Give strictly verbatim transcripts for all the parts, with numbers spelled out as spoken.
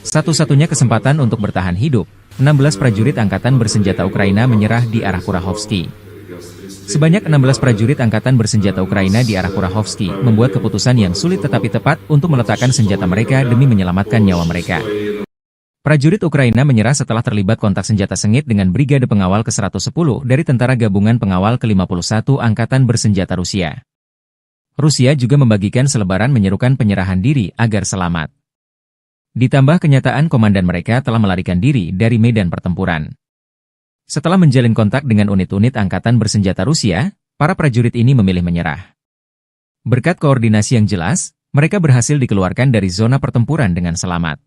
Satu-satunya kesempatan untuk bertahan hidup, enam belas prajurit angkatan bersenjata Ukraina menyerah di arah Kurahovsky. Sebanyak enam belas prajurit angkatan bersenjata Ukraina di arah Kurahovsky membuat keputusan yang sulit tetapi tepat untuk meletakkan senjata mereka demi menyelamatkan nyawa mereka. Prajurit Ukraina menyerah setelah terlibat kontak senjata sengit dengan Brigade Pengawal ke seratus sepuluh dari Tentara Gabungan Pengawal ke lima puluh satu Angkatan Bersenjata Rusia. Rusia juga membagikan selebaran menyerukan penyerahan diri agar selamat. Ditambah kenyataan komandan mereka telah melarikan diri dari medan pertempuran. Setelah menjalin kontak dengan unit-unit angkatan bersenjata Rusia, para prajurit ini memilih menyerah. Berkat koordinasi yang jelas, mereka berhasil dikeluarkan dari zona pertempuran dengan selamat.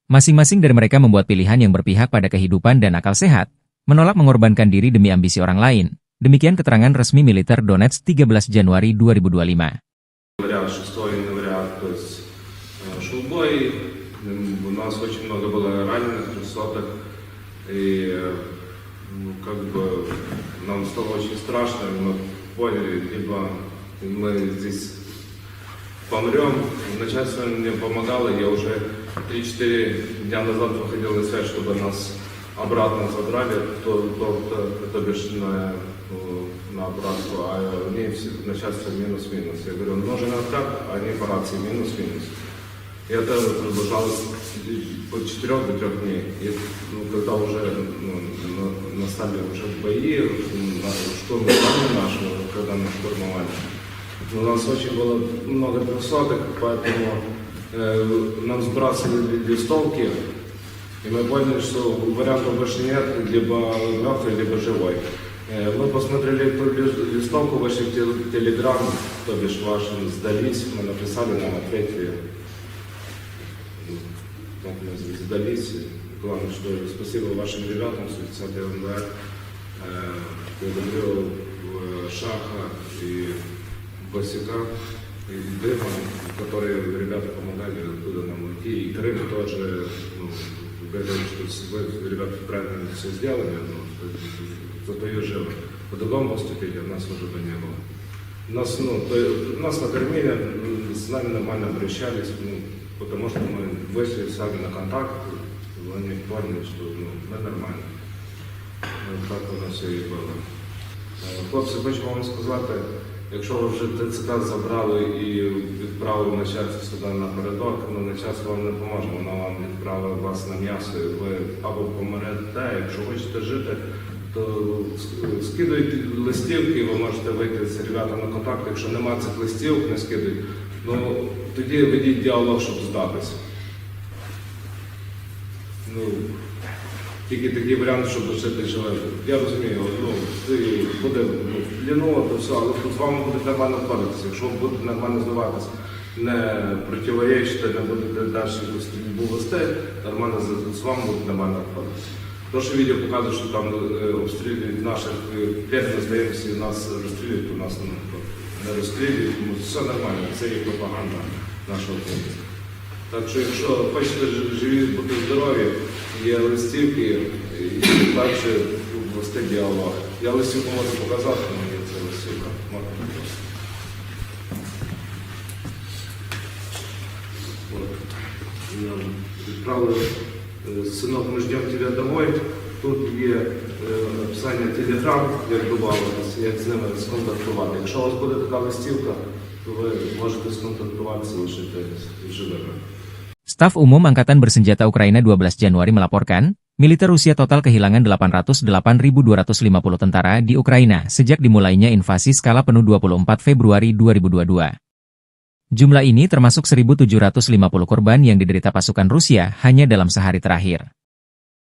Masing-masing dari mereka membuat pilihan yang berpihak pada kehidupan dan akal sehat, menolak mengorbankan diri demi ambisi orang lain. Demikian keterangan resmi militer Donetsk, tiga belas Januari dua ribu dua puluh lima. Говорят, шестой января, то есть, э, шел бой, м, у нас очень много было раненых, трёхсотых, и, э, ну, как бы, нам стало очень страшно, и мы поняли, либо мы здесь помрём. Начальство мне помогало, я уже три-четыре дня назад выходил на связь, чтобы нас обратно забрали, то, то, то, то бишь на, э, на братство, а мне все, начальство минус-минус. Я говорю: «Нужен откат», а они по рации: «Минус-минус». И это продолжалось от четырёх до трёх дней. И, ну, когда уже, ну, на-, настали уже бои, м, на-, штурм нашего, когда мы штурмовали, ну, у нас очень было много трёхсотых, поэтому, э, нам сбрасывали листовки, и мы поняли, что вариантов больше нет, либо мёртвый, либо живой. Э, мы посмотрели эту лис-, листовку, вышли в те-, Телеграм, то бишь ваши сдались, мы написали, нам ответили. Так мы сдались. Главное, что спасибо вашим ребятам с тридцатого января. Э, благодарю, э, Шаха и Босика, и Дыма, которые ребята помогали оттуда нам уйти. И Крым тоже, ну, говорил, что с-, вы, ребята, правильно всё сделали, ну, что за твою жизнь. По-другому поступили, у нас уже бы не было. Нас, ну, то, нас накормили, м, с нами нормально обращались, ну, потому что мы вышли сами на контакт, они поняли, что, ну, мы нормально. Е, так воно все і було. Е, хлопці, хочу вам сказати, якщо ви вже Т Ц К забрали і відправили начальство сюди напередок, ну, начальство вам не поможе, воно вам відправить вас на м'ясо, і ви або помрете, якщо хочете жити, то с-, скидуйте листівки, ви можете вийти з ребятами на контакт, якщо нема цих листівок, не скидуйте, ну, тоді ведіть діалог, щоб здатися. Ну, тільки такий варіант, щоб лишити живим. Я розумію, ну, ти буде, ну, в плену, то все, але з вами будуть нормально обходитися. Якщо ви будете нормально здаватись, не противоречити, не будете далі якусь стрільбу вести, нормально з, з вами будуть нормально обходитися. То, що відео показує, що там, е, обстрілюють наших, е, п'ять здаємося, і нас розстрілюють, то нас, ну, не розстрілюють, тому все нормально, це є пропаганда нашого хлопця. Так що, якщо хочете ж-, живі, бути здорові, є листівки, і далі вести діалог. Я листівку можу показати, але є це листівка. Можна просто. От. Нам відправили, е, «Сынок, мы ждём тебя домой». Тут є, е, описання Telegram, як добавитися, як з ними сконтактувати. Якщо у вас буде така листівка, то ви можете сконтактуватися, лишити живими. Staf Umum Angkatan Bersenjata Ukraina dua belas Januari melaporkan, militer Rusia total kehilangan delapan ratus delapan ribu dua ratus lima puluh tentara di Ukraina sejak dimulainya invasi skala penuh dua puluh empat Februari dua ribu dua puluh dua. Jumlah ini termasuk seribu tujuh ratus lima puluh korban yang diderita pasukan Rusia hanya dalam sehari terakhir.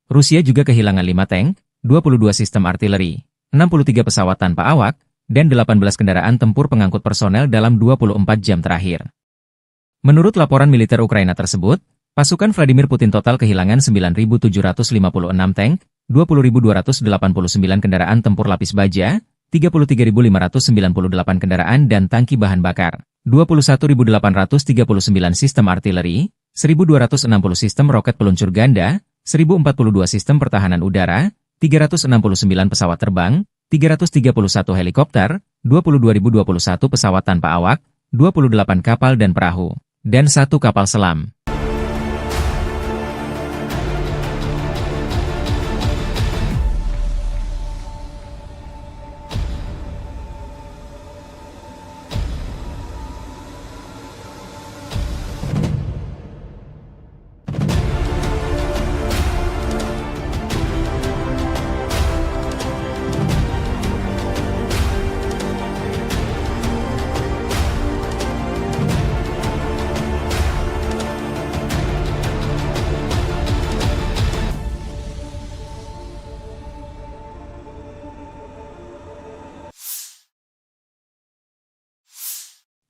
Rusia juga kehilangan lima tank, dua puluh dua sistem artileri, enam puluh tiga pesawat tanpa awak, dan delapan belas kendaraan tempur pengangkut personel dalam dua puluh empat jam terakhir. Menurut laporan militer Ukraina tersebut, pasukan Vladimir Putin total kehilangan sembilan ribu tujuh ratus lima puluh enam tank, dua puluh ribu dua ratus delapan puluh sembilan kendaraan tempur lapis baja, tiga puluh tiga ribu lima ratus sembilan puluh delapan kendaraan dan tangki bahan bakar, dua puluh satu ribu delapan ratus tiga puluh sembilan sistem artileri, seribu dua ratus enam puluh sistem roket peluncur ganda, seribu empat puluh dua sistem pertahanan udara, tiga ratus enam puluh sembilan pesawat terbang, tiga ratus tiga puluh satu helikopter, dua puluh dua ribu dua puluh satu pesawat tanpa awak, dua puluh delapan kapal dan perahu, dan satu kapal selam.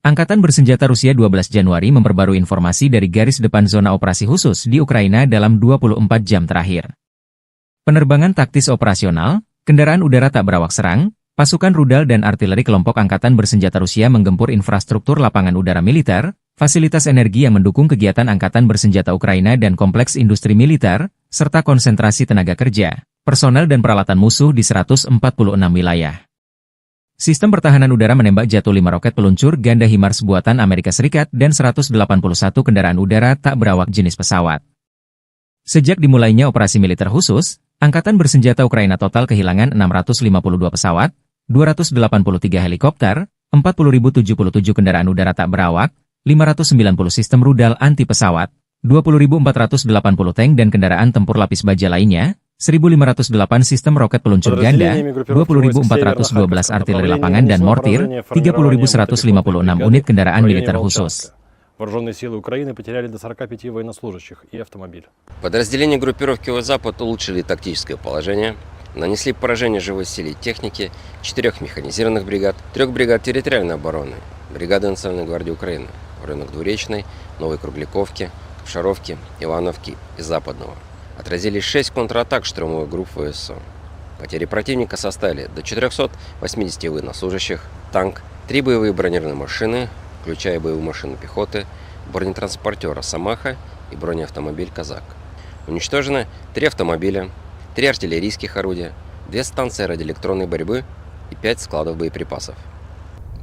Angkatan Bersenjata Rusia dua belas Januari memperbarui informasi dari garis depan zona operasi khusus di Ukraina dalam dua puluh empat jam terakhir. Penerbangan taktis operasional, kendaraan udara tak berawak serang, pasukan rudal dan artileri kelompok angkatan bersenjata Rusia menggempur infrastruktur lapangan udara militer, fasilitas energi yang mendukung kegiatan angkatan bersenjata Ukraina dan kompleks industri militer, serta konsentrasi tenaga kerja, personel dan peralatan musuh di seratus empat puluh enam wilayah. Sistem pertahanan udara menembak jatuh lima roket peluncur ganda HIMARS buatan Amerika Serikat dan seratus delapan puluh satu kendaraan udara tak berawak jenis pesawat. Sejak dimulainya operasi militer khusus, angkatan bersenjata Ukraina total kehilangan enam ratus lima puluh dua pesawat, dua ratus delapan puluh tiga helikopter, empat puluh ribu tujuh puluh tujuh kendaraan udara tak berawak, lima ratus sembilan puluh sistem rudal anti pesawat, dua puluh ribu empat ratus delapan puluh tank dan kendaraan tempur lapis baja lainnya, seribu lima ratus delapan sistem roket peluncur ganda, dua puluh ribu empat ratus dua belas artileri lapangan dan mortir, tiga puluh ribu seratus lima puluh enam unit kendaraan militer khusus. Вооружённые силы Украины потеряли до сорока пяти военнослужащих и автомобиль. Подразделения группировки «Восток» улучшили тактическое положение, нанесли поражение живой силе и технике четырёх механизированных бригад, трёх бригад территориальной обороны, бригады Национальной гвардии Украины в районах Двуречной, Новой Кругляковки, Капшаровки, Ивановки и Западного. Отразили шесть контратак штурмовых групп ВСУ. Потери противника составили до четырёхсот восьмидесяти военнослужащих, танк, три боевые бронированные машины, включая боевую машину пехоты, бронетранспортёр «Росомаха» и бронеавтомобиль «Казак». Уничтожено три автомобиля, три артиллерийских орудия, две станции радиоэлектронной борьбы и пять складов боеприпасов.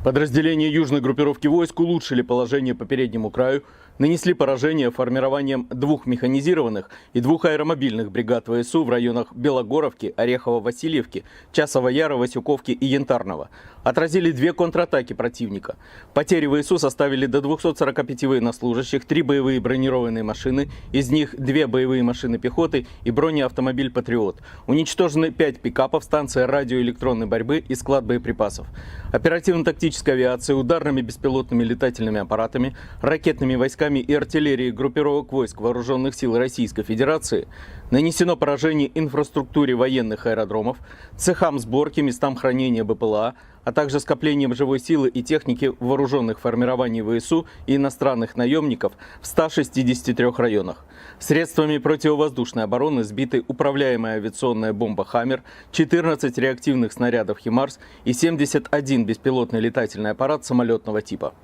Подразделения южной группировки войск улучшили положение по переднему краю, нанесли поражение формированиям двух механизированных и двух аэромобильных бригад ВСУ в районах Белогоровки, Орехово-Васильевки, Часового Яра, Васюковки и Янтарного. Отразили две контратаки противника. Потери ВСУ составили до двухсот сорока пяти военнослужащих, три боевые бронированные машины, из них две боевые машины пехоты и бронеавтомобиль «Патриот». Уничтожены пять пикапов, станция радиоэлектронной борьбы и склад боеприпасов. Оперативно-тактической авиацией, ударными беспилотными летательными аппаратами, ракетными войсками и артиллерией группировок войск Вооружённых сил Российской Федерации нанесено поражение инфраструктуре военных аэродромов, цехам сборки, местам хранения БПЛА, а также скоплениям живой силы и техники в вооружённых формирований ВСУ и иностранных наёмников в ста шестидесяти трёх районах. Средствами противовоздушной обороны сбиты управляемая авиационная бомба «Хаммер», четырнадцать реактивных снарядов «ХИМАРС» и семьдесят один беспилотный летательный аппарат самолётного типа.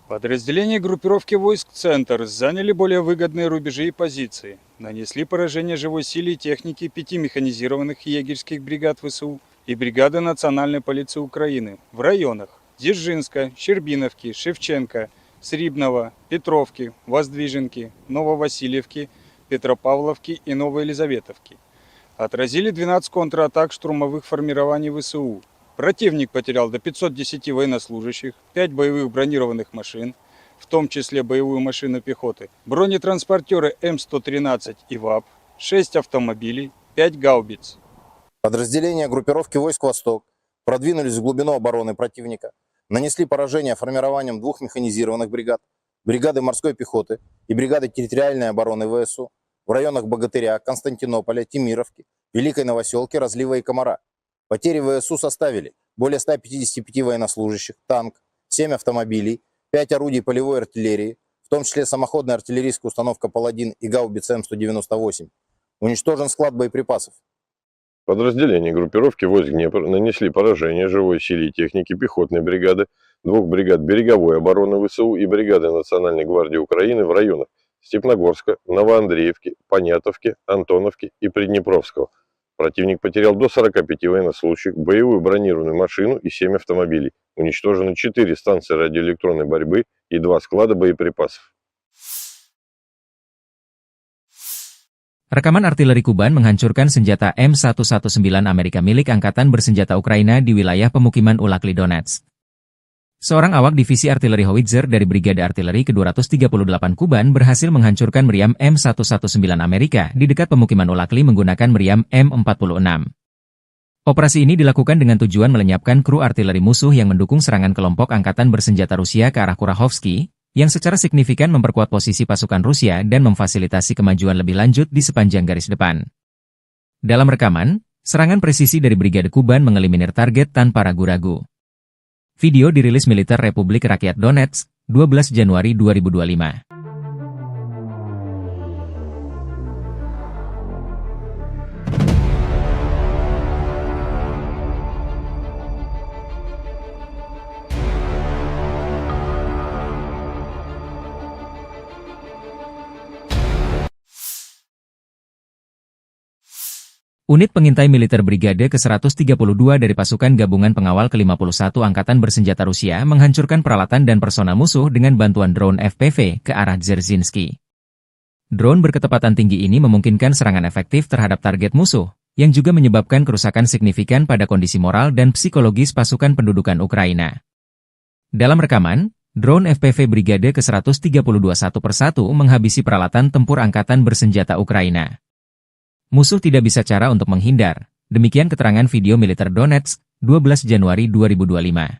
Подразделения группировки войск «Центр» заняли более выгодные рубежи и позиции, нанесли поражение живой силе и технике пяти механизированных егерских бригад ВСУ и бригады Национальной полиции Украины в районах Дзержинска, Щербиновки, Шевченко, Срібного, Петровки, Воздвиженки, Нововасильевки, Петропавловки и Новоелизаветовки. Отразили двенадцать контратак штурмовых формирований ВСУ. Противник потерял до пятьсот десяти военнослужащих, пять боевых бронированных машин, в том числе боевую машину пехоты, бронетранспортёры М сто тринадцать и ВАП, шесть автомобилей, пять гаубиц. Подразделения группировки войск «Восток» продвинулись в глубину обороны противника, нанесли поражение формированиям двух механизированных бригад, бригады морской пехоты и бригады территориальной обороны ВСУ в районах Богатыря, Константинополя, Темировки, Великой Новосёлки, Разлива и Комара. Потери ВСУ составили более ста пятидесяти пяти военнослужащих, танк, семь автомобилей, пять орудий полевой артиллерии, в том числе самоходная артиллерийская установка «Паладин» и гаубица М сто девяносто восемь. Уничтожен склад боеприпасов. Подразделения группировки войск «Днепр» нанесли поражение живой силе и технике пехотной бригады, двух бригад береговой обороны ВСУ и бригады Национальной гвардии Украины в районах Степногорска, Новоандреевки, Понятовки, Антоновки и Приднепровского. Противник потерял до сорока пяти военнослужащих, боевую бронированную машину и семь автомобилей. Уничтожено четыре станции радиоэлектронной борьбы и два склада боеприпасов. Rekaman artileri Kuban menghancurkan senjata M satu satu sembilan Amerika milik Angkatan Bersenjata Ukraina di wilayah pemukiman Ulakli, Donetsk. Seorang awak divisi artileri howitzer dari Brigade Artileri kedua ratus tiga puluh delapan Kuban berhasil menghancurkan meriam M satu satu sembilan Amerika di dekat pemukiman Ulakli menggunakan meriam M empat puluh enam. Operasi ini dilakukan dengan tujuan melenyapkan kru artileri musuh yang mendukung serangan kelompok angkatan bersenjata Rusia ke arah Kurahovsky, yang secara signifikan memperkuat posisi pasukan Rusia dan memfasilitasi kemajuan lebih lanjut di sepanjang garis depan. Dalam rekaman, serangan presisi dari Brigade Kuban mengeliminir target tanpa ragu-ragu. Video dirilis militer Republik Rakyat Donetsk, dua belas Januari dua ribu dua lima. Unit pengintai militer Brigade ke seratus tiga puluh dua dari Pasukan Gabungan Pengawal ke lima puluh satu Angkatan Bersenjata Rusia menghancurkan peralatan dan personel musuh dengan bantuan drone F P V ke arah Dzerzhinsky. Drone berkecepatan tinggi ini memungkinkan serangan efektif terhadap target musuh, yang juga menyebabkan kerusakan signifikan pada kondisi moral dan psikologis pasukan pendudukan Ukraina. Dalam rekaman, drone F P V Brigade ke seratus tiga puluh dua satu persatu menghabisi peralatan tempur angkatan bersenjata Ukraina. Musuh tidak bisa cara untuk menghindar, demikian keterangan video militer Donetsk, dua belas Januari dua ribu dua lima.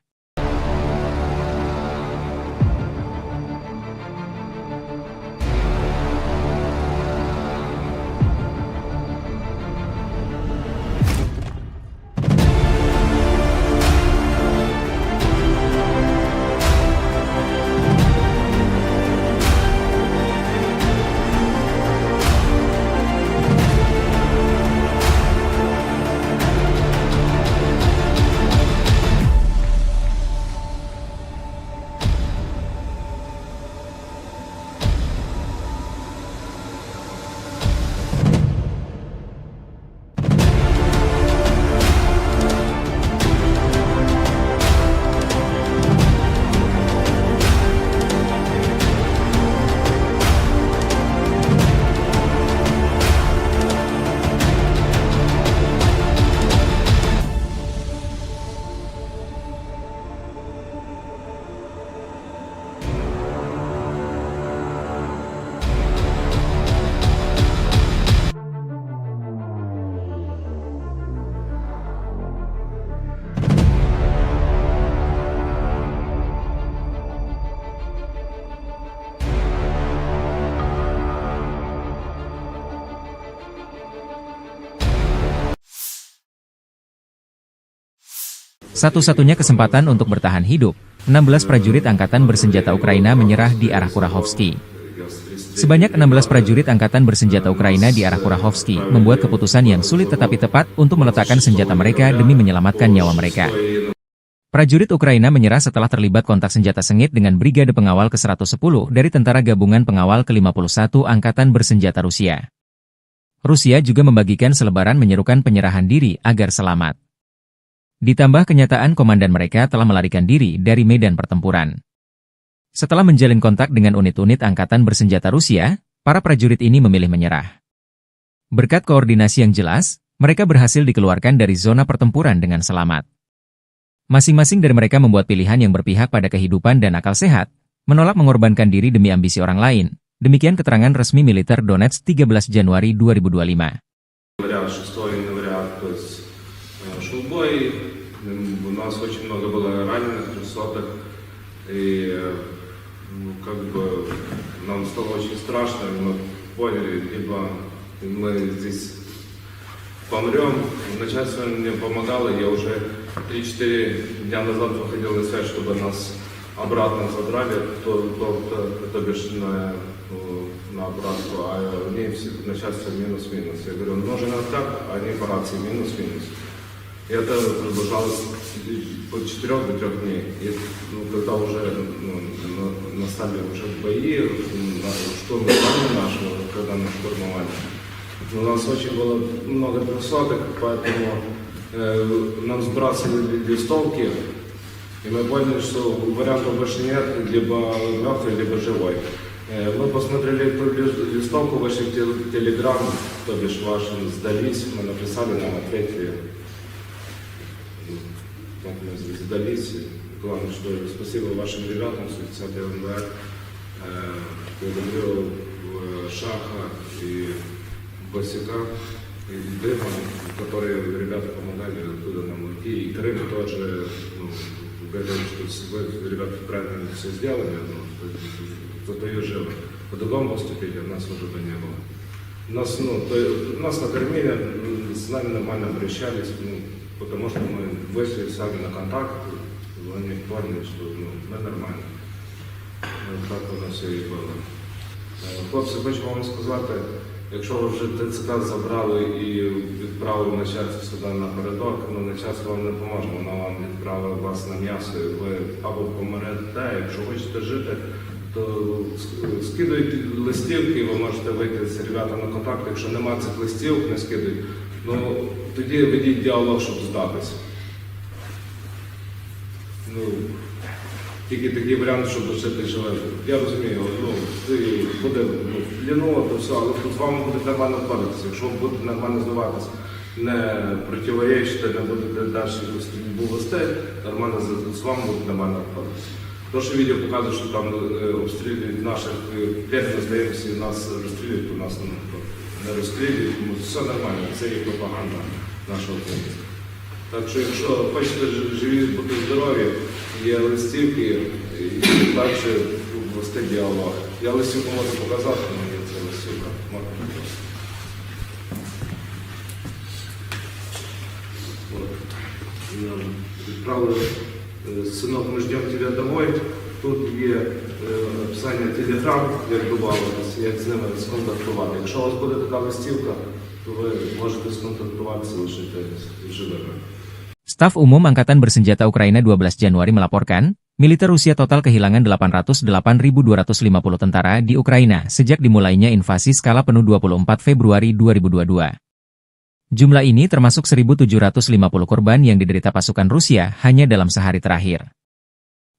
Satu-satunya kesempatan untuk bertahan hidup, enam belas prajurit angkatan bersenjata Ukraina menyerah di arah Kurahovsky. Sebanyak enam belas prajurit angkatan bersenjata Ukraina di arah Kurahovsky membuat keputusan yang sulit tetapi tepat untuk meletakkan senjata mereka demi menyelamatkan nyawa mereka. Prajurit Ukraina menyerah setelah terlibat kontak senjata sengit dengan Brigade Pengawal ke seratus sepuluh dari Tentara Gabungan Pengawal ke lima puluh satu Angkatan Bersenjata Rusia. Rusia juga membagikan selebaran menyerukan penyerahan diri agar selamat. Ditambah kenyataan komandan mereka telah melarikan diri dari medan pertempuran. Setelah menjalin kontak dengan unit-unit angkatan bersenjata Rusia, para prajurit ini memilih menyerah. Berkat koordinasi yang jelas, mereka berhasil dikeluarkan dari zona pertempuran dengan selamat. Masing-masing dari mereka membuat pilihan yang berpihak pada kehidupan dan akal sehat, menolak mengorbankan diri demi ambisi orang lain. Demikian keterangan resmi militer Donetsk tiga belas Januari dua ribu dua lima. Января, шестого января, то есть, э, шел бой. М, у нас очень много было раненых, трёхсотых. И, э, ну, как бы, нам стало очень страшно, и мы поняли, либо мы здесь помрём. Начальство мне помогало, я уже три-четыре дня назад выходил на связь, чтобы нас обратно забрали, то, то, то, то бишь на, э, на обратку, а они все, начальство минус-минус. Я говорю: «Нужен откат», а они по рации: «Минус-минус». И это продолжалось от четырёх до трёх дней. И, ну, когда уже, ну, на-, настали уже бои, м, на-, штурм здания нашего, когда мы штурмовали, у нас очень было много трёхсотых, поэтому, э, нам сбрасывали листовки, и мы поняли, что вариантов больше нет, либо мёртвый, либо живой. Э, мы посмотрели эту лис-, листовку, вышли в тел-, Telegram, то бишь вашим, «Сдались», мы написали, нам ответили. Так мы с-, сдались. Главное, что спасибо вашим ребятам с тридцатого января. Э, благодарю, э, Шаха и Басика, и Дэма, которые ребята помогали оттуда нам уйти. И Крым тоже, ну, говорил, что с-, вы, ребята, правильно всё сделали, ну, что, что ты живы. По-другому поступили, нас уже бы не было. Нас, ну, то, нас накормили, м, с нами нормально обращались, ну, потому что мы вышли сами на контакт, Ніхто не, ну, ненормально. Е, так воно все і було. Е, хлопці, хочу вам сказати, якщо ви вже Т Ц К забрали і відправили начальство сюди напередок, ну, начальство вам не поможе, воно вам відправить вас на м'ясо, і ви або помрете, якщо хочете жити, то с-, скидуйте листівки, ви можете вийти з ребятами в контакт, якщо нема цих листівок, не скидуйте. Ну, тоді ведіть діалог, щоб здатися. Ну, тільки такий варіант, щоб лишити живим. Я розумію, ну, це буде, ну, в плену, то все, але з вами будуть нормально обходитися. Якщо ви будете нормально здаватися, не противоречити, не будете далі якусь боротьбу вести, нормально з, з вами будуть нормально обходитися. То, що відео показує, що там, е, обстрілюють наших, е, п'ять, ми здаємося, і нас розстрілюють, то нас, ну, не розстрілюють, тому все нормально, це є пропаганда нашого боку. Так що, якщо хочете ж-, живі бути, здорові, є листівки, і далі вести діалог. Я листівку можу показати, але є це листівка. Можна показати. От. Нам відправили, е, «Сынок, мы ждём тебя домой». Тут є, е, описання Telegram, як добавитись, як з ними сконтактувати. Якщо у вас буде така листівка, то ви можете сконтактуватися, лишити живими. Staf Umum Angkatan Bersenjata Ukraina dua belas Januari melaporkan, militer Rusia total kehilangan delapan ratus delapan ribu dua ratus lima puluh tentara di Ukraina sejak dimulainya invasi skala penuh dua puluh empat Februari dua ribu dua dua. Jumlah ini termasuk seribu tujuh ratus lima puluh korban yang diderita pasukan Rusia hanya dalam sehari terakhir.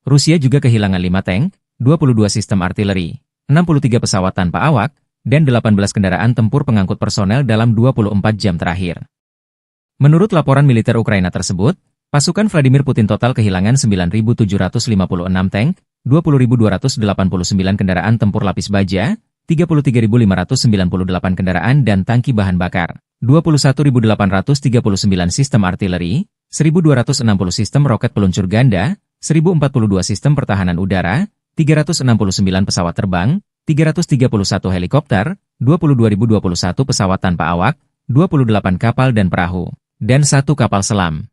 Rusia juga kehilangan lima tank, dua puluh dua sistem artileri, enam puluh tiga pesawat tanpa awak, dan delapan belas kendaraan tempur pengangkut personel dalam dua puluh empat jam terakhir. Menurut laporan militer Ukraina tersebut, pasukan Vladimir Putin total kehilangan sembilan ribu tujuh ratus lima puluh enam tank, dua puluh ribu dua ratus delapan puluh sembilan kendaraan tempur lapis baja, tiga puluh tiga ribu lima ratus sembilan puluh delapan kendaraan dan tangki bahan bakar, dua puluh satu ribu delapan ratus tiga puluh sembilan sistem artileri, seribu dua ratus enam puluh sistem roket peluncur ganda, seribu empat puluh dua sistem pertahanan udara, tiga ratus enam puluh sembilan pesawat terbang, tiga ratus tiga puluh satu helikopter, dua puluh dua ribu dua puluh satu pesawat tanpa awak, dua puluh delapan kapal dan perahu, dan satu kapal selam.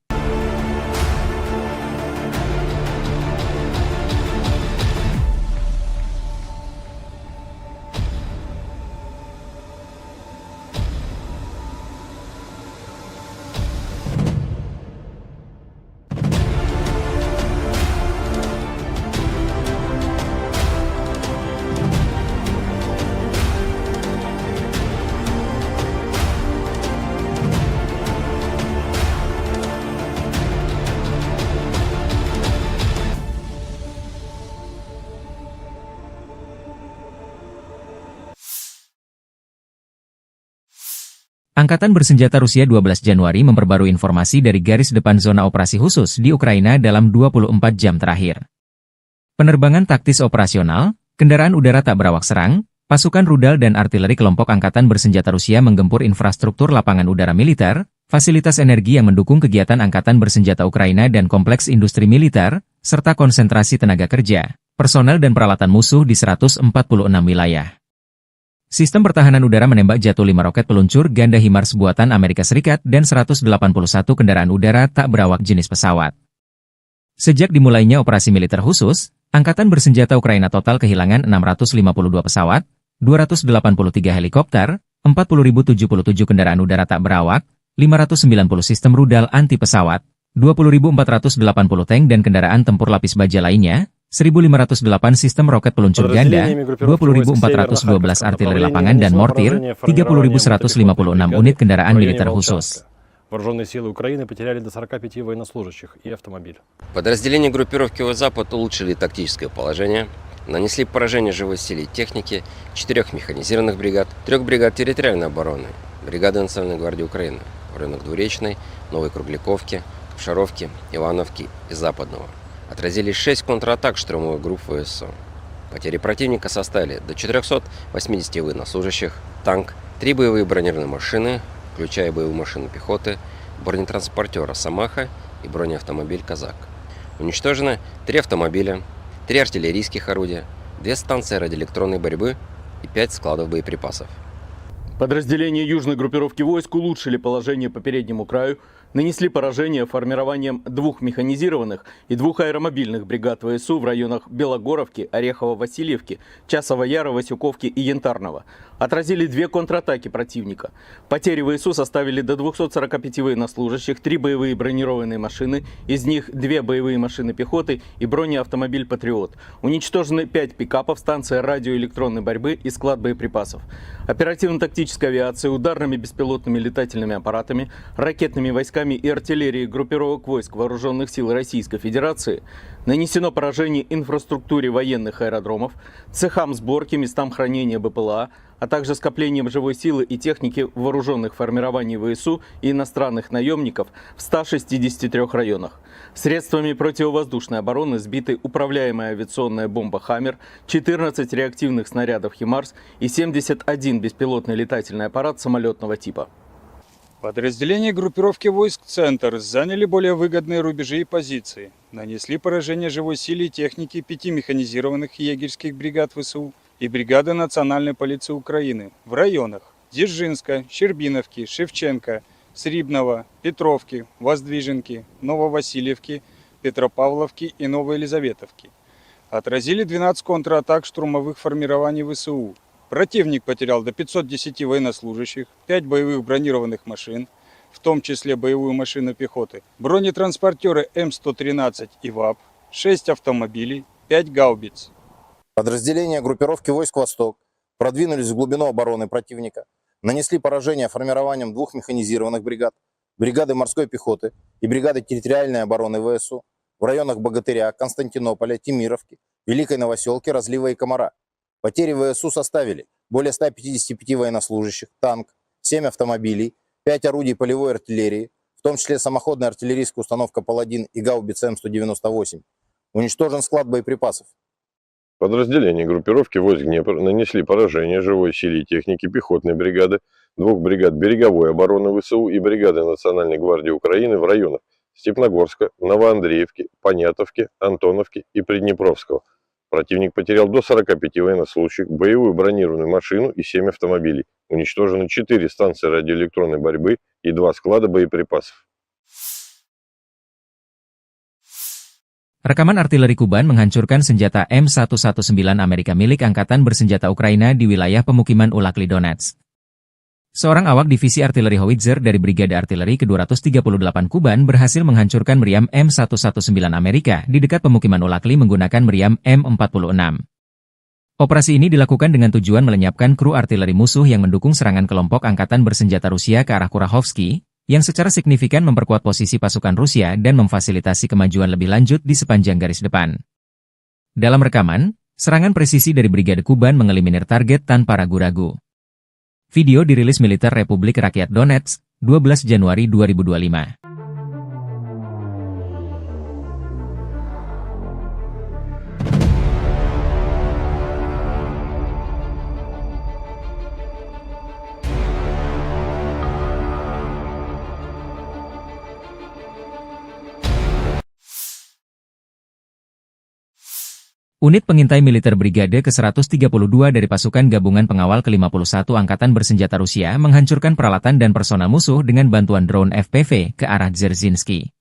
Angkatan Bersenjata Rusia dua belas Januari memperbarui informasi dari garis depan zona operasi khusus di Ukraina dalam dua puluh empat jam terakhir. Penerbangan taktis operasional, kendaraan udara tak berawak serang, pasukan rudal dan artileri kelompok angkatan bersenjata Rusia menggempur infrastruktur lapangan udara militer, fasilitas energi yang mendukung kegiatan angkatan bersenjata Ukraina dan kompleks industri militer, serta konsentrasi tenaga kerja, personel dan peralatan musuh di seratus empat puluh enam wilayah. Sistem pertahanan udara menembak jatuh lima roket peluncur ganda HIMARS buatan Amerika Serikat dan seratus delapan puluh satu kendaraan udara tak berawak jenis pesawat. Sejak dimulainya operasi militer khusus, Angkatan Bersenjata Ukraina total kehilangan enam ratus lima puluh dua pesawat, dua ratus delapan puluh tiga helikopter, empat puluh ribu tujuh puluh tujuh kendaraan udara tak berawak, lima ratus sembilan puluh sistem rudal anti pesawat, dua puluh ribu empat ratus delapan puluh tank dan kendaraan tempur lapis baja lainnya, seribu lima ratus delapan sistem roket peluncur ganda, dua puluh ribu empat ratus dua belas artileri lapangan dan mortir, tiga puluh ribu seratus lima puluh enam unit kendaraan militer khusus. Вооружённые силы Украины потеряли до сорока пяти военнослужащих и автомобиль. Подразделения группировки Войск Запад улучшили тактическое положение, нанесли поражение живой силе и технике четырёх механизированных бригад, трёх бригад территориальной обороны, бригады Национальной гвардии Украины в районах Двуречной, Новой Кругляковки, Капшаровки, Ивановки и Западного. Отразили шесть контратак штурмовых групп В С О. Потери противника составили до четырёхсот восьмидесяти военнослужащих, танк, три боевые бронированные машины, включая боевую машину пехоты, бронетранспортёр «Росомаха» и бронеавтомобиль «Казак». Уничтожено три автомобиля, три артиллерийских орудия, две станции радиоэлектронной борьбы и пять складов боеприпасов. Подразделения южной группировки войск улучшили положение по переднему краю Нанесли поражение формированием двух механизированных и двух аэромобильных бригад В С У в районах Белогоровки, Орехово-Васильевки, Часового Яра, Васюковки и Янтарного. Отразили две контратаки противника. Потери В С У составили до двухсот сорока пяти военнослужащих, три боевые бронированные машины, из них две боевые машины пехоты и бронеавтомобиль «Патриот». Уничтожены пять пикапов, станция радиоэлектронной борьбы и склад боеприпасов. Оперативно-тактической авиацией, ударными беспилотными летательными аппаратами, ракетными войсками и артиллерией группировок войск Вооружённых сил Российской Федерации нанесено поражение инфраструктуре военных аэродромов, цехам сборки, местам хранения Б П Л А, а также скоплением живой силы и техники вооружённых формирований В С У и иностранных наёмников в ста шестидесяти трёх районах. Средствами противовоздушной обороны сбиты управляемая авиационная бомба «Хаммер», четырнадцать реактивных снарядов «Химарс» и семьдесят один беспилотный летательный аппарат самолётного типа. Подразделения группировки войск «Центр» заняли более выгодные рубежи и позиции, нанесли поражение живой силе и технике пяти механизированных егерьских бригад В С У и бригады Национальной полиции Украины в районах Дзержинска, Щербиновки, Шевченко, Срібного, Петровки, Воздвиженки, Нововасильевки, Петропавловки и Новоелизаветовки. Отразили двенадцать контратак штурмовых формирований В С У. Противник потерял до пятьсот десяти военнослужащих, пять боевых бронированных машин, в том числе боевую машину пехоты, бронетранспортёры М сто тринадцать и ВАП, шесть автомобилей, пять гаубиц. Подразделения группировки войск «Восток» продвинулись в глубину обороны противника, нанесли поражение формированиям двух механизированных бригад, бригады морской пехоты и бригады территориальной обороны В С У в районах Богатыря, Константинополя, Темировки, Великой Новосёлки, Разлива и Комара. Потери В С У составили более ста пятидесяти пяти военнослужащих, танк, семь автомобилей, пять орудий полевой артиллерии, в том числе самоходная артиллерийская установка «Паладин» и гаубица М сто девяносто восемь. Уничтожен склад боеприпасов. Подразделения группировки войск «Днепр» нанесли поражение живой силе и технике пехотной бригады, двух бригад береговой обороны В С У и бригады Национальной гвардии Украины в районах Степногорска, Новоандреевки, Понятовки, Антоновки и Приднепровского. Противник потерял до сорока пяти военнослужащих, боевую бронированную машину и семь автомобилей. Уничтожены четыре станции радиоэлектронной борьбы и два склада боеприпасов. Rekaman artileri Kuban menghancurkan senjata M satu satu sembilan Amerika milik Angkatan Bersenjata Ukraina di wilayah pemukiman Ulakli Donetsk. Seorang awak divisi artileri howitzer dari Brigade Artileri kedua ratus tiga puluh delapan Kuban berhasil menghancurkan meriam M satu satu sembilan Amerika di dekat pemukiman Ulakli menggunakan meriam M empat puluh enam. Operasi ini dilakukan dengan tujuan melenyapkan kru artileri musuh yang mendukung serangan kelompok angkatan bersenjata Rusia ke arah Kurahovsky, yang secara signifikan memperkuat posisi pasukan Rusia dan memfasilitasi kemajuan lebih lanjut di sepanjang garis depan. Dalam rekaman, serangan presisi dari Brigade Kuban mengeliminir target tanpa ragu-ragu. Video dirilis militer Republik Rakyat Donetsk, dua belas Januari dua ribu dua puluh lima. Unit pengintai militer Brigade ke seratus tiga puluh dua dari Pasukan Gabungan Pengawal ke lima puluh satu Angkatan Bersenjata Rusia menghancurkan peralatan dan personal musuh dengan bantuan drone F P V ke arah Dzerzhinsky.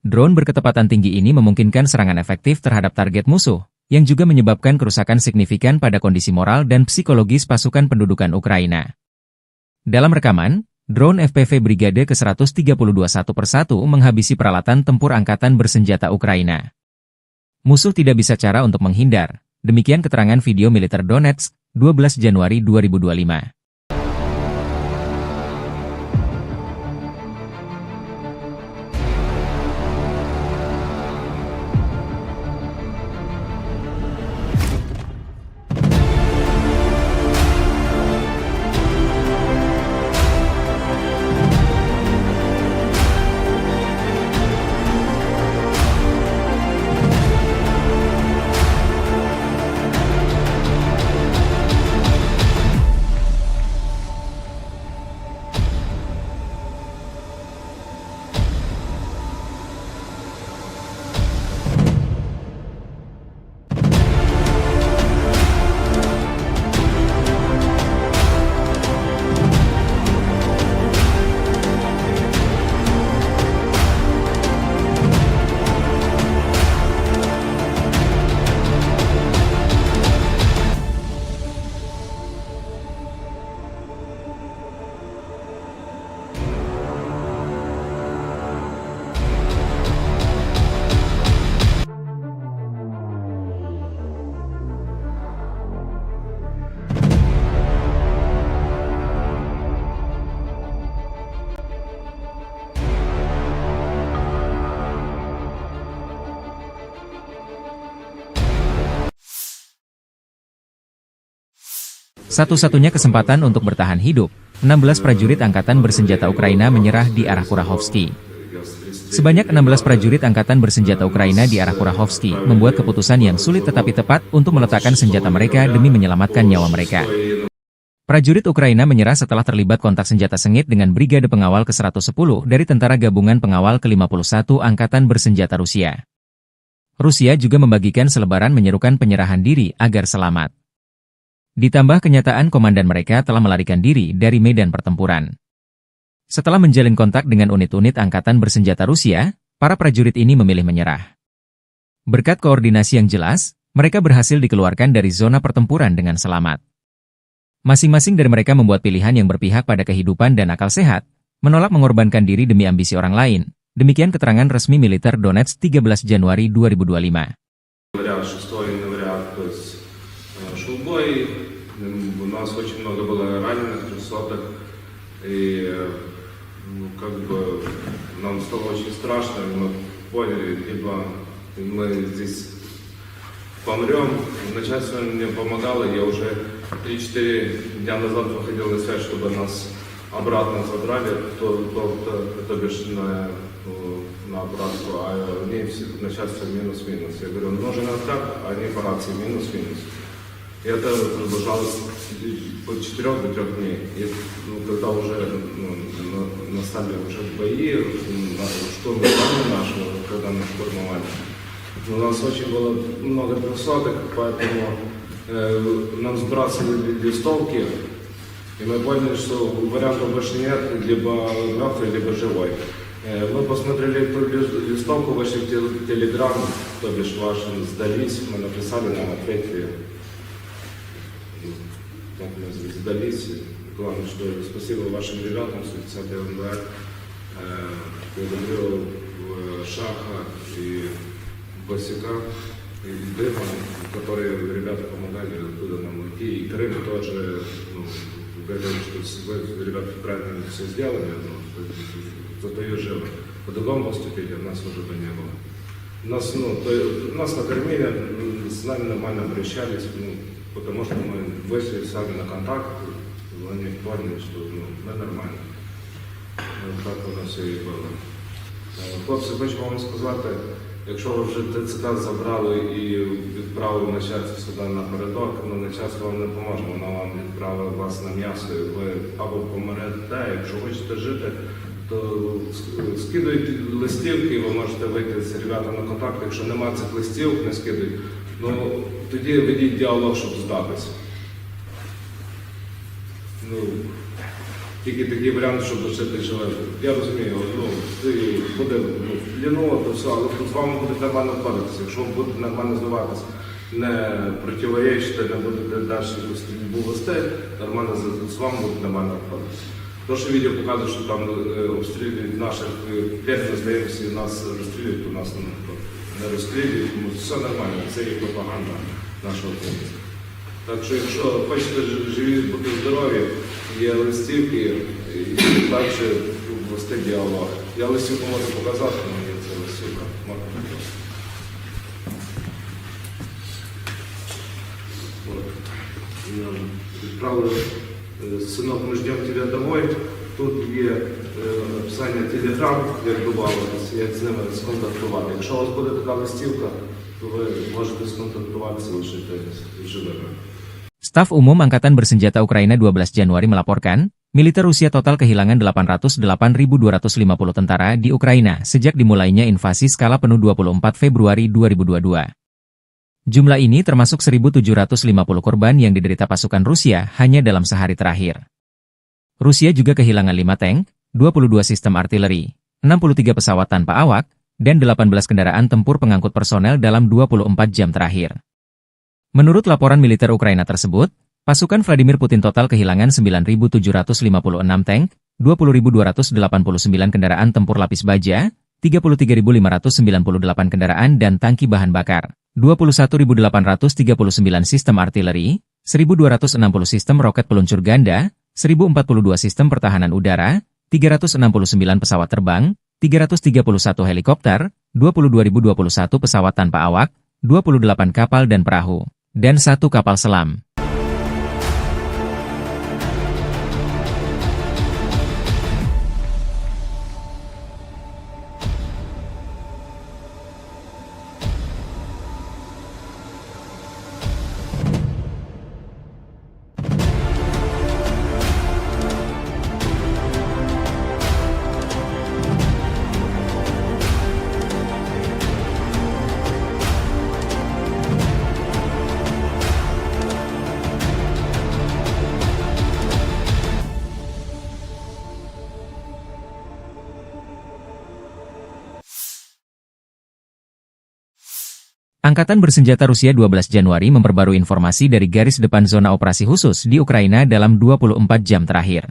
Drone berkecepatan tinggi ini memungkinkan serangan efektif terhadap target musuh, yang juga menyebabkan kerusakan signifikan pada kondisi moral dan psikologis pasukan pendudukan Ukraina. Dalam rekaman, drone F P V Brigade ke seratus tiga puluh dua satu persatu menghabisi peralatan tempur angkatan bersenjata Ukraina. Musuh tidak bisa cara untuk menghindar. Demikian keterangan video militer Donetsk, dua belas Januari dua ribu dua puluh lima. Satu-satunya kesempatan untuk bertahan hidup, enam belas prajurit angkatan bersenjata Ukraina menyerah di arah Kurahovsky. Sebanyak enam belas prajurit angkatan bersenjata Ukraina di arah Kurahovsky membuat keputusan yang sulit tetapi tepat untuk meletakkan senjata mereka demi menyelamatkan nyawa mereka. Prajurit Ukraina menyerah setelah terlibat kontak senjata sengit dengan Brigade Pengawal ke seratus sepuluh dari Tentara Gabungan Pengawal ke lima puluh satu Angkatan Bersenjata Rusia. Rusia juga membagikan selebaran menyerukan penyerahan diri agar selamat. Ditambah kenyataan komandan mereka telah melarikan diri dari medan pertempuran. Setelah menjalin kontak dengan unit-unit angkatan bersenjata Rusia, para prajurit ini memilih menyerah. Berkat koordinasi yang jelas, mereka berhasil dikeluarkan dari zona pertempuran dengan selamat. Masing-masing dari mereka membuat pilihan yang berpihak pada kehidupan dan akal sehat, menolak mengorbankan diri demi ambisi orang lain. Demikian keterangan resmi militer Donetsk, tiga belas Januari dua ribu dua puluh lima. Говорят, шестого января, то есть э, шел бой, м, у нас очень много было раненых, трёхсотых, и э, ну, как бы нам стало очень страшно, и мы поняли, либо мы здесь помрём. Начальство мне помогало, я уже три-четыре дня назад выходил на связь, чтобы нас обратно забрали, то, то, то, то бишь на, э, на обратку, а они все начальство минус-минус. Я говорю, нужен откат, а они по рации минус-минус. И это продолжалось от четырёх до трёх дней. И ну, когда уже ну, на- настали уже бои, м, на- штурм нашего, когда нас штурмовали, у нас очень было много трёхсотых, поэтому э, нам сбрасывали листовки, и мы поняли, что вариантов больше нет, либо мертвый, либо живой. Э, мы посмотрели эту лис- листовку, вышли в тел- Телеграм, то бишь ваш, сдались, мы написали, нам ответили. Так мы сдались. Главное, что спасибо вашим ребятам, сто десятый МБР. Э, благодарю э, Шаха и Босика, и Дыма, которые ребята помогали оттуда нам уйти. И Крым тоже, ну, говорил, что с- вы, ребята, правильно все сделали, но зато и живы. По-другому поступили, у нас уже бы не было. Нас, ну, то, нас накормили, м, с нами нормально обращались, ну, потому что мы вышли сами на контакт, они поняли, что ну, мы нормально. Ну, так воно все і було. Е, Хлопці, хочу вам сказати, якщо ви вже ТЦК забрали і відправили начальство сюди напередок, ну начальство вам не поможе, воно вам відправить вас на м'ясо, і ви або помрете, якщо хочете жити, то с- скидуйте листівки, ви можете вийти з ребятами на контакт, якщо нема цих листівок, не скидуйте. Ну, тоді ведіть діалог, щоб здатися. Ну, тільки такий варіант, щоб лишити живим. Я розумію, ну, це буде ну, ліново, то все, але з вами будуть нормально обходитися. Якщо будуть нормально здаватися, не противоречити, не будете далі стрільбу вести, нормально з, з вами будуть нормально обходитися. То, що відео показує, що там е, обстрілюють наших, е, п'ять здаємося, і нас розстрілюють, то нас ну, не розстрілюють, тому все нормально, це є пропаганда нашого керівництва. Так що, якщо хочете ж- живі бути здорові, є листівки і далі вести діалог. Я листівку можу показати, але є це листівка. Можна показати. От. Нам відправили е, синок, ми ждемо тебе домой. Тут є е, описання телеграм, як добавитися, як з ними сконтактувати. Якщо у вас буде така листівка, то ви можете сконтактуватися лише з живими. Staf Umum Angkatan Bersenjata Ukraina dua belas Januari melaporkan, militer Rusia total kehilangan delapan ratus delapan ribu dua ratus lima puluh tentara di Ukraina sejak dimulainya invasi skala penuh dua puluh empat Februari dua ribu dua puluh dua. Jumlah ini termasuk seribu tujuh ratus lima puluh korban yang diderita pasukan Rusia hanya dalam sehari terakhir. Rusia juga kehilangan lima tank, dua puluh dua sistem artileri, enam puluh tiga pesawat tanpa awak, dan delapan belas kendaraan tempur pengangkut personel dalam dua puluh empat jam terakhir. Menurut laporan militer Ukraina tersebut, pasukan Vladimir Putin total kehilangan sembilan ribu tujuh ratus lima puluh enam tank, dua puluh ribu dua ratus delapan puluh sembilan kendaraan tempur lapis baja, tiga puluh tiga ribu lima ratus sembilan puluh delapan kendaraan dan tangki bahan bakar, dua puluh satu ribu delapan ratus tiga puluh sembilan sistem artileri, seribu dua ratus enam puluh sistem roket peluncur ganda, seribu empat puluh dua sistem pertahanan udara, tiga ratus enam puluh sembilan pesawat terbang, tiga ratus tiga puluh satu helikopter, dua puluh dua ribu dua puluh satu pesawat tanpa awak, dua puluh delapan kapal dan perahu, dan satu kapal selam. Angkatan Bersenjata Rusia dua belas Januari memperbarui informasi dari garis depan zona operasi khusus di Ukraina dalam dua puluh empat jam terakhir.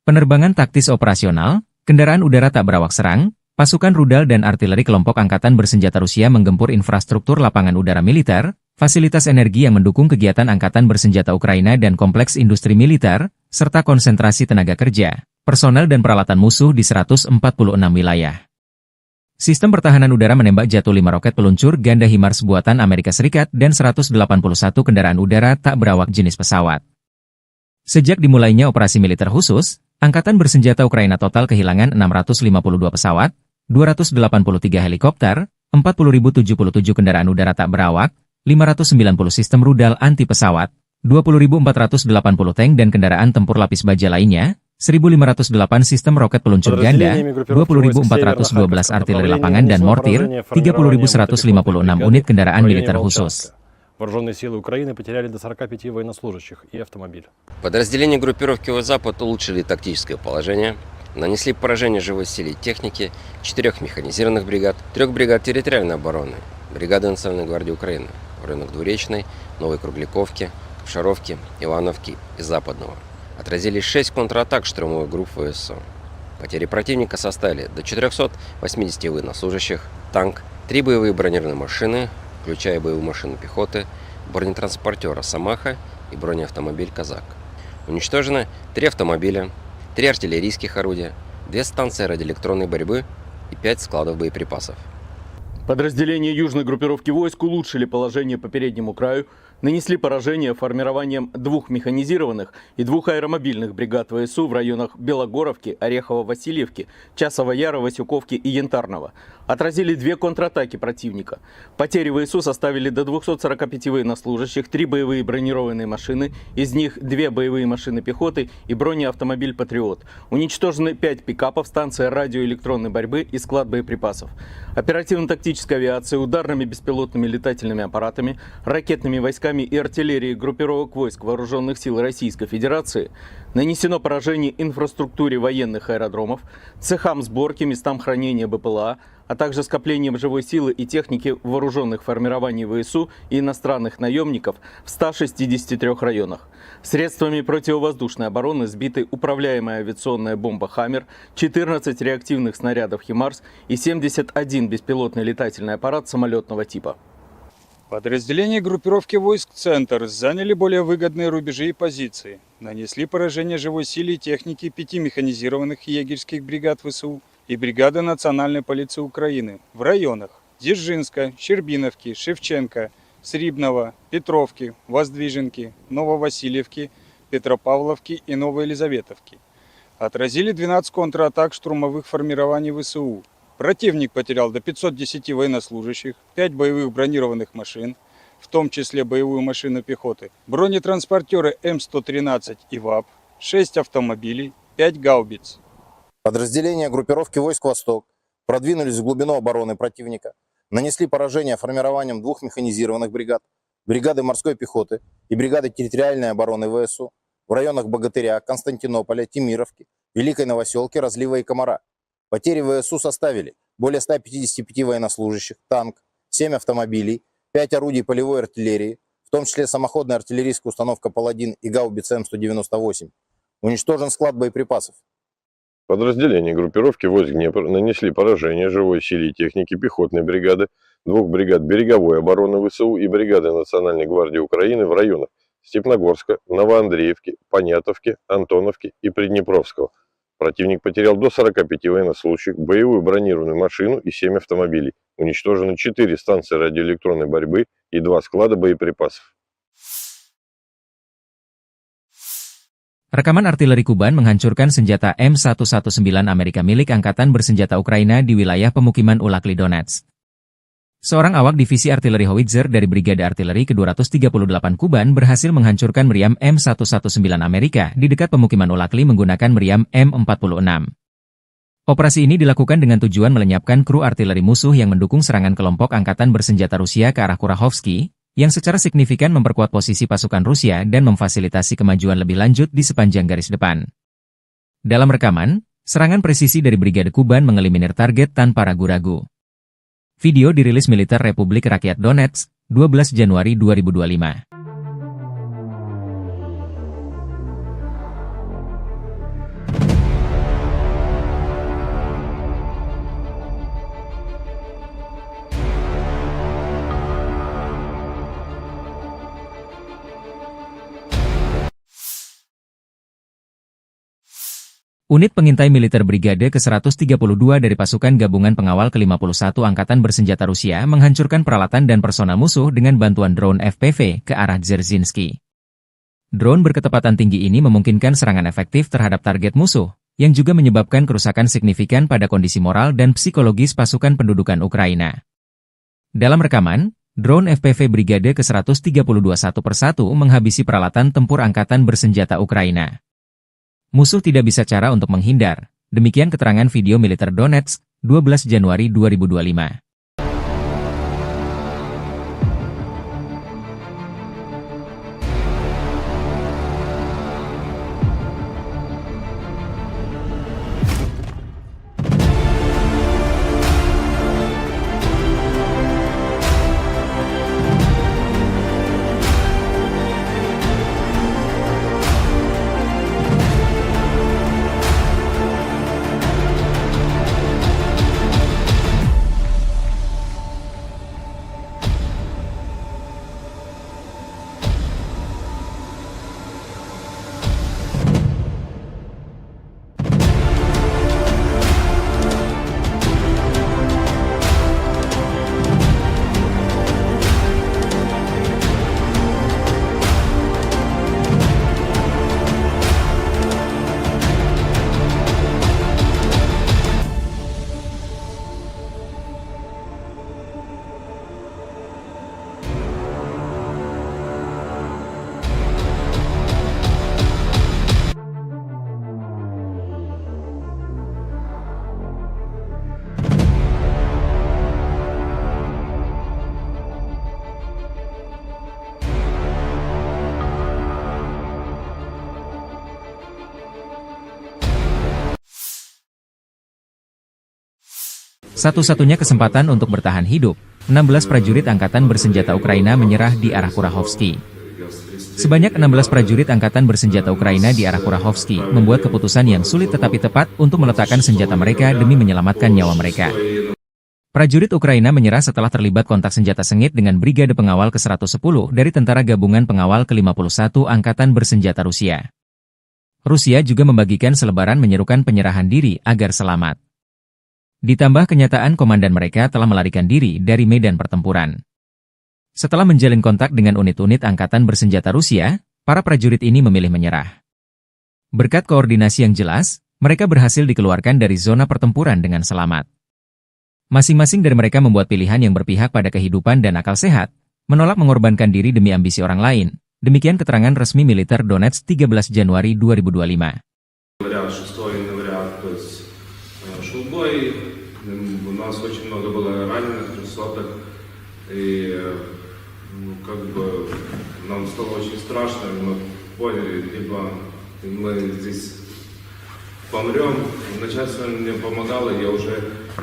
Penerbangan taktis operasional, kendaraan udara tak berawak serang, pasukan rudal dan artileri kelompok angkatan bersenjata Rusia menggempur infrastruktur lapangan udara militer, fasilitas energi yang mendukung kegiatan angkatan bersenjata Ukraina dan kompleks industri militer, serta konsentrasi tenaga kerja, personel dan peralatan musuh di seratus empat puluh enam wilayah. Sistem pertahanan udara menembak jatuh lima roket peluncur ganda HIMARS buatan Amerika Serikat dan seratus delapan puluh satu kendaraan udara tak berawak jenis pesawat. Sejak dimulainya operasi militer khusus, angkatan bersenjata Ukraina total kehilangan enam ratus lima puluh dua pesawat, dua ratus delapan puluh tiga helikopter, empat puluh ribu tujuh puluh tujuh kendaraan udara tak berawak, lima ratus sembilan puluh sistem rudal anti pesawat, dua puluh ribu empat ratus delapan puluh tank dan kendaraan tempur lapis baja lainnya, seribu lima ratus delapan sistem roket peluncur ganda, dua puluh ribu empat ratus dua belas artileri lapangan dan mortir, tiga puluh ribu seratus lima puluh enam unit kendaraan militer khusus. Вооружённые силы Украины потеряли до сорока пяти военнослужащих и автомобиль. Подразделения группировки Войск Запад улучшили тактическое положение, нанесли поражение живой силе и технике четырёх механизированных бригад, трёх бригад территориальной обороны, бригады Национальной гвардии Украины в районах Двуречной, Новой Кругляковки, Обшировки, Ивановки и Западного. Отразили шесть контратак штурмовых групп ВСУ. Потери противника составили до четырёхсот восьмидесяти военнослужащих, танк, три боевые бронированные машины, включая боевую машину пехоты, бронетранспортёр «Росомаха» и бронеавтомобиль «Казак». Уничтожено три автомобиля, три артиллерийских орудия, две станции радиоэлектронной борьбы и пять складов боеприпасов. Подразделения южной группировки войск улучшили положение по переднему краю, нанесли поражение формированиям двух механизированных и двух аэромобильных бригад ВСУ в районах Белогоровки, Орехово-Васильевки, Часового Яра, Васюковки и Янтарного. Отразили две контратаки противника. Потери ВСУ составили до двухсот сорока пяти военнослужащих, три боевые бронированные машины, из них две боевые машины пехоты и бронеавтомобиль «Патриот». Уничтожены пять пикапов, станция радиоэлектронной борьбы и склад боеприпасов. Оперативно-тактической авиацией, ударными беспилотными летательными аппаратами, ракетными войсками и артиллерией группировок войск Вооружённых сил Российской Федерации нанесено поражение инфраструктуре военных аэродромов, цехам сборки, местам хранения БПЛА, а также скоплениям живой силы и техники вооружённых формирований ВСУ и иностранных наёмников в ста шестидесяти трёх районах. Средствами противовоздушной обороны сбиты управляемая авиационная бомба «Хаммер», четырнадцать реактивных снарядов «ХИМАРС» и семьдесят один беспилотный летательный аппарат самолётного типа. Подразделения группировки войск «Центр» заняли более выгодные рубежи и позиции, нанесли поражение живой силе и технике пяти механизированных егерьских бригад ВСУ и бригады Национальной полиции Украины в районах Дзержинска, Щербиновки, Шевченко, Срібного, Петровки, Воздвиженки, Нововасильевки, Петропавловки и Новоелизаветовки. Отразили двенадцать контратак штурмовых формирований ВСУ. Противник потерял до пятьсот десяти военнослужащих, пять боевых бронированных машин, в том числе боевую машину пехоты, бронетранспортёры М сто тринадцать и ВАП, шесть автомобилей, пять гаубиц. Подразделения группировки войск «Восток» продвинулись в глубину обороны противника, нанесли поражение формированиям двух механизированных бригад, бригады морской пехоты и бригады территориальной обороны ВСУ в районах Богатыря, Константинополя, Темировки, Великой Новосёлки, Разлива и Комара. Потери ВСУ составили более ста пятидесяти пяти военнослужащих, танк, семь автомобилей, пять орудий полевой артиллерии, в том числе самоходная артиллерийская установка «Паладин» и гаубица М сто девяносто восемь. Уничтожен склад боеприпасов. Подразделения группировки войск «Днепр» нанесли поражение живой силе и технике пехотной бригады, двух бригад береговой обороны ВСУ и бригады Национальной гвардии Украины в районах Степногорска, Новоандреевки, Понятовки, Антоновки и Приднепровского. Противник потерял до сорока пяти военнослужащих, боевую бронированную машину и семь автомобилей. Уничтожено четыре станции радиоэлектронной борьбы и два склада боеприпасов. Rekaman artileri Kuban menghancurkan senjata M satu satu sembilan Amerika milik Angkatan Bersenjata Ukraina di wilayah pemukiman Ulakli, Donetsk. Seorang awak divisi artileri Howitzer dari Brigade Artileri kedua ratus tiga puluh delapan Kuban berhasil menghancurkan meriam M satu satu sembilan Amerika di dekat pemukiman Ulakli menggunakan meriam M empat puluh enam. Operasi ini dilakukan dengan tujuan melenyapkan kru artileri musuh yang mendukung serangan kelompok angkatan bersenjata Rusia ke arah Kurahovsky, yang secara signifikan memperkuat posisi pasukan Rusia dan memfasilitasi kemajuan lebih lanjut di sepanjang garis depan. Dalam rekaman, serangan presisi dari Brigade Kuban mengeliminir target tanpa ragu-ragu. Video dirilis militer Republik Rakyat Donetsk, dua belas Januari dua ribu dua lima. Unit pengintai militer Brigade ke seratus tiga puluh dua dari Pasukan Gabungan Pengawal ke lima puluh satu Angkatan Bersenjata Rusia menghancurkan peralatan dan personel musuh dengan bantuan drone F P V ke arah Dzerzhinsky. Drone berkecepatan tinggi ini memungkinkan serangan efektif terhadap target musuh, yang juga menyebabkan kerusakan signifikan pada kondisi moral dan psikologis pasukan pendudukan Ukraina. Dalam rekaman, drone F P V Brigade ke seratus tiga puluh dua satu persatu menghabisi peralatan tempur angkatan bersenjata Ukraina. Musuh tidak bisa cara untuk menghindar, demikian keterangan video militer Donetsk, dua belas Januari dua ribu dua lima. Satu-satunya kesempatan untuk bertahan hidup, enam belas prajurit angkatan bersenjata Ukraina menyerah di arah Kurahovsky. Sebanyak enam belas prajurit angkatan bersenjata Ukraina di arah Kurahovsky membuat keputusan yang sulit tetapi tepat untuk meletakkan senjata mereka demi menyelamatkan nyawa mereka. Prajurit Ukraina menyerah setelah terlibat kontak senjata sengit dengan Brigade Pengawal ke seratus sepuluh dari Tentara Gabungan Pengawal ke lima puluh satu Angkatan Bersenjata Rusia. Rusia juga membagikan selebaran menyerukan penyerahan diri agar selamat. Ditambah kenyataan komandan mereka telah melarikan diri dari medan pertempuran. Setelah menjalin kontak dengan unit-unit angkatan bersenjata Rusia, para prajurit ini memilih menyerah. Berkat koordinasi yang jelas, mereka berhasil dikeluarkan dari zona pertempuran dengan selamat. Masing-masing dari mereka membuat pilihan yang berpihak pada kehidupan dan akal sehat, menolak mengorbankan diri demi ambisi orang lain. Demikian keterangan resmi militer Donetsk tiga belas Januari dua ribu dua lima. Января, шестого января, то есть, э, шёл бой. М, у нас очень много было раненых, трёхсотых. И, э, ну, как бы, нам стало очень страшно, и мы поняли, либо мы здесь помрём. Начальство мне помогало, я уже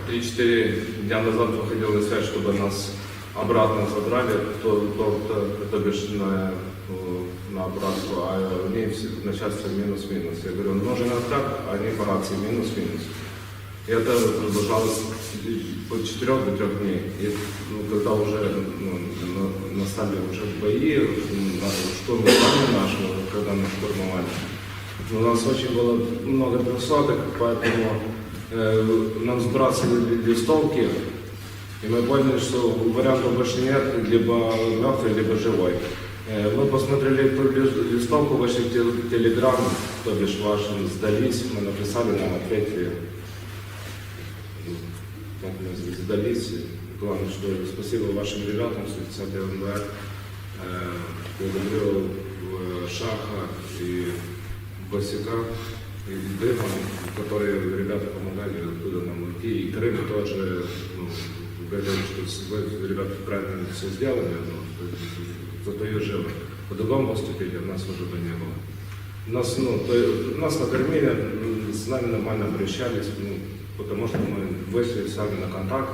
три-четыре дня назад выходил на связь, чтобы нас обратно забрали, то, то, то, то бишь на, э, на обратку, а мне всё начальство минус-минус. Я говорю: «Нужен откат», они по рации: «Минус-минус». И это продолжалось от четырёх до трёх дней. И, ну, когда уже, ну, на-, настали уже бои, м, на-, штурм здания нашего, когда мы штурмовали, у нас очень было много трёхсотых, поэтому, э, нам сбрасывали листовки, и мы поняли, что вариантов больше нет, либо мёртвый, либо живой. Э, мы посмотрели ту лис-, листовку, вышли в те-, Telegram, то бишь вашим, «Сдались», мы написали, нам ответили. Как мы сдались. Главное, что спасибо вашим ребятам, сто десятый МБР. Э, благодарю, э, Шаха и Босика, и Дыма, которые ребята помогали, откуда нам уйти. И Крым тоже, ну, говорил, что с-, вы, ребята, правильно всё сделали, ну, зато и живы. По-другому поступили, у нас уже бы не было. Нас, ну, то, нас накормили, м, с нами нормально обращались, ну, потому что мы вышли сами на контакт,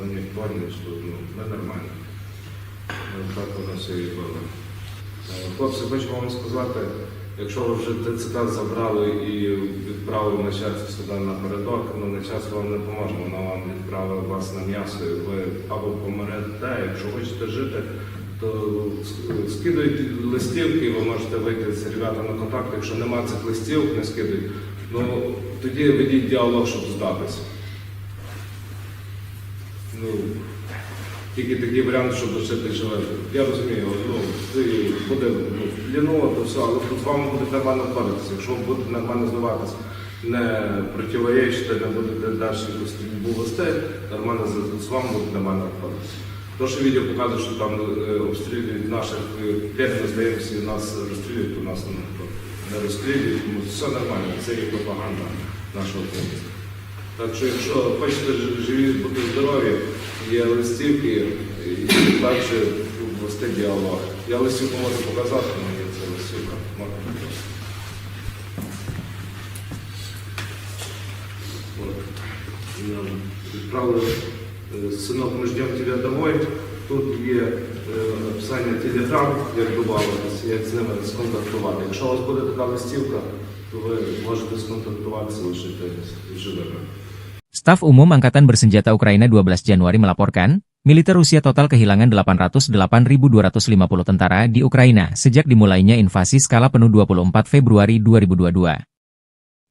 Вони поняли, що, ну, ми нормально. Ну, так воно все і було. Е, хлопці, хочу вам сказати, якщо ви вже Т Ц К забрали і відправили начальство сюди напередок, ну, начальство вам не поможе, воно вам відправить вас на м'ясо, і ви або помрете, якщо хочете жити, то с-, скидуйте листівки, ви можете вийти з ребятами на контакт, якщо нема цих листівок, не скидуйте, ну, тоді ведіть діалог, щоб здатися. Ну, тільки такий варіант, щоб лишити живим. Я розумію, ну, це буде, ну, ліново, то все, але тут з вами будуть нормально обходитися. Якщо ви будете нормально здаватись, не противоречити, не будете далі якусь стрільбу вести, нормально з, з вами будуть нормально обходитися. То, що відео показує, що там, е, обстрілюють наших, е, п'ять ми здаємося, і нас розстрілюють, то нас не, не розстрілюють, тому все нормально, це є пропаганда нашого керівництва. Так що, якщо хочете ж-, живі, бути здорові, є листівки, і далі вести діалог. Я листівку можу показати, але є це листівка. Можна показати. От. Нам відправили, е, «Сынок, мы ждём тебя домой». Тут є, е, описання Telegram, як добавитися, як з ними сконтактувати. Якщо у вас буде така листівка, то ви можете сконтактуватися, лишити живими. Staf Umum Angkatan Bersenjata Ukraina dua belas Januari melaporkan, militer Rusia total kehilangan delapan ratus delapan ribu dua ratus lima puluh tentara di Ukraina sejak dimulainya invasi skala penuh dua puluh empat Februari dua ribu dua dua.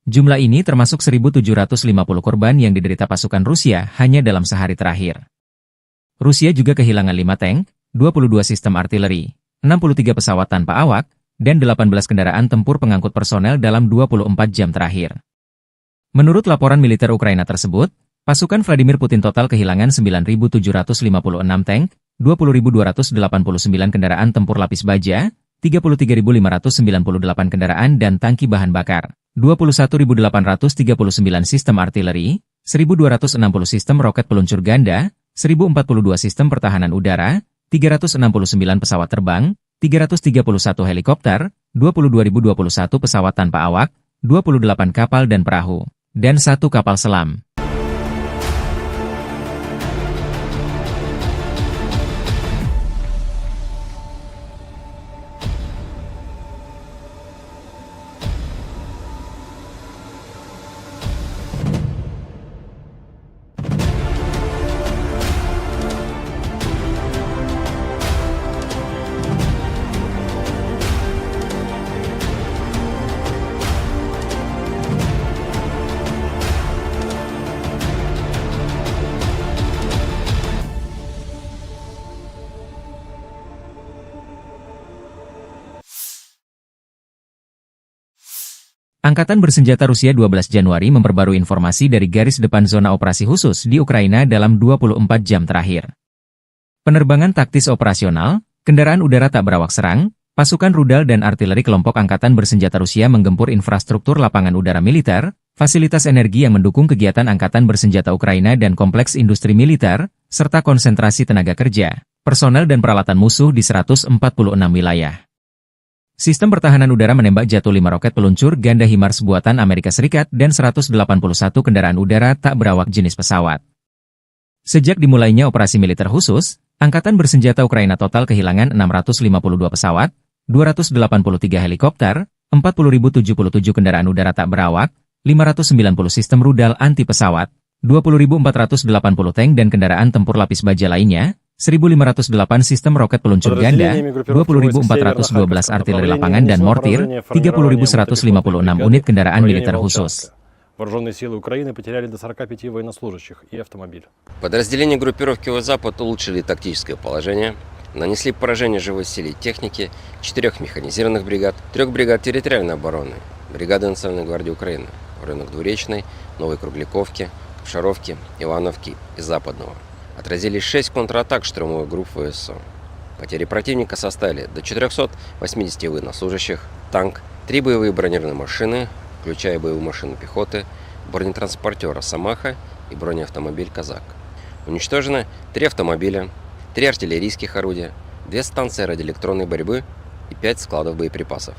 Jumlah ini termasuk seribu tujuh ratus lima puluh korban yang diderita pasukan Rusia hanya dalam sehari terakhir. Rusia juga kehilangan lima tank, dua puluh dua sistem artileri, enam puluh tiga pesawat tanpa awak, dan delapan belas kendaraan tempur pengangkut personel dalam dua puluh empat jam terakhir. Menurut laporan militer Ukraina tersebut, pasukan Vladimir Putin total kehilangan sembilan ribu tujuh ratus lima puluh enam tank, dua puluh ribu dua ratus delapan puluh sembilan kendaraan tempur lapis baja, tiga puluh tiga ribu lima ratus sembilan puluh delapan kendaraan dan tangki bahan bakar, dua puluh satu ribu delapan ratus tiga puluh sembilan sistem artileri, seribu dua ratus enam puluh sistem roket peluncur ganda, seribu empat puluh dua sistem pertahanan udara, tiga ratus enam puluh sembilan pesawat terbang, tiga ratus tiga puluh satu helikopter, dua puluh dua ribu dua puluh satu pesawat tanpa awak, dua puluh delapan kapal dan perahu, dan satu kapal selam. Angkatan Bersenjata Rusia dua belas Januari memperbarui informasi dari garis depan zona operasi khusus di Ukraina dalam dua puluh empat jam terakhir. Penerbangan taktis operasional, kendaraan udara tak berawak serang, pasukan rudal dan artileri kelompok Angkatan Bersenjata Rusia menggempur infrastruktur lapangan udara militer, fasilitas energi yang mendukung kegiatan Angkatan Bersenjata Ukraina dan kompleks industri militer, serta konsentrasi tenaga kerja, personel dan peralatan musuh di seratus empat puluh enam wilayah. Sistem pertahanan udara menembak jatuh lima roket peluncur ganda HIMARS buatan Amerika Serikat dan seratus delapan puluh satu kendaraan udara tak berawak jenis pesawat. Sejak dimulainya operasi militer khusus, Angkatan Bersenjata Ukraina total kehilangan enam ratus lima puluh dua pesawat, dua ratus delapan puluh tiga helikopter, empat puluh ribu tujuh puluh tujuh kendaraan udara tak berawak, lima ratus sembilan puluh sistem rudal anti pesawat, dua puluh ribu empat ratus delapan puluh tank dan kendaraan tempur lapis baja lainnya, seribu lima ratus delapan sistem roket peluncur ganda, dua puluh ribu empat ratus dua belas artileri lapangan dan mortir, tiga puluh ribu seratus lima puluh enam unit kendaraan militer khusus. Вооружённые силы Украины потеряли до сорока пяти военнослужащих и автомобиль. Подразделения группировки Войск Запад улучшили тактическое положение, нанесли поражение живой силе и технике четырёх механизированных бригад, трёх бригад территориальной обороны, бригады Национальной гвардии Украины в районах Двуречной, Новой Кругляковки, Кушаровки, Ивановки и Западного. Отразили шесть контратак штурмовых групп В С О. Потери противника составили до четырёхсот восьмидесяти военнослужащих, танк, три боевые бронированные машины, включая боевую машину пехоты, бронетранспортёр «Росомаха» и бронеавтомобиль «Казак». Уничтожено три автомобиля, три артиллерийских орудия, две станции радиоэлектронной борьбы и пять складов боеприпасов.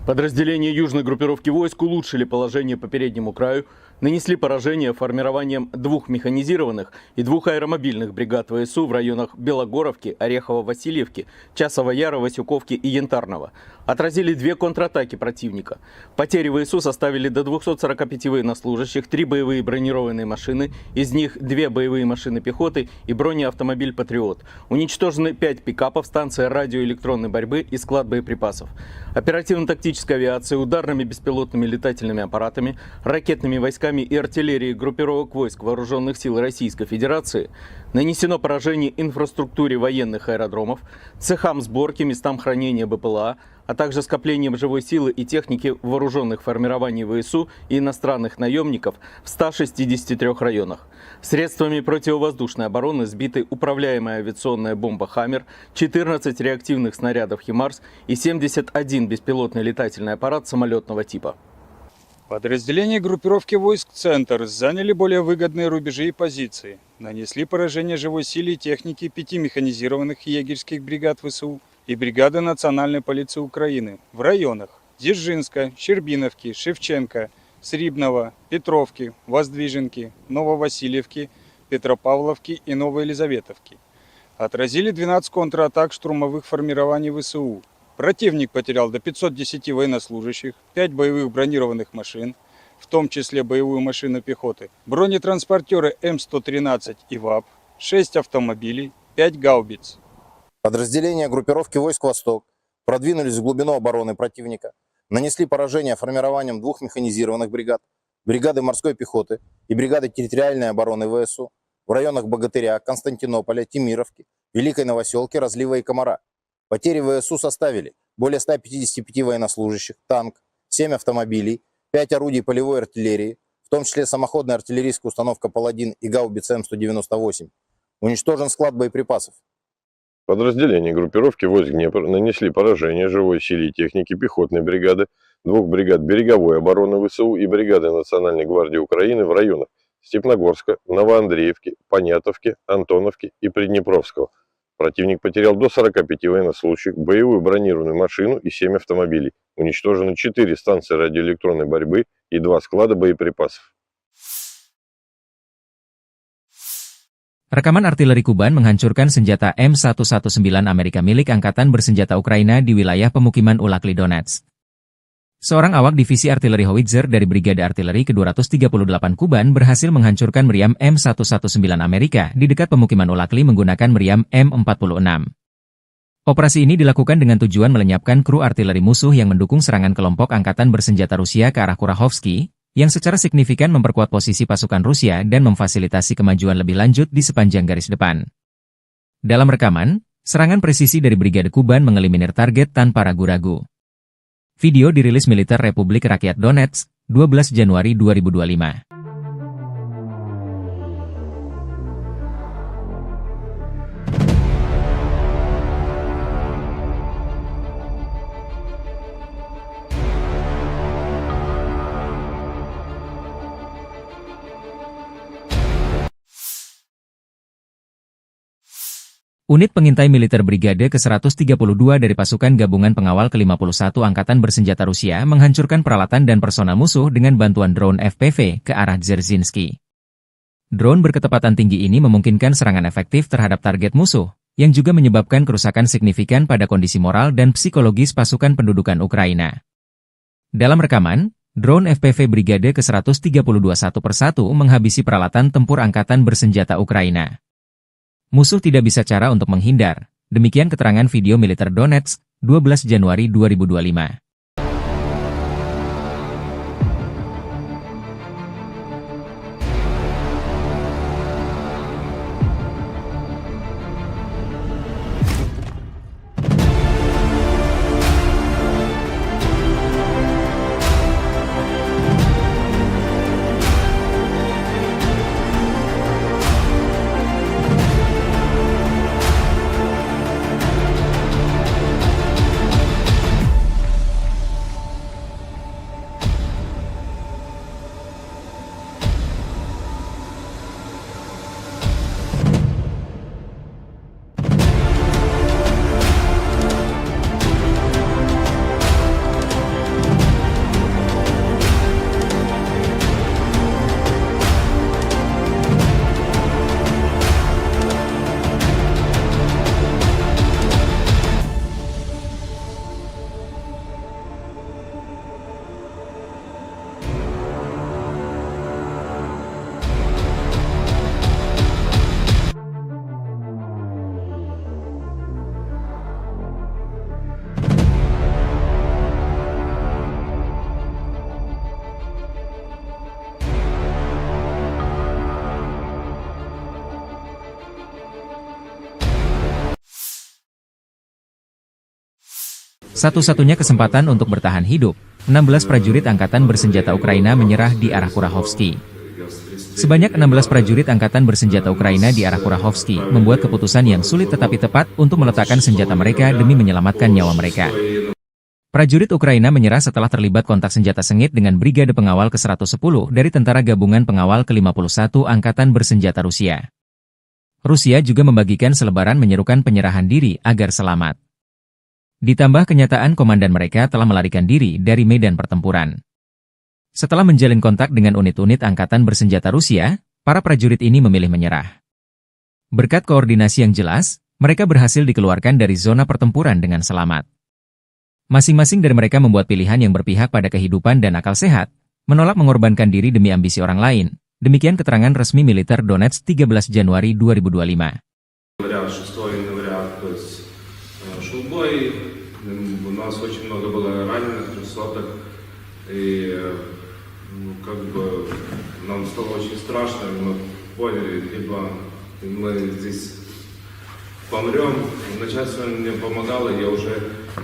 Подразделения южной группировки войск улучшили положение по переднему краю Нанесли поражение формированием двух механизированных и двух аэромобильных бригад В С У в районах Белогоровки, Орехово-Васильевки, Часового Яра, Васюковки и Янтарного. Отразили две контратаки противника. Потери В С У составили до двухсот сорока пяти военнослужащих, три боевые бронированные машины, из них две боевые машины пехоты и бронеавтомобиль «Патриот». Уничтожены пять пикапов, станция радиоэлектронной борьбы и склад боеприпасов. Оперативно-тактической авиацией, ударными беспилотными летательными аппаратами, ракетными войсками и артиллерией группировок войск Вооружённых сил Российской Федерации нанесено поражение инфраструктуре военных аэродромов, цехам сборки, местам хранения Б П Л А, а также скоплением живой силы и техники вооружённых формирований В С У и иностранных наёмников в ста шестидесяти трёх районах. Средствами противовоздушной обороны сбиты управляемая авиационная бомба «Хаммер», четырнадцать реактивных снарядов «Химарс» и семьдесят один беспилотный летательный аппарат самолётного типа. Подразделения группировки войск «Центр» заняли более выгодные рубежи и позиции, нанесли поражение живой силе и технике пяти механизированных егерьских бригад В С У и бригады Национальной полиции Украины в районах Дзержинска, Щербиновки, Шевченко, Срібного, Петровки, Воздвиженки, Нововасильевки, Петропавловки и Новоелизаветовки. Отразили двенадцать контратак штурмовых формирований В С У. Противник потерял до пятьсот десяти военнослужащих, пять боевых бронированных машин, в том числе боевую машину пехоты, бронетранспортёры М сто тринадцать и ВАП, шесть автомобилей, пять гаубиц. Подразделения группировки войск «Восток» продвинулись в глубину обороны противника, нанесли поражение формированиям двух механизированных бригад, бригады морской пехоты и бригады территориальной обороны В С У в районах Богатыря, Константинополя, Темировки, Великой Новосёлки, Разлива и Комара. Потери В С У составили более ста пятидесяти пяти военнослужащих, танк, семь автомобилей, пять орудий полевой артиллерии, в том числе самоходная артиллерийская установка «Паладин» и гаубица М сто девяносто восемь. Уничтожен склад боеприпасов. Подразделения группировки войск «Днепр» нанесли поражение живой силе и технике пехотной бригады, двух бригад береговой обороны В С У и бригады Национальной гвардии Украины в районах Степногорска, Новоандреевки, Понятовки, Антоновки и Приднепровского. Противник потерял до сорока пяти военнослужащих, боевую бронированную машину и семь автомобилей. Уничтожено четыре станции радиоэлектронной борьбы и два склада боеприпасов. Rekaman artileri Kuban menghancurkan senjata M satu satu sembilan Amerika milik Angkatan Bersenjata Ukraina di wilayah pemukiman Ulakli Donetsk. Seorang awak Divisi Artileri Howitzer dari Brigade Artileri kedua ratus tiga puluh delapan Kuban berhasil menghancurkan meriam M satu satu sembilan Amerika di dekat pemukiman Ulakli menggunakan meriam M empat puluh enam. Operasi ini dilakukan dengan tujuan melenyapkan kru artileri musuh yang mendukung serangan kelompok angkatan bersenjata Rusia ke arah Kurahovsky, yang secara signifikan memperkuat posisi pasukan Rusia dan memfasilitasi kemajuan lebih lanjut di sepanjang garis depan. Dalam rekaman, serangan presisi dari Brigade Kuban mengeliminir target tanpa ragu-ragu. Video dirilis militer Republik Rakyat Donetsk, dua belas Januari dua ribu dua puluh lima. Unit pengintai militer Brigade ke seratus tiga puluh dua dari Pasukan Gabungan Pengawal ke lima puluh satu Angkatan Bersenjata Rusia menghancurkan peralatan dan personel musuh dengan bantuan drone F P V ke arah Dzerzhinsky. Drone berkecepatan tinggi ini memungkinkan serangan efektif terhadap target musuh, yang juga menyebabkan kerusakan signifikan pada kondisi moral dan psikologis pasukan pendudukan Ukraina. Dalam rekaman, drone F P V Brigade ke seratus tiga puluh dua satu persatu menghabisi peralatan tempur angkatan bersenjata Ukraina. Musuh tidak bisa cara untuk menghindar. Demikian keterangan video militer Donetsk, dua belas Januari dua ribu dua puluh lima. Satu-satunya kesempatan untuk bertahan hidup, enam belas prajurit angkatan bersenjata Ukraina menyerah di arah Kurahovsky. Sebanyak enam belas prajurit angkatan bersenjata Ukraina di arah Kurahovsky membuat keputusan yang sulit tetapi tepat untuk meletakkan senjata mereka demi menyelamatkan nyawa mereka. Prajurit Ukraina menyerah setelah terlibat kontak senjata sengit dengan Brigade Pengawal ke seratus sepuluh dari Tentara Gabungan Pengawal ke lima puluh satu Angkatan Bersenjata Rusia. Rusia juga membagikan selebaran menyerukan penyerahan diri agar selamat. Ditambah kenyataan komandan mereka telah melarikan diri dari medan pertempuran. Setelah menjalin kontak dengan unit-unit angkatan bersenjata Rusia, para prajurit ini memilih menyerah. Berkat koordinasi yang jelas, mereka berhasil dikeluarkan dari zona pertempuran dengan selamat. Masing-masing dari mereka membuat pilihan yang berpihak pada kehidupan dan akal sehat, menolak mengorbankan diri demi ambisi orang lain. Demikian keterangan resmi militer Donetsk, tiga belas Januari dua ribu dua puluh lima. Говорят, шестого января, то есть э, шел бой, м, у нас очень много было раненых, трёхсотых, и э, ну, как бы нам стало очень страшно, и мы поняли, либо мы здесь помрём. Начальство мне помогало, я уже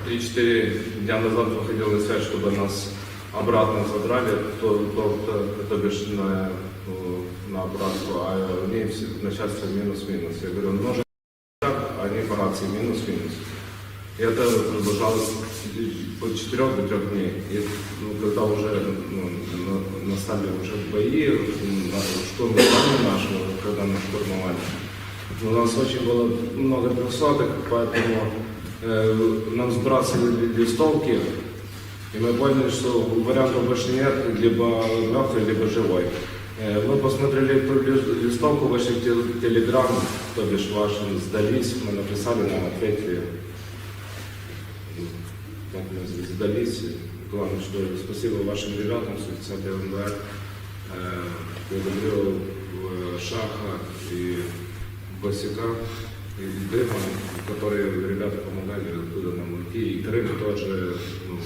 три-четыре дня назад выходил на связь, чтобы нас обратно забрали, то, то, то, то бишь на, э, на обратку, а они все, начальство минус-минус. Я говорю, ну же, они по рации минус-минус. И это продолжалось по четырех до трех дней. И ну, когда уже ну, на- настали уже бои, на- штурм здания нашего, когда нас штурмовали, у нас очень было много трёхсотых, поэтому э, нам сбрасывали листовки, и мы поняли, что вариантов больше нет, либо мертвый, либо живой. Э, мы посмотрели эту лис- листовку, вышли в тел- Телеграм, то бишь вашим сдались, мы написали, нам ответили. Так мы с- сдались. Главное, что спасибо вашим ребятам, с тридцатого января. Э, благодарю э, Шаха и Босика, и Дыма, которые ребята помогали, откуда нам уйти. И Крым тоже, ну,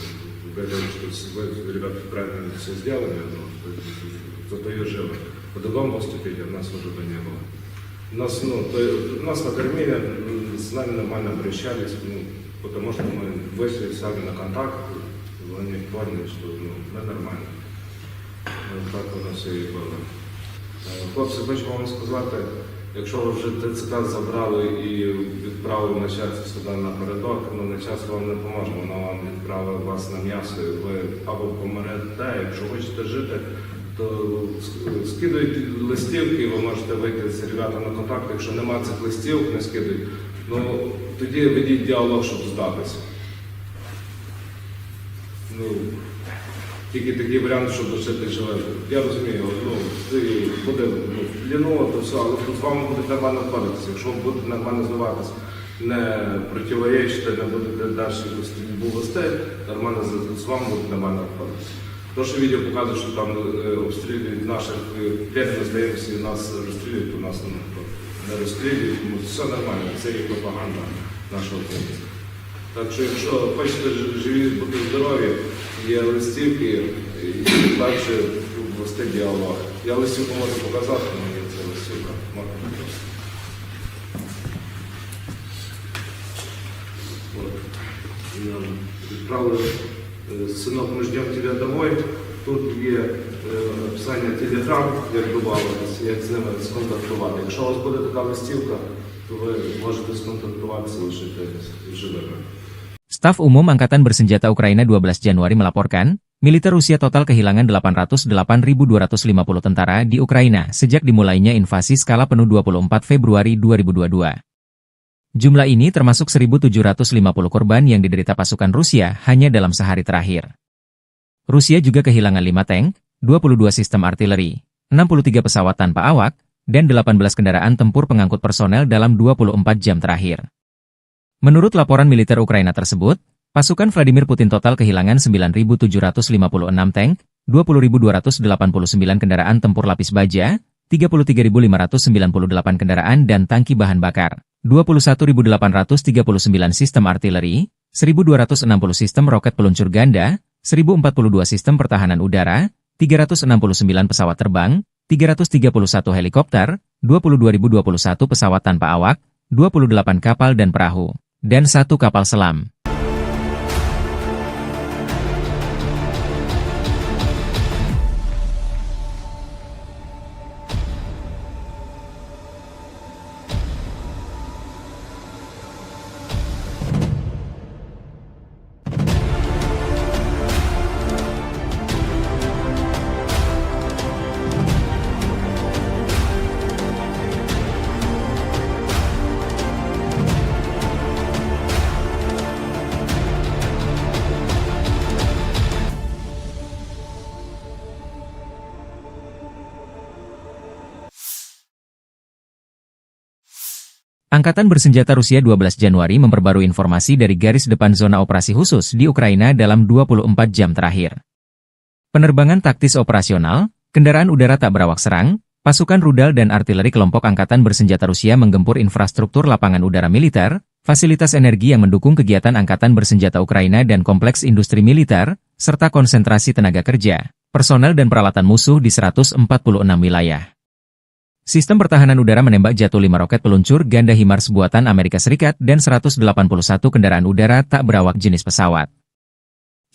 говорил, что с- вы, ребята, правильно все сделали, но зато и живы. По-другому поступили, у нас уже бы не было. Нас, ну, то, нас накормили, м, с нами нормально обращались, ну, потому что мы вышли сами на контакт, они поняли, что ну, мы нормально. Ну, так воно все і було. Е, Хлопці, хочу вам сказати, якщо ви вже Т Ц К забрали і відправили начальство сюди напередок, ну начальство вам не поможе, воно вам відправить вас на м'ясо, і ви або помрете, якщо хочете жити, то ск- скидуйте листівки, ви можете вийти з ребятами на контакт, якщо нема цих листівок, не скидуйте. Ну, тоді ведіть діалог, щоб здатися. Ну, тільки такий варіант, щоб лишити живим. Я розумію, ну, це буде ну, ліново, то все, але з вами будуть нормально обходитися. Якщо ви будете нормально здаватись, не противоречити, не будете далі якусь стрільбу вести, нормально з, з вами будуть нормально обходитися. То, що відео показує, що там е, обстрілюють наших е, п'ять, ми здаємося, і нас розстрілюють, то нас ну, не розстрілюють, тому все нормально, це є пропаганда нашого боку. Так що, якщо хочете ж- живі, бути здорові, є листівки і далі вести діалог. Я листівку можу показати, але є це листівка. Можна показати. От. Нам відправили е, синок, ми ждемо тебе домой. Тут є е, описання Telegram, як добавитися, як з ними сконтактувати. Якщо у вас буде така листівка, то ви можете сконтактуватися лише живими. Staf Umum Angkatan Bersenjata Ukraina dua belas Januari melaporkan, militer Rusia total kehilangan delapan ratus delapan ribu dua ratus lima puluh tentara di Ukraina sejak dimulainya invasi skala penuh dua puluh empat Februari dua ribu dua puluh dua. Jumlah ini termasuk seribu tujuh ratus lima puluh korban yang diderita pasukan Rusia hanya dalam sehari terakhir. Rusia juga kehilangan lima tank, dua puluh dua sistem artileri, enam puluh tiga pesawat tanpa awak, dan delapan belas kendaraan tempur pengangkut personel dalam dua puluh empat jam terakhir. Menurut laporan militer Ukraina tersebut, pasukan Vladimir Putin total kehilangan sembilan ribu tujuh ratus lima puluh enam tank, dua puluh ribu dua ratus delapan puluh sembilan kendaraan tempur lapis baja, tiga puluh tiga ribu lima ratus sembilan puluh delapan kendaraan dan tangki bahan bakar, dua puluh satu ribu delapan ratus tiga puluh sembilan sistem artileri, seribu dua ratus enam puluh sistem roket peluncur ganda, seribu empat puluh dua sistem pertahanan udara, tiga ratus enam puluh sembilan pesawat terbang, tiga ratus tiga puluh satu helikopter, dua puluh dua ribu dua puluh satu pesawat tanpa awak, dua puluh delapan kapal dan perahu, dan satu kapal selam. Angkatan Bersenjata Rusia dua belas Januari memperbarui informasi dari garis depan zona operasi khusus di Ukraina dalam dua puluh empat jam terakhir. Penerbangan taktis operasional, kendaraan udara tak berawak serang, pasukan rudal dan artileri kelompok angkatan bersenjata Rusia menggempur infrastruktur lapangan udara militer, fasilitas energi yang mendukung kegiatan angkatan bersenjata Ukraina dan kompleks industri militer, serta konsentrasi tenaga kerja, personel dan peralatan musuh di seratus empat puluh enam wilayah. Sistem pertahanan udara menembak Jato lima roket peluncur ganda HIMARS buatan Amerika Serikat dan seratus delapan puluh satu kendaraan udara tak berawak jenis pesawat.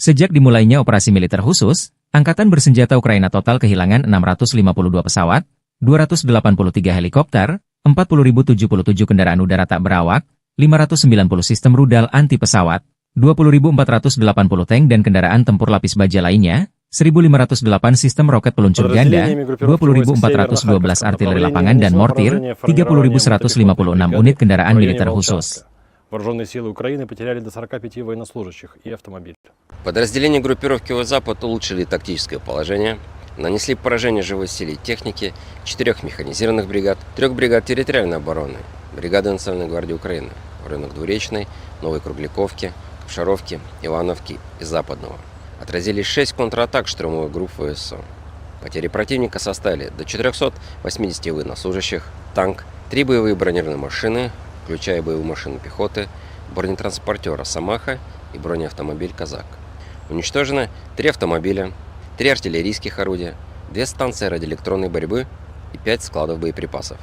Sejak dimulainya operasi militer khusus, angkatan bersenjata Ukraina total kehilangan enam ratus lima puluh dua pesawat, dua ratus delapan puluh tiga helikopter, empat puluh ribu tujuh puluh tujuh kendaraan udara tak berawak, lima ratus sembilan puluh sistem rudal anti pesawat, dua puluh ribu empat ratus delapan puluh tank dan kendaraan tempur lapis baja lainnya, seribu lima ratus delapan sistem roket peluncur ganda, dua puluh ribu empat ratus dua belas artileri lapangan dan mortir, tiga puluh ribu seratus lima puluh enam unit kendaraan militer khusus. Вооружённые силы Украины потеряли до сорока пяти военнослужащих и автомобиль. Подразделения группировки Войск Запад улучшили тактическое положение, нанесли поражение живой силе и технике четырёх механизированных бригад, трёх бригад территориальной обороны, бригады Национальной гвардии Украины в районах Двуречной, Новой Кругляковки, Кушаровки, Ивановки и Западного. Отразили шесть контратак штурмовых групп ВСУ. Потери противника составили до четырёхсот восьмидесяти военнослужащих, танк, три боевые бронированные машины, включая боевую машину пехоты, бронетранспортёр «Росомаха» и бронеавтомобиль «Казак». Уничтожено три автомобиля, три артиллерийских орудия, две станции радиоэлектронной борьбы и пять складов боеприпасов.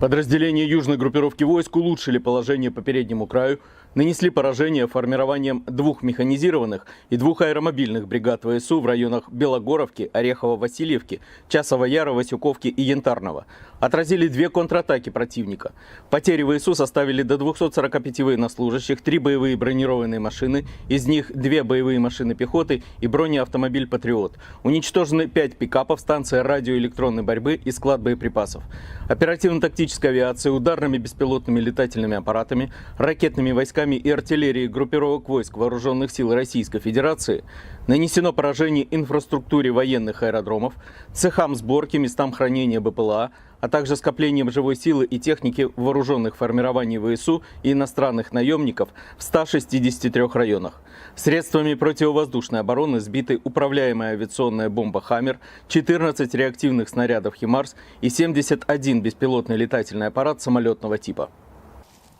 Подразделения южной группировки войск улучшили положение по переднему краю, нанесли поражение формированием двух механизированных и двух аэромобильных бригад ВСУ в районах Белогоровки, Орехово-Васильевки, Часового Яра, Васюковки и Янтарного. Отразили две контратаки противника. Потери ВСУ составили до двухсот сорока пяти военнослужащих, три боевые бронированные машины, из них две боевые машины пехоты и бронеавтомобиль «Патриот». Уничтожены пять пикапов, станция радиоэлектронной борьбы и склад боеприпасов. Оперативно-тактической авиацией, ударными беспилотными летательными аппаратами, ракетными войсками и артиллерией группировок войск Вооружённых сил Российской Федерации нанесено поражение инфраструктуре военных аэродромов, цехам сборки, местам хранения БПЛА, а также скоплениям живой силы и техники вооружённых формирований ВСУ и иностранных наёмников в ста шестидесяти трёх районах. Средствами противовоздушной обороны сбиты управляемая авиационная бомба «Хаммер», четырнадцать реактивных снарядов «ХИМАРС» и семьдесят один беспилотный летательный аппарат самолётного типа.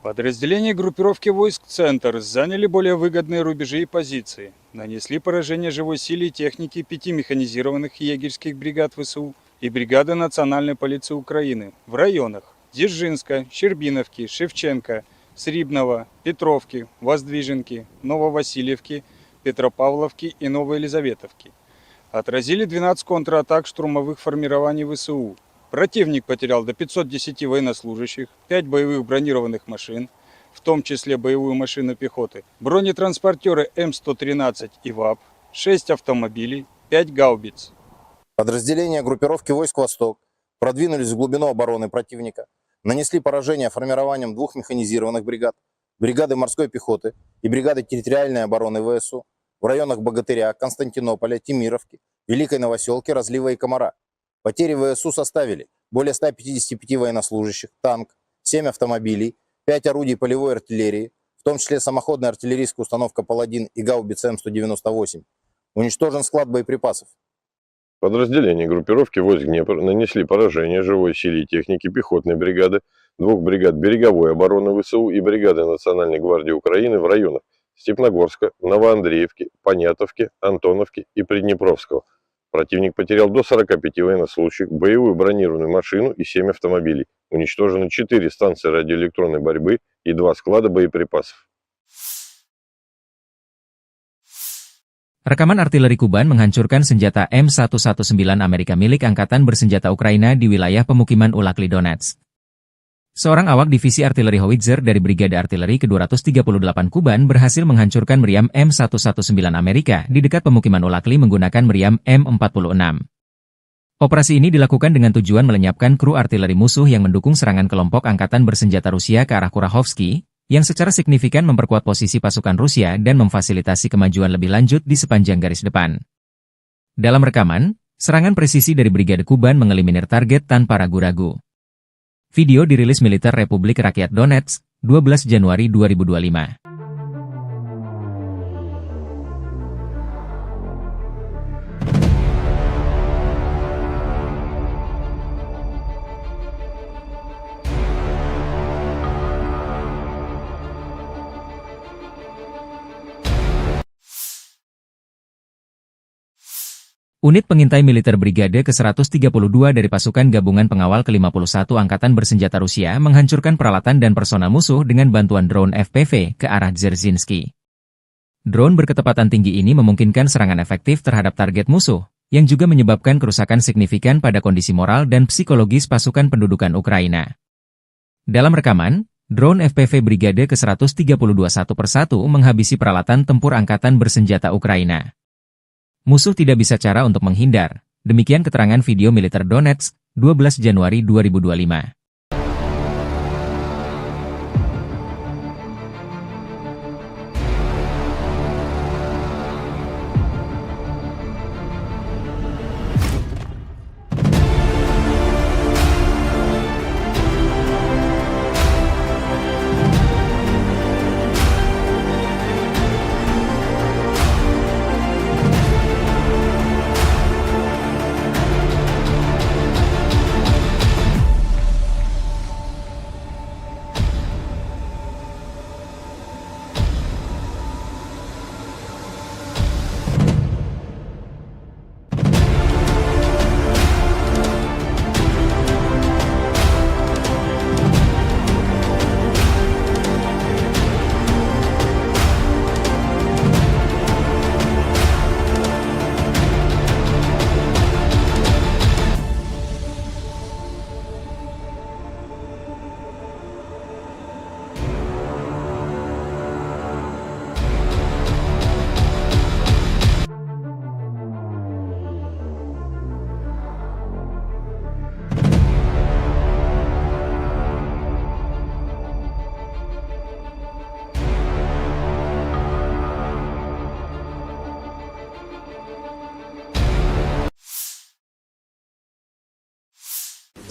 Подразделения группировки войск «Центр» заняли более выгодные рубежи и позиции, нанесли поражение живой силе и технике пяти механизированных егерских бригад ВСУ и бригады Национальной полиции Украины в районах Дзержинска, Щербиновки, Шевченко, Срібного, Петровки, Воздвиженки, Нововасильевки, Петропавловки и Новоелизаветовки. Отразили двенадцать контратак штурмовых формирований ВСУ. Противник потерял до пятьсот десяти военнослужащих, пять боевых бронированных машин, в том числе боевую машину пехоты, бронетранспортёры М сто тринадцать и ВАП, шесть автомобилей, пять гаубиц. Подразделения группировки войск «Восток» продвинулись в глубину обороны противника, нанесли поражение формированием двух механизированных бригад, бригады морской пехоты и бригады территориальной обороны ВСУ в районах Богатыря, Константинополя, Темировки, Великой Новосёлки, Разлива и Комара. Потери ВСУ составили более ста пятидесяти пяти военнослужащих, танк, семь автомобилей, пять орудий полевой артиллерии, в том числе самоходная артиллерийская установка «Паладин» и гаубица М сто девяносто восемь. Уничтожен склад боеприпасов. Подразделения группировки войск «Днепр» нанесли поражение живой силе и технике пехотной бригады, двух бригад береговой обороны ВСУ и бригады Национальной гвардии Украины в районах Степногорска, Новоандреевки, Понятовки, Антоновки и Приднепровского. Противник потерял до сорока пяти военнослужащих, боевую бронированную машину и семь автомобилей. Уничтожены четыре станции радиоэлектронной борьбы и два склада боеприпасов. Rekaman artileri Kuban menghancurkan senjata M satu satu sembilan Amerika milik Angkatan Bersenjata Ukraina di wilayah pemukiman Ulakli Donetsk. Seorang awak divisi artileri howitzer dari Brigade Artileri kedua ratus tiga puluh delapan Kuban berhasil menghancurkan meriam M satu satu sembilan Amerika di dekat pemukiman Ulakli menggunakan meriam M empat puluh enam. Operasi ini dilakukan dengan tujuan melenyapkan kru artileri musuh yang mendukung serangan kelompok angkatan bersenjata Rusia ke arah Kurahovsky, yang secara signifikan memperkuat posisi pasukan Rusia dan memfasilitasi kemajuan lebih lanjut di sepanjang garis depan. Dalam rekaman, serangan presisi dari Brigade Kuban mengeliminir target tanpa ragu-ragu. Video dirilis militer Republik Rakyat Donetsk, dua belas Januari dua ribu dua lima. Unit pengintai militer Brigade ke seratus tiga puluh dua dari Pasukan Gabungan Pengawal ke lima puluh satu Angkatan Bersenjata Rusia menghancurkan peralatan dan personal musuh dengan bantuan drone F P V ke arah Dzerzhinsky. Drone berkecepatan tinggi ini memungkinkan serangan efektif terhadap target musuh, yang juga menyebabkan kerusakan signifikan pada kondisi moral dan psikologis pasukan pendudukan Ukraina. Dalam rekaman, drone F P V Brigade ke seratus tiga puluh dua satu persatu menghabisi peralatan tempur angkatan bersenjata Ukraina. Musuh tidak bisa cara untuk menghindar, demikian keterangan video militer Donetsk, dua belas Januari dua ribu dua lima.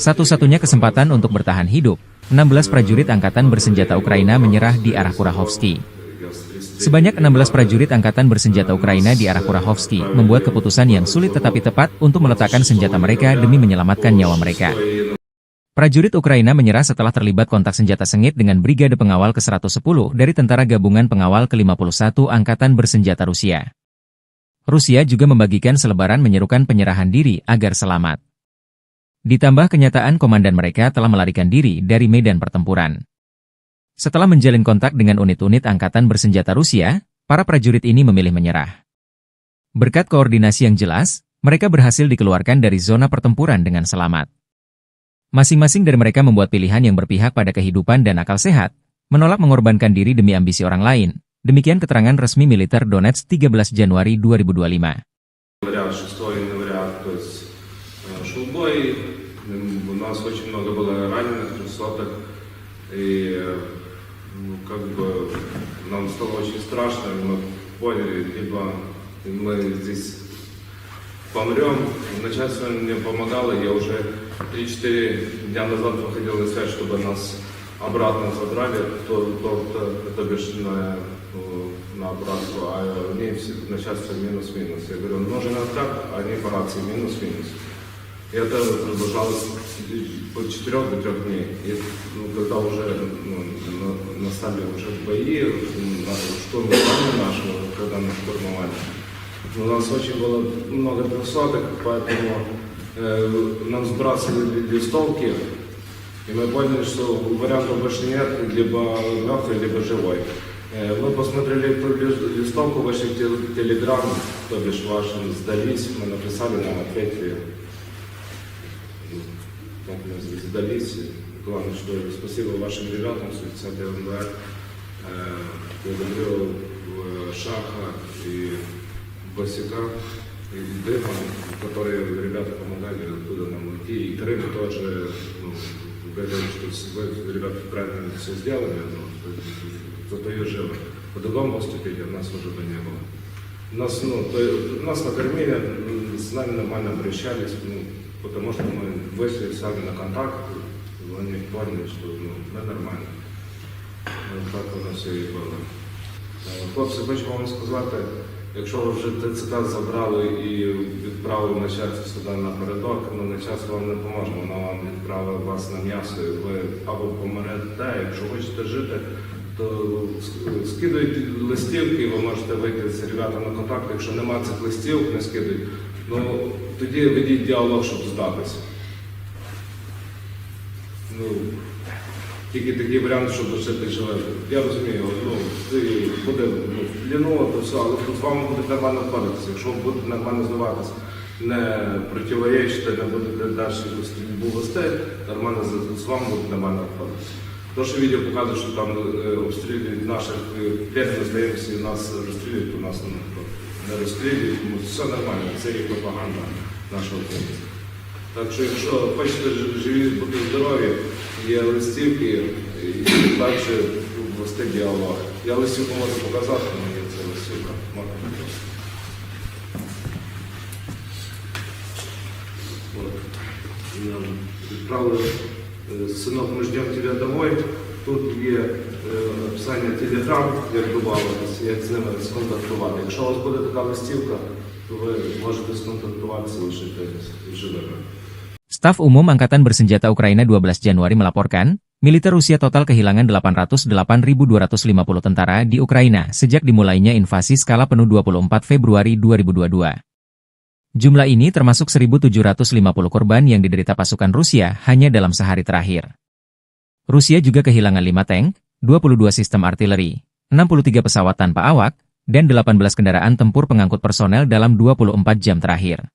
Satu-satunya kesempatan untuk bertahan hidup, enam belas prajurit angkatan bersenjata Ukraina menyerah di arah Kurahovsky. Sebanyak enam belas prajurit angkatan bersenjata Ukraina di arah Kurahovsky membuat keputusan yang sulit tetapi tepat untuk meletakkan senjata mereka demi menyelamatkan nyawa mereka. Prajurit Ukraina menyerah setelah terlibat kontak senjata sengit dengan Brigade Pengawal ke seratus sepuluh dari Tentara Gabungan Pengawal ke lima puluh satu Angkatan Bersenjata Rusia. Rusia juga membagikan selebaran menyerukan penyerahan diri agar selamat. Ditambah kenyataan komandan mereka telah melarikan diri dari medan pertempuran. Setelah menjalin kontak dengan unit-unit angkatan bersenjata Rusia, para prajurit ini memilih menyerah. Berkat koordinasi yang jelas, mereka berhasil dikeluarkan dari zona pertempuran dengan selamat. Masing-masing dari mereka membuat pilihan yang berpihak pada kehidupan dan akal sehat, menolak mengorbankan diri demi ambisi orang lain. Demikian keterangan resmi militer Donetsk tiga belas Januari dua ribu dua lima. Января, шестого января, то есть, э, шёл бой. М, у нас очень много было раненых, трёхсотых. И, э, ну, как бы нам стало очень страшно, и мы поняли, либо мы здесь помрём. Начальство мне помогало, я уже три-четыре дня назад выходил на связь, чтобы нас обратно забрали, то, то, то, то бишь на, э, на братство, а мне все начальство минус-минус. Я говорю: «Нужен откат», а они по рации: «Минус-минус». И это продолжалось по четырёх до трёх дней. И, ну, когда уже, ну, на-, настали уже бои, м, на-, штурм здания нашего, когда мы штурмовали, у нас очень было много трёхсотых, поэтому, э, нам сбрасывали листовки, и мы поняли, что вариантов больше нет, либо мёртвый, либо живой. Э, мы посмотрели эту лис-, листовку, вышли в те-, Телеграм, то бишь вашим, сдались, мы написали, нам ответили. Ну, так мы с-, сдались. Главное, что спасибо вашим ребятам, с тридцатого января. Э, благодарю, э, Шаха и Босика, и Дыма, которые ребята помогали оттуда нам уйти. И Крым тоже, ну, говорил, что с-, вы, ребята, правильно всё сделали, ну, зато и живы. По-другому поступили, у нас уже бы не было. Нас, ну, то есть, нас накормили, м, с нами нормально обращались, ну, потому что мы вышли сами на контакт, Вони в формі, що, ну, ненормально. Ну, так воно все і було. Е, хлопці, хочу вам сказати, якщо ви вже Т Ц К забрали і відправили начальство сюди напередок, ну, начальство вам не поможе, воно вам відправить вас на м'ясо, і ви або помрете, якщо хочете жити, то с-, скидуйте листівки, ви можете вийти з ребятами в контакт, якщо нема цих листівок, не скидуйте. Ну, тоді ведіть діалог, щоб здатися. Ну, тільки такий варіант, щоб лишити живих. Я розумію, ну, ти буде, ну, в плену, то все, але тут з вами будуть нормально обходитися. Якщо ви будете нормально здаватися, не противоречити, не будете далі якусь стрільбу вести, нормально з, з вами будуть нормально обходитися. То, що відео показує, що там, е, обстрілюють наших, е, п'ять здаємося, і нас розстрілюють, у нас, ну, не розстрілюють, тому все нормально, це є пропаганда нашого українця. Так що, якщо хочете ж-, живі бути здорові, є листівки, і далі вести діалог. Я листівку можу показати, але є це листівка. Можна показати. От. Нам відправили, е, «Сынок, мы ждём тебя домой». Тут є, е, описання Telegram, як добавитися, як з ними сконтактувати. Якщо у вас буде така листівка, то ви можете сконтактуватися лише з живими. Staf Umum Angkatan Bersenjata Ukraina dua belas Januari melaporkan, militer Rusia total kehilangan delapan ratus delapan ribu dua ratus lima puluh tentara di Ukraina sejak dimulainya invasi skala penuh dua puluh empat Februari dua ribu dua dua. Jumlah ini termasuk seribu tujuh ratus lima puluh korban yang diderita pasukan Rusia hanya dalam sehari terakhir. Rusia juga kehilangan lima tank, dua puluh dua sistem artileri, enam puluh tiga pesawat tanpa awak, dan delapan belas kendaraan tempur pengangkut personel dalam dua puluh empat jam terakhir.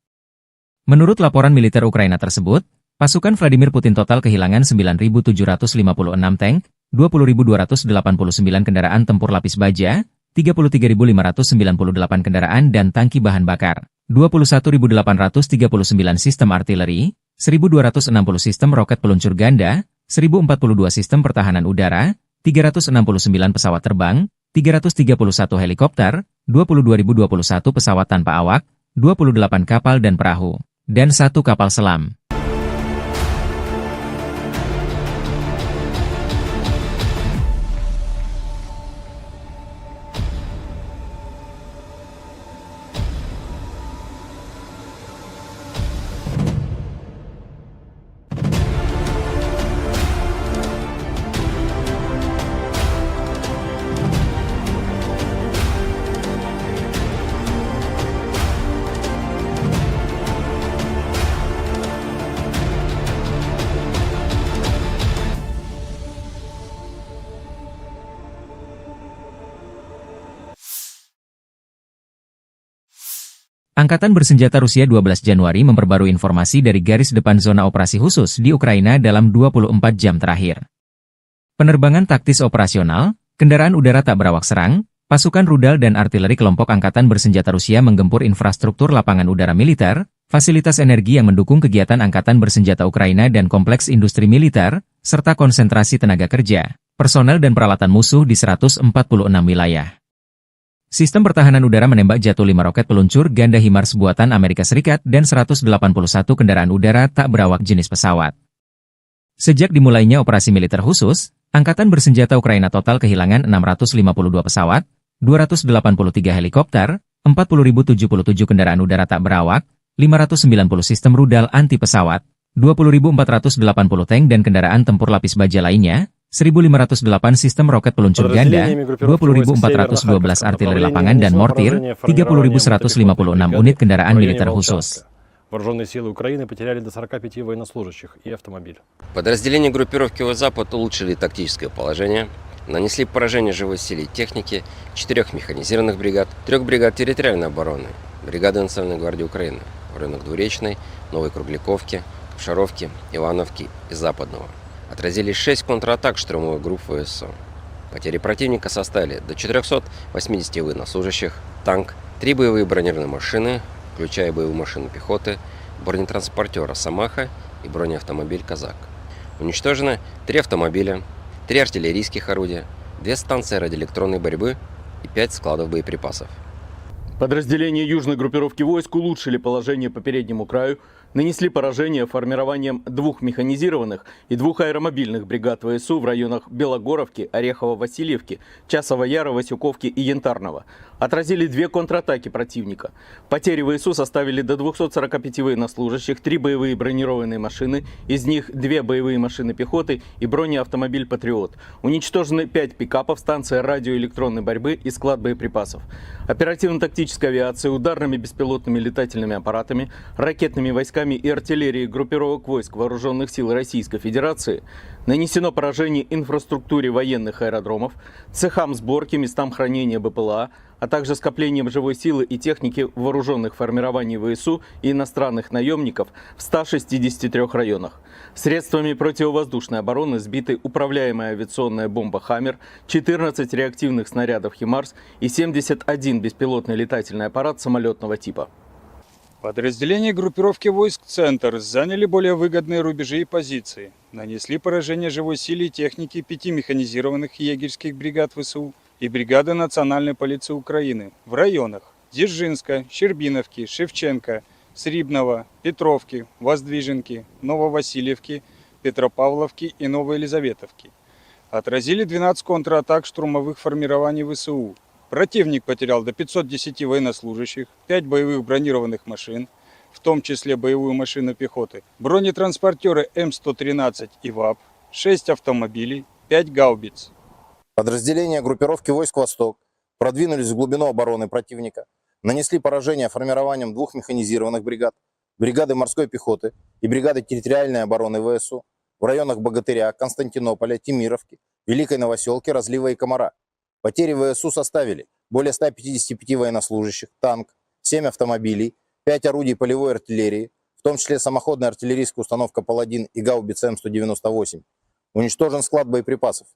Menurut laporan militer Ukraina tersebut, pasukan Vladimir Putin total kehilangan sembilan ribu tujuh ratus lima puluh enam tank, dua puluh ribu dua ratus delapan puluh sembilan kendaraan tempur lapis baja, tiga puluh tiga ribu lima ratus sembilan puluh delapan kendaraan dan tangki bahan bakar, dua puluh satu ribu delapan ratus tiga puluh sembilan sistem artileri, seribu dua ratus enam puluh sistem roket peluncur ganda, seribu empat puluh dua sistem pertahanan udara, tiga ratus enam puluh sembilan pesawat terbang, tiga ratus tiga puluh satu helikopter, dua puluh dua ribu dua puluh satu pesawat tanpa awak, dua puluh delapan kapal dan perahu, dan satu kapal selam. Angkatan Bersenjata Rusia dua belas Januari memperbarui informasi dari garis depan zona operasi khusus di Ukraina dalam dua puluh empat jam terakhir. Penerbangan taktis operasional, kendaraan udara tak berawak serang, pasukan rudal dan artileri kelompok Angkatan Bersenjata Rusia menggempur infrastruktur lapangan udara militer, fasilitas energi yang mendukung kegiatan Angkatan Bersenjata Ukraina dan kompleks industri militer, serta konsentrasi tenaga kerja, personel dan peralatan musuh di seratus empat puluh enam wilayah. Sistem pertahanan udara menembak jatuh lima roket peluncur ganda HIMARS buatan Amerika Serikat dan seratus delapan puluh satu kendaraan udara tak berawak jenis pesawat. Sejak dimulainya operasi militer khusus, Angkatan Bersenjata Ukraina total kehilangan enam ratus lima puluh dua pesawat, dua ratus delapan puluh tiga helikopter, empat puluh ribu tujuh puluh tujuh kendaraan udara tak berawak, lima ratus sembilan puluh sistem rudal anti pesawat, dua puluh ribu empat ratus delapan puluh tank dan kendaraan tempur lapis baja lainnya, seribu lima ratus delapan sistem roket peluncur ganda, dua puluh ribu empat ratus dua belas artileri lapangan dan mortir, tiga puluh ribu seratus lima puluh enam unit kendaraan militer khusus. Вооружённые силы Украины потеряли до сорока пяти военнослужащих и автомобиль. Подразделения группировки Войск Запад улучшили тактическое положение, нанесли поражение живой силе и технике четырёх механизированных бригад, трёх бригад территориальной обороны, бригады Национальной гвардии Украины в районах Двуречной, Новой Кругляковки, Капшаровки, Ивановки и Западного. Отразили шесть контратак штурмовых групп В С О. Потери противника составили до четырёхсот восьмидесяти военнослужащих, танк, три боевые бронированные машины, включая боевую машину пехоты, бронетранспортёр «Росомаха» и бронеавтомобиль «Казак». Уничтожено три автомобиля, три артиллерийских орудия, две станции радиоэлектронной борьбы и пять складов боеприпасов. Подразделения южной группировки войск улучшили положение по переднему краю нанесли поражение формированиям двух механизированных и двух аэромобильных бригад В С У в районах Белогоровки, Орехово-Васильевки, Часового Яра, Васюковки и Янтарного. Отразили две контратаки противника. Потери В С У составили до двухсот сорока пяти военнослужащих, три боевые бронированные машины, из них две боевые машины пехоты и бронеавтомобиль «Патриот». Уничтожены пять пикапов, станция радиоэлектронной борьбы и склад боеприпасов. Оперативно-тактической авиацией, ударными беспилотными летательными аппаратами, ракетными войсками и артиллерией группировок войск Вооружённых сил Российской Федерации нанесено поражение инфраструктуре военных аэродромов, цехам сборки, местам хранения Б П Л А, а также скоплениям живой силы и техники вооружённых формирований В С У и иностранных наёмников в ста шестидесяти трёх районах. Средствами противовоздушной обороны сбиты управляемая авиационная бомба «Хаммер», четырнадцать реактивных снарядов «Химарс» и семьдесят один беспилотный летательный аппарат самолётного типа. Подразделения группировки войск «Центр» заняли более выгодные рубежи и позиции, нанесли поражение живой силе и технике пяти механизированных егерьских бригад В С У и бригады Национальной полиции Украины в районах Дзержинска, Щербиновки, Шевченко, Срібного, Петровки, Воздвиженки, Нововасильевки, Петропавловки и Новоелизаветовки. Отразили двенадцать контратак штурмовых формирований В С У. Противник потерял до пятьсот десяти военнослужащих, пять боевых бронированных машин, в том числе боевую машину пехоты, бронетранспортёры М сто тринадцать и ВАП, шесть автомобилей, пять гаубиц. Подразделения группировки войск «Восток» продвинулись в глубину обороны противника, нанесли поражение формированиям двух механизированных бригад, бригады морской пехоты и бригады территориальной обороны В С У в районах Богатыря, Константинополя, Темировки, Великой Новосёлки, Разлива и Комара. Потери В С У составили более ста пятидесяти пяти военнослужащих, танк, семь автомобилей, пять орудий полевой артиллерии, в том числе самоходная артиллерийская установка «Паладин» и гаубица М сто девяносто восемь. Уничтожен склад боеприпасов.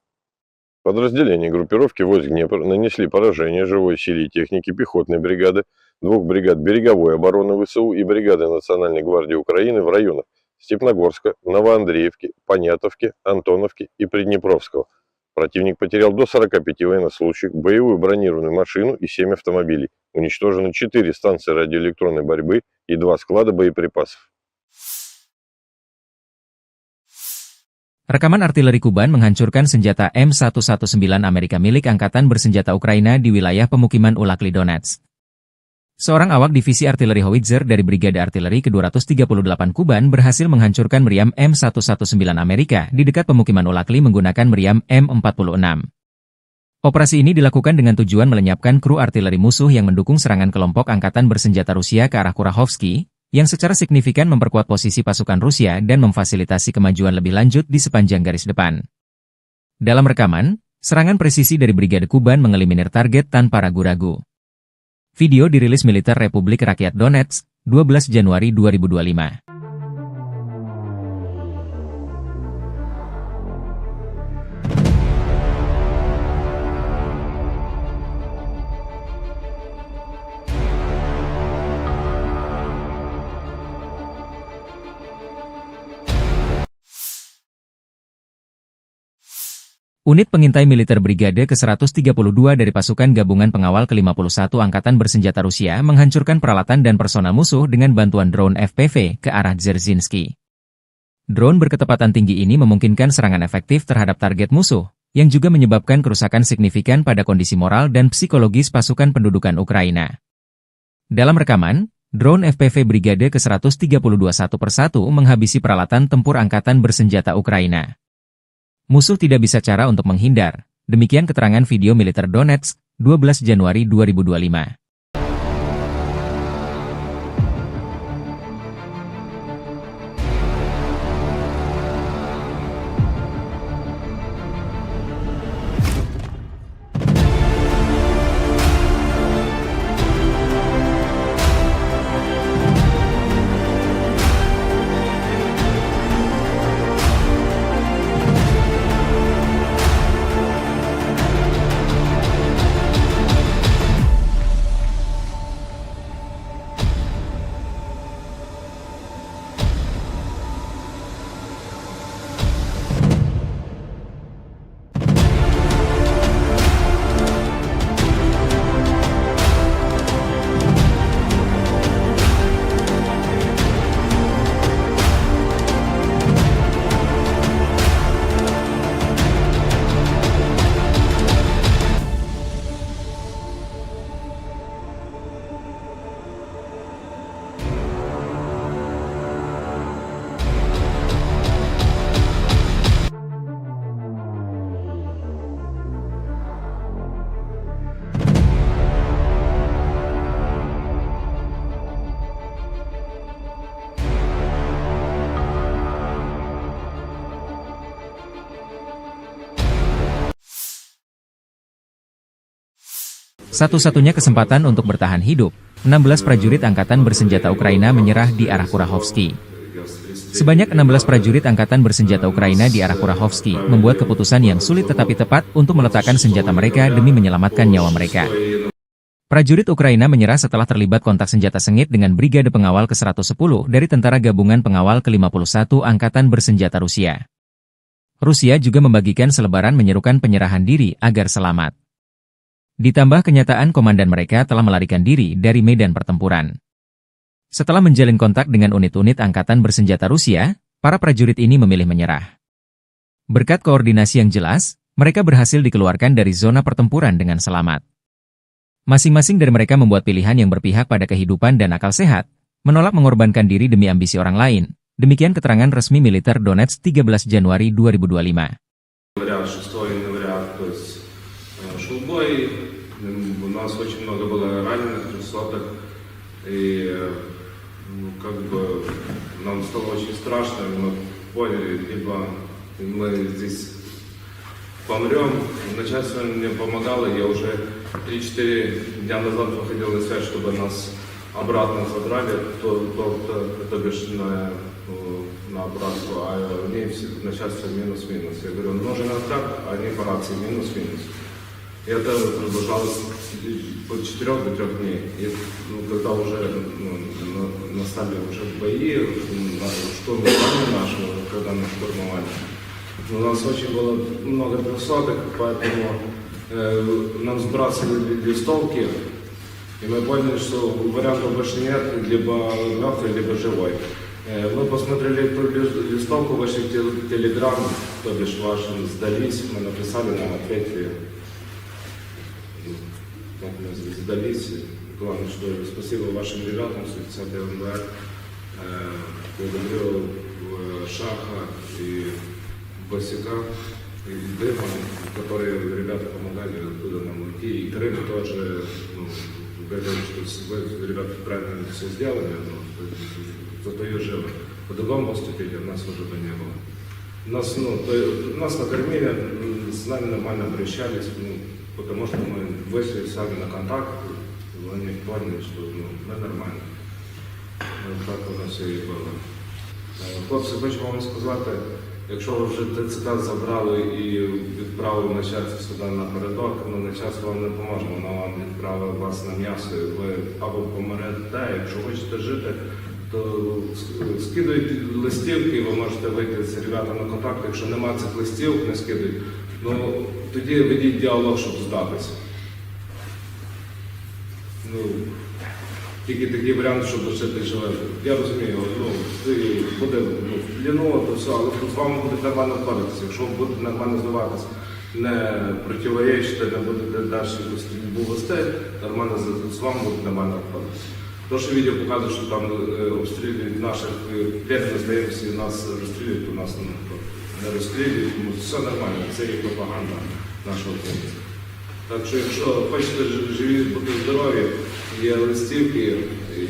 Подразделения группировки войск «Днепр» нанесли поражение живой силе и технике пехотной бригады, двух бригад береговой обороны В С У и бригады Национальной гвардии Украины в районах Степногорска, Новоандреевки, Понятовки, Антоновки и Приднепровского. Противник потерял до сорока пяти военнослужащих, боевую бронированную машину и семь автомобилей. Уничтожено четыре станции радиоэлектронной борьбы и два склада боеприпасов. Rekaman artileri Kuban menghancurkan senjata M satu satu sembilan Amerika milik Angkatan Bersenjata Ukraina di wilayah pemukiman Ulakli Donetsk. Seorang awak divisi artileri howitzer dari Brigade Artileri kedua ratus tiga puluh delapan Kuban berhasil menghancurkan meriam M satu satu sembilan Amerika di dekat pemukiman Ulakli menggunakan meriam M empat puluh enam. Operasi ini dilakukan dengan tujuan melenyapkan kru artileri musuh yang mendukung serangan kelompok angkatan bersenjata Rusia ke arah Kurahovsky, yang secara signifikan memperkuat posisi pasukan Rusia dan memfasilitasi kemajuan lebih lanjut di sepanjang garis depan. Dalam rekaman, serangan presisi dari Brigade Kuban mengeliminir target tanpa ragu-ragu. Video dirilis militer Republik Rakyat Donetsk, dua belas Januari dua ribu dua puluh lima. Unit pengintai militer Brigade ke seratus tiga puluh dua dari Pasukan Gabungan Pengawal ke lima puluh satu Angkatan Bersenjata Rusia menghancurkan peralatan dan personel musuh dengan bantuan drone F P V ke arah Dzerzhinsky. Drone berkecepatan tinggi ini memungkinkan serangan efektif terhadap target musuh, yang juga menyebabkan kerusakan signifikan pada kondisi moral dan psikologis pasukan pendudukan Ukraina. Dalam rekaman, drone F P V Brigade ke seratus tiga puluh dua satu persatu menghabisi peralatan tempur angkatan bersenjata Ukraina. Musuh tidak bisa cara untuk menghindar. Demikian keterangan video militer Donetsk, dua belas Januari dua ribu dua puluh lima. Satu-satunya kesempatan untuk bertahan hidup, enam belas prajurit angkatan bersenjata Ukraina menyerah di arah Kurahovsky. Sebanyak enam belas prajurit angkatan bersenjata Ukraina di arah Kurahovsky membuat keputusan yang sulit tetapi tepat untuk meletakkan senjata mereka demi menyelamatkan nyawa mereka. Prajurit Ukraina menyerah setelah terlibat kontak senjata sengit dengan Brigade Pengawal ke seratus sepuluh dari Tentara Gabungan Pengawal ke lima puluh satu Angkatan Bersenjata Rusia. Rusia juga membagikan selebaran menyerukan penyerahan diri agar selamat. Ditambah kenyataan komandan mereka telah melarikan diri dari medan pertempuran. Setelah menjalin kontak dengan unit-unit angkatan bersenjata Rusia, para prajurit ini memilih menyerah. Berkat koordinasi yang jelas, mereka berhasil dikeluarkan dari zona pertempuran dengan selamat. Masing-masing dari mereka membuat pilihan yang berpihak pada kehidupan dan akal sehat, menolak mengorbankan diri demi ambisi orang lain. Demikian keterangan resmi militer Donetsk tiga belas Januari dua ribu dua puluh lima. Января, шестого января, то есть э, шел бой, м, у нас очень много было раненых, трёхсотых, и э, ну, как бы нам стало очень страшно, и мы поняли, либо мы здесь помрём. Начальство мне помогало, я уже три-четыре дня назад выходил на связь, чтобы нас обратно забрали, то, то, то, то бишь на, э, на обратку, а они все начальство минус-минус. Я говорю, нужен контракт, а они по рации минус-минус. И это продолжалось от четырех до трех дней. И ну, когда уже ну, на- настали уже бои, на- штурм нашего, когда нас штурмовали, ну, у нас очень было много трёхсотых, поэтому э, нам сбрасывали листовки, и мы поняли, что вариантов больше нет, либо мертвый, либо живой. Э, мы посмотрели эту лис- листовку, вышли в тел- Телеграм, то бишь вашим сдались, мы написали, нам ответили. Как мы сдались. Главное, что спасибо вашим ребятам, сто десятый МБР. Э, Благодарю э, Шаха и Басика, и Дыма, которые ребята помогали оттуда нам уйти. И Крым тоже, ну, говорил, что с- вы, ребята правильно все сделали, но зато и живы. По-другому поступили, у нас уже бы не было. Нас, ну, то, нас накормили, м, с нами нормально обращались, ну, потому что мы вышли сами на контакт, они поняли, что ну, мы нормально. Ну, так воно все і було. Е, Хлопці, хочу вам сказати, якщо ви вже ТЦК забрали і відправили начальство сюди напередок, ну начальство вам не поможе, воно вам відправить вас на м'ясо, і ви або помрете, якщо хочете жити, то с- скидуйте листівки, ви можете вийти з ребятами на контакт, якщо нема цих листівок, не скидуйте. Ну тоді ведіть діалог, щоб здатися. Ну, тільки такий варіант, щоб лишити живим. Я розумію, ну, ти буде ну, в плену, то все, але з вами будуть нормально обходитися. Якщо ви будете нормально здаватись, не противоречити, не будете далі якусь стрільбу вести, нормально з, з вами будуть нормально обходитися. То, що відео показує, що там е, обстрілюють наших, е, п'ять ми здаємося, і нас розстрілюють, то нас ну, не розстрілюють, тому все нормально, це є пропаганда нашого хлопця. Так що, якщо хочете ж- живі бути здорові, є листівки і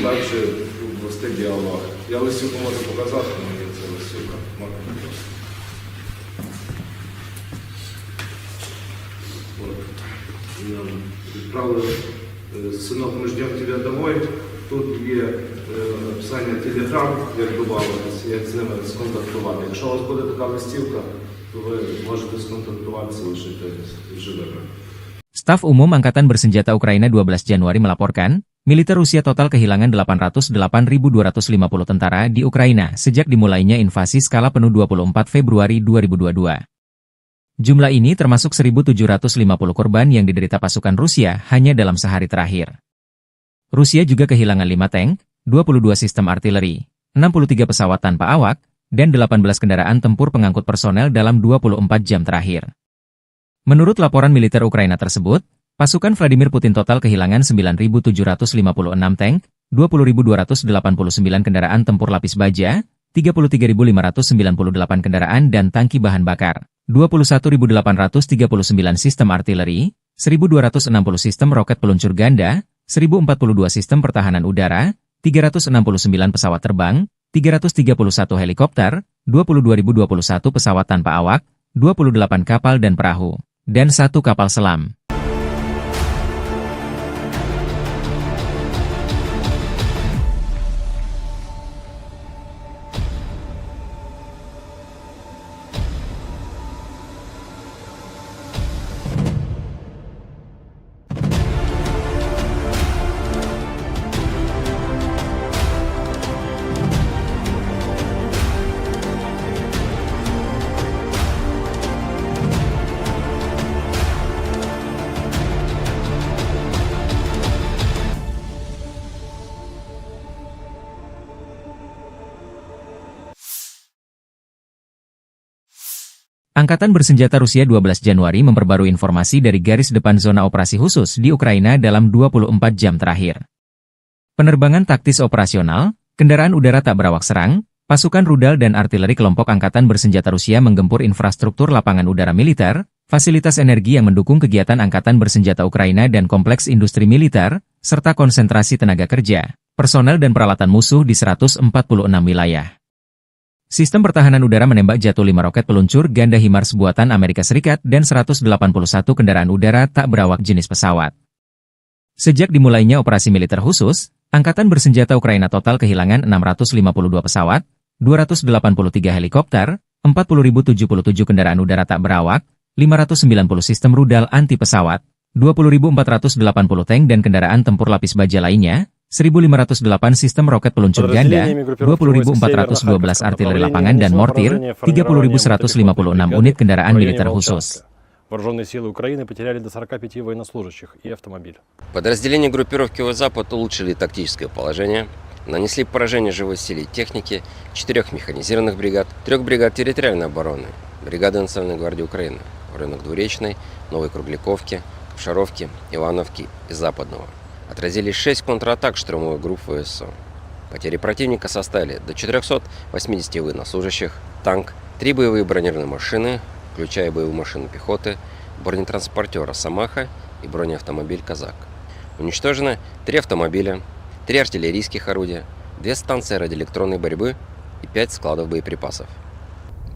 далі вести діалог. Я листівку можу показати, але це листівка. Можна показати. От. Нам відправили е, синок, ми ждемо тебе домой. Тут є е, описання телеграм, як добавитися, як з ними сконтактувати. Якщо у вас буде така листівка, то ви можете сконтактуватися лише з живими. Staf Umum Angkatan Bersenjata Ukraina dua belas Januari melaporkan, militer Rusia total kehilangan delapan ratus delapan ribu dua ratus lima puluh tentara di Ukraina sejak dimulainya invasi skala penuh dua puluh empat Februari dua ribu dua puluh dua. Jumlah ini termasuk seribu tujuh ratus lima puluh korban yang diderita pasukan Rusia hanya dalam sehari terakhir. Rusia juga kehilangan lima tank, dua puluh dua sistem artileri, enam puluh tiga pesawat tanpa awak, dan delapan belas kendaraan tempur pengangkut personel dalam dua puluh empat jam terakhir. Menurut laporan militer Ukraina tersebut, pasukan Vladimir Putin total kehilangan sembilan ribu tujuh ratus lima puluh enam tank, dua puluh ribu dua ratus delapan puluh sembilan kendaraan tempur lapis baja, tiga puluh tiga ribu lima ratus sembilan puluh delapan kendaraan dan tangki bahan bakar, dua puluh satu ribu delapan ratus tiga puluh sembilan sistem artileri, seribu dua ratus enam puluh sistem roket peluncur ganda, seribu empat puluh dua sistem pertahanan udara, tiga ratus enam puluh sembilan pesawat terbang, tiga ratus tiga puluh satu helikopter, dua puluh dua ribu dua puluh satu pesawat tanpa awak, dua puluh delapan kapal dan perahu, dan satu kapal selam. Angkatan Bersenjata Rusia dua belas Januari memperbarui informasi dari garis depan zona operasi khusus di Ukraina dalam dua puluh empat jam terakhir. Penerbangan taktis operasional, kendaraan udara tak berawak serang, pasukan rudal dan artileri kelompok angkatan bersenjata Rusia menggempur infrastruktur lapangan udara militer, fasilitas energi yang mendukung kegiatan angkatan bersenjata Ukraina dan kompleks industri militer, serta konsentrasi tenaga kerja, personel dan peralatan musuh di seratus empat puluh enam wilayah. Sistem pertahanan udara menembak jatuh lima roket peluncur ganda HIMARS buatan Amerika Serikat dan seratus delapan puluh satu kendaraan udara tak berawak jenis pesawat. Sejak dimulainya operasi militer khusus, angkatan bersenjata Ukraina total kehilangan enam ratus lima puluh dua pesawat, dua ratus delapan puluh tiga helikopter, empat puluh ribu tujuh puluh tujuh kendaraan udara tak berawak, lima ratus sembilan puluh sistem rudal anti pesawat, dua puluh ribu empat ratus delapan puluh tank dan kendaraan tempur lapis baja lainnya, seribu lima ratus delapan sistem roket peluncur ganda, dua puluh ribu empat ratus dua belas artileri lapangan dan mortir, tiga puluh ribu seratus lima puluh enam unit kendaraan militer khusus. Вооружённые силы Украины потеряли до сорока пяти военнослужащих и автомобиль. Подразделения группировки Войск Запад улучшили тактическое положение, нанесли поражение живой силе и технике четырёх механизированных бригад, трёх бригад территориальной обороны, бригады Национальной гвардии Украины в районах Двуречной, Новой Кругляковки, Кушаровки, Ивановки и Западного. Отразили шесть контратак штурмовых групп ВСУ. Потери противника составили до четырёхсот восьмидесяти военнослужащих, танк, три боевые бронированные машины, включая боевую машину пехоты, бронетранспортёр «Росомаха» и бронеавтомобиль «Казак». Уничтожено три автомобиля, три артиллерийских орудия, две станции радиоэлектронной борьбы и пять складов боеприпасов.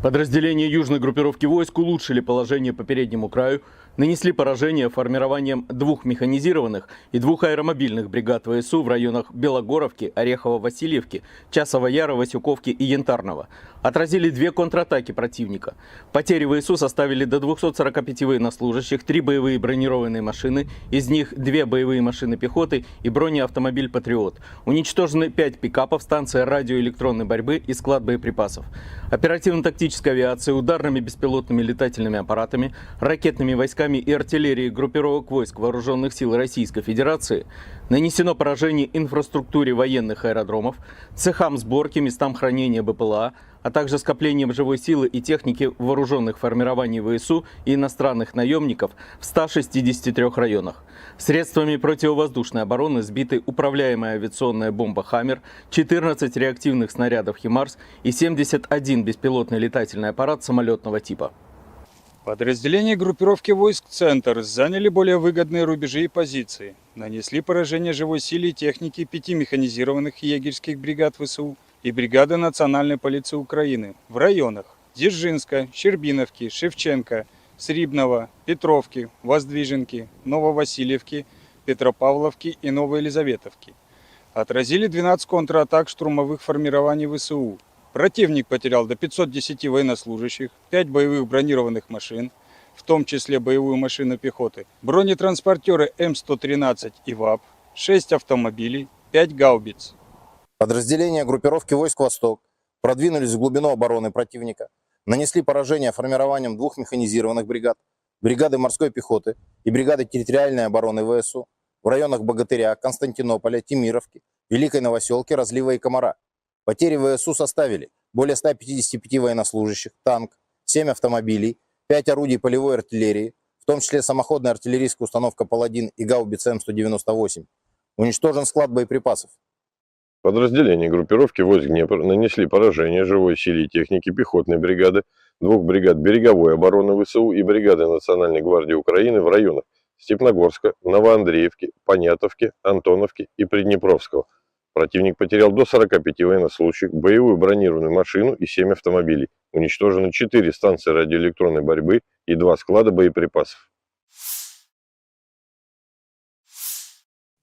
Подразделения южной группировки войск улучшили положение по переднему краю, нанесли поражение формированием двух механизированных и двух аэромобильных бригад ВСУ в районах Белогоровки, Орехово-Васильевки, Часового Яра, Васюковки и Янтарного. Отразили две контратаки противника. Потери ВСУ составили до двухсот сорока пяти военнослужащих, три боевые бронированные машины, из них две боевые машины пехоты и бронеавтомобиль «Патриот». Уничтожены пять пикапов, станция радиоэлектронной борьбы и склад боеприпасов. Оперативно-тактической авиацией, ударными беспилотными летательными аппаратами, ракетными войсками и артиллерией группировок войск Вооружённых сил Российской Федерации нанесено поражение инфраструктуре военных аэродромов, цехам сборки, местам хранения БПЛА, а также скоплениям живой силы и техники вооружённых формирований ВСУ и иностранных наёмников в ста шестидесяти трёх районах. Средствами противовоздушной обороны сбиты управляемая авиационная бомба «Хаммер», четырнадцать реактивных снарядов «ХИМАРС» и семьдесят один беспилотный летательный аппарат самолётного типа. Подразделения группировки войск «Центр» заняли более выгодные рубежи и позиции, нанесли поражение живой силе и технике пяти механизированных егерских бригад ВСУ и бригады Национальной полиции Украины в районах Дзержинска, Щербиновки, Шевченко, Срібного, Петровки, Воздвиженки, Нововасильевки, Петропавловки и Новоелизаветовки. Отразили двенадцать контратак штурмовых формирований ВСУ. Противник потерял до пятьсот десяти военнослужащих, пять боевых бронированных машин, в том числе боевую машину пехоты, бронетранспортёры М сто тринадцать и ВАП, шесть автомобилей, пять гаубиц. Подразделения группировки войск «Восток» продвинулись в глубину обороны противника, нанесли поражение формированием двух механизированных бригад, бригады морской пехоты и бригады территориальной обороны ВСУ в районах Богатыря, Константинополя, Темировки, Великой Новосёлки, Разлива и Комара. Потери ВСУ составили более ста пятидесяти пяти военнослужащих, танк, семь автомобилей, пять орудий полевой артиллерии, в том числе самоходная артиллерийская установка «Паладин» и гаубица М сто девяносто восемь. Уничтожен склад боеприпасов. Подразделения группировки войск «Днепр» нанесли поражение живой силе и технике пехотной бригады, двух бригад береговой обороны ВСУ и бригады Национальной гвардии Украины в районах Степногорска, Новоандреевки, Понятовки, Антоновки и Приднепровского. Противник потерял до сорока пяти военнослужащих, боевую бронированную машину и семь автомобилей. Уничтожено четыре станции радиоэлектронной борьбы и два склада боеприпасов.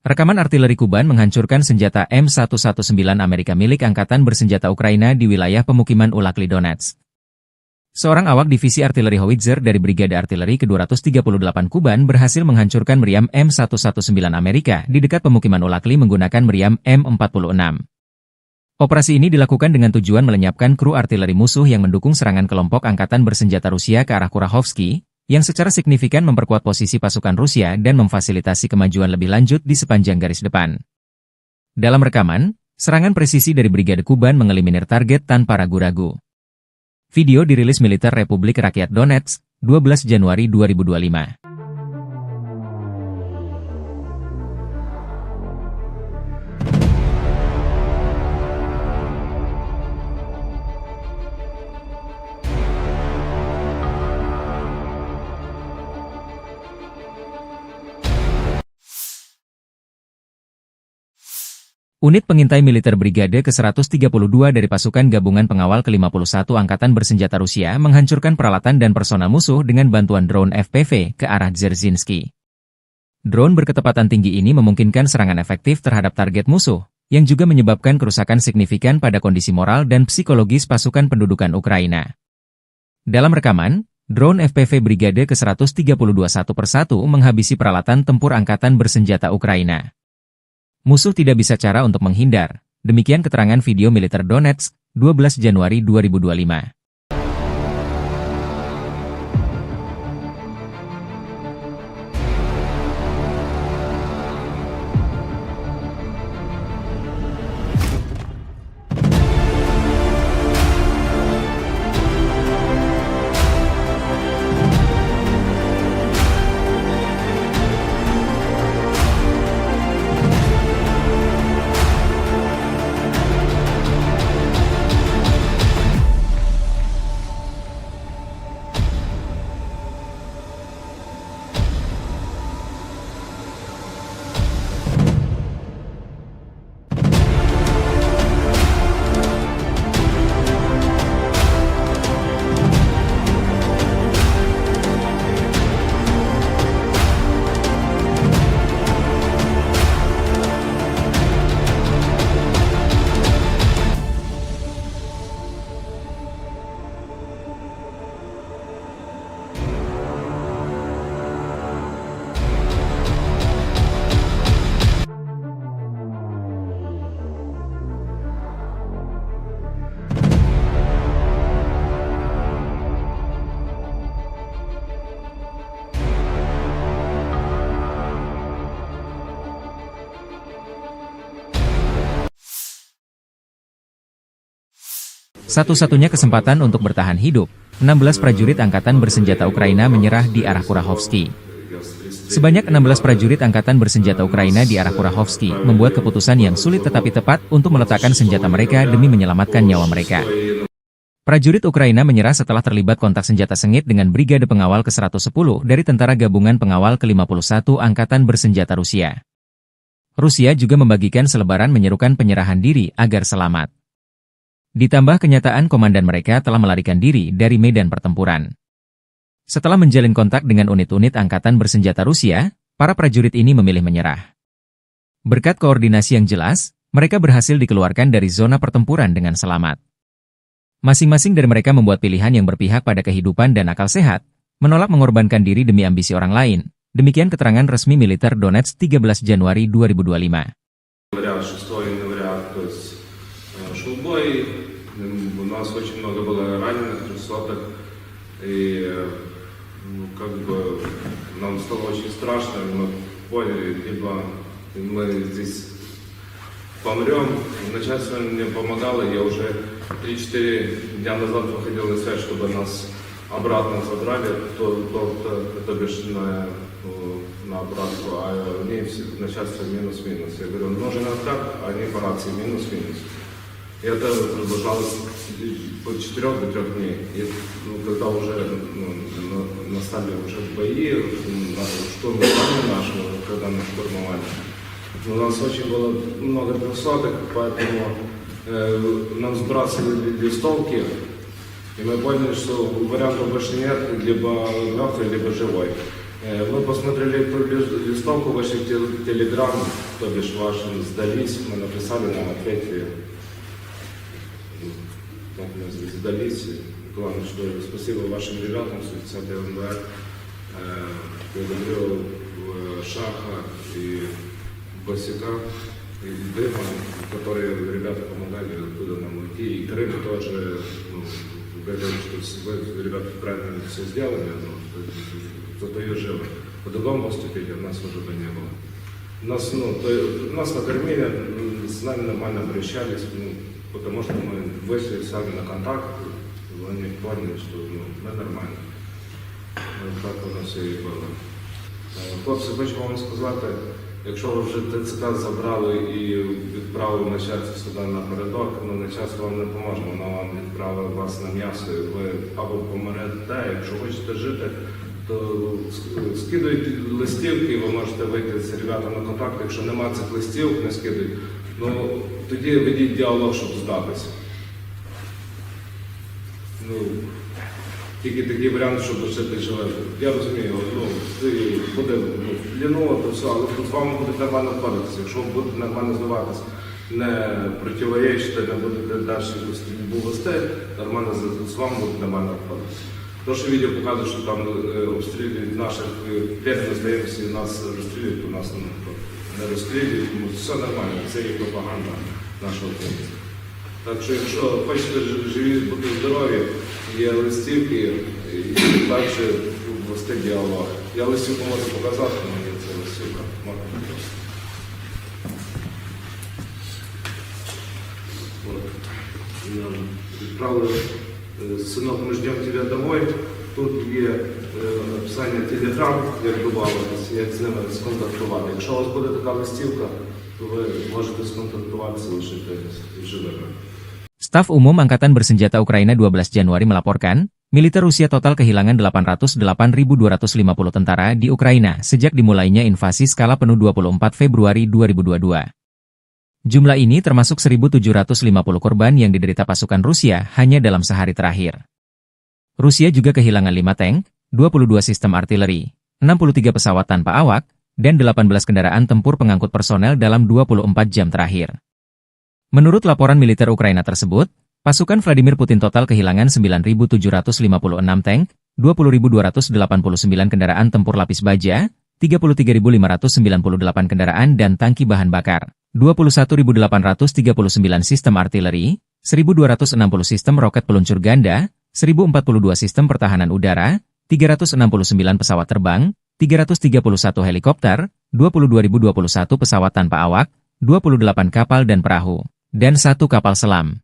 Rekaman artileri Kuban menghancurkan senjata M satu satu sembilan Amerika milik Angkatan Bersenjata Ukraina di wilayah pemukiman Ulakli Donetsk. Seorang awak divisi artileri howitzer dari Brigade Artileri kedua ratus tiga puluh delapan Kuban berhasil menghancurkan meriam M satu satu sembilan Amerika di dekat pemukiman Ulakli menggunakan meriam M empat puluh enam. Operasi ini dilakukan dengan tujuan melenyapkan kru artileri musuh yang mendukung serangan kelompok angkatan bersenjata Rusia ke arah Kurahovsky, yang secara signifikan memperkuat posisi pasukan Rusia dan memfasilitasi kemajuan lebih lanjut di sepanjang garis depan. Dalam rekaman, serangan presisi dari Brigade Kuban mengeliminir target tanpa ragu-ragu. Video dirilis militer Republik Rakyat Donetsk, dua belas Januari dua ribu dua lima. Unit pengintai militer Brigade ke seratus tiga puluh dua dari Pasukan Gabungan Pengawal ke lima puluh satu Angkatan Bersenjata Rusia menghancurkan peralatan dan personal musuh dengan bantuan drone F P V ke arah Dzerzhinsky. Drone berkecepatan tinggi ini memungkinkan serangan efektif terhadap target musuh, yang juga menyebabkan kerusakan signifikan pada kondisi moral dan psikologis pasukan pendudukan Ukraina. Dalam rekaman, drone F P V Brigade ke seratus tiga puluh dua satu persatu menghabisi peralatan tempur angkatan bersenjata Ukraina. Musuh tidak bisa cara untuk menghindar, demikian keterangan video militer Donetsk, dua belas Januari dua ribu dua lima. Satu-satunya kesempatan untuk bertahan hidup, enam belas prajurit angkatan bersenjata Ukraina menyerah di arah Kurahovsky. Sebanyak enam belas prajurit angkatan bersenjata Ukraina di arah Kurahovsky membuat keputusan yang sulit tetapi tepat untuk meletakkan senjata mereka demi menyelamatkan nyawa mereka. Prajurit Ukraina menyerah setelah terlibat kontak senjata sengit dengan Brigade Pengawal ke seratus sepuluh dari Tentara Gabungan Pengawal ke lima puluh satu Angkatan Bersenjata Rusia. Rusia juga membagikan selebaran menyerukan penyerahan diri agar selamat. Ditambah kenyataan komandan mereka telah melarikan diri dari medan pertempuran. Setelah menjalin kontak dengan unit-unit angkatan bersenjata Rusia, para prajurit ini memilih menyerah. Berkat koordinasi yang jelas, mereka berhasil dikeluarkan dari zona pertempuran dengan selamat. Masing-masing dari mereka membuat pilihan yang berpihak pada kehidupan dan akal sehat, menolak mengorbankan diri demi ambisi orang lain. Demikian keterangan resmi militer Donetsk tiga belas Januari dua ribu dua lima. Января, шестого января, то есть, э, шёл бой. М, у нас очень много было раненых, трёхсотых. И, э, ну, как бы, нам стало очень страшно, и мы поняли, либо мы здесь помрём. Начальство мне помогало, я уже три-четыре дня назад выходил на связь, чтобы нас обратно забрали, то, то, то, то бишь на, э, на обратку, а мне все, начальство минус-минус. Я говорю: «Нужен откат», а они по рации: «Минус-минус». И это продолжалось по четырёх до трёх дней. И, ну, когда уже, ну, на-, настали уже бои, м, на-, штурм здания нашего, когда мы штурмовали, у нас очень было много трёхсотых, поэтому, э, нам сбрасывали листовки, и мы поняли, что вариантов больше нет, либо мёртвый, либо живой. Э, мы посмотрели эту лис-, листовку, вышли в те-, Телеграм, то бишь вашим сдались, мы написали, нам ответили. Так мы сдались. Главное, что спасибо вашим ребятам, сто десятый М Б Р. Э, благодарю, э, Шаха и Босика, и Дыма, которые ребята помогали оттуда нам уйти. И Крым тоже, ну, говорил, что с-, вы, ребята, правильно всё сделали, ну, что зато и живы. По-другому поступили, у нас уже бы не было. Нас, ну, то есть, нас накормили, м, с нами нормально обращались, ну, потому что мы вышли сами на контакт, Вони поняли, що, ну, ми нормально. Ну, так воно все і було. Е, хлопці, хочу вам сказати, якщо ви вже Т Ц К забрали і відправили начальство сюди напередок, ну, начальство вам не поможе, воно вам відправить вас на м'ясо, і ви або помрете, якщо хочете жити, то ск-, скидуйте листівки, ви можете вийти з ребятами в контакт, якщо нема цих листівок, не скидуйте. Ну, тоді ведіть діалог, щоб здатися. Ну, тільки такий варіант, щоб лишити живим. Я розумію, ну, це буде, ну, ліново, то все, але тут з вами будуть нормально обходитися. Якщо ви будете нормально здаватись, не противоречити, не будете далі якусь стрільбу вести, нормально з, з вами будуть нормально обходитися. То, що відео показує, що там, е, обстрілюють наших, е, п'ять здаємося, і нас розстрілюють, то нас, ну, не розстрілюють, тому все нормально, це є пропаганда нашого українця. Так що, якщо хочете ж-, живі бути здорові, є листівки, і далі вести діалог. Я листівку можу показати, але є це листівка. Можна просто. От. Нам відправили, е, «Сынок, мы ждём тебя домой». Тут є, е, написання Telegram, як добавитись, як з ними сконтактувати. Якщо у вас буде така листівка, то ви можете сконтактуватися, лишити живими. Staf Umum Angkatan Bersenjata Ukraina dua belas Januari melaporkan, militer Rusia total kehilangan delapan ratus delapan ribu dua ratus lima puluh tentara di Ukraina sejak dimulainya invasi skala penuh dua puluh empat Februari dua ribu dua dua. Jumlah ini termasuk seribu tujuh ratus lima puluh korban yang diderita pasukan Rusia hanya dalam sehari terakhir. Rusia juga kehilangan lima tank, dua puluh dua sistem artileri, enam puluh tiga pesawat tanpa awak, dan delapan belas kendaraan tempur pengangkut personel dalam dua puluh empat jam terakhir. Menurut laporan militer Ukraina tersebut, pasukan Vladimir Putin total kehilangan sembilan ribu tujuh ratus lima puluh enam tank, dua puluh ribu dua ratus delapan puluh sembilan kendaraan tempur lapis baja, tiga puluh tiga ribu lima ratus sembilan puluh delapan kendaraan dan tangki bahan bakar, dua puluh satu ribu delapan ratus tiga puluh sembilan sistem artileri, seribu dua ratus enam puluh sistem roket peluncur ganda, seribu empat puluh dua sistem pertahanan udara, tiga ratus enam puluh sembilan pesawat terbang, tiga ratus tiga puluh satu helikopter, dua puluh dua ribu dua puluh satu pesawat tanpa awak, dua puluh delapan kapal dan perahu, dan satu kapal selam.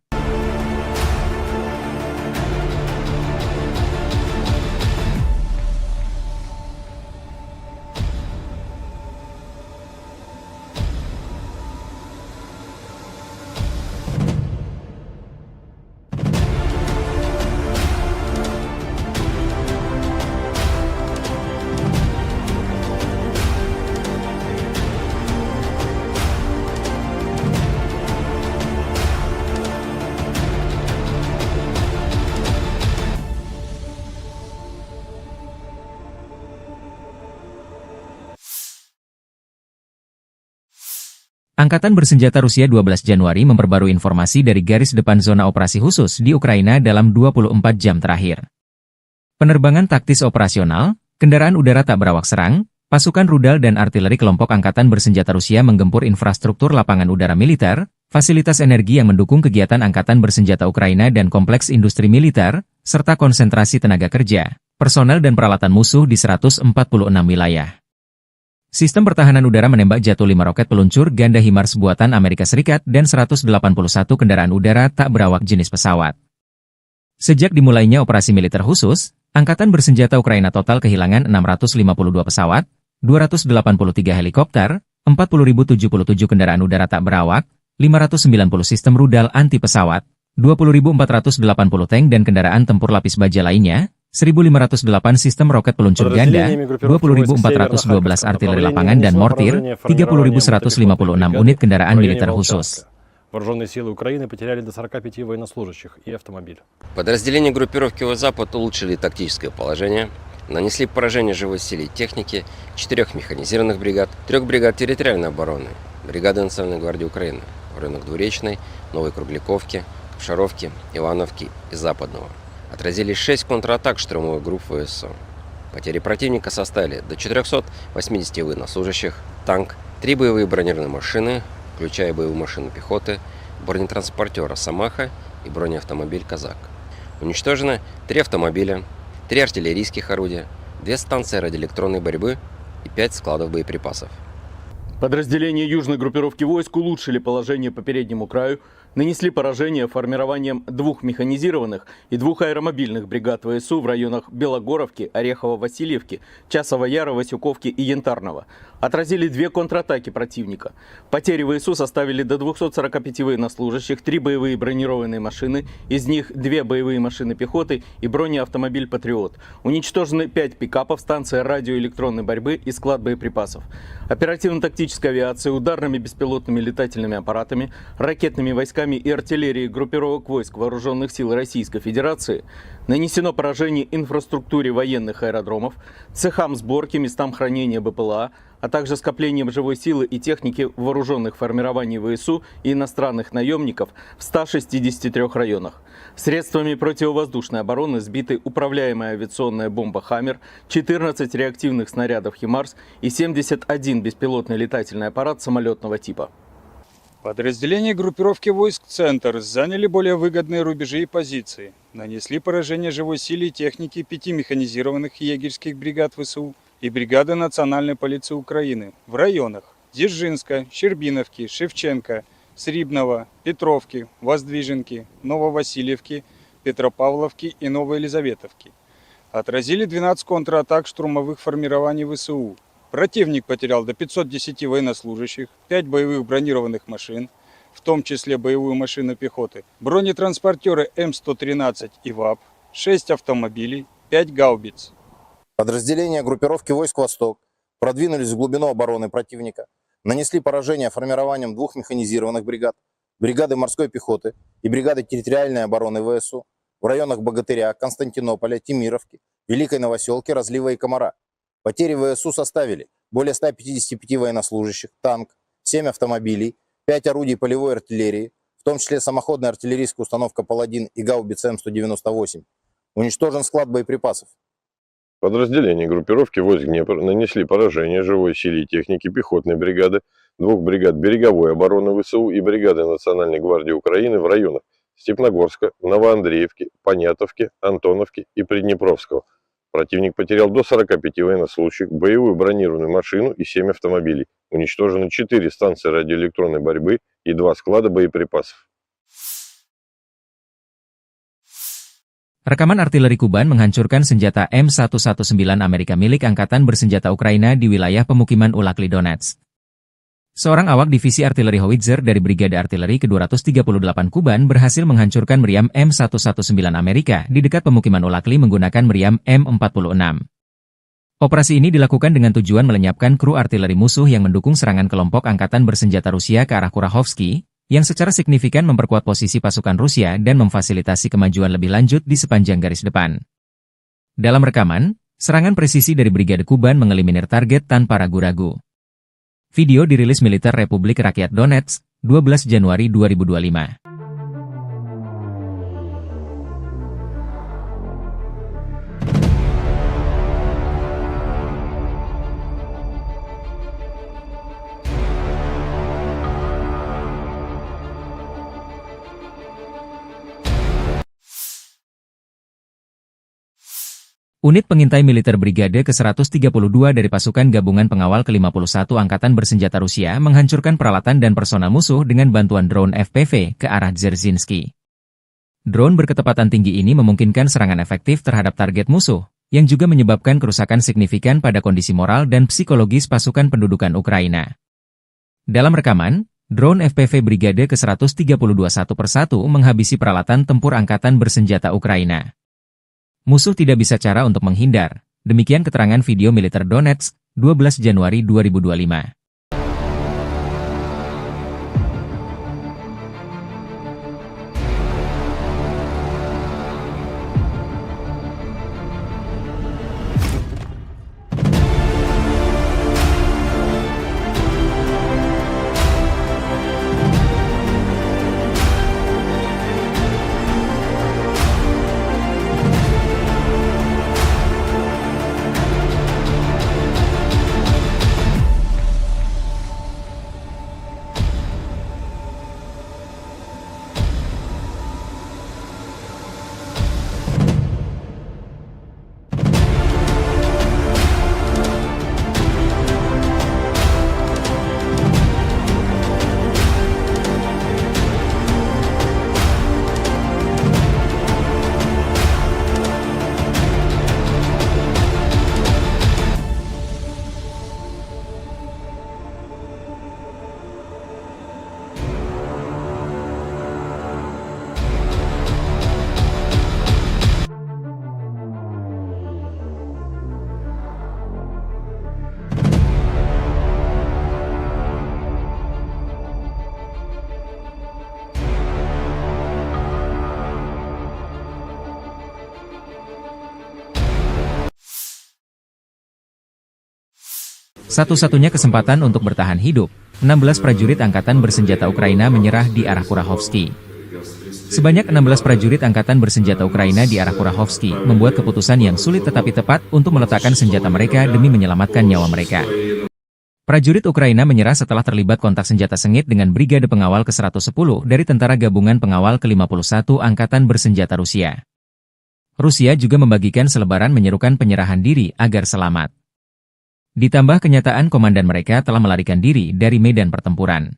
Angkatan Bersenjata Rusia dua belas Januari memperbarui informasi dari garis depan zona operasi khusus di Ukraina dalam dua puluh empat jam terakhir. Penerbangan taktis operasional, kendaraan udara tak berawak serang, pasukan rudal dan artileri kelompok Angkatan Bersenjata Rusia menggempur infrastruktur lapangan udara militer, fasilitas energi yang mendukung kegiatan Angkatan Bersenjata Ukraina dan kompleks industri militer, serta konsentrasi tenaga kerja, personel dan peralatan musuh di seratus empat puluh enam wilayah. Sistem pertahanan udara menembak jatuh lima roket peluncur ganda HIMARS buatan Amerika Serikat dan seratus delapan puluh satu kendaraan udara tak berawak jenis pesawat. Sejak dimulainya operasi militer khusus, Angkatan Bersenjata Ukraina total kehilangan enam ratus lima puluh dua pesawat, dua ratus delapan puluh tiga helikopter, empat puluh ribu tujuh puluh tujuh kendaraan udara tak berawak, lima ratus sembilan puluh sistem rudal anti pesawat, dua puluh ribu empat ratus delapan puluh tank dan kendaraan tempur lapis baja lainnya, seribu lima ratus delapan sistem roket peluncur ganda, dua puluh ribu empat ratus dua belas artileri lapangan dan mortir, tiga puluh ribu seratus lima puluh enam unit kendaraan militer khusus. Вооружённые силы Украины потеряли до сорока пяти военнослужащих и автомобиль. Подразделения группировки Войск Запад улучшили тактическое положение, нанесли поражение живой силе и технике четырёх механизированных бригад, трёх бригад территориальной обороны, бригады Национальной гвардии Украины в районах Двуречной, Новой Кругляковки, Капшаровки, Ивановки и Западного. Отразили шесть контратак штурмовых групп В С О. Потери противника составили до четырёхсот восьмидесяти военнослужащих, танк, три боевые бронированные машины, включая боевую машину пехоты, бронетранспортёр «Росомаха» и бронеавтомобиль «Казак». Уничтожено три автомобиля, три артиллерийских орудия, две станции радиоэлектронной борьбы и пять складов боеприпасов. Подразделения южной группировки войск улучшили положение по переднему краю Нанесли поражение формированиям двух механизированных и двух аэромобильных бригад В С У в районах Белогоровки, Орехово-Васильевки, Часова Яра, Васюковки и Янтарного. Отразили две контратаки противника. Потери В С У составили до двухсот сорока пяти военнослужащих, три боевые бронированные машины, из них две боевые машины пехоты и бронеавтомобиль «Патриот». Уничтожены пять пикапов, станция радиоэлектронной борьбы и склад боеприпасов. Оперативно-тактической авиацией, ударными беспилотными летательными аппаратами, ракетными войсками и артиллерией группировок войск Вооружённых сил Российской Федерации нанесено поражение инфраструктуре военных аэродромов, цехам сборки, местам хранения Б П Л А, а также скоплениям живой силы и техники вооружённых формирований В С У и иностранных наёмников в ста шестидесяти трёх районах. Средствами противовоздушной обороны сбиты управляемая авиационная бомба «Хаммер», четырнадцать реактивных снарядов «Химарс» и семьдесят один беспилотный летательный аппарат самолётного типа. Подразделения группировки войск «Центр» заняли более выгодные рубежи и позиции, нанесли поражение живой силе и технике пяти механизированных егерьских бригад В С У и бригады Национальной полиции Украины в районах Дзержинска, Щербиновки, Шевченко, Срібного, Петровки, Воздвиженки, Нововасильевки, Петропавловки и Новоелизаветовки. Отразили двенадцать контратак штурмовых формирований В С У. Противник потерял до пятьсот десяти военнослужащих, пять боевых бронированных машин, в том числе боевую машину пехоты, бронетранспортёры М сто тринадцать и ВАП, шесть автомобилей, пять гаубиц. Подразделения группировки войск «Восток» продвинулись в глубину обороны противника, нанесли поражение формированиям двух механизированных бригад, бригады морской пехоты и бригады территориальной обороны В С У в районах Богатыря, Константинополя, Темировки, Великой Новосёлки, Разлива и Комара. Потери В С У составили более ста пятидесяти пяти военнослужащих, танк, семь автомобилей, пять орудий полевой артиллерии, в том числе самоходная артиллерийская установка «Паладин» и гаубица М сто девяносто восемь. Уничтожен склад боеприпасов. Подразделения группировки войск «Днепр» нанесли поражение живой силе и технике пехотной бригады, двух бригад береговой обороны В С У и бригады Национальной гвардии Украины в районах Степногорска, Новоандреевки, Понятовки, Антоновки и Приднепровского. Противник потерял до сорока пяти военнослужащих, боевую бронированную машину и семь автомобилей. Уничтожено четыре станции радиоэлектронной борьбы и два склада боеприпасов. Rekaman artileri Kuban menghancurkan senjata M satu satu sembilan Amerika milik Angkatan Bersenjata Ukraina di wilayah pemukiman Ulakli Donetsk. Seorang awak divisi artileri Howitzer dari Brigade Artileri kedua ratus tiga puluh delapan Kuban berhasil menghancurkan meriam M satu satu sembilan Amerika di dekat pemukiman Ulakli menggunakan meriam M empat puluh enam. Operasi ini dilakukan dengan tujuan melenyapkan kru artileri musuh yang mendukung serangan kelompok angkatan bersenjata Rusia ke arah Kurahovsky, yang secara signifikan memperkuat posisi pasukan Rusia dan memfasilitasi kemajuan lebih lanjut di sepanjang garis depan. Dalam rekaman, serangan presisi dari Brigade Kuban mengeliminir target tanpa ragu-ragu. Video dirilis militer Republik Rakyat Donetsk, dua belas Januari dua ribu dua puluh lima. Unit pengintai militer Brigade ke seratus tiga puluh dua dari Pasukan Gabungan Pengawal ke lima puluh satu Angkatan Bersenjata Rusia menghancurkan peralatan dan personel musuh dengan bantuan drone F P V ke arah Dzerzhinsky. Drone berkecepatan tinggi ini memungkinkan serangan efektif terhadap target musuh, yang juga menyebabkan kerusakan signifikan pada kondisi moral dan psikologis pasukan pendudukan Ukraina. Dalam rekaman, drone F P V Brigade ke seratus tiga puluh dua satu persatu menghabisi peralatan tempur angkatan bersenjata Ukraina. Musuh tidak bisa cara untuk menghindar. Demikian keterangan video militer Donetsk, dua belas Januari dua ribu dua puluh lima. Satu-satunya kesempatan untuk bertahan hidup, enam belas prajurit angkatan bersenjata Ukraina menyerah di arah Kurahovsky. Sebanyak enam belas prajurit angkatan bersenjata Ukraina di arah Kurahovsky membuat keputusan yang sulit tetapi tepat untuk meletakkan senjata mereka demi menyelamatkan nyawa mereka. Prajurit Ukraina menyerah setelah terlibat kontak senjata sengit dengan Brigade Pengawal ke seratus sepuluh dari Tentara Gabungan Pengawal ke lima puluh satu Angkatan Bersenjata Rusia. Rusia juga membagikan selebaran menyerukan penyerahan diri agar selamat. Ditambah kenyataan komandan mereka telah melarikan diri dari medan pertempuran.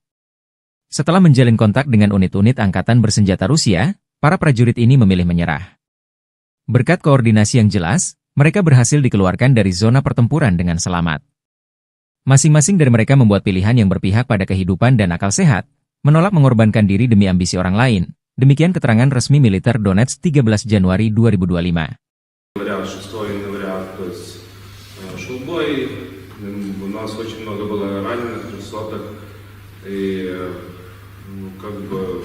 Setelah menjalin kontak dengan unit-unit angkatan bersenjata Rusia, para prajurit ini memilih menyerah. Berkat koordinasi yang jelas, mereka berhasil dikeluarkan dari zona pertempuran dengan selamat. Masing-masing dari mereka membuat pilihan yang berpihak pada kehidupan dan akal sehat, menolak mengorbankan diri demi ambisi orang lain. Demikian keterangan resmi militer Donetsk tiga belas Januari dua ribu dua puluh lima. Говорят, шестой января, то есть, э, шёл бой, м, у нас очень много было раненых, трёхсотых, и, э, ну, как бы,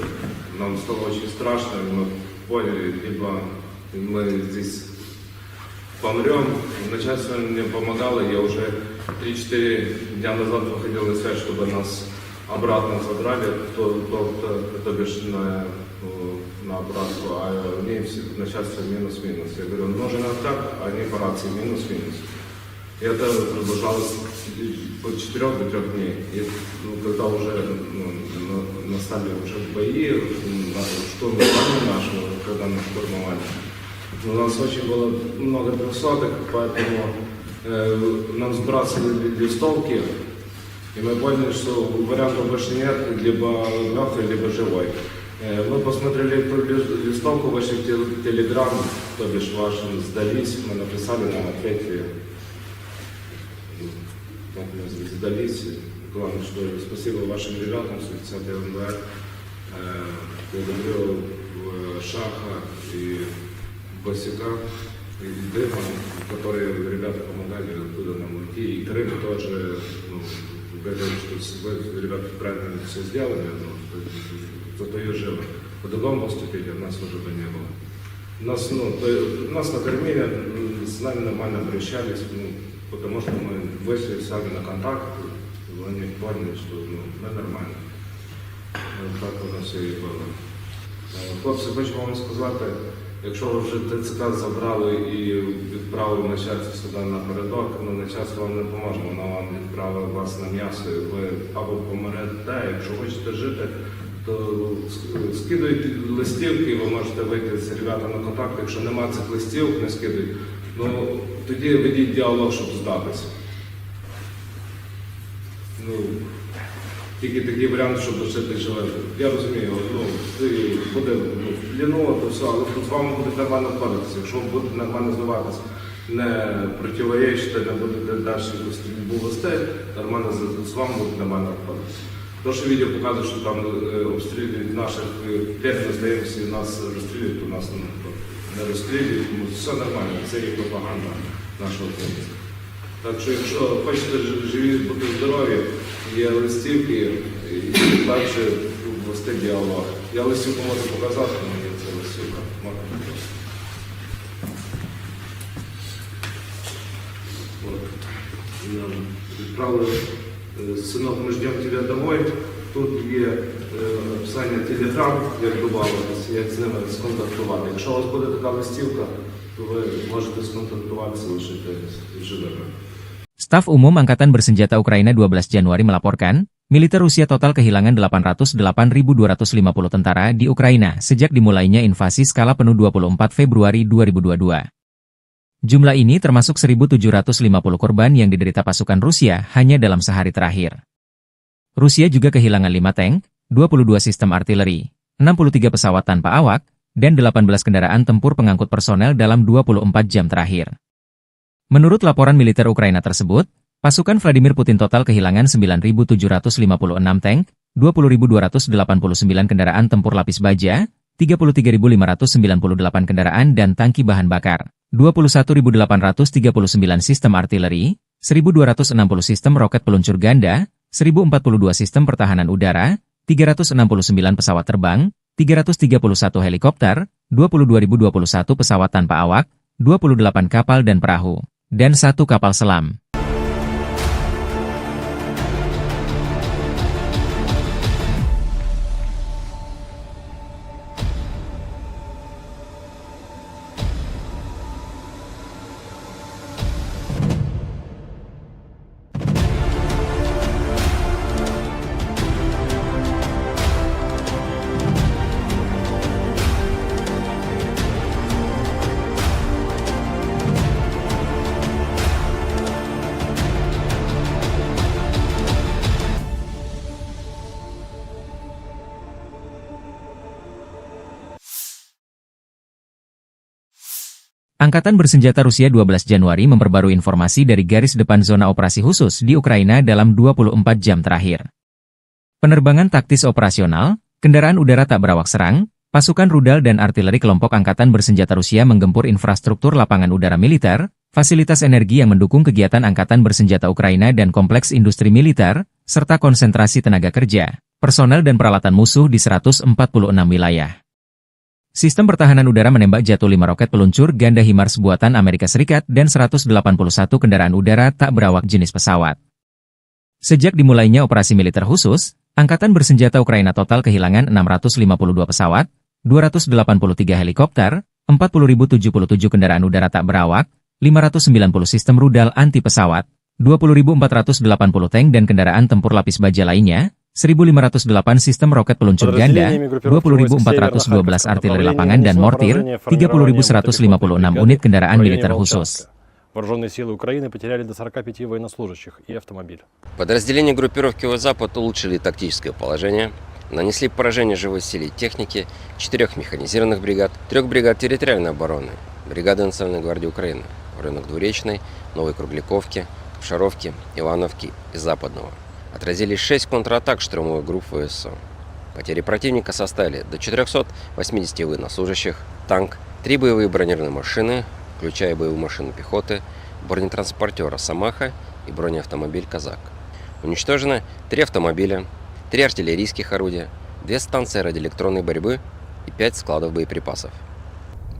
нам стало очень страшно, и мы поняли, либо мы здесь помрём. Начальство мне помогало, я уже три-четыре дня назад выходил на связь, чтобы нас обратно забрали, то, то, то, то бишь на, э, на обратку, а мне все начальство минус-минус. Я говорю, нужен откат, а они по рации минус-минус. И это продолжалось от четырёх до трёх дней. И, ну, когда уже, ну, на-, настали уже бои, м, на-, штурм здания нашего, когда нас штурмовали, ну, у нас очень было много трёхсотых, поэтому, э, нам сбрасывали листовки, и мы поняли, что вариантов больше нет, либо мёртвый, либо живой. Э, мы посмотрели эту лис-, листовку, вышли в тел-, Телеграм, то бишь вашим, сдались, мы написали, нам ответили. Так мы сдались. Главное, что спасибо вашим ребятам, сто тридцатый МВ, э, благодарю, э, Шаха и Басика, и Дыма, которые ребята помогали, откуда нам уйти. И Крым тоже, ну, говорил, что с-, вы, ребята, правильно всё сделали, но зато и живы. По-другому поступили, у нас уже бы не было. Нас, ну, то, нас накормили, м, с нами нормально обращались, ну, потому что мы вышли сами на контакт, они поняли, что, ну, мы нормально. Е, так воно все і було. Е, хлопці, хочу вам сказати, якщо ви вже ТЦК забрали і відправили начальство сюди напередок, ну, начальство вам не поможе, воно вам відправить вас на м'ясо, і ви або помрете, якщо хочете жити, то ск-, скидуйте листівки, ви можете вийти з ребятами на контакт, якщо нема цих листівок, не скидуйте. Ну, тоді ведіть діалог, щоб здатися. Ну, тільки такий варіант, щоб лишити живим. Я розумію, ну, це буде, ну, в плену, то все, але з вами будуть нормально обходитися. Якщо ви будете нормально здаватись, не противоречити, не будете далі якусь стрільбу вести, нормально з, з вами будуть нормально обходитися. То, що відео показує, що там, е, обстрілюють наших, е, п'ять здаємося, і нас розстрілюють, то нас, ну, не розстрілюють, тому все нормально, це є пропаганда нашого українця. Так що, якщо хочете ж-, живі, бути здорові, є листівки, і далі вести діалог. Я листівку можу показати, але є це листівка. Можна показати. От. Нам відправили, е, «Синок, ми ждемо тебе домой». Тут є, е, описання Telegram, як добавитися, як з ними сконтактувати. Якщо у вас буде така листівка, то ви можете сконтактуватися, лишити живими. Staf Umum Angkatan Bersenjata Ukraina dua belas Januari melaporkan, militer Rusia total kehilangan delapan ratus delapan ribu dua ratus lima puluh tentara di Ukraina sejak dimulainya invasi skala penuh dua puluh empat Februari dua ribu dua puluh dua. Jumlah ini termasuk seribu tujuh ratus lima puluh korban yang diderita pasukan Rusia hanya dalam sehari terakhir. Rusia juga kehilangan lima tank, dua puluh dua sistem artileri, enam puluh tiga pesawat tanpa awak, dan delapan belas kendaraan tempur pengangkut personel dalam dua puluh empat jam terakhir. Menurut laporan militer Ukraina tersebut, pasukan Vladimir Putin total kehilangan sembilan ribu tujuh ratus lima puluh enam tank, dua puluh ribu dua ratus delapan puluh sembilan kendaraan tempur lapis baja, tiga puluh tiga ribu lima ratus sembilan puluh delapan kendaraan dan tangki bahan bakar, dua puluh satu ribu delapan ratus tiga puluh sembilan sistem artileri, seribu dua ratus enam puluh sistem roket peluncur ganda, seribu empat puluh dua sistem pertahanan udara, tiga ratus enam puluh sembilan pesawat terbang, tiga ratus tiga puluh satu helikopter, dua puluh dua ribu dua puluh satu pesawat tanpa awak, dua puluh delapan kapal dan perahu, dan satu kapal selam. Angkatan Bersenjata Rusia dua belas Januari memperbarui informasi dari garis depan zona operasi khusus di Ukraina dalam dua puluh empat jam terakhir. Penerbangan taktis operasional, kendaraan udara tak berawak serang, pasukan rudal dan artileri kelompok angkatan bersenjata Rusia menggempur infrastruktur lapangan udara militer, fasilitas energi yang mendukung kegiatan angkatan bersenjata Ukraina dan kompleks industri militer, serta konsentrasi tenaga kerja, personel dan peralatan musuh di seratus empat puluh enam wilayah. Sistem pertahanan udara menembak jatuh lima roket peluncur ganda HIMARS buatan Amerika Serikat dan seratus delapan puluh satu kendaraan udara tak berawak jenis pesawat. Sejak dimulainya operasi militer khusus, angkatan bersenjata Ukraina total kehilangan enam ratus lima puluh dua pesawat, dua ratus delapan puluh tiga helikopter, empat puluh ribu tujuh puluh tujuh kendaraan udara tak berawak, lima ratus sembilan puluh sistem rudal anti pesawat, dua puluh ribu empat ratus delapan puluh tank dan kendaraan tempur lapis baja lainnya, seribu lima ratus delapan sistem roket peluncur ganda, dua puluh ribu empat ratus dua belas artileri lapangan dan mortir, tiga puluh ribu seratus lima puluh enam unit kendaraan militer khusus. Вооружённые силы Украины потеряли до сорока пяти военнослужащих и автомобиль. Подразделения группировки Войск Запад улучшили тактическое положение, нанесли поражение живой силе и технике четырёх механизированных бригад, трёх бригад территориальной обороны, бригады Национальной гвардии Украины в районах Двуречной, Новой Кругляковки, Кушаровки, Ивановки и Западного. Отразили шесть контратак штурмовых групп В С У. Потери противника составили до четырёхсот восьмидесяти военнослужащих, танк, три боевые бронированные машины, включая боевую машину пехоты, бронетранспортёр «Росомаха» и бронеавтомобиль «Казак». Уничтожено три автомобиля, три артиллерийских орудия, две станции радиоэлектронной борьбы и пять складов боеприпасов.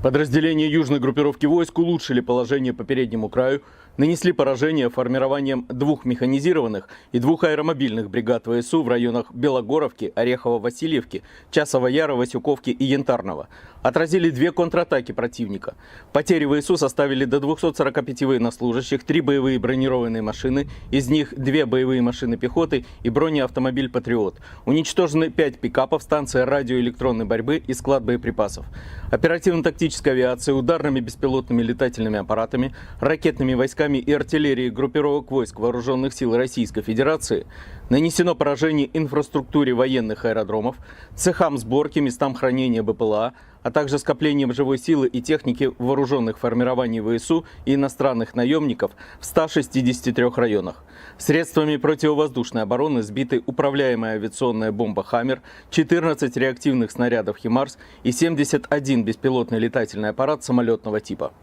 Подразделения южной группировки войск улучшили положение по переднему краю, нанесли поражение формированием двух механизированных и двух аэромобильных бригад В С У в районах Белогоровки, Орехово-Васильевки, Часова Яра, Васюковки и Янтарного. Отразили две контратаки противника. Потери В С У составили до двухсот сорока пяти военнослужащих, три боевые бронированные машины, из них две боевые машины пехоты и бронеавтомобиль «Патриот». Уничтожены пять пикапов, станция радиоэлектронной борьбы и склад боеприпасов. Оперативно-тактической авиацией, ударными беспилотными летательными аппаратами, ракетными войсками и артиллерией группировок войск Вооружённых сил Российской Федерации нанесено поражение инфраструктуре военных аэродромов, цехам сборки, местам хранения Б П Л А, а также скоплениям живой силы и техники вооружённых формирований В С У и иностранных наёмников в ста шестидесяти трёх районах. Средствами противовоздушной обороны сбиты управляемая авиационная бомба «Хаммер», четырнадцать реактивных снарядов «ХИМАРС» и семьдесят один беспилотный летательный аппарат самолётного типа.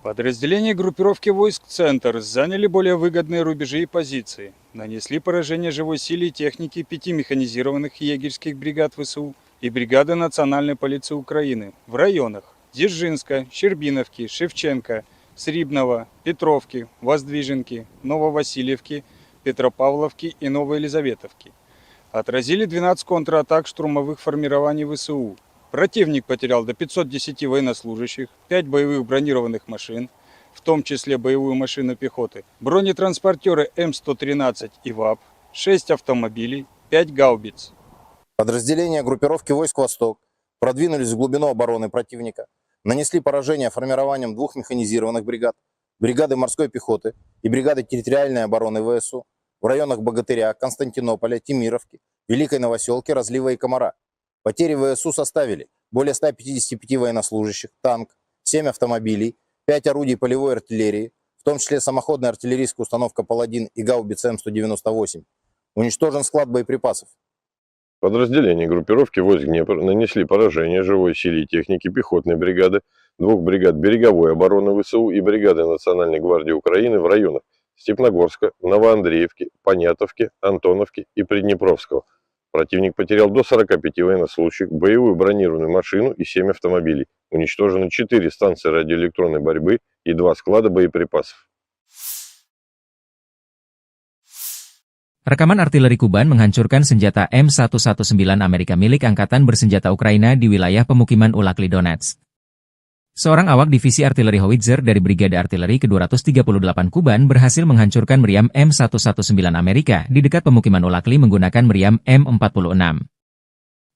Подразделения группировки войск «Центр» заняли более выгодные рубежи и позиции, нанесли поражение живой силе и технике пяти механизированных егерских бригад В С У и бригады Национальной полиции Украины в районах Дзержинска, Щербиновки, Шевченко, Срібного, Петровки, Воздвиженки, Нововасильевки, Петропавловки и Новоелизаветовки. Отразили двенадцать контратак штурмовых формирований В С У. Противник потерял до пятьсот десяти военнослужащих, пять боевых бронированных машин, в том числе боевую машину пехоты, бронетранспортёры М сто тринадцать и ВАП, шесть автомобилей, пять гаубиц. Подразделения группировки войск «Восток» продвинулись в глубину обороны противника, нанесли поражение формированиям двух механизированных бригад, бригады морской пехоты и бригады территориальной обороны В С У в районах Богатыря, Константинополя, Темировки, Великой Новосёлки, Разлива и Комара. Потери В С У составили более ста пятидесяти пяти военнослужащих, танк, семь автомобилей, пять орудий полевой артиллерии, в том числе самоходная артиллерийская установка «Паладин» и гаубица М сто девяносто восемь. Уничтожен склад боеприпасов. Подразделения группировки войск «Днепр» нанесли поражение живой силе и технике пехотной бригады, двух бригад береговой обороны В С У и бригады Национальной гвардии Украины в районах Степногорска, Новоандреевки, Понятовки, Антоновки и Приднепровского. Противник потерял до сорока пяти военнослужащих, боевую бронированную машину и семь автомобилей. Уничтожено четыре станции радиоэлектронной борьбы и два склада боеприпасов. Rekaman artileri Kuban menghancurkan senjata M satu satu sembilan Amerika milik Angkatan Bersenjata Ukraina di wilayah pemukiman Ulakli Donetsk. Seorang awak divisi artileri howitzer dari Brigade Artileri kedua ratus tiga puluh delapan Kuban berhasil menghancurkan meriam M satu satu sembilan Amerika di dekat pemukiman Ulakli menggunakan meriam M empat puluh enam.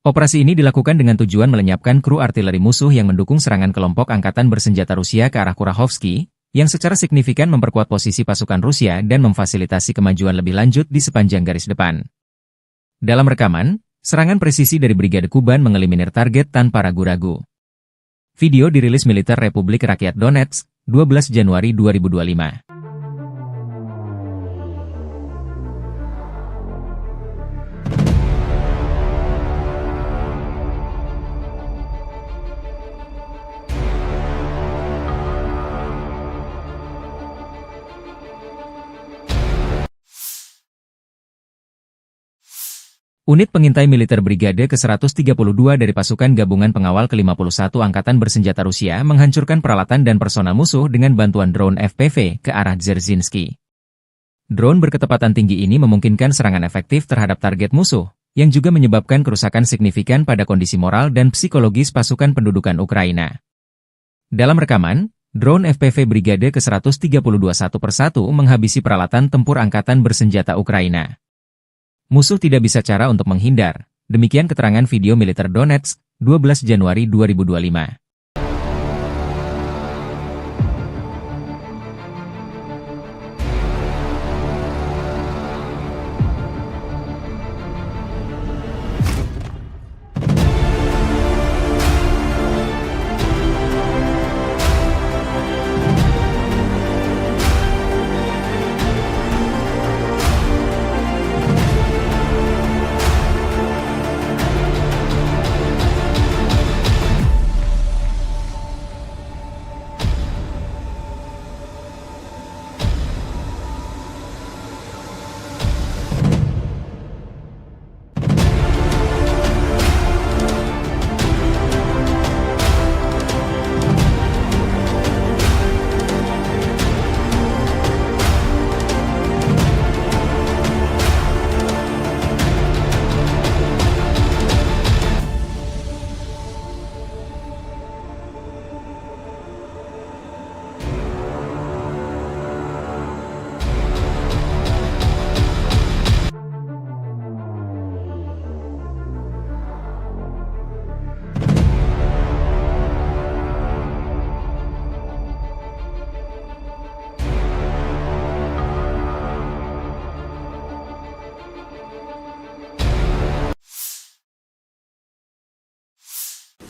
Operasi ini dilakukan dengan tujuan melenyapkan kru artileri musuh yang mendukung serangan kelompok angkatan bersenjata Rusia ke arah Kurahovsky, yang secara signifikan memperkuat posisi pasukan Rusia dan memfasilitasi kemajuan lebih lanjut di sepanjang garis depan. Dalam rekaman, serangan presisi dari Brigade Kuban mengeliminir target tanpa ragu-ragu. Video dirilis militer Republik Rakyat Donetsk, dua belas Januari dua ribu dua lima. Unit pengintai militer Brigade ke seratus tiga puluh dua dari Pasukan Gabungan Pengawal ke lima puluh satu Angkatan Bersenjata Rusia menghancurkan peralatan dan personal musuh dengan bantuan drone F P V ke arah Dzerzhinsky. Drone berkecepatan tinggi ini memungkinkan serangan efektif terhadap target musuh, yang juga menyebabkan kerusakan signifikan pada kondisi moral dan psikologis pasukan pendudukan Ukraina. Dalam rekaman, drone F P V Brigade ke seratus tiga puluh dua satu persatu menghabisi peralatan tempur angkatan bersenjata Ukraina. Musuh tidak bisa cara untuk menghindar, demikian keterangan video militer Donetsk, dua belas Januari dua ribu dua lima.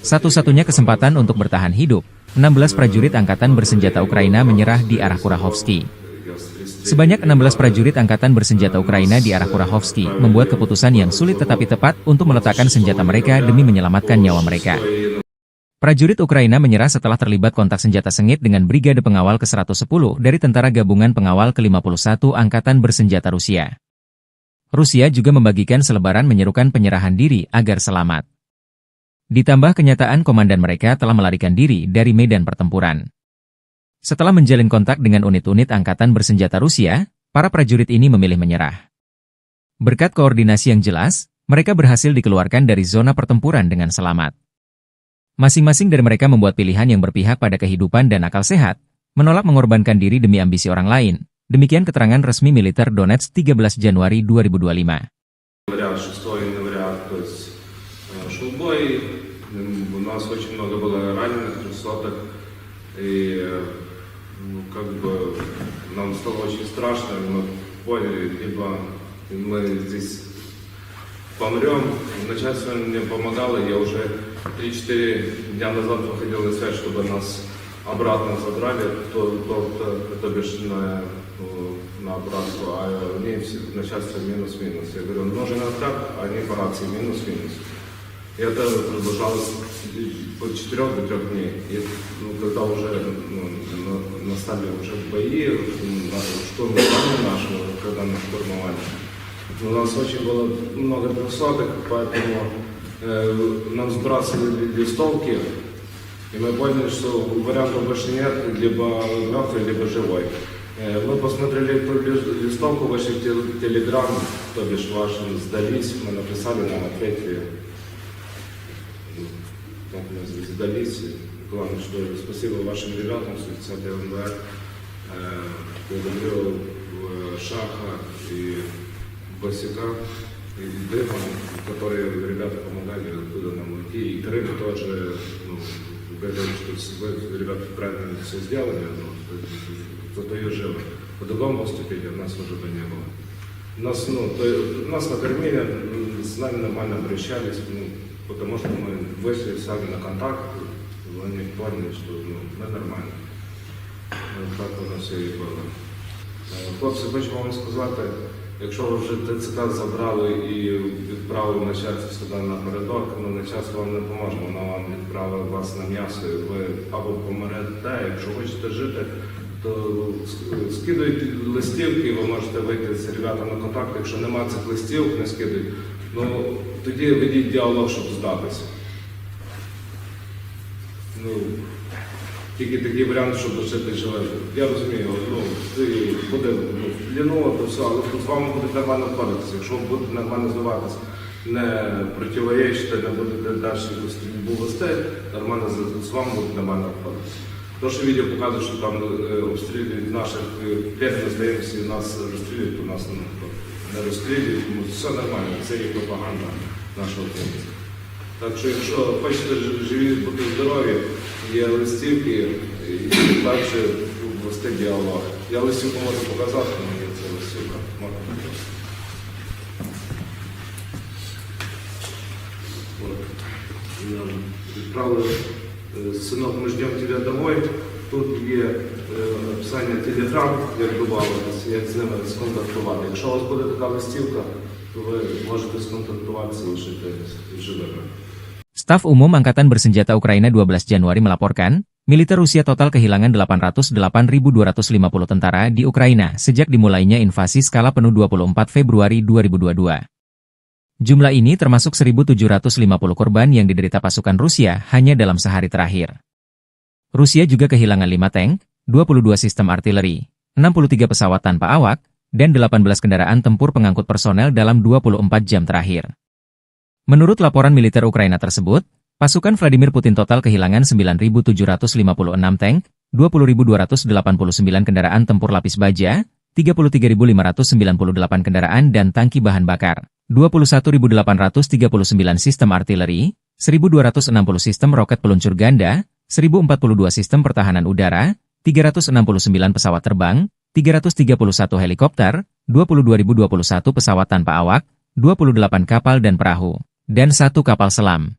Satu-satunya kesempatan untuk bertahan hidup, enam belas prajurit angkatan bersenjata Ukraina menyerah di arah Kurahovsky. Sebanyak enam belas prajurit angkatan bersenjata Ukraina di arah Kurahovsky membuat keputusan yang sulit tetapi tepat untuk meletakkan senjata mereka demi menyelamatkan nyawa mereka. Prajurit Ukraina menyerah setelah terlibat kontak senjata sengit dengan Brigade Pengawal ke seratus sepuluh dari Tentara Gabungan Pengawal ke lima puluh satu Angkatan Bersenjata Rusia. Rusia juga membagikan selebaran menyerukan penyerahan diri agar selamat. Ditambah kenyataan komandan mereka telah melarikan diri dari medan pertempuran. Setelah menjalin kontak dengan unit-unit angkatan bersenjata Rusia, para prajurit ini memilih menyerah. Berkat koordinasi yang jelas, mereka berhasil dikeluarkan dari zona pertempuran dengan selamat. Masing-masing dari mereka membuat pilihan yang berpihak pada kehidupan dan akal sehat, menolak mengorbankan diri demi ambisi orang lain. Demikian keterangan resmi militer Donetsk tiga belas Januari dua ribu dua lima. Января, шестого января, то есть, э, шёл бой. М, у нас очень много было раненых, трёхсотых. И, э, ну, как бы нам стало очень страшно, и мы поняли, либо мы здесь помрём. Начальство мне помогало, я уже три-четыре дня назад выходил на связь, чтобы нас обратно забрали, то, то, то, то бишь на, э, на обратку, а мне все, начальство минус-минус. Я говорю: «Нужен откат», а они по рации: «Минус-минус». И это продолжалось от четырёх до трёх дней. И, ну, когда уже, ну, на-, настали уже бои, м, на-, штурм здания нашего, когда нас штурмовали, у нас очень было много трёхсотых, поэтому, э, нам сбрасывали листовки, и мы поняли, что вариантов больше нет, либо мёртвый, либо живой. Э, мы посмотрели эту лис-, листовку, вышли в те-, Телеграм, то бишь вашим сдались, мы написали, нам ответили. Так мы сдались. Главное, что спасибо вашим ребятам, что десятого января. Э, благодарю, э, Шаха и Босика, и Дыма, которые ребята помогали оттуда нам уйти. И Крым тоже, ну, говорил, что с-, вы, ребята, правильно всё сделали, ну, зато и живы. По-другому поступили, у нас уже бы не было. Нас, ну, то есть, нас накормили, м, с нами нормально обращались, ну, потому что мы вышли сами на контакт, Вони в формі, що, ну, ми нормально. Ну, так воно все і було. Е, хлопці, хочу вам сказати, якщо ви вже Т Ц К забрали і відправили начальство сюди напередок, ну, начальство вам не поможе, воно вам відправить вас на м'ясо, і ви або помрете, якщо хочете жити, то с-, скидуйте листівки, ви можете вийти з ребятами в контакт, якщо нема цих листівок, не скидуйте. Ну, тоді ведіть діалог, щоб здатися. Ну, тільки такий варіант, щоб лишити живим. Я розумію, ну, це буде, ну, ліново, то все, але з вами будуть нормально обходитися. Якщо ви будете нормально здаватися, не противоречити, не будете далі якусь стрільбу вести, нормально з, з вами будуть нормально обходитися. То, що відео показує, що там, е, обстрілюють наших, е, п'ять ми здаємося, і нас розстрілюють, то нас, ну, не розстрілюють, тому все нормально, це є пропаганда нашого українця. Так що, якщо хочете ж-, живі бути здорові, є листівки, і далі вести діалог. Я листівку можу показати, але є це листівка. Можна показати. От. Нам відправили, е, «Сынок, мы ждём тебя домой». Тут є, е, написання Telegram, як добавитися, як з ними сконтактувати. Якщо у вас буде така листівка, то ви можете сконтактуватися, лишити живими. Staf Umum Angkatan Bersenjata Ukraina dua belas Januari melaporkan, militer Rusia total kehilangan delapan ratus delapan ribu dua ratus lima puluh tentara di Ukraina sejak dimulainya invasi skala penuh dua puluh empat Februari dua ribu dua dua. Jumlah ini termasuk seribu tujuh ratus lima puluh korban yang diderita pasukan Rusia hanya dalam sehari terakhir. Rusia juga kehilangan lima tank, dua puluh dua sistem artileri, enam puluh tiga pesawat tanpa awak, dan delapan belas kendaraan tempur pengangkut personel dalam dua puluh empat jam terakhir. Menurut laporan militer Ukraina tersebut, pasukan Vladimir Putin total kehilangan sembilan ribu tujuh ratus lima puluh enam tank, dua puluh ribu dua ratus delapan puluh sembilan kendaraan tempur lapis baja, tiga puluh tiga ribu lima ratus sembilan puluh delapan kendaraan dan tangki bahan bakar, dua puluh satu ribu delapan ratus tiga puluh sembilan sistem artileri, seribu dua ratus enam puluh sistem roket peluncur ganda, seribu empat puluh dua sistem pertahanan udara, tiga ratus enam puluh sembilan pesawat terbang, tiga ratus tiga puluh satu helikopter, dua puluh dua ribu dua puluh satu pesawat tanpa awak, dua puluh delapan kapal dan perahu, dan satu kapal selam.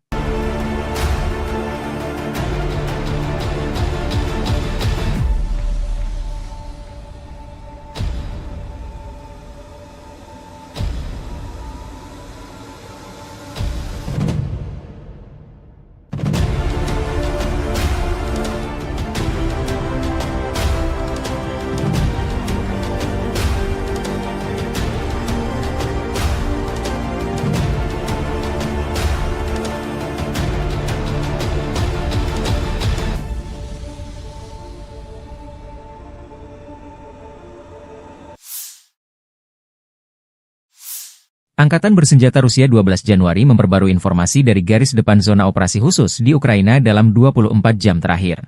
Angkatan Bersenjata Rusia dua belas Januari memperbarui informasi dari garis depan zona operasi khusus di Ukraina dalam dua puluh empat jam terakhir.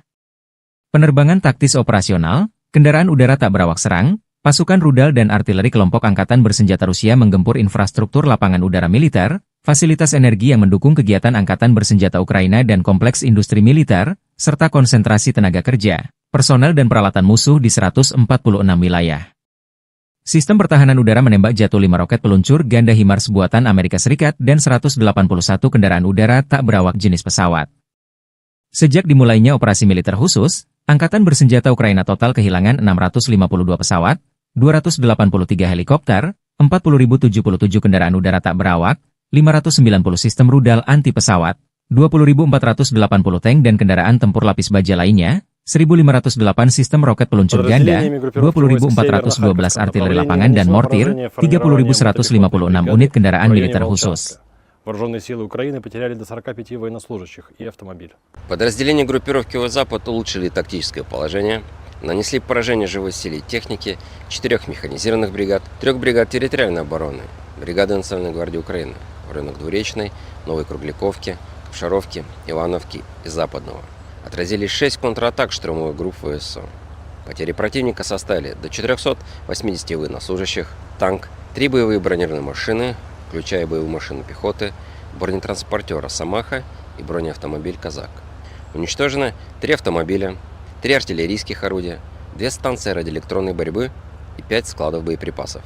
Penerbangan taktis operasional, kendaraan udara tak berawak serang, pasukan rudal dan artileri kelompok Angkatan Bersenjata Rusia menggempur infrastruktur lapangan udara militer, fasilitas energi yang mendukung kegiatan Angkatan Bersenjata Ukraina dan kompleks industri militer, serta konsentrasi tenaga kerja, personel dan peralatan musuh di seratus empat puluh enam wilayah. Sistem pertahanan udara menembak jatuh lima roket peluncur ganda HIMARS buatan Amerika Serikat dan seratus delapan puluh satu kendaraan udara tak berawak jenis pesawat. Sejak dimulainya operasi militer khusus, Angkatan Bersenjata Ukraina total kehilangan enam ratus lima puluh dua pesawat, dua ratus delapan puluh tiga helikopter, empat puluh ribu tujuh puluh tujuh kendaraan udara tak berawak, lima ratus sembilan puluh sistem rudal anti pesawat, dua puluh ribu empat ratus delapan puluh tank dan kendaraan tempur lapis baja lainnya, seribu lima ratus delapan sistem roket peluncur ganda, dua puluh ribu empat ratus dua belas artileri lapangan dan mortir, tiga puluh ribu seratus lima puluh enam unit kendaraan militer khusus. Вооружённые силы Украины потеряли до сорока пяти военнослужащих и автомобиль. Подразделения группировки Войск Запад улучшили тактическое положение, нанесли поражение живой силе и технике четырёх механизированных бригад, трёх бригад территориальной обороны, бригады Национальной гвардии Украины в районах Двуречной, Новой Кругляковки, Капшаровки, Ивановки и Западного. Отразили шесть контратак штурмовых групп В С О. Потери противника составили до четырёхсот восьмидесяти военнослужащих, танк, три боевые бронированные машины, включая боевую машину пехоты, бронетранспортёр «Росомаха» и бронеавтомобиль «Казак». Уничтожено три автомобиля, три артиллерийских орудия, две станции радиоэлектронной борьбы и пять складов боеприпасов.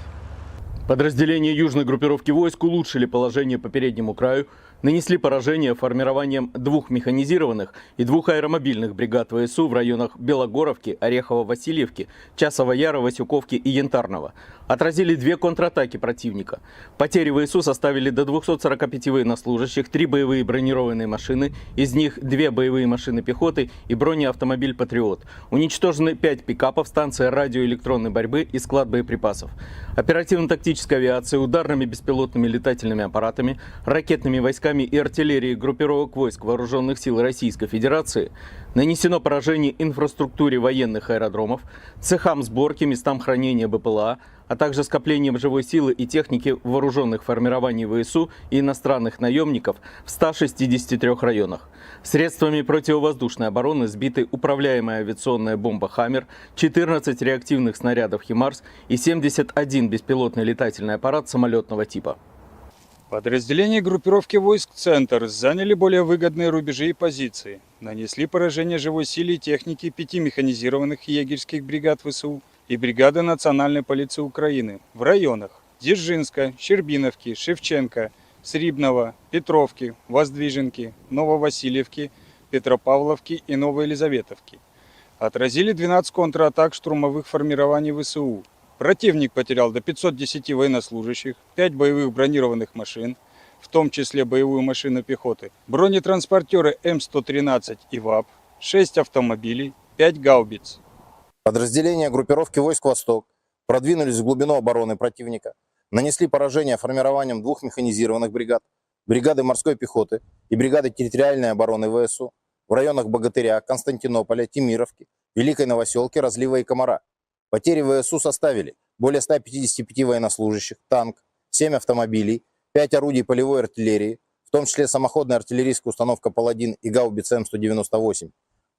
Подразделения южной группировки войск улучшили положение по переднему краю Нанесли поражение формированиям двух механизированных и двух аэромобильных бригад В С У в районах Белогоровки, Орехово-Васильевки, Часова Яра, Васюковки и Янтарного. Отразили две контратаки противника. Потери В С У составили до двухсот сорока пяти военнослужащих, три боевые бронированные машины, из них две боевые машины пехоты и бронеавтомобиль «Патриот». Уничтожены пять пикапов, станция радиоэлектронной борьбы и склад боеприпасов. Оперативно-тактической авиацией, ударными беспилотными летательными аппаратами, ракетными войсками и артиллерией группировок войск Вооружённых сил Российской Федерации нанесено поражение инфраструктуре военных аэродромов, цехам сборки, местам хранения Б П Л А, а также скоплениям живой силы и техники вооружённых формирований В С У и иностранных наёмников в ста шестидесяти трёх районах. Средствами противовоздушной обороны сбиты управляемая авиационная бомба «Хаммер», четырнадцать реактивных снарядов «Химарс» и семьдесят один беспилотный летательный аппарат самолётного типа. Подразделения группировки войск «Центр» заняли более выгодные рубежи и позиции, нанесли поражение живой силе и технике пяти механизированных егерьских бригад В С У и бригады Национальной полиции Украины в районах Дзержинска, Щербиновки, Шевченко, Срібного, Петровки, Воздвиженки, Нововасильевки, Петропавловки и Новоелизаветовки. Отразили двенадцать контратак штурмовых формирований В С У. Противник потерял до пятьсот десяти военнослужащих, пять боевых бронированных машин, в том числе боевую машину пехоты, бронетранспортёры М сто тринадцать и ВАП, шесть автомобилей, пять гаубиц. Подразделения группировки войск «Восток» продвинулись в глубину обороны противника, нанесли поражение формированиям двух механизированных бригад, бригады морской пехоты и бригады территориальной обороны В С У в районах Богатыря, Константинополя, Темировки, Великой Новосёлки, Разлива и Комара. Потери В С У составили более ста пятидесяти пяти военнослужащих, танк, семь автомобилей, пять орудий полевой артиллерии, в том числе самоходная артиллерийская установка «Паладин» и гаубица М сто девяносто восемь.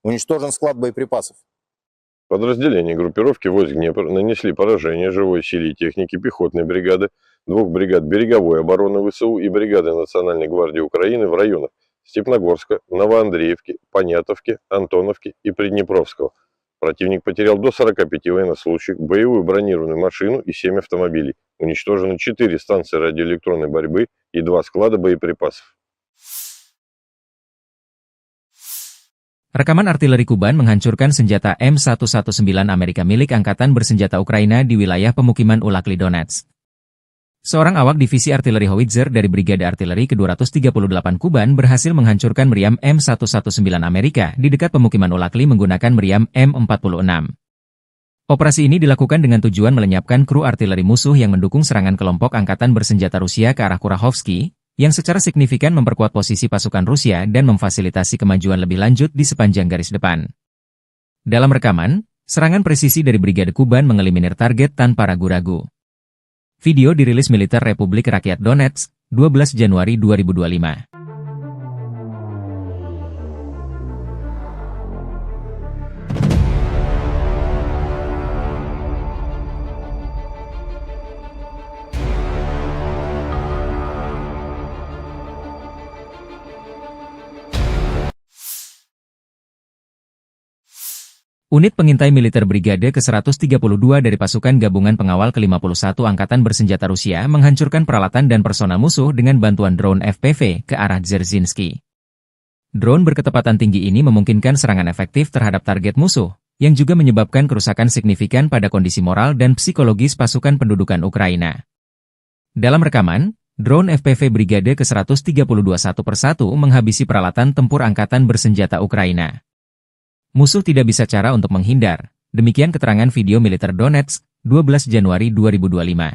Уничтожен склад боеприпасов. Подразделения группировки войск «Днепр» нанесли поражение живой силе и технике пехотной бригады, двух бригад береговой обороны В С У и бригады Национальной гвардии Украины в районах Степногорска, Новоандреевки, Понятовки, Антоновки и Приднепровского. Противник потерял до сорока пяти военнослужащих, боевую бронированную машину и семь автомобилей. Уничтожено четыре станции радиоэлектронной борьбы и два склада боеприпасов. Rekaman artileri Kuban menghancurkan senjata M satu satu sembilan Amerika milik Angkatan Bersenjata Ukraina di wilayah pemukiman Ulakli Donetsk. Seorang awak divisi artileri howitzer dari Brigade Artileri kedua ratus tiga puluh delapan Kuban berhasil menghancurkan meriam M satu satu sembilan Amerika di dekat pemukiman Ulakli menggunakan meriam M empat puluh enam. Operasi ini dilakukan dengan tujuan melenyapkan kru artileri musuh yang mendukung serangan kelompok angkatan bersenjata Rusia ke arah Kurahovsky, yang secara signifikan memperkuat posisi pasukan Rusia dan memfasilitasi kemajuan lebih lanjut di sepanjang garis depan. Dalam rekaman, serangan presisi dari Brigade Kuban mengeliminir target tanpa ragu-ragu. Video dirilis militer Republik Rakyat Donetsk, dua belas Januari dua ribu dua puluh lima. Unit pengintai militer Brigade ke seratus tiga puluh dua dari Pasukan Gabungan Pengawal ke lima puluh satu Angkatan Bersenjata Rusia menghancurkan peralatan dan personel musuh dengan bantuan drone F P V ke arah Dzerzhinsky. Drone berkecepatan tinggi ini memungkinkan serangan efektif terhadap target musuh, yang juga menyebabkan kerusakan signifikan pada kondisi moral dan psikologis pasukan pendudukan Ukraina. Dalam rekaman, drone F P V Brigade ke seratus tiga puluh dua satu persatu menghabisi peralatan tempur angkatan bersenjata Ukraina. Musuh tidak bisa cara untuk menghindar. Demikian keterangan video militer Donetsk, dua belas Januari dua ribu dua puluh lima.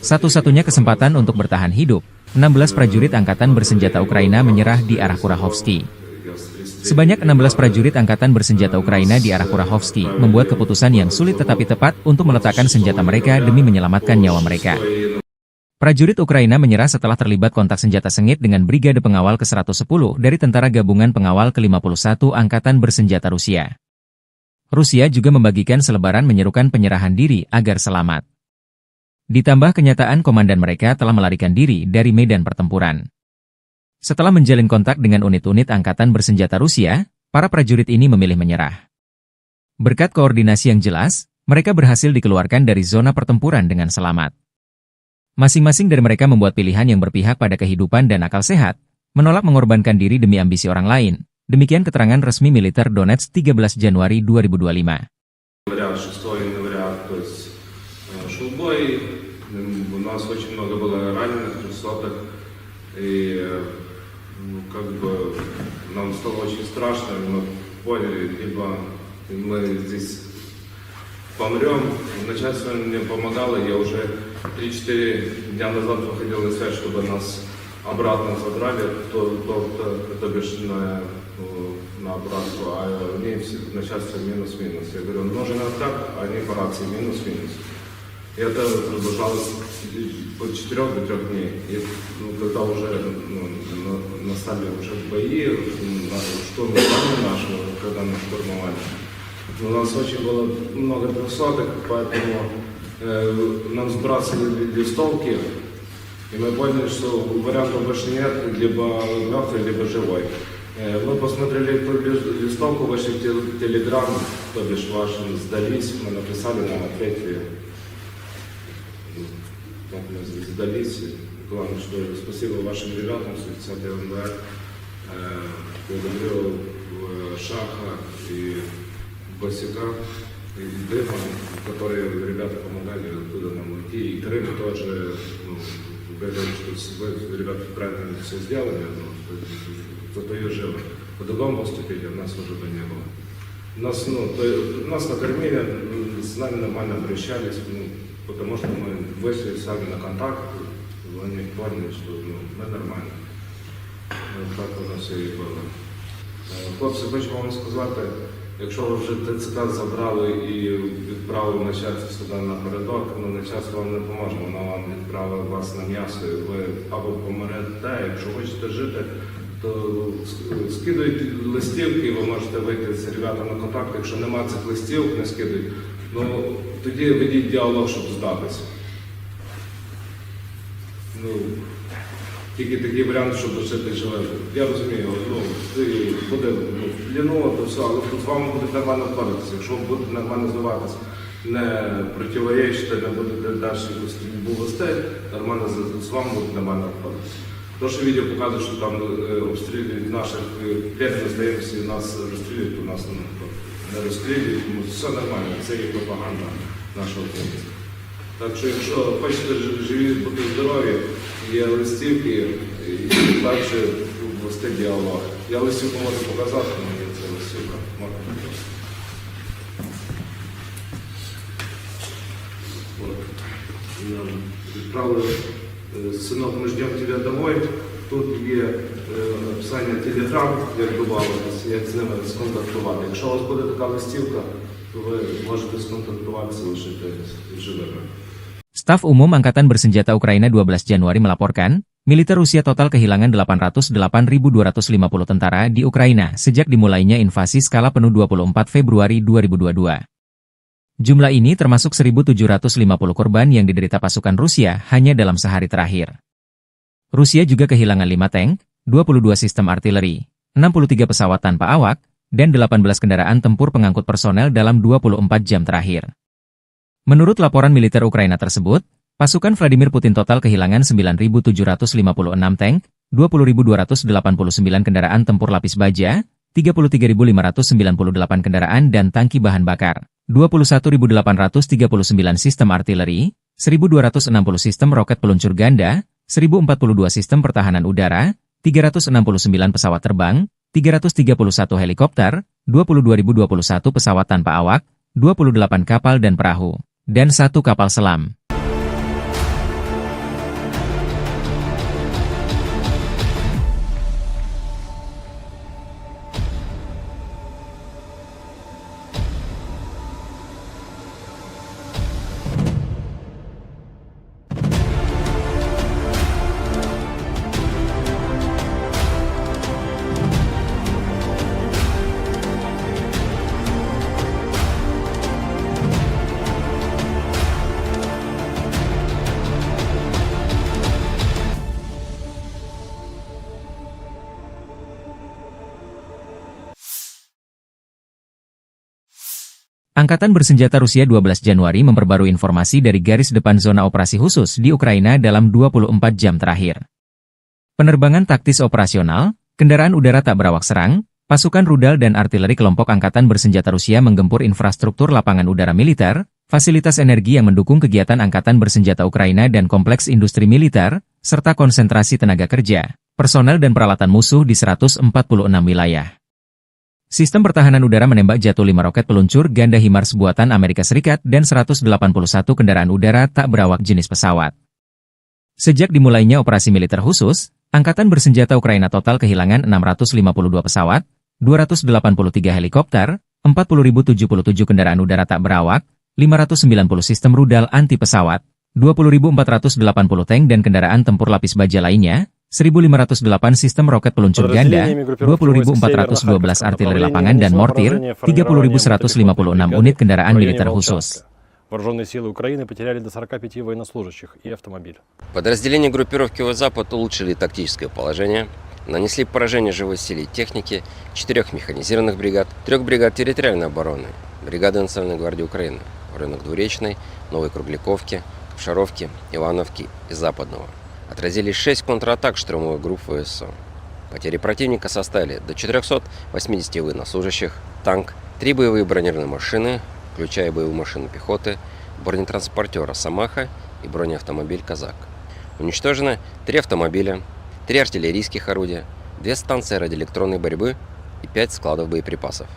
Satu-satunya kesempatan untuk bertahan hidup, enam belas prajurit angkatan bersenjata Ukraina menyerah di arah Kurahovsky. Sebanyak enam belas prajurit angkatan bersenjata Ukraina di arah Kurahovsky membuat keputusan yang sulit tetapi tepat untuk meletakkan senjata mereka demi menyelamatkan nyawa mereka. Prajurit Ukraina menyerah setelah terlibat kontak senjata sengit dengan Brigade Pengawal ke seratus sepuluh dari Tentara Gabungan Pengawal ke lima puluh satu Angkatan Bersenjata Rusia. Rusia juga membagikan selebaran menyerukan penyerahan diri agar selamat. Ditambah kenyataan komandan mereka telah melarikan diri dari medan pertempuran. Setelah menjalin kontak dengan unit-unit angkatan bersenjata Rusia, para prajurit ini memilih menyerah. Berkat koordinasi yang jelas, mereka berhasil dikeluarkan dari zona pertempuran dengan selamat. Masing-masing dari mereka membuat pilihan yang berpihak pada kehidupan dan akal sehat, menolak mengorbankan diri demi ambisi orang lain. Demikian keterangan resmi militer Donetsk tiga belas Januari dua ribu dua puluh lima. Января, шестого января, то есть, э, шел бой, м, у нас очень много было раненых, трёхсотых, и, э, ну, как бы, нам стало очень страшно, и мы поняли, либо мы здесь помрём. Начальство мне помогало, я уже три-четыре дня назад выходил на связь, чтобы нас обратно забрали, то, то, то, то бишь на, э, на обратку, а они все, начальство минус-минус. Я говорю: «Нужен контакт», а они по рации: «Минус-минус». И это продолжалось от четырёх до трёх дней. И, ну, когда уже, ну, на-, настали уже бои, м, на-, штурм здания нашего, когда мы штурмовали, ну, у нас очень было много трёхсотых, поэтому, э, нам сбрасывали листовки, и мы поняли, что вариантов больше нет, либо мёртвый, либо живой. Э, мы посмотрели эту лис-, листовку, вышли в тел-, Телеграм, то бишь вашим, «Сдались», мы написали, нам ответили. Как мы с-, сдались. Главное, что спасибо вашим ребятам, сто десятый М Б Р. Э, благодарю, э, Шаха и Басика, и Дыма, которые ребята помогали, откуда нам уйти. И Крым тоже, ну, говорил, что с-, вы, ребята, правильно всё сделали, ну, что, что, что живы. По-другому поступили, у нас уже бы не было. Нас, ну, то, нас накормили, м, с нами нормально обращались, ну, потому что мы вышли сами на контакт, они поняли, что, ну, мы нормально. Ну, так у нас всё и было. Е, хлопці, хочу вам сказати, якщо ви вже Т Ц К забрали і відправили начальство сюди напередок, ну, начальство вам не поможе, воно вам відправить вас на м'ясо, і ви або помрете, якщо хочете жити, то ск-, скидуйте листівки, ви можете вийти з ребятами на контакт, якщо нема цих листівок, не скидуйте, ну, тоді ведіть діалог, щоб здатися. Ну, тільки такий варіант, щоб лишити живим. Я розумію, ну, ти буде, ну, в плену, то все, але з вами будуть нормально обходитися. Якщо ви будете нормально здаватись, не противоречити, не будете далі якусь стрільбу вести, нормально з, з вами будуть нормально обходитися. То, що відео показує, що там, е, обстрілюють наших, е, пленних, здається, і нас розстрілюють, то нас, ну, не розстрілюють, тому все нормально, це є пропаганда нашого керівництва. Так що, якщо хочете ж-, живі, бути здорові, є листівки, і далі вести діалог. Я листівку можу показати, але є це листівка. Можна показати. От. Нам відправили, е, «Сынок, мы ждём тебя домой». Тут є, е, описання Telegram, як добавитись, як з ними сконтактувати. Якщо у вас буде така листівка, то ви можете сконтактуватися, лишити живими. Staf Umum Angkatan Bersenjata Ukraina dua belas Januari melaporkan, militer Rusia total kehilangan delapan ratus delapan ribu dua ratus lima puluh tentara di Ukraina sejak dimulainya invasi skala penuh dua puluh empat Februari dua ribu dua puluh dua. Jumlah ini termasuk seribu tujuh ratus lima puluh korban yang diderita pasukan Rusia hanya dalam sehari terakhir. Rusia juga kehilangan lima tank, dua puluh dua sistem artileri, enam puluh tiga pesawat tanpa awak, dan delapan belas kendaraan tempur pengangkut personel dalam dua puluh empat jam terakhir. Menurut laporan militer Ukraina tersebut, pasukan Vladimir Putin total kehilangan sembilan ribu tujuh ratus lima puluh enam tank, dua puluh ribu dua ratus delapan puluh sembilan kendaraan tempur lapis baja, tiga puluh tiga ribu lima ratus sembilan puluh delapan kendaraan dan tangki bahan bakar, dua puluh satu ribu delapan ratus tiga puluh sembilan sistem artileri, seribu dua ratus enam puluh sistem roket peluncur ganda, seribu empat puluh dua sistem pertahanan udara, tiga ratus enam puluh sembilan pesawat terbang, tiga ratus tiga puluh satu helikopter, dua puluh dua ribu dua puluh satu pesawat tanpa awak, dua puluh delapan kapal dan perahu, dan satu kapal selam. Angkatan Bersenjata Rusia dua belas Januari memperbarui informasi dari garis depan zona operasi khusus di Ukraina dalam dua puluh empat jam terakhir. Penerbangan taktis operasional, kendaraan udara tak berawak serang, pasukan rudal dan artileri kelompok angkatan bersenjata Rusia menggempur infrastruktur lapangan udara militer, fasilitas energi yang mendukung kegiatan angkatan bersenjata Ukraina dan kompleks industri militer, serta konsentrasi tenaga kerja, personel dan peralatan musuh di seratus empat puluh enam wilayah. Sistem pertahanan udara menembak Jato lima roket peluncur ganda HIMARS buatan Amerika Serikat dan seratus delapan puluh satu kendaraan udara tak berawak jenis pesawat. Sejak dimulainya operasi militer khusus, angkatan bersenjata Ukraina total kehilangan enam ratus lima puluh dua pesawat, dua ratus delapan puluh tiga helikopter, empat puluh ribu tujuh puluh tujuh kendaraan udara tak berawak, lima ratus sembilan puluh sistem rudal anti pesawat, dua puluh ribu empat ratus delapan puluh tank dan kendaraan tempur lapis baja lainnya, seribu lima ratus delapan sistem roket peluncur ganda, dua puluh ribu empat ratus dua belas artileri lapangan dan mortir, tiga puluh ribu seratus lima puluh enam unit kendaraan militer khusus. Вооружённые силы Украины потеряли до сорока пяти военнослужащих и автомобиль. Подразделения группировки Войск Запад улучшили тактическое положение, нанесли поражение живой силе и технике четырёх механизированных бригад, трёх бригад территориальной обороны, бригады Национальной гвардии Украины в районах Двуречной, Новой Кругляковки, Кушаровки, Ивановки и Западного. Отразили шесть контратак штурмовых групп ВСУ. Потери противника составили до четырёхсот восьмидесяти военнослужащих, танк, три боевые бронированные машины, включая боевую машину пехоты, бронетранспортёр «Росомаха» и бронеавтомобиль «Казак». Уничтожено три автомобиля, три артиллерийских орудия, две станции радиоэлектронной борьбы и пять складов боеприпасов.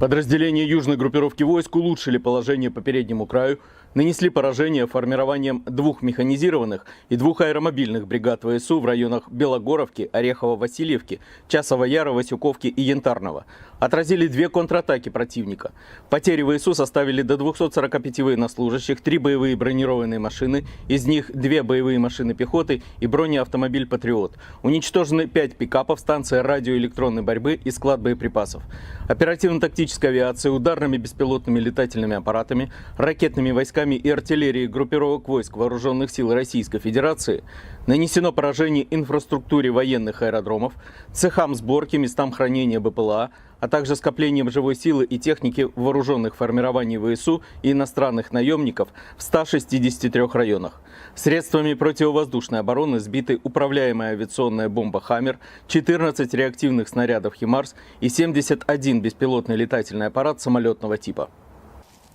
Подразделения южной группировки войск улучшили положение по переднему краю, нанесли поражение формированием двух механизированных и двух аэромобильных бригад ВСУ в районах Белогоровки, Орехово-Васильевки, Часового Яра, Васюковки и Янтарного. Отразили две контратаки противника. Потери ВСУ составили до двухсот сорока пяти военнослужащих, три боевые бронированные машины, из них две боевые машины пехоты и бронеавтомобиль «Патриот». Уничтожены пять пикапов, станция радиоэлектронной борьбы и склад боеприпасов. Оперативно-тактической авиацией, ударными беспилотными летательными аппаратами, ракетными войсками и артиллерией группировок войск Вооружённых сил Российской Федерации нанесено поражение инфраструктуре военных аэродромов, цехам сборки, местам хранения БПЛА, а также скоплениям живой силы и техники вооружённых формирований ВСУ и иностранных наёмников в ста шестидесяти трёх районах. Средствами противовоздушной обороны сбиты управляемая авиационная бомба «Хаммер», четырнадцать реактивных снарядов «ХИМАРС» и семьдесят один беспилотный летательный аппарат самолётного типа.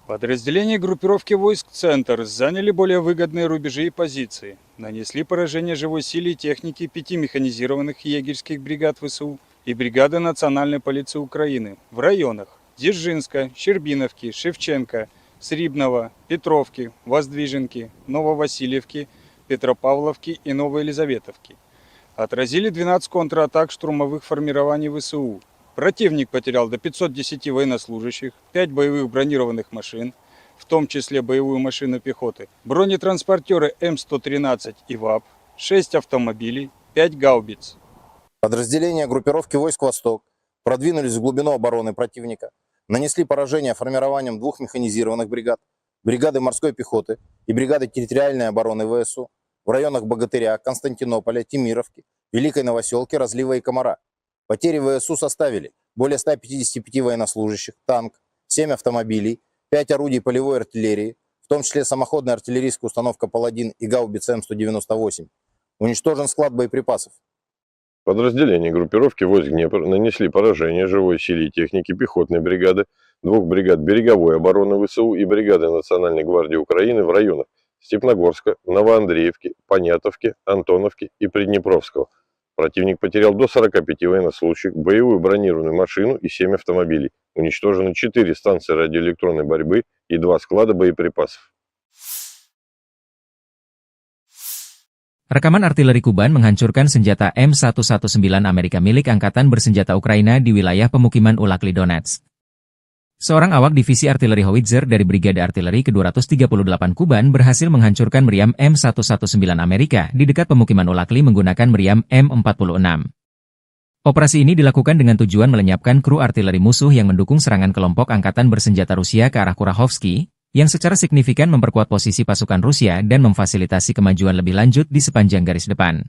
Подразделения группировки войск «Центр» заняли более выгодные рубежи и позиции, нанесли поражение живой силе и технике пяти механизированных егерских бригад ВСУ и бригады Национальной полиции Украины в районах Дзержинска, Щербиновки, Шевченко, Срібного, Петровки, Воздвиженки, Нововасильевки, Петропавловки и Новоелизаветовки. Отразили двенадцать контратак штурмовых формирований ВСУ. Противник потерял до пятьсот десяти военнослужащих, пять боевых бронированных машин, в том числе боевую машину пехоты, бронетранспортёры М сто тринадцать и ВАП, шесть автомобилей, пять гаубиц. Подразделения группировки войск «Восток» продвинулись в глубину обороны противника, нанесли поражение формированиям двух механизированных бригад, бригады морской пехоты и бригады территориальной обороны ВСУ в районах Богатыря, Константинополя, Темировки, Великой Новосёлки, Разлива и Комара. Потери ВСУ составили более ста пятидесяти пяти военнослужащих, танк, семь автомобилей, пять орудий полевой артиллерии, в том числе самоходная артиллерийская установка «Паладин» и гаубица М сто девяносто восемь. Уничтожен склад боеприпасов. Подразделения группировки войск «Днепр» нанесли поражение живой силе и технике пехотной бригады, двух бригад береговой обороны ВСУ и бригады Национальной гвардии Украины в районах Степногорска, Новоандреевки, Понятовки, Антоновки и Приднепровского. Противник потерял до сорока пяти военнослужащих, боевую бронированную машину и семь автомобилей. Уничтожены четыре станции радиоэлектронной борьбы и два склада боеприпасов. Rekaman artileri Kuban menghancurkan senjata M satu satu sembilan Amerika milik Angkatan Bersenjata Ukraina di wilayah pemukiman Ulakli Donetsk. Seorang awak divisi artileri howitzer dari Brigade Artileri kedua ratus tiga puluh delapan Kuban berhasil menghancurkan meriam M satu satu sembilan Amerika di dekat pemukiman Ulakli menggunakan meriam M empat puluh enam. Operasi ini dilakukan dengan tujuan melenyapkan kru artileri musuh yang mendukung serangan kelompok angkatan bersenjata Rusia ke arah Kurahovsky, yang secara signifikan memperkuat posisi pasukan Rusia dan memfasilitasi kemajuan lebih lanjut di sepanjang garis depan.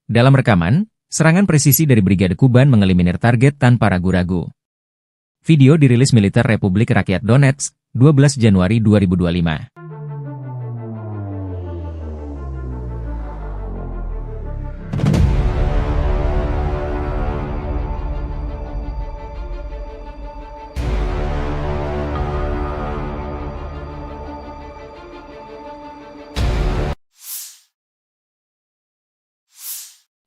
Dalam rekaman, serangan presisi dari Brigade Kuban mengeliminir target tanpa ragu-ragu. Video dirilis militer Republik Rakyat Donetsk, dua belas Januari dua ribu dua lima.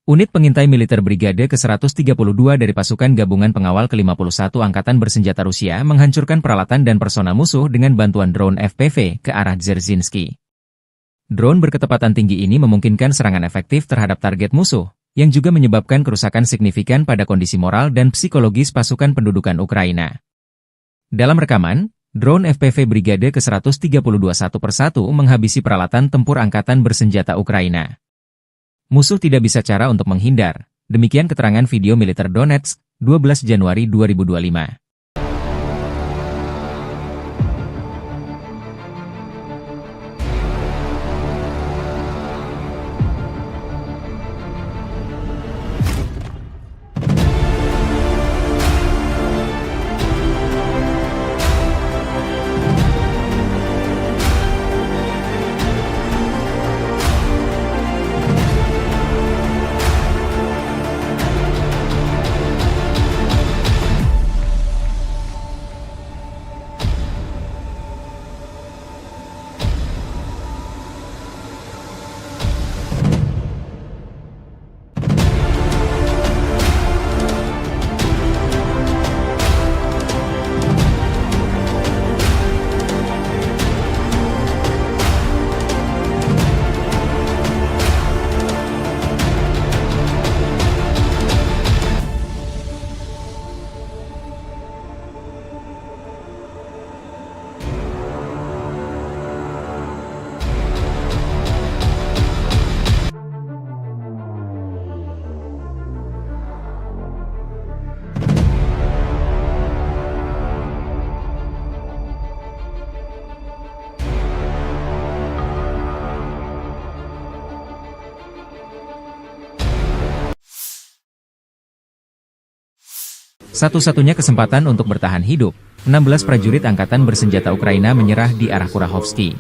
Unit pengintai militer Brigade ke seratus tiga puluh dua dari Pasukan Gabungan Pengawal ke lima puluh satu Angkatan Bersenjata Rusia menghancurkan peralatan dan personal musuh dengan bantuan drone F P V ke arah Dzerzhinsky. Drone berkecepatan tinggi ini memungkinkan serangan efektif terhadap target musuh, yang juga menyebabkan kerusakan signifikan pada kondisi moral dan psikologis pasukan pendudukan Ukraina. Dalam rekaman, drone F P V Brigade ke seratus tiga puluh dua satu persatu menghabisi peralatan tempur angkatan bersenjata Ukraina. Musuh tidak bisa cara untuk menghindar, demikian keterangan video militer Donetsk, dua belas Januari dua ribu dua lima. Satu-satunya kesempatan untuk bertahan hidup, enam belas prajurit angkatan bersenjata Ukraina menyerah di arah Kurahovsky.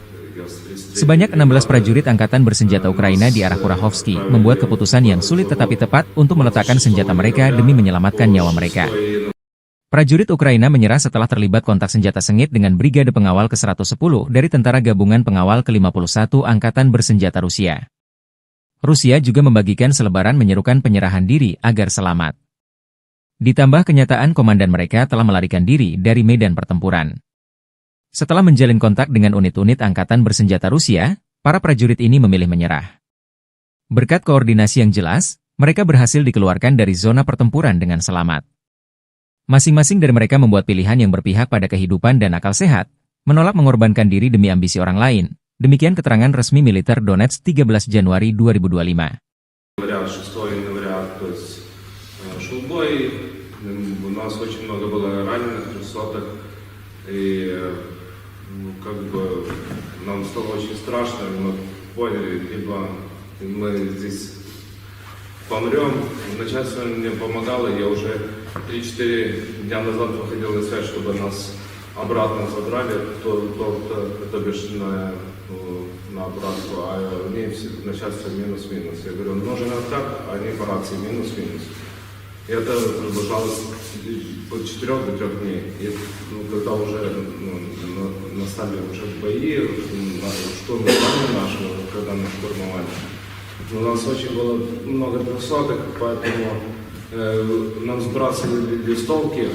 Sebanyak enam belas prajurit angkatan bersenjata Ukraina di arah Kurahovsky membuat keputusan yang sulit tetapi tepat untuk meletakkan senjata mereka demi menyelamatkan nyawa mereka. Prajurit Ukraina menyerah setelah terlibat kontak senjata sengit dengan Brigade Pengawal ke seratus sepuluh dari Tentara Gabungan Pengawal ke lima puluh satu Angkatan Bersenjata Rusia. Rusia juga membagikan selebaran menyerukan penyerahan diri agar selamat. Ditambah kenyataan komandan mereka telah melarikan diri dari medan pertempuran. Setelah menjalin kontak dengan unit-unit angkatan bersenjata Rusia, para prajurit ini memilih menyerah. Berkat koordinasi yang jelas, mereka berhasil dikeluarkan dari zona pertempuran dengan selamat. Masing-masing dari mereka membuat pilihan yang berpihak pada kehidupan dan akal sehat, menolak mengorbankan diri demi ambisi orang lain. Demikian keterangan resmi militer Donetsk tiga belas Januari dua ribu dua lima. Января, шестого января, то есть, э, шёл бой. М, у нас очень много было раненых, трёхсотых. И, э, ну, как бы, нам стало очень страшно, и мы поняли, либо мы здесь помрём. Начальство мне помогало, я уже три-четыре дня назад выходил на связь, чтобы нас обратно забрали, то, то, то, то бишь на, э, на обратку, а мне все, начальство минус-минус. Я говорю: «Нужен откат», а они по рации: «Минус-минус». И это продолжалось от четырёх до трёх дней. И, ну, когда уже, ну, на-, настали уже бои, м, на-, штурм плана нашего, когда мы штурмовали, у нас очень было много трёхсотых, поэтому, э, нам сбрасывали листовки,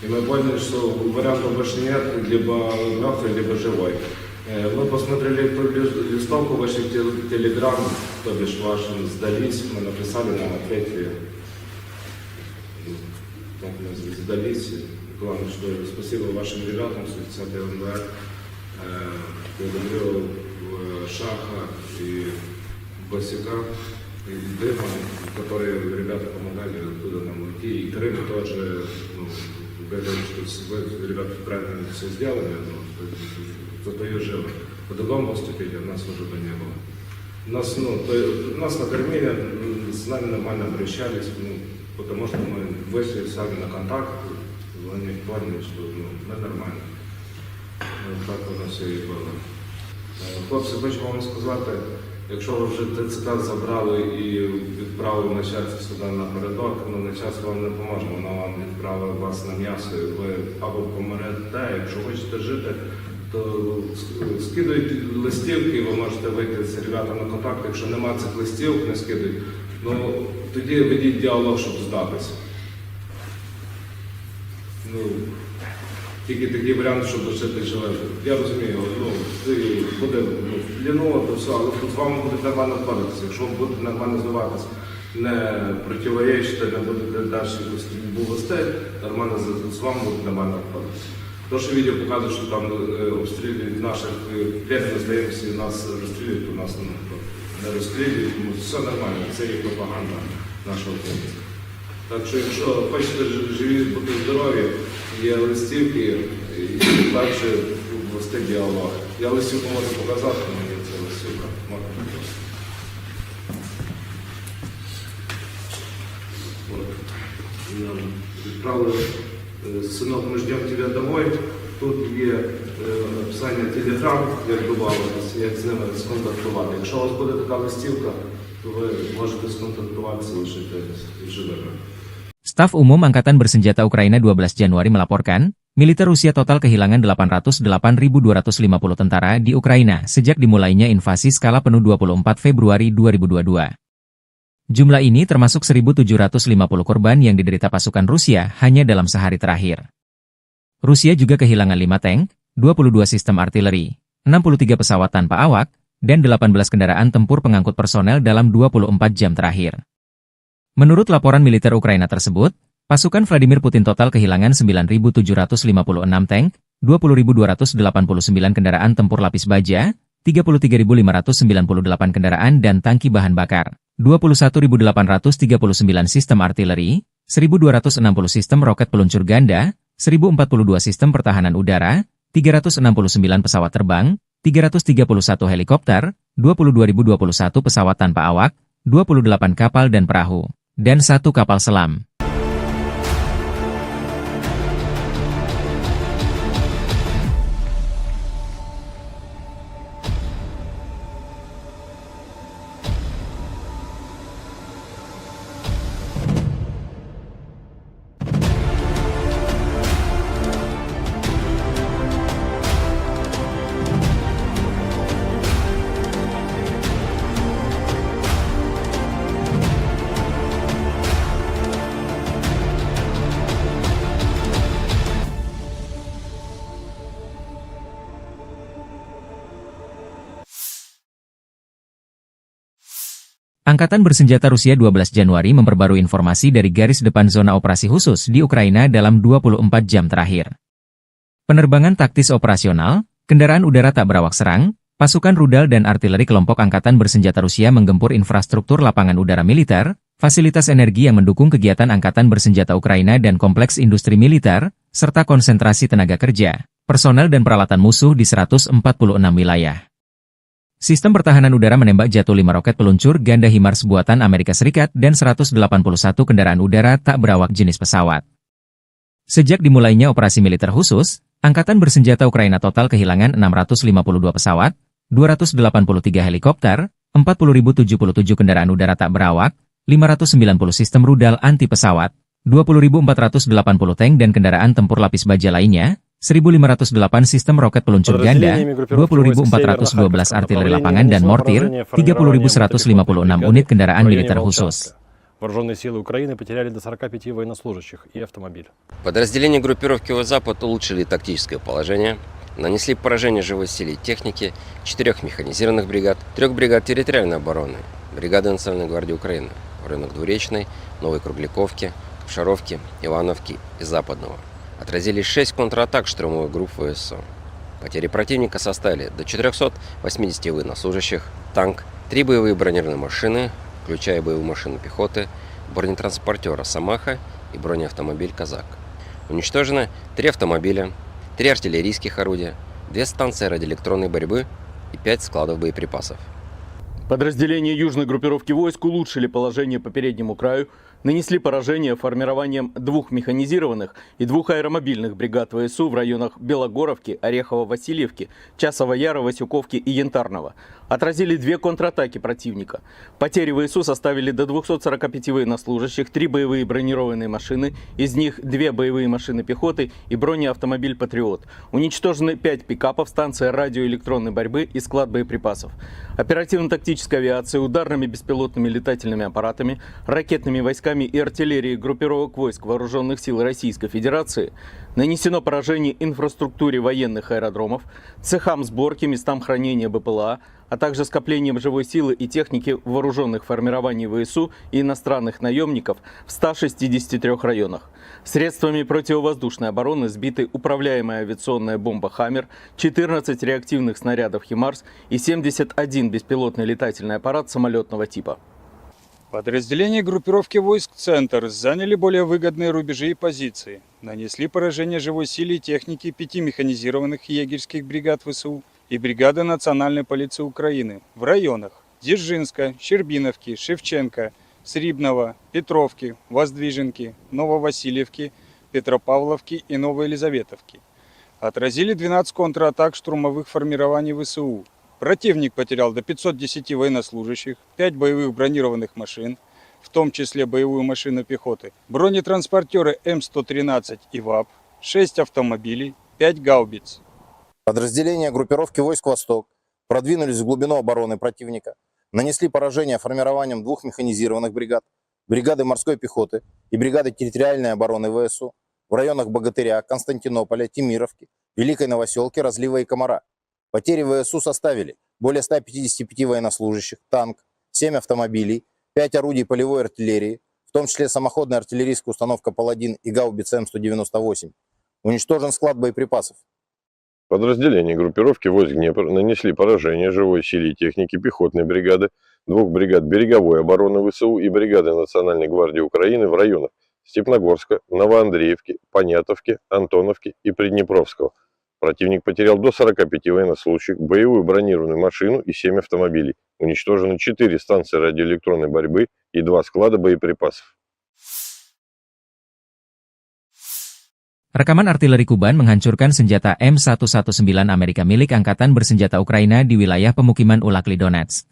и мы поняли, что вариантов больше нет, либо мёртвый, либо живой. Э, мы посмотрели ту лис-, листовку, вышли в те-, Телеграм, то бишь вашим сдались, мы написали, нам ответили. Так мы с-, сдались. Главное, что спасибо вашим ребятам, с тридцатого января. Э, благодарю, э, Шаха и Босика, и Дыма, которые ребята помогали оттуда нам уйти. И Крым тоже, ну, говорил, что с-, вы, ребята, правильно всё сделали, ну, то есть за твою жизнь. По-другому поступили, у нас уже бы не было. Нас, ну, то есть, нас накормили, м, с нами нормально обращались, ну, потому что мы вышли сами на контакт, Вони в формі, що, ну, ми нормально. Ну, так воно все і було. Е, хлопці, хочу вам сказати, якщо ви вже Т Ц К забрали і відправили начальство сюди напередок, ну, начальство вам не поможе, воно вам відправить вас на м'ясо, і ви або помрете, якщо хочете жити, то ск-, скидуйте листівки, ви можете вийти з ребятами в контакт, якщо нема цих листівок, не скидуйте. Ну, тоді ведіть діалог, щоб здатися. Ну, тільки такий варіант, щоб лишити живим. Я розумію, ну, це буде, ну, в плену, то все, але з вами будуть нормально обходитися. Якщо ви будете нормально здаватися, не противоречити, не будете далі якусь стрільбу вести, нормально з, з вами будуть нормально обходитися. То, що відео показує, що там, е, обстрілюють наших, е, п'ять, ми здаємося, і нас розстрілюють, то нас, ну, не розстрілюють, тому все нормально, це є пропаганда нашого українця. Так що, якщо хочете ж-, живі бути здорові, є листівки, і далі вести діалог. Я листівку можу показати, але є це листівка. Можна показати. От. Нам відправили, е, «Сынок, мы ждём тебя домой». Тут є, е, написання Telegram, як добавитись, як з ними сконтактувати. Якщо у вас буде така листівка, то ви можете сконтактуватися, лишити живими. Staf Umum Angkatan Bersenjata Ukraina dua belas Januari melaporkan, militer Rusia total kehilangan delapan ratus delapan ribu dua ratus lima puluh tentara di Ukraina sejak dimulainya invasi skala penuh dua puluh empat Februari dua ribu dua dua. Jumlah ini termasuk seribu tujuh ratus lima puluh korban yang diderita pasukan Rusia hanya dalam sehari terakhir. Rusia juga kehilangan lima tank, dua puluh dua sistem artileri, enam puluh tiga pesawat tanpa awak, dan delapan belas kendaraan tempur pengangkut personel dalam dua puluh empat jam terakhir. Menurut laporan militer Ukraina tersebut, pasukan Vladimir Putin total kehilangan sembilan ribu tujuh ratus lima puluh enam tank, dua puluh ribu dua ratus delapan puluh sembilan kendaraan tempur lapis baja, tiga puluh tiga ribu lima ratus sembilan puluh delapan kendaraan dan tangki bahan bakar, dua puluh satu ribu delapan ratus tiga puluh sembilan sistem artileri, seribu dua ratus enam puluh sistem roket peluncur ganda, seribu empat puluh dua sistem pertahanan udara, tiga ratus enam puluh sembilan pesawat terbang, tiga ratus tiga puluh satu helikopter, dua puluh dua ribu dua puluh satu pesawat tanpa awak, dua puluh delapan kapal dan perahu, dan satu kapal selam. Angkatan Bersenjata Rusia dua belas Januari memperbarui informasi dari garis depan zona operasi khusus di Ukraina dalam dua puluh empat jam terakhir. Penerbangan taktis operasional, kendaraan udara tak berawak serang, pasukan rudal dan artileri kelompok Angkatan Bersenjata Rusia menggempur infrastruktur lapangan udara militer, fasilitas energi yang mendukung kegiatan Angkatan Bersenjata Ukraina dan kompleks industri militer, serta konsentrasi tenaga kerja, personel dan peralatan musuh di seratus empat puluh enam wilayah. Sistem pertahanan udara menembak jatuh lima roket peluncur ganda HIMARS buatan Amerika Serikat dan seratus delapan puluh satu kendaraan udara tak berawak jenis pesawat. Sejak dimulainya operasi militer khusus, Angkatan Bersenjata Ukraina total kehilangan enam ratus lima puluh dua pesawat, dua ratus delapan puluh tiga helikopter, empat puluh ribu tujuh puluh tujuh kendaraan udara tak berawak, lima ratus sembilan puluh sistem rudal anti pesawat, dua puluh ribu empat ratus delapan puluh tank dan kendaraan tempur lapis baja lainnya, seribu lima ratus delapan sistem roket peluncur ganda, dua puluh ribu empat ratus dua belas artileri lapangan dan mortir, tiga puluh ribu seratus lima puluh enam unit kendaraan militer khusus. Вооружённые силы Украины потеряли до сорока пяти военнослужащих и автомобиль. Подразделения группировки Войск Запад улучшили тактическое положение, нанесли поражение живой силе и технике четырёх механизированных бригад, трёх бригад территориальной обороны, бригады Национальной гвардии Украины в районах Двуречной, Новой Кругляковки, Капшаровки, Ивановки и Западного. Отразили шесть контратак штурмовых групп В С О. Потери противника составили до четырёхсот восьмидесяти военнослужащих, танк, три боевые бронированные машины, включая боевую машину пехоты, бронетранспортёр «Росомаха» и бронеавтомобиль «Казак». Уничтожено три автомобиля, три артиллерийских орудия, две станции радиоэлектронной борьбы и пять складов боеприпасов. Подразделения южной группировки войск улучшили положение по переднему краю нанесли поражение формированиям двух механизированных и двух аэромобильных бригад В С У в районах Белогоровки, Орехово-Васильевки, Часового Яра, Васюковки и Янтарного. Отразили две контратаки противника. Потери В С У составили до двухсот сорока пяти военнослужащих, три боевые бронированные машины, из них две боевые машины пехоты и бронеавтомобиль «Патриот». Уничтожены пять пикапов, станция радиоэлектронной борьбы и склад боеприпасов. Оперативно-тактической авиацией, ударными беспилотными летательными аппаратами, ракетными войсками и артиллерией группировок войск Вооружённых сил Российской Федерации нанесено поражение инфраструктуре военных аэродромов, цехам сборки, местам хранения Б П Л А, а также скоплениям живой силы и техники вооружённых формирований В С У и иностранных наёмников в ста шестидесяти трёх районах. Средствами противовоздушной обороны сбиты управляемая авиационная бомба «Хаммер», четырнадцать реактивных снарядов «Химарс» и семьдесят один беспилотный летательный аппарат самолётного типа. Подразделения группировки войск «Центр» заняли более выгодные рубежи и позиции, нанесли поражение живой силе и технике пяти механизированных егерьских бригад В С У и бригады Национальной полиции Украины в районах Дзержинска, Щербиновки, Шевченко, Срібного, Петровки, Воздвиженки, Нововасильевки, Петропавловки и Новоелизаветовки. Отразили двенадцать контратак штурмовых формирований В С У. Противник потерял до пятьсот десяти военнослужащих, пять боевых бронированных машин, в том числе боевую машину пехоты, бронетранспортёры М сто тринадцать и ВАП, шесть автомобилей, пять гаубиц. Подразделения группировки войск «Восток» продвинулись в глубину обороны противника, нанесли поражение формированиям двух механизированных бригад, бригады морской пехоты и бригады территориальной обороны В С У в районах Богатыря, Константинополя, Темировки, Великой Новосёлки, Разлива и Комара. Потери В С У составили более ста пятидесяти пяти военнослужащих, танк, семь автомобилей, пять орудий полевой артиллерии, в том числе самоходная артиллерийская установка «Паладин» и гаубица М сто девяносто восемь. Уничтожен склад боеприпасов. Подразделения группировки войск «Днепр» нанесли поражение живой силе и технике пехотной бригады, двух бригад береговой обороны В С У и бригады Национальной гвардии Украины в районах Степногорска, Новоандреевки, Понятовки, Антоновки и Приднепровского. Противник потерял до сорока пяти военнослужащих, боевую бронированную машину и семь автомобилей. Уничтожены четыре станции радиоэлектронной борьбы и два склада боеприпасов. Rekaman artileri Kuban menghancurkan senjata M satu satu sembilan Amerika milik Angkatan Bersenjata Ukraina di wilayah pemukiman Ulakli Donetsk.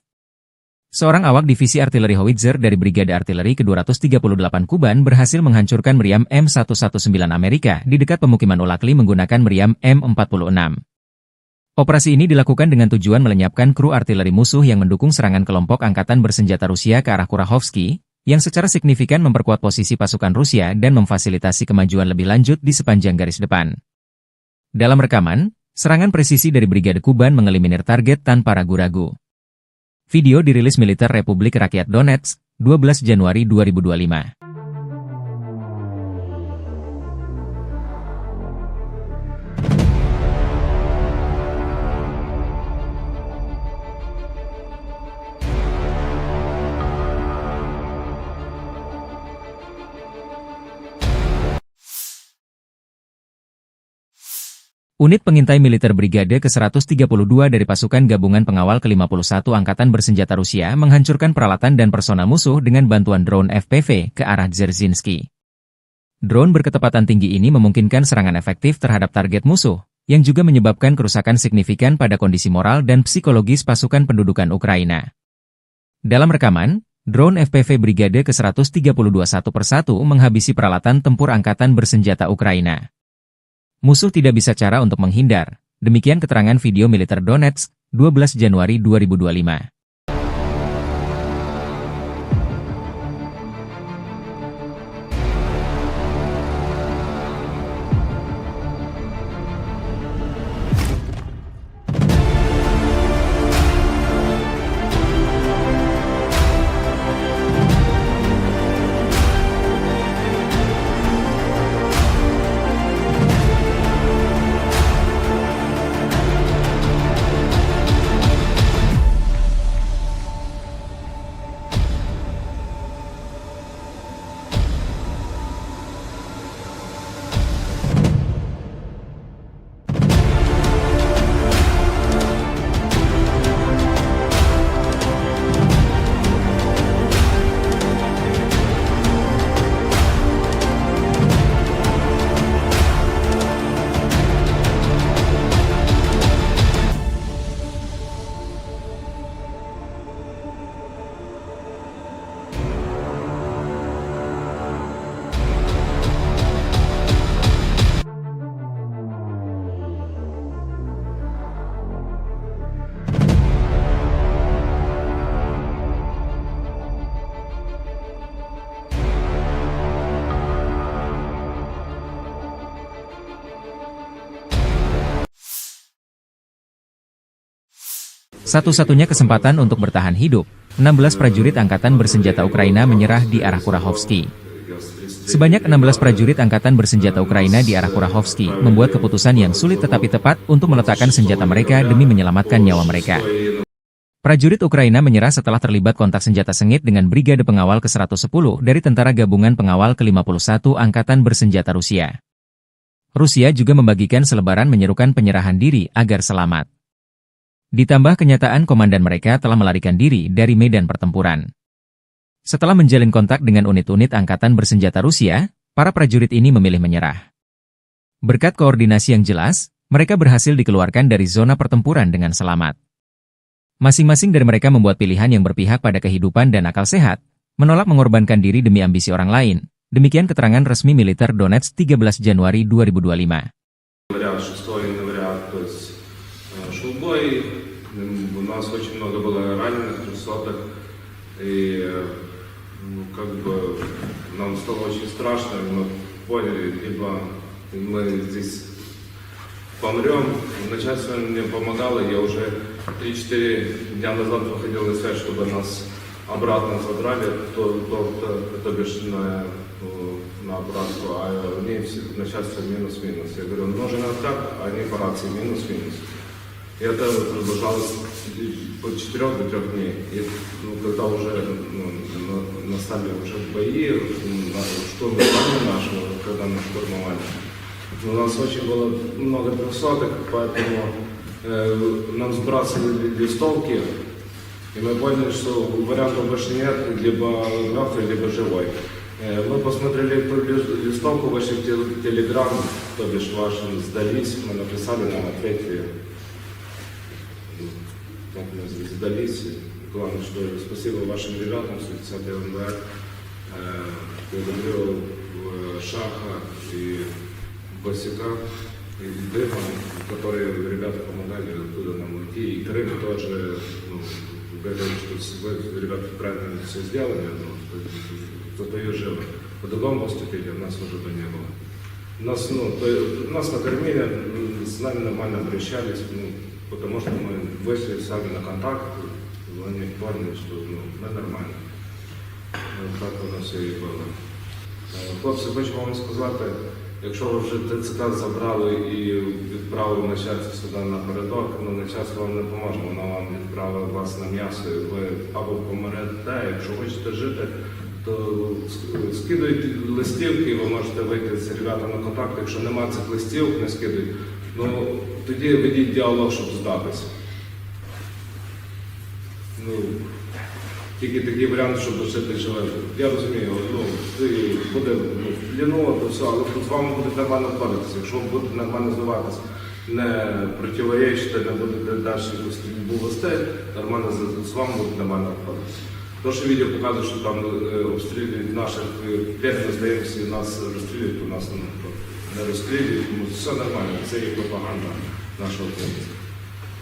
Seorang awak Divisi Artileri Howitzer dari Brigade Artileri kedua ratus tiga puluh delapan Kuban berhasil menghancurkan meriam M satu satu sembilan Amerika di dekat pemukiman Ulakli menggunakan meriam M empat puluh enam. Operasi ini dilakukan dengan tujuan melenyapkan kru artileri musuh yang mendukung serangan kelompok angkatan bersenjata Rusia ke arah Kurahovsky, yang secara signifikan memperkuat posisi pasukan Rusia dan memfasilitasi kemajuan lebih lanjut di sepanjang garis depan. Dalam rekaman, serangan presisi dari Brigade Kuban mengeliminir target tanpa ragu-ragu. Video dirilis militer Republik Rakyat Donetsk, dua belas Januari dua ribu dua puluh lima. Unit pengintai militer Brigade ke seratus tiga puluh dua dari Pasukan Gabungan Pengawal kelima puluh satu Angkatan Bersenjata Rusia menghancurkan peralatan dan personel musuh dengan bantuan drone F P V ke arah Dzerzhinsky. Drone berkecepatan tinggi ini memungkinkan serangan efektif terhadap target musuh, yang juga menyebabkan kerusakan signifikan pada kondisi moral dan psikologis pasukan pendudukan Ukraina. Dalam rekaman, drone F P V Brigade ke seratus tiga puluh dua satu persatu menghabisi peralatan tempur angkatan bersenjata Ukraina. Musuh tidak bisa cara untuk menghindar. Demikian keterangan video militer Donetsk, dua belas Januari dua ribu dua puluh lima. Satu-satunya kesempatan untuk bertahan hidup, enam belas prajurit angkatan bersenjata Ukraina menyerah di arah Kurahovsky. Sebanyak enam belas prajurit angkatan bersenjata Ukraina di arah Kurahovsky membuat keputusan yang sulit tetapi tepat untuk meletakkan senjata mereka demi menyelamatkan nyawa mereka. Prajurit Ukraina menyerah setelah terlibat kontak senjata sengit dengan Brigade Pengawal ke seratus sepuluh dari Tentara Gabungan Pengawal ke lima puluh satu Angkatan Bersenjata Rusia. Rusia juga membagikan selebaran menyerukan penyerahan diri agar selamat. Ditambah kenyataan komandan mereka telah melarikan diri dari medan pertempuran. Setelah menjalin kontak dengan unit-unit angkatan bersenjata Rusia, para prajurit ini memilih menyerah. Berkat koordinasi yang jelas, mereka berhasil dikeluarkan dari zona pertempuran dengan selamat. Masing-masing dari mereka membuat pilihan yang berpihak pada kehidupan dan akal sehat, menolak mengorbankan diri demi ambisi orang lain. Demikian keterangan resmi militer Donetsk tiga belas Januari dua ribu dua puluh lima. Говорят, шестой января, то есть, э, шёл бой, м, у нас очень много было раненых, трёхсотых, и, э, ну, как бы, нам стало очень страшно, и мы поняли, либо мы здесь помрём. Начальство мне помогало, я уже три-четыре дня назад выходил на связь, чтобы нас обратно забрали, то, то, то, то бишь на, э, на обратку, а они все, начальство минус-минус. Я говорю, нужен откат, а они по рации минус-минус. И это продолжалось от четырёх до трёх дней. И, ну, когда уже, ну, на-, настали уже бои, м, на-, штурм здания нашего, когда мы штурмовали, ну, у нас очень было много трёхсотых, поэтому, э, нам сбрасывали листовки, и мы поняли, что вариантов больше нет, либо мёртвый, либо живой. Э, мы посмотрели эту лис-, листовку, вышли в те-, Telegram, то бишь вашим, сдались, мы написали, нам ответили. Так мы с-, сдались. Главное, что спасибо вашим ребятам, сто десятый МВ, э, благодарю, э, Шаха и Басика, и Дыма, которые ребята помогали, откуда нам уйти. И Крым тоже, ну, говорил, что с-, вы, ребята, правильно всё сделали, ну, что, что вы живы. По-другому поступили, у нас уже бы не было. Нас, ну, то есть, нас накормили, м, с нами нормально обращались, ну, потому что мы вышли сами на контакт, они поняли, что, ну, мы нормально. Ну, так воно все і було. Е, хлопці, хочу вам сказати, якщо ви вже ТЦК забрали і відправили начальство сюди напередок, ну, начальство вам не поможе, воно вам відправить вас на м'ясо, і ви або помрете, якщо хочете жити, то ск-, скидуйте листівки, ви можете вийти з ребятами на контакт, якщо нема цих листівок, не скидуйте, ну, тоді ведіть діалог, щоб здатися. Ну, тільки такий варіант, щоб лишити живим. Я розумію, ну, це буде, ну, ліново, то все, але з вами будуть нормально обходитися. Якщо ви будете нормально здаватись, не противоречити, не будете далі якусь стрільбу вести, нормально з, з вами будуть нормально обходитися. То, що відео показує, що там, е, обстрілюють наших, е, пленних, здаємося, і нас розстрілюють, то нас, ну, не розстрілюють, тому все нормально, це є пропаганда нашого хлопця.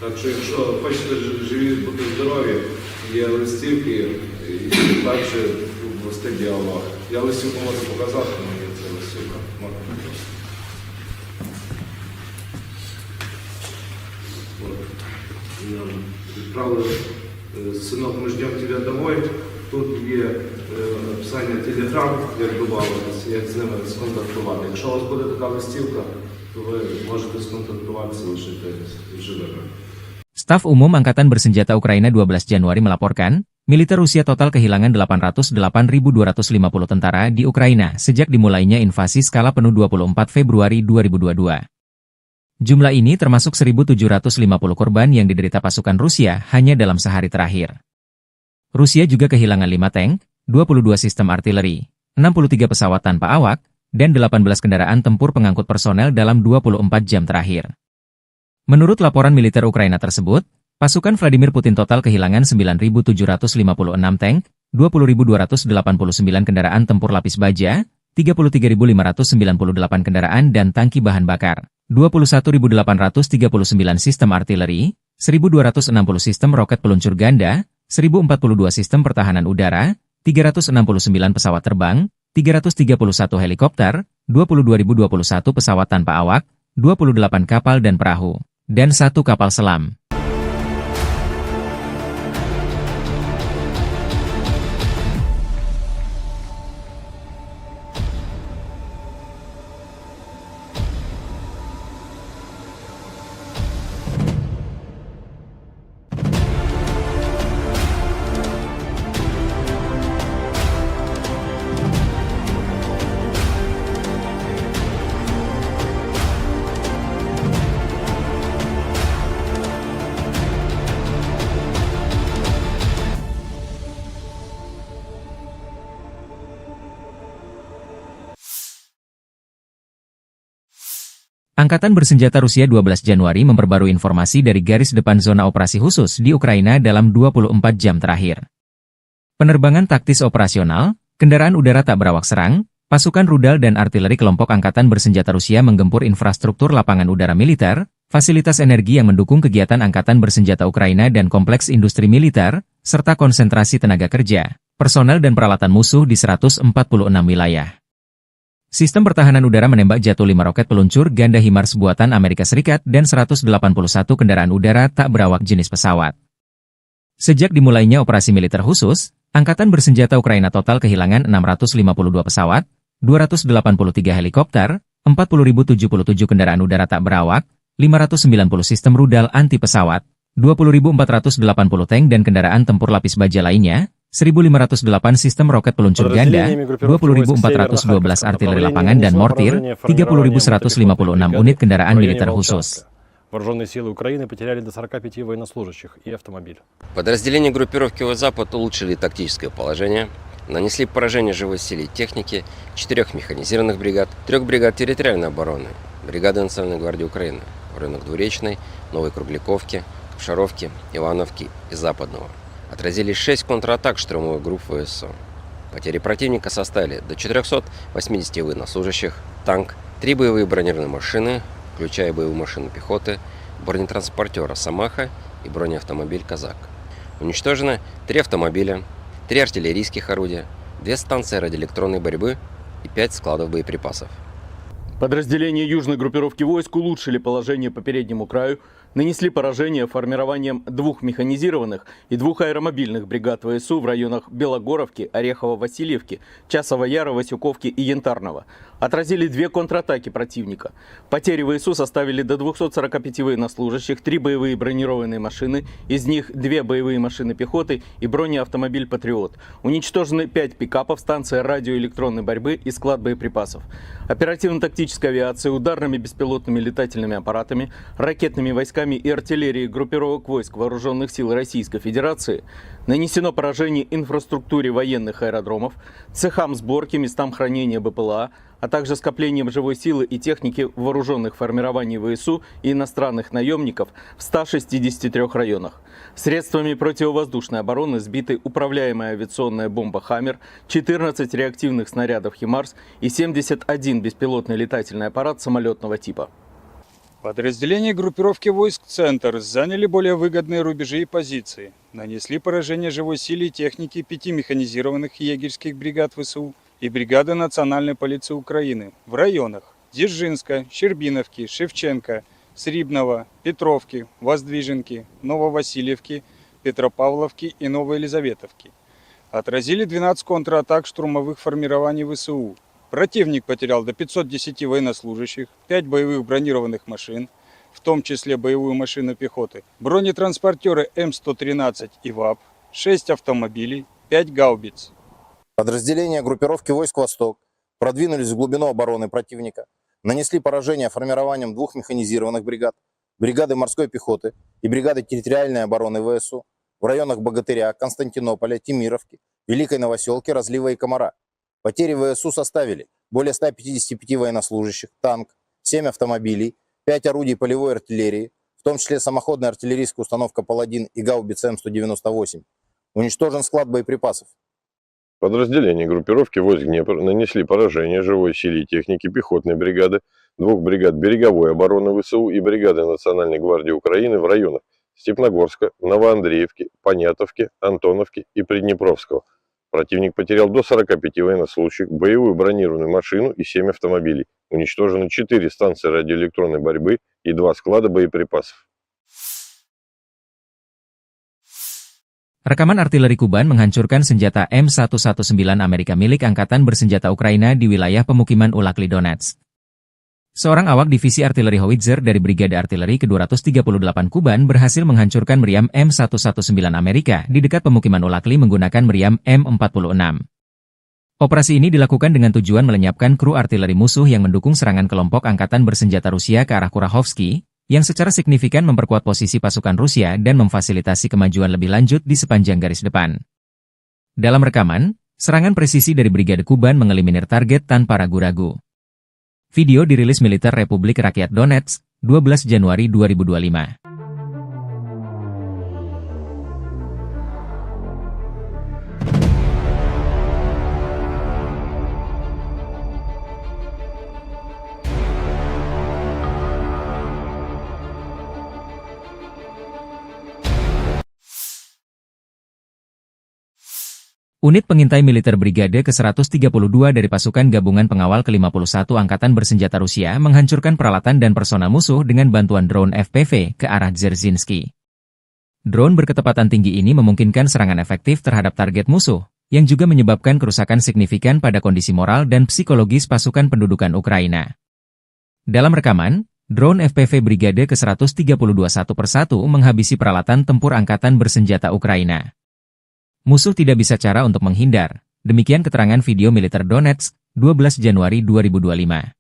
Так що, якщо хочете ж-, живі, бути здорові, є листівки, і далі вести діалог. Я листівку можу показати, але є це листівка. Можна показати. От. Нам відправили, е, «Сынок, мы ждём тебя домой». Тут є, е, описання Telegram, як добавитися, як з ними сконтактувати. Якщо у вас буде така листівка, то ви можете сконтактуватися, лишити живими. Staf Umum Angkatan Bersenjata Ukraina dua belas Januari melaporkan, militer Rusia total kehilangan delapan ratus delapan ribu dua ratus lima puluh tentara di Ukraina sejak dimulainya invasi skala penuh dua puluh empat Februari dua ribu dua puluh dua. Jumlah ini termasuk seribu tujuh ratus lima puluh korban yang diderita pasukan Rusia hanya dalam sehari terakhir. Rusia juga kehilangan lima tank, dua puluh dua sistem artileri, enam puluh tiga pesawat tanpa awak, dan delapan belas kendaraan tempur pengangkut personel dalam dua puluh empat jam terakhir. Menurut laporan militer Ukraina tersebut, pasukan Vladimir Putin total kehilangan sembilan ribu tujuh ratus lima puluh enam tank, dua puluh ribu dua ratus delapan puluh sembilan kendaraan tempur lapis baja, tiga puluh tiga ribu lima ratus sembilan puluh delapan kendaraan dan tangki bahan bakar, dua puluh satu ribu delapan ratus tiga puluh sembilan sistem artileri, seribu dua ratus enam puluh sistem roket peluncur ganda, seribu empat puluh dua sistem pertahanan udara, tiga ratus enam puluh sembilan pesawat terbang, tiga ratus tiga puluh satu helikopter, dua puluh dua ribu dua puluh satu pesawat tanpa awak, dua puluh delapan kapal dan perahu, dan satu kapal selam. Angkatan Bersenjata Rusia dua belas Januari memperbarui informasi dari garis depan zona operasi khusus di Ukraina dalam dua puluh empat jam terakhir. Penerbangan taktis operasional, kendaraan udara tak berawak serang, pasukan rudal dan artileri kelompok angkatan bersenjata Rusia menggempur infrastruktur lapangan udara militer, fasilitas energi yang mendukung kegiatan angkatan bersenjata Ukraina dan kompleks industri militer, serta konsentrasi tenaga kerja, personel dan peralatan musuh di seratus empat puluh enam wilayah. Sistem pertahanan udara menembak Jato lima roket peluncur ganda HIMARS buatan Amerika Serikat dan seratus delapan puluh satu kendaraan udara tak berawak jenis pesawat. Sejak dimulainya operasi militer khusus, angkatan bersenjata Ukraina total kehilangan enam ratus lima puluh dua pesawat, dua ratus delapan puluh tiga helikopter, empat puluh ribu tujuh puluh tujuh kendaraan udara tak berawak, lima ratus sembilan puluh sistem rudal anti pesawat, dua puluh ribu empat ratus delapan puluh tank dan kendaraan tempur lapis baja lainnya, seribu lima ratus delapan sistem roket peluncur ganda, dua puluh ribu empat ratus dua belas artileri lapangan dan mortir, tiga puluh ribu seratus lima puluh enam unit kendaraan militer khusus. Вооружённые силы Украины потеряли до сорока пяти военнослужащих и автомобиль. Подразделения группировки войск «Запад» улучшили тактическое положение, нанесли поражение живой силе и технике четырёх механизированных бригад, трёх бригад территориальной обороны, бригады Национальной гвардии Украины в районах Двуречной, Новой Кругляковки, Кушаровки, Ивановки и Западного. Отразили шесть контратак штурмовых групп В С У. Потери противника составили до четырёхсот восьмидесяти военнослужащих, танк, три боевые бронированные машины, включая боевую машину пехоты, бронетранспортёр «Росомаха» и бронеавтомобиль «Казак». Уничтожено три автомобиля, три артиллерийских орудия, две станции радиоэлектронной борьбы и пять складов боеприпасов. Подразделения южной группировки войск улучшили положение по переднему краю, нанесли поражение формированиям двух механизированных и двух аэромобильных бригад В С У в районах Белогоровки, Орехово-Васильевки, Часового Яра, Васюковки и Янтарного. Отразили две контратаки противника. Потери В С У составили до двухсот сорока пяти военнослужащих, три боевые бронированные машины, из них две боевые машины пехоты и бронеавтомобиль «Патриот». Уничтожены пять пикапов, станция радиоэлектронной борьбы и склад боеприпасов. Оперативно-тактической авиацией, ударными беспилотными летательными аппаратами, ракетными войсками и артиллерией группировок войск Вооружённых сил Российской Федерации нанесено поражение инфраструктуре военных аэродромов, цехам сборки, местам хранения Б П Л А, а также скоплениям живой силы и техники вооружённых формирований В С У и иностранных наёмников в ста шестидесяти трёх районах. Средствами противовоздушной обороны сбиты управляемая авиационная бомба «Хаммер», четырнадцать реактивных снарядов «ХИМАРС» и семьдесят один беспилотный летательный аппарат самолётного типа. Подразделения группировки войск «Центр» заняли более выгодные рубежи и позиции, нанесли поражение живой силе и технике пяти механизированных егерских бригад В С У и бригады Национальной полиции Украины в районах Дзержинска, Щербиновки, Шевченко, Срібного, Петровки, Воздвиженки, Нововасильевки, Петропавловки и Новоелизаветовки. Отразили двенадцать контратак штурмовых формирований В С У. Противник потерял до пятьсот десяти военнослужащих, пять боевых бронированных машин, в том числе боевую машину пехоты, бронетранспортёры М сто тринадцать и ВАП, шесть автомобилей, пять гаубиц. Подразделения группировки войск «Восток» продвинулись в глубину обороны противника, нанесли поражение формированиям двух механизированных бригад, бригады морской пехоты и бригады территориальной обороны В С У в районах Богатыря, Константинополя, Темировки, Великой Новосёлки, Разлива и Комара. Потери В С У составили более ста пятидесяти пяти военнослужащих, танк, семь автомобилей, пять орудий полевой артиллерии, в том числе самоходная артиллерийская установка «Паладин» и гаубица М сто девяносто восемь. Уничтожен склад боеприпасов. Подразделения группировки войск «Днепр» нанесли поражение живой силе и технике пехотной бригады, двух бригад береговой обороны В С У и бригады Национальной гвардии Украины в районах Степногорска, Новоандреевки, Понятовки, Антоновки и Приднепровского. Противник потерял до сорока пяти военнослужащих, боевую бронированную машину и семь автомобилей. Уничтожены четыре станции радиоэлектронной борьбы и два склада боеприпасов. Rekaman artileri Kuban menghancurkan senjata M satu satu sembilan Amerika milik Angkatan Bersenjata Ukraina di wilayah pemukiman Ulakli Donetsk. Seorang awak divisi artileri howitzer dari Brigade Artileri kedua ratus tiga puluh delapan Kuban berhasil menghancurkan meriam M satu satu sembilan Amerika di dekat pemukiman Ulakli menggunakan meriam M empat puluh enam. Operasi ini dilakukan dengan tujuan melenyapkan kru artileri musuh yang mendukung serangan kelompok angkatan bersenjata Rusia ke arah Kurahovsky, yang secara signifikan memperkuat posisi pasukan Rusia dan memfasilitasi kemajuan lebih lanjut di sepanjang garis depan. Dalam rekaman, serangan presisi dari Brigade Kuban mengeliminir target tanpa ragu-ragu. Video dirilis militer Republik Rakyat Donetsk, dua belas Januari dua ribu dua lima. Unit pengintai militer Brigade ke seratus tiga puluh dua dari Pasukan Gabungan Pengawal ke lima puluh satu Angkatan Bersenjata Rusia menghancurkan peralatan dan personel musuh dengan bantuan drone F P V ke arah Dzerzhinsky. Drone berkecepatan tinggi ini memungkinkan serangan efektif terhadap target musuh, yang juga menyebabkan kerusakan signifikan pada kondisi moral dan psikologis pasukan pendudukan Ukraina. Dalam rekaman, drone F P V Brigade ke seratus tiga puluh dua satu persatu menghabisi peralatan tempur angkatan bersenjata Ukraina. Musuh tidak bisa cara untuk menghindar, demikian keterangan video militer Donetsk, dua belas Januari dua ribu dua lima.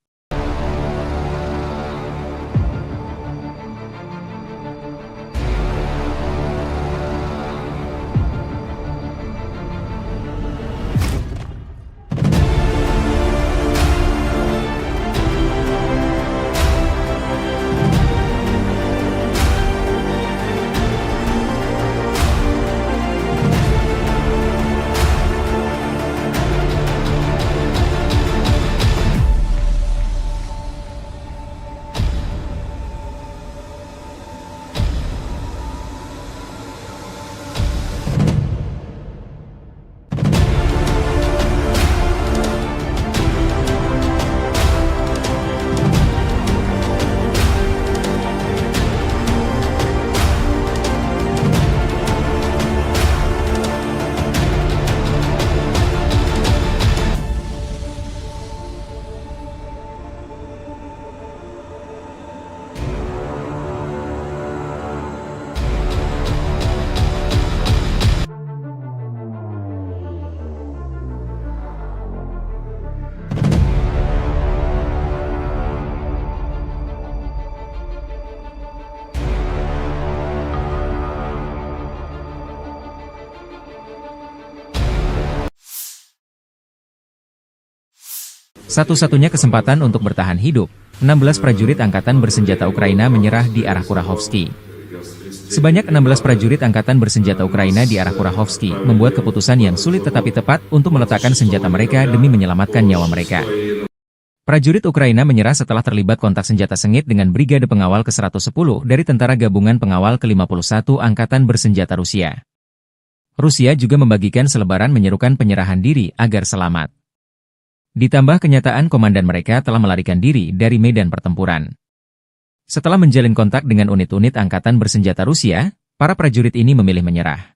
Satu-satunya kesempatan untuk bertahan hidup, enam belas prajurit angkatan bersenjata Ukraina menyerah di arah Kurahovsky. Sebanyak enam belas prajurit angkatan bersenjata Ukraina di arah Kurahovsky membuat keputusan yang sulit tetapi tepat untuk meletakkan senjata mereka demi menyelamatkan nyawa mereka. Prajurit Ukraina menyerah setelah terlibat kontak senjata sengit dengan Brigade Pengawal ke seratus sepuluh dari Tentara Gabungan Pengawal ke lima puluh satu Angkatan Bersenjata Rusia. Rusia juga membagikan selebaran menyerukan penyerahan diri agar selamat. Ditambah kenyataan komandan mereka telah melarikan diri dari medan pertempuran. Setelah menjalin kontak dengan unit-unit angkatan bersenjata Rusia, para prajurit ini memilih menyerah.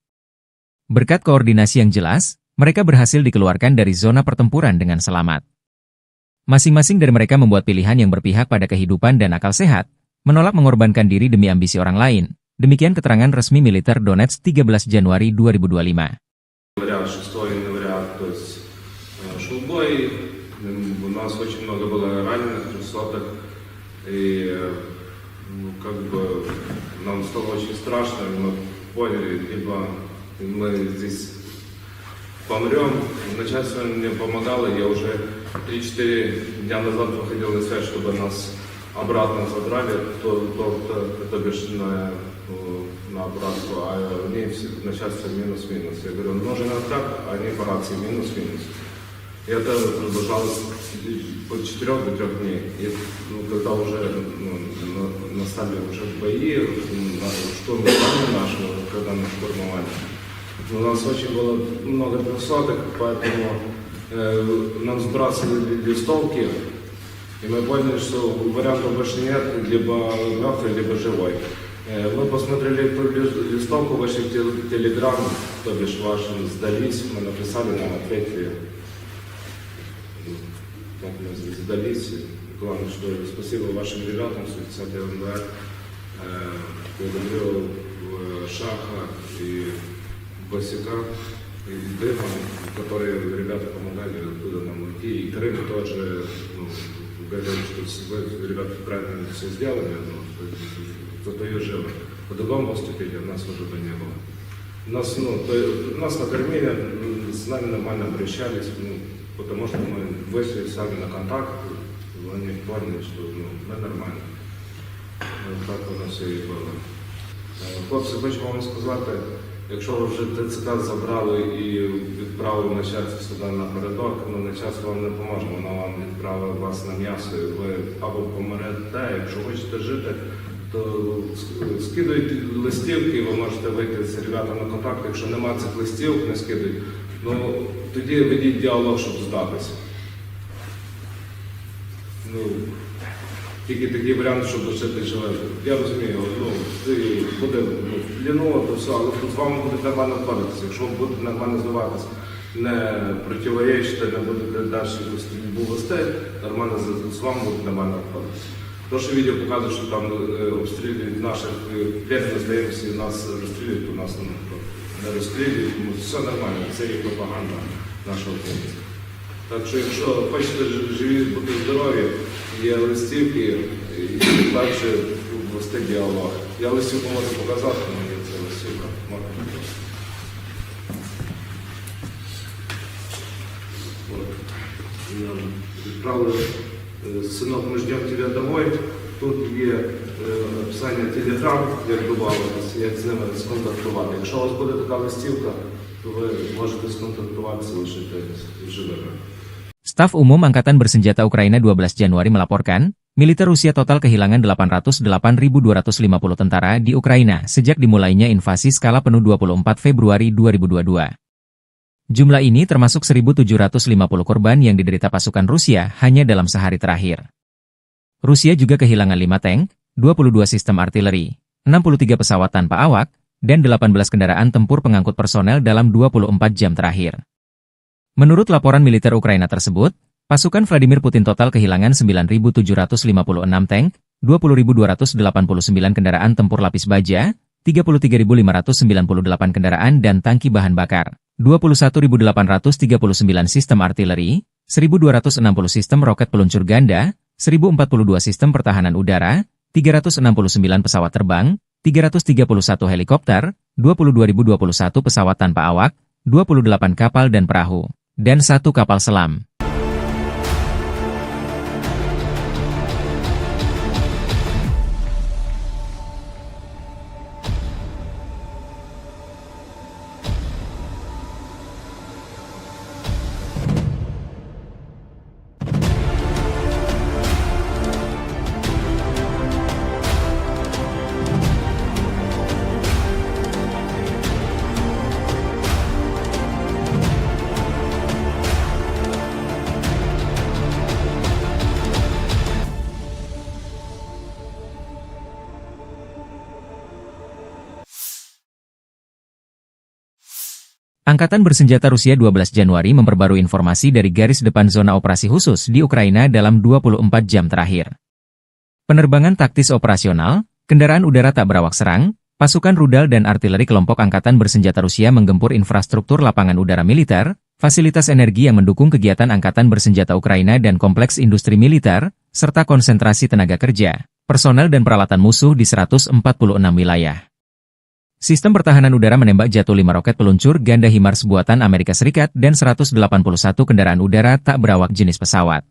Berkat koordinasi yang jelas, mereka berhasil dikeluarkan dari zona pertempuran dengan selamat. Masing-masing dari mereka membuat pilihan yang berpihak pada kehidupan dan akal sehat, menolak mengorbankan diri demi ambisi orang lain. Demikian keterangan resmi militer Donetsk tiga belas Januari dua ribu dua lima. Января, шестого января, то есть, э, шёл бой. М, у нас очень много было раненых, трёхсотых. И, э, ну, как бы, нам стало очень страшно, и мы поняли, либо мы здесь помрём. Начальство мне помогало, я уже три-четыре дня назад выходил на связь, чтобы нас обратно забрали, то, то, то, то бишь на, э, на обратку, а мне все, начальство минус-минус. Я говорю: «Нужен откат», а они по рации: «Минус-минус». И это продолжалось от четырёх до трёх дней. И, ну, когда уже, ну, на-, настали уже бои, м, на-, штурм здания нашего, когда мы штурмовали, у нас очень было много трёхсотых, поэтому, э, нам сбрасывали листовки, и мы поняли, что вариантов больше нет, либо мёртвый, либо живой. Э, мы посмотрели ту лис-, листовку, вышли в те-, Телеграм, то бишь вашим сдались, мы написали, нам ответили. Так мы сдались. Главное, что спасибо вашим ребятам с тридцатого января. Э, благодарю, э, Шаха и Босика, и Дыма, которые ребята помогали оттуда нам уйти. И Крым тоже, ну, говорил, что с-, вы, ребята, правильно всё сделали, ну, что зато и живы. По-другому поступили, у нас уже бы не было. Нас, ну, то есть, нас накормили, м, с нами нормально обращались, ну, потому что мы вышли сами на контакт, Вони в формі, що, ну, ми нормально. Ну, так воно все і було. Е, хлопці, хочу вам сказати, якщо ви вже Т Ц К забрали і відправили начальство сюди напередок, ну, начальство вам не поможе, воно вам відправить вас на м'ясо, і ви або помрете, якщо хочете жити, то с-, скидуйте листівки, ви можете вийти з ребятами в контакт, якщо нема цих листівок, не скидуйте. Ну, тоді ведіть діалог, щоб здатися. Ну, тільки такий варіант, щоб лишити живим. Я розумію, ну, це буде, ну, ліново, то все, але тут з вами будуть нормально обходитися. Якщо ви будете нормально здаватися, не противоречити, не будете далі якусь стрільбу вести, нормально з, з вами будуть нормально обходитися. То, що відео показує, що там, е, обстрілюють наших, е, п'ять ми здаємося, і нас розстрілюють, то нас, ну, не розстрілюють, тому все нормально, це є пропаганда нашого українця. Так що, якщо хочете ж-, живі бути здорові, є листівки, і далі вести діалог. Я листівку можу показати, але є це листівка. Можна показати. От. Нам відправили, е, «Сынок, мы ждём тебя домой». Тут є, е, описання Telegram, як добавитись, як з ними сконтактувати. Якщо у вас буде така листівка, то ви можете сконтактуватися, лишити живими. Staf Umum Angkatan Bersenjata Ukraina dua belas Januari melaporkan, militer Rusia total kehilangan delapan ratus delapan ribu dua ratus lima puluh tentara di Ukraina sejak dimulainya invasi skala penuh dua puluh empat Februari dua ribu dua dua. Jumlah ini termasuk seribu tujuh ratus lima puluh korban yang diderita pasukan Rusia hanya dalam sehari terakhir. Rusia juga kehilangan lima tank, dua puluh dua sistem artileri, enam puluh tiga pesawat tanpa awak, dan delapan belas kendaraan tempur pengangkut personel dalam dua puluh empat jam terakhir. Menurut laporan militer Ukraina tersebut, pasukan Vladimir Putin total kehilangan sembilan ribu tujuh ratus lima puluh enam tank, dua puluh ribu dua ratus delapan puluh sembilan kendaraan tempur lapis baja, tiga puluh tiga ribu lima ratus sembilan puluh delapan kendaraan dan tangki bahan bakar, dua puluh satu ribu delapan ratus tiga puluh sembilan sistem artileri, seribu dua ratus enam puluh sistem roket peluncur ganda, seribu empat puluh dua sistem pertahanan udara, tiga ratus enam puluh sembilan pesawat terbang, tiga ratus tiga puluh satu helikopter, dua puluh dua ribu dua puluh satu pesawat tanpa awak, dua puluh delapan kapal dan perahu, dan satu kapal selam. Angkatan Bersenjata Rusia dua belas Januari memperbarui informasi dari garis depan zona operasi khusus di Ukraina dalam dua puluh empat jam terakhir. Penerbangan taktis operasional, kendaraan udara tak berawak serang, pasukan rudal dan artileri kelompok Angkatan Bersenjata Rusia menggempur infrastruktur lapangan udara militer, fasilitas energi yang mendukung kegiatan Angkatan Bersenjata Ukraina dan kompleks industri militer, serta konsentrasi tenaga kerja, personel dan peralatan musuh di seratus empat puluh enam wilayah. Sistem pertahanan udara menembak jatuh lima roket peluncur ganda HIMARS buatan Amerika Serikat dan seratus delapan puluh satu kendaraan udara tak berawak jenis pesawat.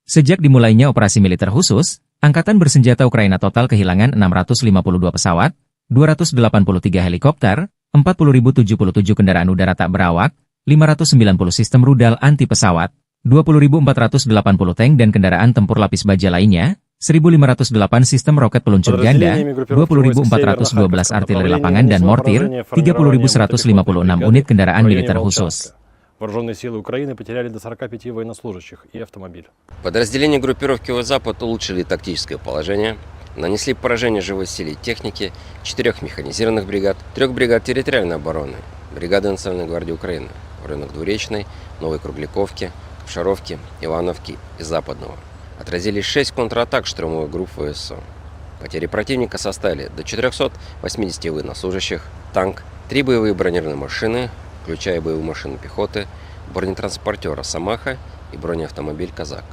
Sejak dimulainya operasi militer khusus, Angkatan Bersenjata Ukraina total kehilangan enam ratus lima puluh dua pesawat, dua ratus delapan puluh tiga helikopter, empat puluh ribu tujuh puluh tujuh kendaraan udara tak berawak, lima ratus sembilan puluh sistem rudal anti pesawat, dua puluh ribu empat ratus delapan puluh tank dan kendaraan tempur lapis baja lainnya, seribu lima ratus delapan sistem roket peluncur ganda, dua puluh ribu empat ratus dua belas artileri lapangan dan mortir, tiga puluh ribu seratus lima puluh enam unit kendaraan militer khusus. Вооружённые силы Украины потеряли до сорока пяти военнослужащих и автомобиль. Подразделения группировки Войск Запад улучшили тактическое положение, нанесли поражение живой силе и технике четырёх механизированных бригад, трёх бригад территориальной обороны, бригады Национальной гвардии Украины в районах Двуречной, Новой Кругляковки, Капшаровки, Ивановки и Западного. Отразили шесть контратак штурмовых групп В С О. Потери противника составили до четырёхсот восьмидесяти военнослужащих, танк, три боевые бронированные машины, включая боевую машину пехоты, бронетранспортёр «Росомаха» и бронеавтомобиль «Казак».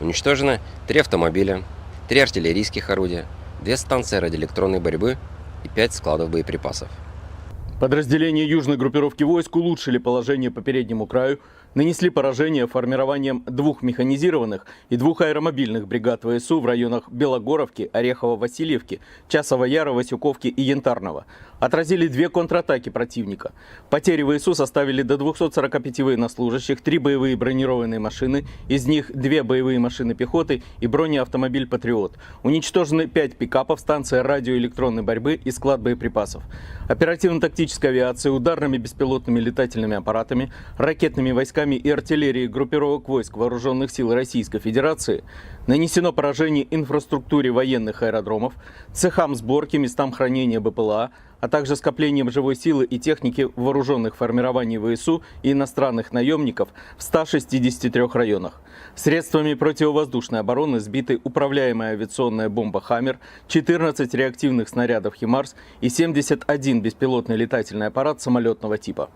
Уничтожено три автомобиля, три артиллерийских орудия, две станции радиоэлектронной борьбы и пять складов боеприпасов. Подразделения южной группировки войск улучшили положение по переднему краю Нанесли поражение формированиям двух механизированных и двух аэромобильных бригад В С У в районах Белогоровки, Орехово-Васильевки, Часова Яра, Васюковки и Янтарного. Отразили две контратаки противника. Потери В С У составили до двухсот сорока пяти военнослужащих, три боевые бронированные машины, из них две боевые машины пехоты и бронеавтомобиль «Патриот». Уничтожены пять пикапов, станция радиоэлектронной борьбы и склад боеприпасов. Оперативно-тактической авиацией, ударными беспилотными летательными аппаратами, ракетными войсками и артиллерией группировок войск Вооружённых сил Российской Федерации нанесено поражение инфраструктуре военных аэродромов, цехам сборки, местам хранения Б П Л А, а также скоплениям живой силы и техники вооружённых формирований В С У и иностранных наёмников в ста шестидесяти трёх районах. Средствами противовоздушной обороны сбиты управляемая авиационная бомба «Хаммер», четырнадцать реактивных снарядов «Химарс» и семьдесят один беспилотный летательный аппарат самолётного типа.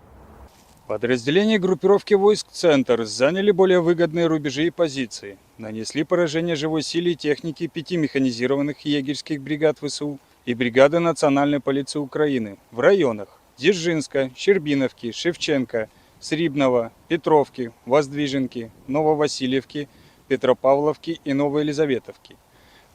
Подразделения группировки войск «Центр» заняли более выгодные рубежи и позиции, нанесли поражение живой силе и технике пяти механизированных егерьских бригад В С У и бригады Национальной полиции Украины в районах Дзержинска, Щербиновки, Шевченко, Срібного, Петровки, Воздвиженки, Нововасильевки, Петропавловки и Новоелизаветовки.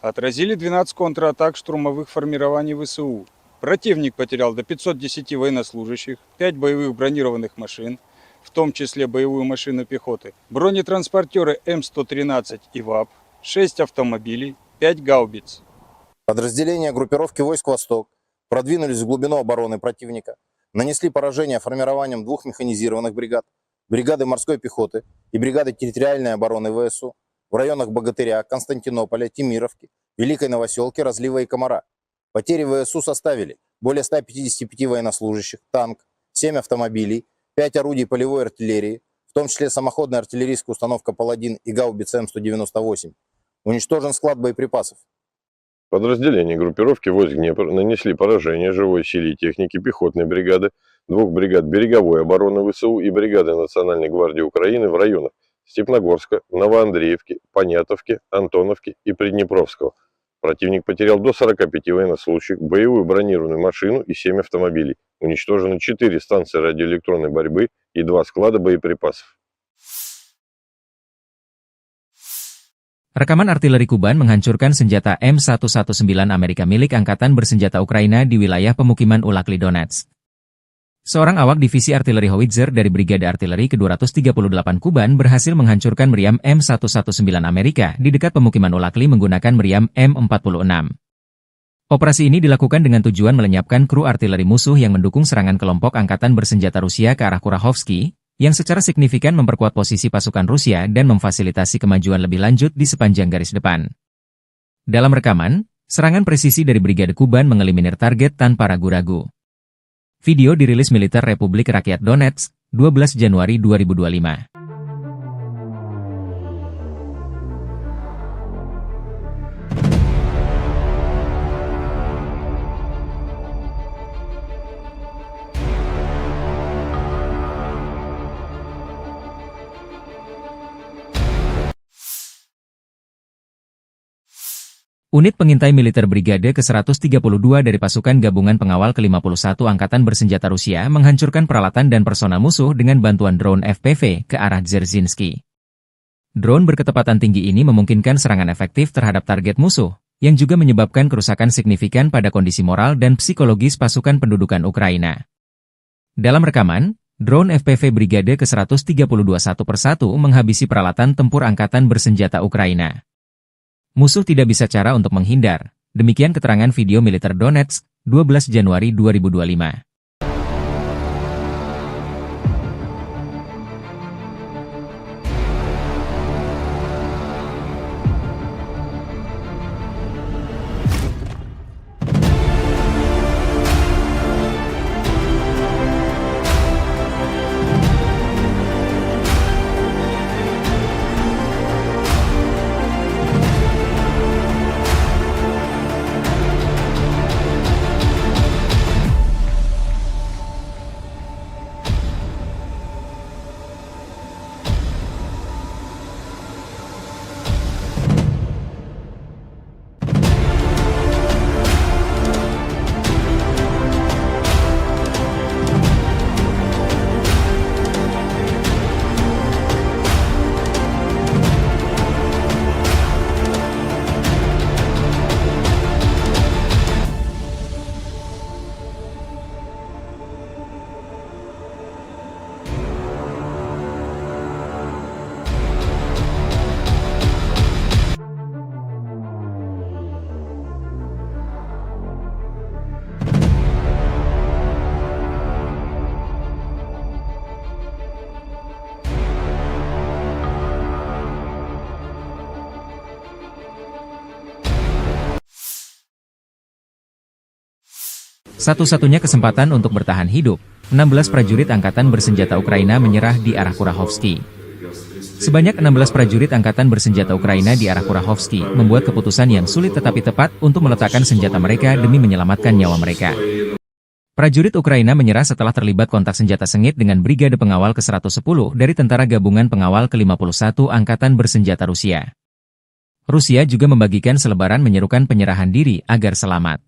Отразили двенадцать контратак штурмовых формирований В С У. Противник потерял до пятьсот десяти военнослужащих, пять боевых бронированных машин, в том числе боевую машину пехоты, бронетранспортёры М сто тринадцать и ВАП, шесть автомобилей, пять гаубиц. Подразделения группировки войск «Восток» продвинулись в глубину обороны противника, нанесли поражение формированиям двух механизированных бригад, бригады морской пехоты и бригады территориальной обороны В С У в районах Богатыря, Константинополя, Темировки, Великой Новосёлки, Разлива и Комара. Потери В С У составили более ста пятидесяти пяти военнослужащих, танк, семь автомобилей, пять орудий полевой артиллерии, в том числе самоходная артиллерийская установка «Паладин» и гаубица М сто девяносто восемь. Уничтожен склад боеприпасов. Подразделения группировки войск «Днепр» нанесли поражение живой силе и технике пехотной бригады, двух бригад береговой обороны В С У и бригады Национальной гвардии Украины в районах Степногорска, Новоандреевки, Понятовки, Антоновки и Приднепровского. Противник потерял до сорока пяти военнослужащих, боевую бронированную машину и семь автомобилей. Уничтожены четыре станции радиоэлектронной борьбы и два склада боеприпасов. Rekaman artileri Kuban menghancurkan senjata M satu satu sembilan Amerika milik Angkatan Bersenjata Ukraina di wilayah pemukiman Ulakli Donetsk. Seorang awak divisi artileri Howitzer dari Brigade Artileri kedua ratus tiga puluh delapan Kuban berhasil menghancurkan meriam M satu satu sembilan Amerika di dekat pemukiman Ulakli menggunakan meriam M empat puluh enam. Operasi ini dilakukan dengan tujuan melenyapkan kru artileri musuh yang mendukung serangan kelompok angkatan bersenjata Rusia ke arah Kurahovsky, yang secara signifikan memperkuat posisi pasukan Rusia dan memfasilitasi kemajuan lebih lanjut di sepanjang garis depan. Dalam rekaman, serangan presisi dari Brigade Kuban mengeliminir target tanpa ragu-ragu. Video dirilis militer Republik Rakyat Donetsk, dua belas Januari dua ribu dua puluh lima. Unit pengintai militer Brigade ke seratus tiga puluh dua dari Pasukan Gabungan Pengawal ke lima puluh satu Angkatan Bersenjata Rusia menghancurkan peralatan dan personel musuh dengan bantuan drone F P V ke arah Dzerzhinsky. Drone berkecepatan tinggi ini memungkinkan serangan efektif terhadap target musuh, yang juga menyebabkan kerusakan signifikan pada kondisi moral dan psikologis pasukan pendudukan Ukraina. Dalam rekaman, drone F P V Brigade ke seratus tiga puluh dua satu persatu menghabisi peralatan tempur angkatan bersenjata Ukraina. Musuh tidak bisa cara untuk menghindar. Demikian keterangan video militer Donetsk, dua belas Januari dua ribu dua puluh lima. Satu-satunya kesempatan untuk bertahan hidup, enam belas prajurit angkatan bersenjata Ukraina menyerah di arah Kurahovsky. Sebanyak enam belas prajurit angkatan bersenjata Ukraina di arah Kurahovsky membuat keputusan yang sulit tetapi tepat untuk meletakkan senjata mereka demi menyelamatkan nyawa mereka. Prajurit Ukraina menyerah setelah terlibat kontak senjata sengit dengan Brigade Pengawal ke seratus sepuluh dari Tentara Gabungan Pengawal ke lima puluh satu Angkatan Bersenjata Rusia. Rusia juga membagikan selebaran menyerukan penyerahan diri agar selamat.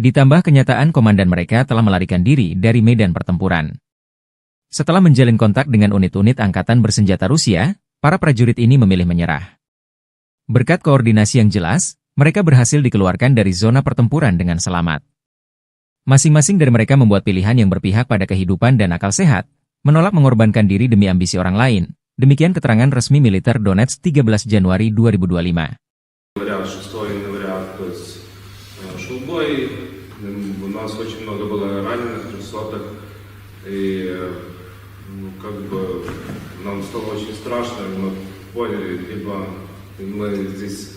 Ditambah kenyataan komandan mereka telah melarikan diri dari medan pertempuran. Setelah menjalin kontak dengan unit-unit angkatan bersenjata Rusia, para prajurit ini memilih menyerah. Berkat koordinasi yang jelas, mereka berhasil dikeluarkan dari zona pertempuran dengan selamat. Masing-masing dari mereka membuat pilihan yang berpihak pada kehidupan dan akal sehat, menolak mengorbankan diri demi ambisi orang lain. Demikian keterangan resmi militer Donetsk tiga belas Januari dua ribu dua puluh lima. Января, шестого января, то есть, э, шел бой. М, у нас очень много было раненых, трёхсотых. И, э, ну, как бы нам стало очень страшно, и мы поняли, либо мы здесь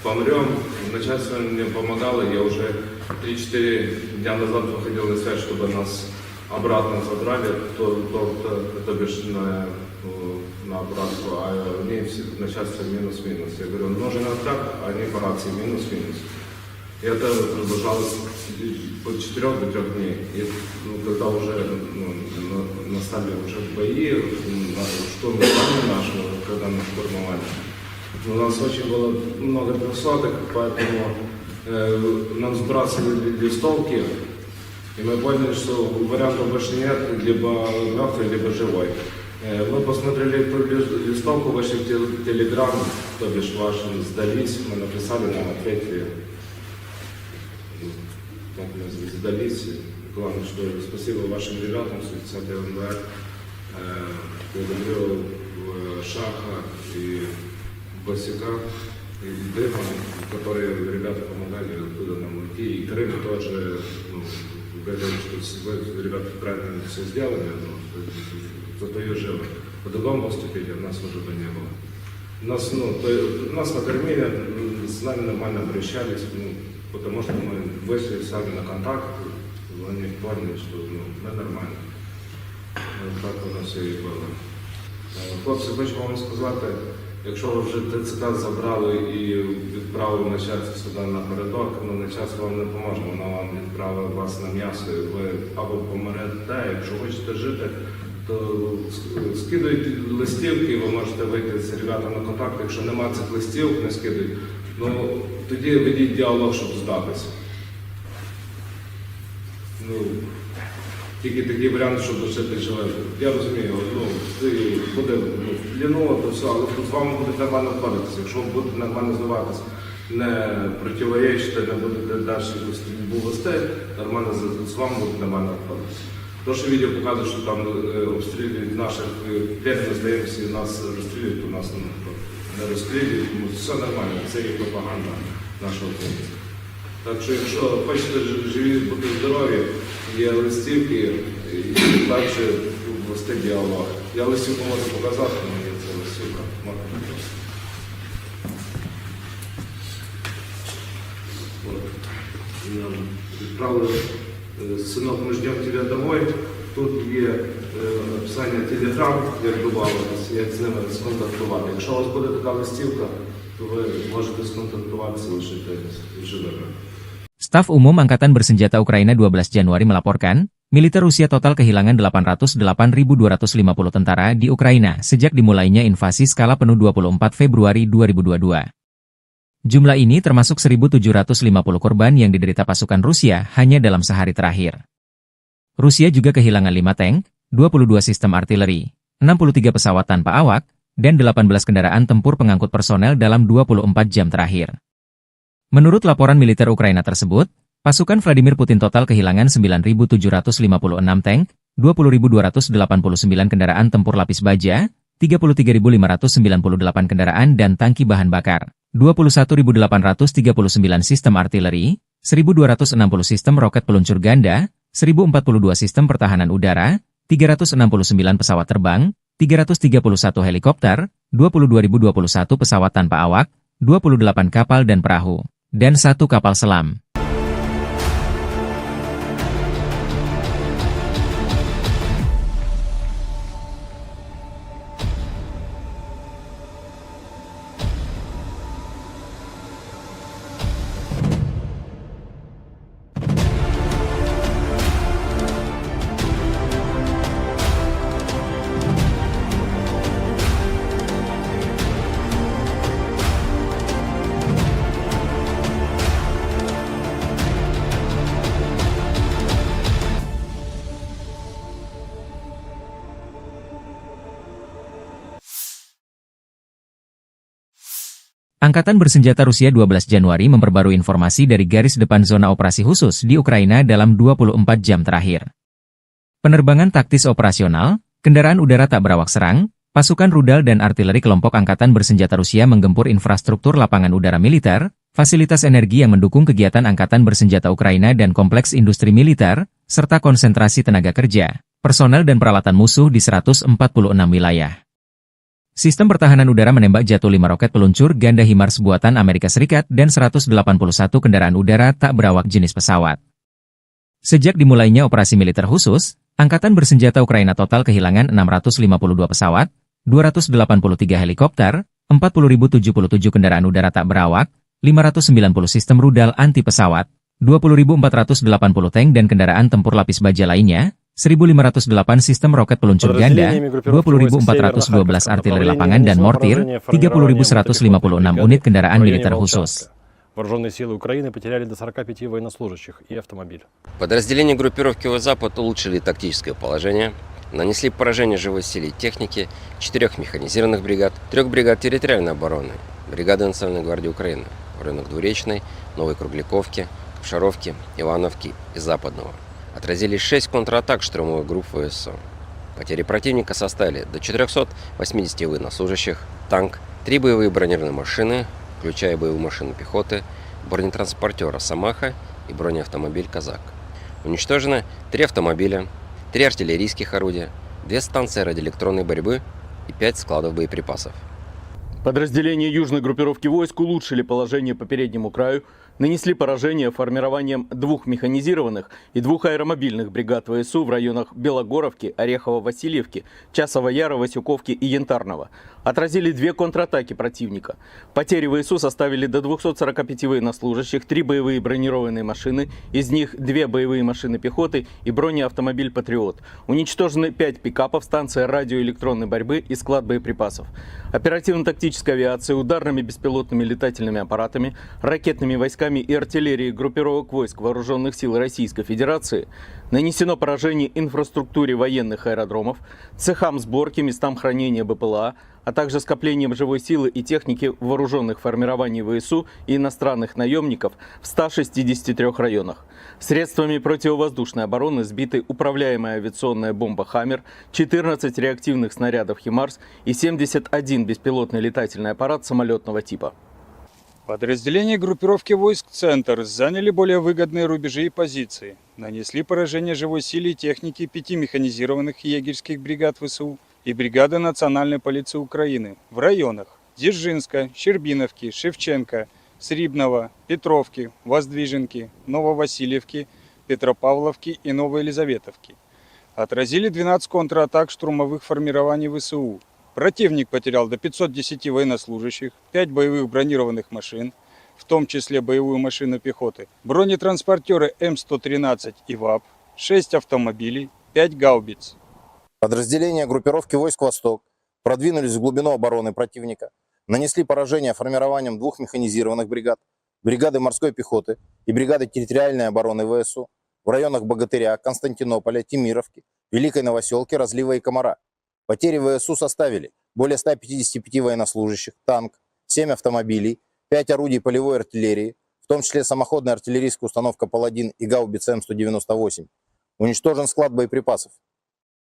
помрём. Начальство мне помогало, я уже три-четыре дня назад выходил на связь, чтобы нас обратно забрали, то, то, то, то бишь на, э, на обратку, а они все, начальство минус-минус. Я говорю, нужен контракт, а они по рации минус-минус. И это продолжалось от четырёх до трёх дней. И, ну, когда уже, ну, на-, настали уже бои, м, на-, штурм здания нашего, когда мы штурмовали, ну, у нас очень было много трёхсотых, поэтому, э, нам сбрасывали листовки, и мы поняли, что вариантов больше нет, либо мёртвый, либо живой. Э, мы посмотрели эту лис-, листовку, вышли в те-, Telegram, то бишь вашим, сдались, мы написали, нам ответили. Так мы с-, сдались. Главное, что спасибо вашим ребятам, с тридцатого января. Э, благодарю, э, Шаха и Басюка, и Дыма, которые ребята помогали, откуда нам уйти. И Крым тоже, ну, говорил, что с-, вы, ребята, правильно всё сделали, ну, что, что ты живы. По-другому поступили, нас уже бы не было. Нас, ну, то, нас накормили, м, с нами нормально обращались, ну, потому что мы вышли сами на контакт, они поняли, что, ну, мы нормально. Е, так воно все і було. Е, хлопці, хочу вам сказати, якщо ви вже Т Ц К забрали і відправили начальство сюди напередок, ну, начальство вам не поможе, воно вам відправить вас на м'ясо, і ви або помрете, якщо хочете жити, то с-, скидуйте листівки, ви можете вийти з ребятами на контакт, якщо нема цих листівок, не скидуйте, ну, тоді ведіть діалог, щоб здатися. Ну, тільки такий варіант, щоб лишити живим. Я розумію, ну, це буде, ну, ліново, то все, але з вами будуть нормально обходитися. Якщо ви будете нормально здаватись, не противоречити, не будете далі якусь стрільбу вести, нормально з, з вами будуть нормально обходитися. То, що відео показує, що там, е, обстрілюють наших, е, пленних, здаємося, і нас розстрілюють, то нас, ну, не розстрілюють, тому все нормально, це є пропаганда нашого боку. Так що, якщо хочете ж-, живі, бути здорові, є листівки, і далі вести діалог. Я листівку можу показати, але є це листівка. Можна показати. От. Нам відправили, е, «Сынок, мы ждём тебя домой». Тут є, е, описання Telegram, як добавитися, як з ними сконтактувати. Якщо у вас буде така листівка, то ви можете сконтактуватися лише з живими. Staf Umum Angkatan Bersenjata Ukraina dua belas Januari melaporkan, militer Rusia total kehilangan delapan ratus delapan ribu dua ratus lima puluh tentara di Ukraina sejak dimulainya invasi skala penuh dua puluh empat Februari dua ribu dua puluh dua. Jumlah ini termasuk seribu tujuh ratus lima puluh korban yang diderita pasukan Rusia hanya dalam sehari terakhir. Rusia juga kehilangan lima tank, dua puluh dua sistem artileri, enam puluh tiga pesawat tanpa awak, dan delapan belas kendaraan tempur pengangkut personel dalam dua puluh empat jam terakhir. Menurut laporan militer Ukraina tersebut, pasukan Vladimir Putin total kehilangan sembilan ribu tujuh ratus lima puluh enam tank, dua puluh ribu dua ratus delapan puluh sembilan kendaraan tempur lapis baja, tiga puluh tiga ribu lima ratus sembilan puluh delapan kendaraan dan tangki bahan bakar, dua puluh satu ribu delapan ratus tiga puluh sembilan sistem artileri, seribu dua ratus enam puluh sistem roket peluncur ganda, seribu empat puluh dua sistem pertahanan udara, tiga ratus enam puluh sembilan pesawat terbang, tiga ratus tiga puluh satu helikopter, dua puluh dua ribu dua puluh satu pesawat tanpa awak, dua puluh delapan kapal dan perahu, dan satu kapal selam. Angkatan Bersenjata Rusia dua belas Januari memperbarui informasi dari garis depan zona operasi khusus di Ukraina dalam dua puluh empat jam terakhir. Penerbangan taktis operasional, kendaraan udara tak berawak serang, pasukan rudal dan artileri kelompok angkatan bersenjata Rusia menggempur infrastruktur lapangan udara militer, fasilitas energi yang mendukung kegiatan angkatan bersenjata Ukraina dan kompleks industri militer, serta konsentrasi tenaga kerja, personel dan peralatan musuh di seratus empat puluh enam wilayah. Sistem pertahanan udara menembak Jato lima roket peluncur ganda HIMARS buatan Amerika Serikat dan seratus delapan puluh satu kendaraan udara tak berawak jenis pesawat. Sejak dimulainya operasi militer khusus, angkatan bersenjata Ukraina total kehilangan enam ratus lima puluh dua pesawat, dua ratus delapan puluh tiga helikopter, empat puluh ribu tujuh puluh tujuh kendaraan udara tak berawak, lima ratus sembilan puluh sistem rudal anti pesawat, dua puluh ribu empat ratus delapan puluh tank dan kendaraan tempur lapis baja lainnya, seribu lima ratus delapan sistem roket peluncur ganda, dua puluh ribu empat ratus dua belas artileri lapangan dan mortir, tiga puluh ribu seratus lima puluh enam unit kendaraan militer khusus. Вооружённые силы Украины потеряли до сорока пяти военнослужащих и автомобиль. Подразделения группировки войск «Запад» улучшили тактическое положение, нанесли поражение живой силе и технике четырёх механизированных бригад, трёх бригад территориальной обороны, бригады Национальной гвардии Украины в районах Двуречной, Новой Кругляковки, Обшировки, Ивановки и Западного. Отразили шесть контратак штурмовых групп ВСУ. Потери противника составили до четырёхсот восьмидесяти военнослужащих, танк, три боевые бронированные машины, включая боевую машину пехоты, бронетранспортёр «Росомаха» и бронеавтомобиль «Казак». Уничтожено три автомобиля, три артиллерийских орудия, две станции радиоэлектронной борьбы и пять складов боеприпасов. Подразделения южной группировки войск улучшили положение по переднему краю, нанесли поражение формированием двух механизированных и двух аэромобильных бригад ВСУ в районах Белогоровки, Орехово-Васильевки, Часового Яра, Васюковки и Янтарного. Отразили две контратаки противника. Потери ВСУ составили до двухсот сорока пяти военнослужащих, три боевые бронированные машины, из них две боевые машины пехоты и бронеавтомобиль «Патриот». Уничтожены пять пикапов, станция радиоэлектронной борьбы и склад боеприпасов. Оперативно-тактической авиацией, ударными беспилотными летательными аппаратами, ракетными войсками и артиллерией группировок войск Вооружённых сил Российской Федерации нанесено поражение инфраструктуре военных аэродромов, цехам сборки, местам хранения БПЛА, а также скоплениям живой силы и техники вооружённых формирований ВСУ и иностранных наёмников в ста шестидесяти трёх районах. Средствами противовоздушной обороны сбиты управляемая авиационная бомба «Хаммер», четырнадцать реактивных снарядов «ХИМАРС» и семьдесят один беспилотный летательный аппарат самолётного типа. Подразделения группировки войск «Центр» заняли более выгодные рубежи и позиции, нанесли поражение живой силе и технике пяти механизированных егерских бригад ВСУ и бригады Национальной полиции Украины в районах Дзержинска, Щербиновки, Шевченко, Срібного, Петровки, Воздвиженки, Нововасильевки, Петропавловки и Новоелизаветовки. Отразили двенадцать контратак штурмовых формирований ВСУ. Противник потерял до пятьсот десяти военнослужащих, пять боевых бронированных машин, в том числе боевую машину пехоты, бронетранспортёры М сто тринадцать и ВАП, шесть автомобилей, пять гаубиц. Подразделения группировки войск «Восток» продвинулись в глубину обороны противника, нанесли поражение формированиям двух механизированных бригад, бригады морской пехоты и бригады территориальной обороны ВСУ в районах Богатыря, Константинополя, Темировки, Великой Новосёлки, Разлива и Комара. Потери ВСУ составили более ста пятидесяти пяти военнослужащих, танк, семь автомобилей, пять орудий полевой артиллерии, в том числе самоходная артиллерийская установка «Паладин» и гаубица М сто девяносто восемь. Уничтожен склад боеприпасов.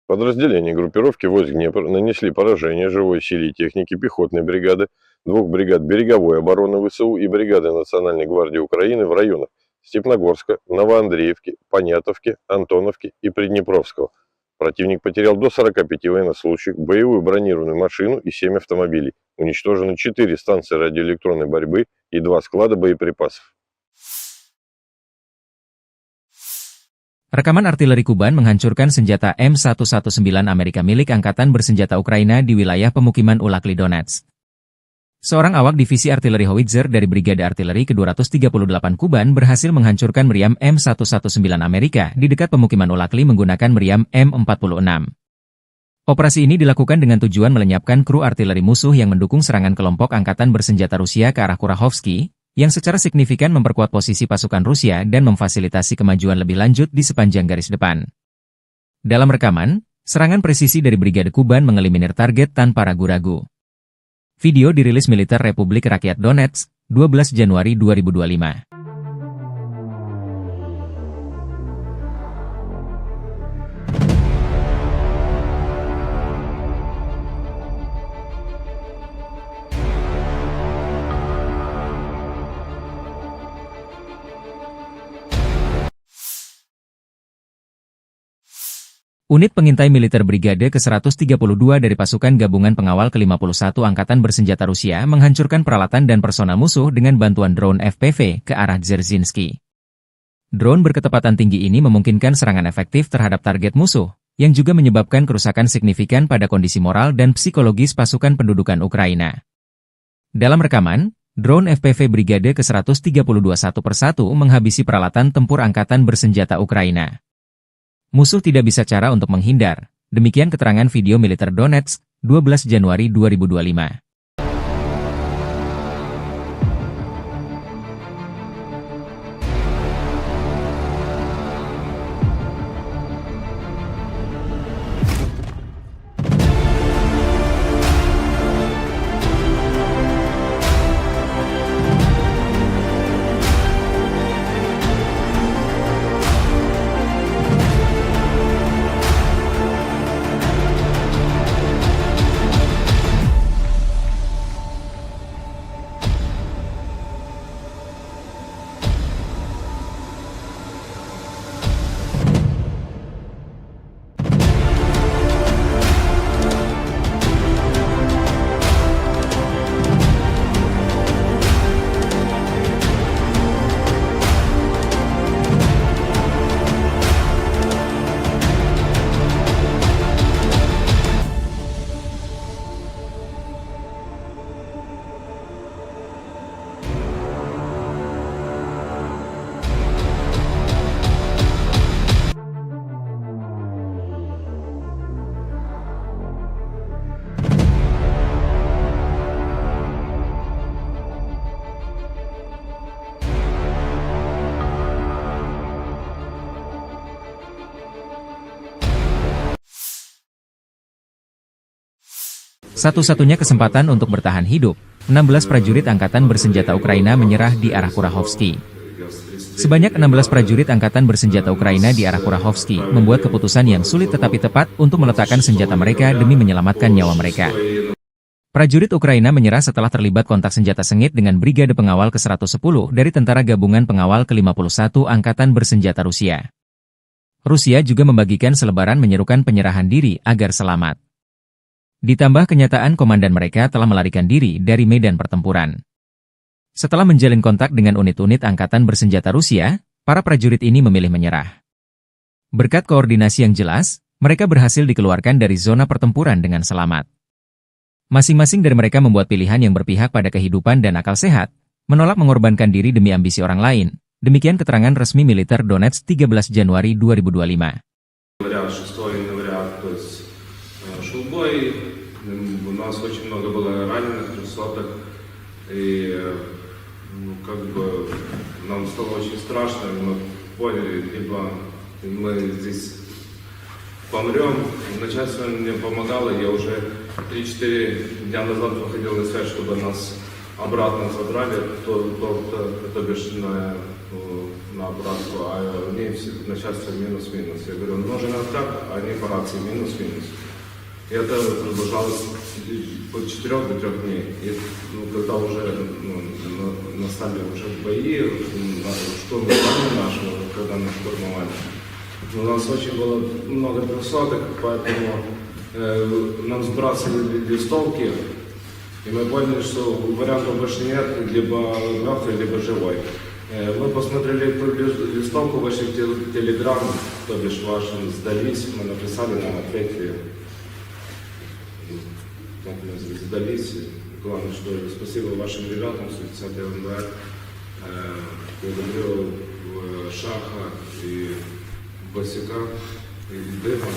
Подразделения группировки войск «Днепр» нанесли поражение живой силе и технике пехотной бригады, двух бригад береговой обороны ВСУ и бригады Национальной гвардии Украины в районах Степногорска, Новоандреевки, Понятовки, Антоновки и Приднепровского. Противник потерял до сорока пяти военнослужащих, боевую бронированную машину и семь автомобилей. Уничтожены четыре станции радиоэлектронной борьбы и два склада боеприпасов. Rekaman artileri Kuban menghancurkan senjata M satu satu sembilan Amerika milik Angkatan Bersenjata Ukraina di wilayah pemukiman Ulakli Donetsk. Seorang awak divisi artileri howitzer dari Brigade Artileri kedua ratus tiga puluh delapan Kuban berhasil menghancurkan meriam M satu satu sembilan Amerika di dekat pemukiman Ulakli menggunakan meriam M empat puluh enam. Operasi ini dilakukan dengan tujuan melenyapkan kru artileri musuh yang mendukung serangan kelompok angkatan bersenjata Rusia ke arah Kurahovsky, yang secara signifikan memperkuat posisi pasukan Rusia dan memfasilitasi kemajuan lebih lanjut di sepanjang garis depan. Dalam rekaman, serangan presisi dari Brigade Kuban mengeliminir target tanpa ragu-ragu. Video dirilis militer Republik Rakyat Donetsk, dua belas Januari dua ribu dua lima. Unit pengintai militer Brigade ke seratus tiga puluh dua dari Pasukan Gabungan Pengawal ke lima puluh satu Angkatan Bersenjata Rusia menghancurkan peralatan dan personel musuh dengan bantuan drone F P V ke arah Dzerzhinsky. Drone berkecepatan tinggi ini memungkinkan serangan efektif terhadap target musuh, yang juga menyebabkan kerusakan signifikan pada kondisi moral dan psikologis pasukan pendudukan Ukraina. Dalam rekaman, drone F P V Brigade ke seratus tiga puluh dua satu persatu menghabisi peralatan tempur angkatan bersenjata Ukraina. Musuh tidak bisa cara untuk menghindar, demikian keterangan video militer Donetsk, dua belas Januari dua ribu dua lima. Satu-satunya kesempatan untuk bertahan hidup, enam belas prajurit angkatan bersenjata Ukraina menyerah di arah Kurahovsky. Sebanyak enam belas prajurit angkatan bersenjata Ukraina di arah Kurahovsky membuat keputusan yang sulit tetapi tepat untuk meletakkan senjata mereka demi menyelamatkan nyawa mereka. Prajurit Ukraina menyerah setelah terlibat kontak senjata sengit dengan Brigade Pengawal ke seratus sepuluh dari Tentara Gabungan Pengawal ke lima puluh satu Angkatan Bersenjata Rusia. Rusia juga membagikan selebaran menyerukan penyerahan diri agar selamat. Ditambah kenyataan komandan mereka telah melarikan diri dari medan pertempuran. Setelah menjalin kontak dengan unit-unit angkatan bersenjata Rusia, para prajurit ini memilih menyerah. Berkat koordinasi yang jelas, mereka berhasil dikeluarkan dari zona pertempuran dengan selamat. Masing-masing dari mereka membuat pilihan yang berpihak pada kehidupan dan akal sehat, menolak mengorbankan diri demi ambisi orang lain. Demikian keterangan resmi militer Donetsk tiga belas Januari dua ribu dua lima. Января, шестого января, то есть, э, шёл бой. М, у нас очень много было раненых, трёхсотых. И, э, ну, как бы, нам стало очень страшно, и мы поняли, либо мы здесь помрём. Начальство мне помогало, я уже три-четыре дня назад выходил на связь, чтобы нас обратно забрали, то, то, то, то бишь на, э, на обратку, а мне все начальство минус-минус. Я говорю: «Нужен откат», а они по рации: «Минус-минус». И это продолжалось от четырёх до трёх дней. И, ну, когда уже, ну, на-, настали уже бои, м, на-, штурм плана нашего, когда нас штурмовали, у нас очень было много трёхсотых, поэтому, э, нам сбрасывали листовки, и мы поняли, что вариантов больше нет, либо мёртвый, либо живой. Э, мы посмотрели ту лис-, листовку, вышли в те-, Телеграм, то бишь вашим сдались, мы написали, нам ответили. Так мы сдались. Главное, что спасибо вашим ребятам, сто десятый МБР. Э, благодарю, э, Шаха и Басика, и Дыма,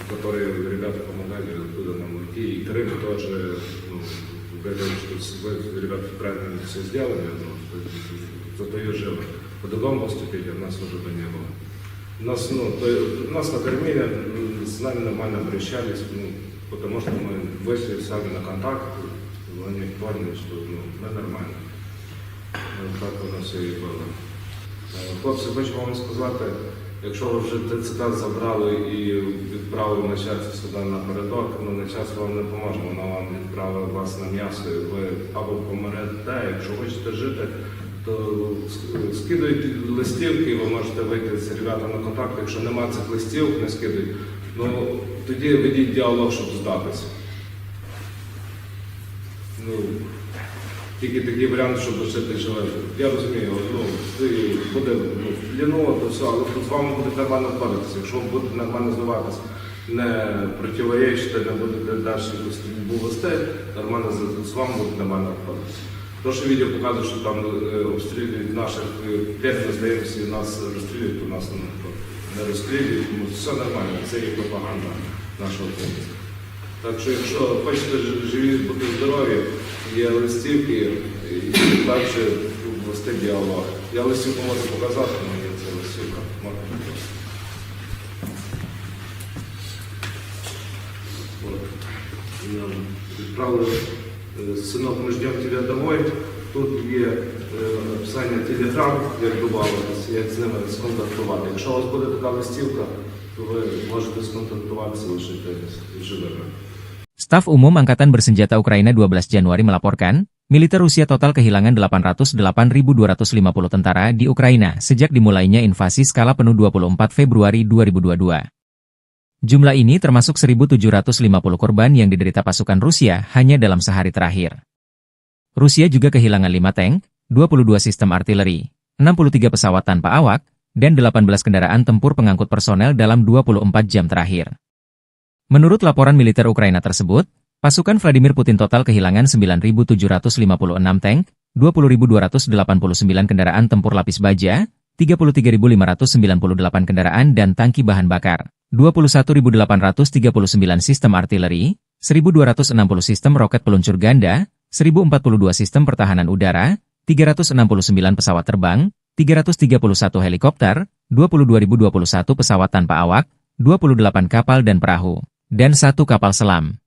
которые ребята помогали оттуда нам уйти. И Крым тоже, ну, говорил, что с-, вы, ребята, правильно всё сделали, ну, что, зато и живы. По-другому поступили, у нас уже бы не было. Нас, ну, то есть, нас накормили, м, с нами нормально обращались, ну, потому что мы вышли сами на контакт, Вони поняли, що, ну, ми нормально. Ну, так воно все і було. Е, хлопці, хочу вам сказати, якщо ви вже Т Ц К забрали і відправили начальство сюди напередок, ну, начальство вам не поможе, воно вам відправить вас на м'ясо, і ви або помрете, якщо хочете жити, то ск-, скидуйте листівки, ви можете вийти з ребятами на контакт, якщо нема цих листівок, не скидуйте. Ну, тоді ведіть діалог, щоб здатися. Ну, тільки такий варіант, щоб лишити живим. Я розумію, ну, це буде, ну, в плену, то все, але з вами будуть нормально обходитися. Якщо ви будете нормально здаватися, не противоречити, не будете далі якусь стрільбу вести, нормально з, з вами будуть нормально обходитися. То, що відео показує, що там, е, обстрілюють наших, е, п'ять ми здаємося, і нас розстрілюють, то нас не, не розстрілюють, тому все нормально, це є пропаганда нашого українця. Так що, якщо хочете ж-, живі бути здорові, є листівки, і далі вести діалог. Я листівку можу показати, але є це листівка. Можна показати. От. Нам відправили, е, «Сынок, мы ждём тебя домой». Тут є, е, описання Telegram, як добавитися, як з ними сконтактувати. Якщо у вас буде така листівка, то ви можете сконтактуватися лише з живими. Staf Umum Angkatan Bersenjata Ukraina dua belas Januari melaporkan, militer Rusia total kehilangan delapan ratus delapan ribu dua ratus lima puluh tentara di Ukraina sejak dimulainya invasi skala penuh dua puluh empat Februari dua ribu dua dua. Jumlah ini termasuk seribu tujuh ratus lima puluh korban yang diderita pasukan Rusia hanya dalam sehari terakhir. Rusia juga kehilangan lima tank, dua puluh dua sistem artileri, enam puluh tiga pesawat tanpa awak, dan delapan belas kendaraan tempur pengangkut personel dalam dua puluh empat jam terakhir. Menurut laporan militer Ukraina tersebut, pasukan Vladimir Putin total kehilangan sembilan ribu tujuh ratus lima puluh enam tank, dua puluh ribu dua ratus delapan puluh sembilan kendaraan tempur lapis baja, tiga puluh tiga ribu lima ratus sembilan puluh delapan kendaraan dan tangki bahan bakar, dua puluh satu ribu delapan ratus tiga puluh sembilan sistem artileri, seribu dua ratus enam puluh sistem roket peluncur ganda, seribu empat puluh dua sistem pertahanan udara, tiga ratus enam puluh sembilan pesawat terbang, tiga ratus tiga puluh satu helikopter, dua puluh dua ribu dua puluh satu pesawat tanpa awak, dua puluh delapan kapal dan perahu, dan satu kapal selam.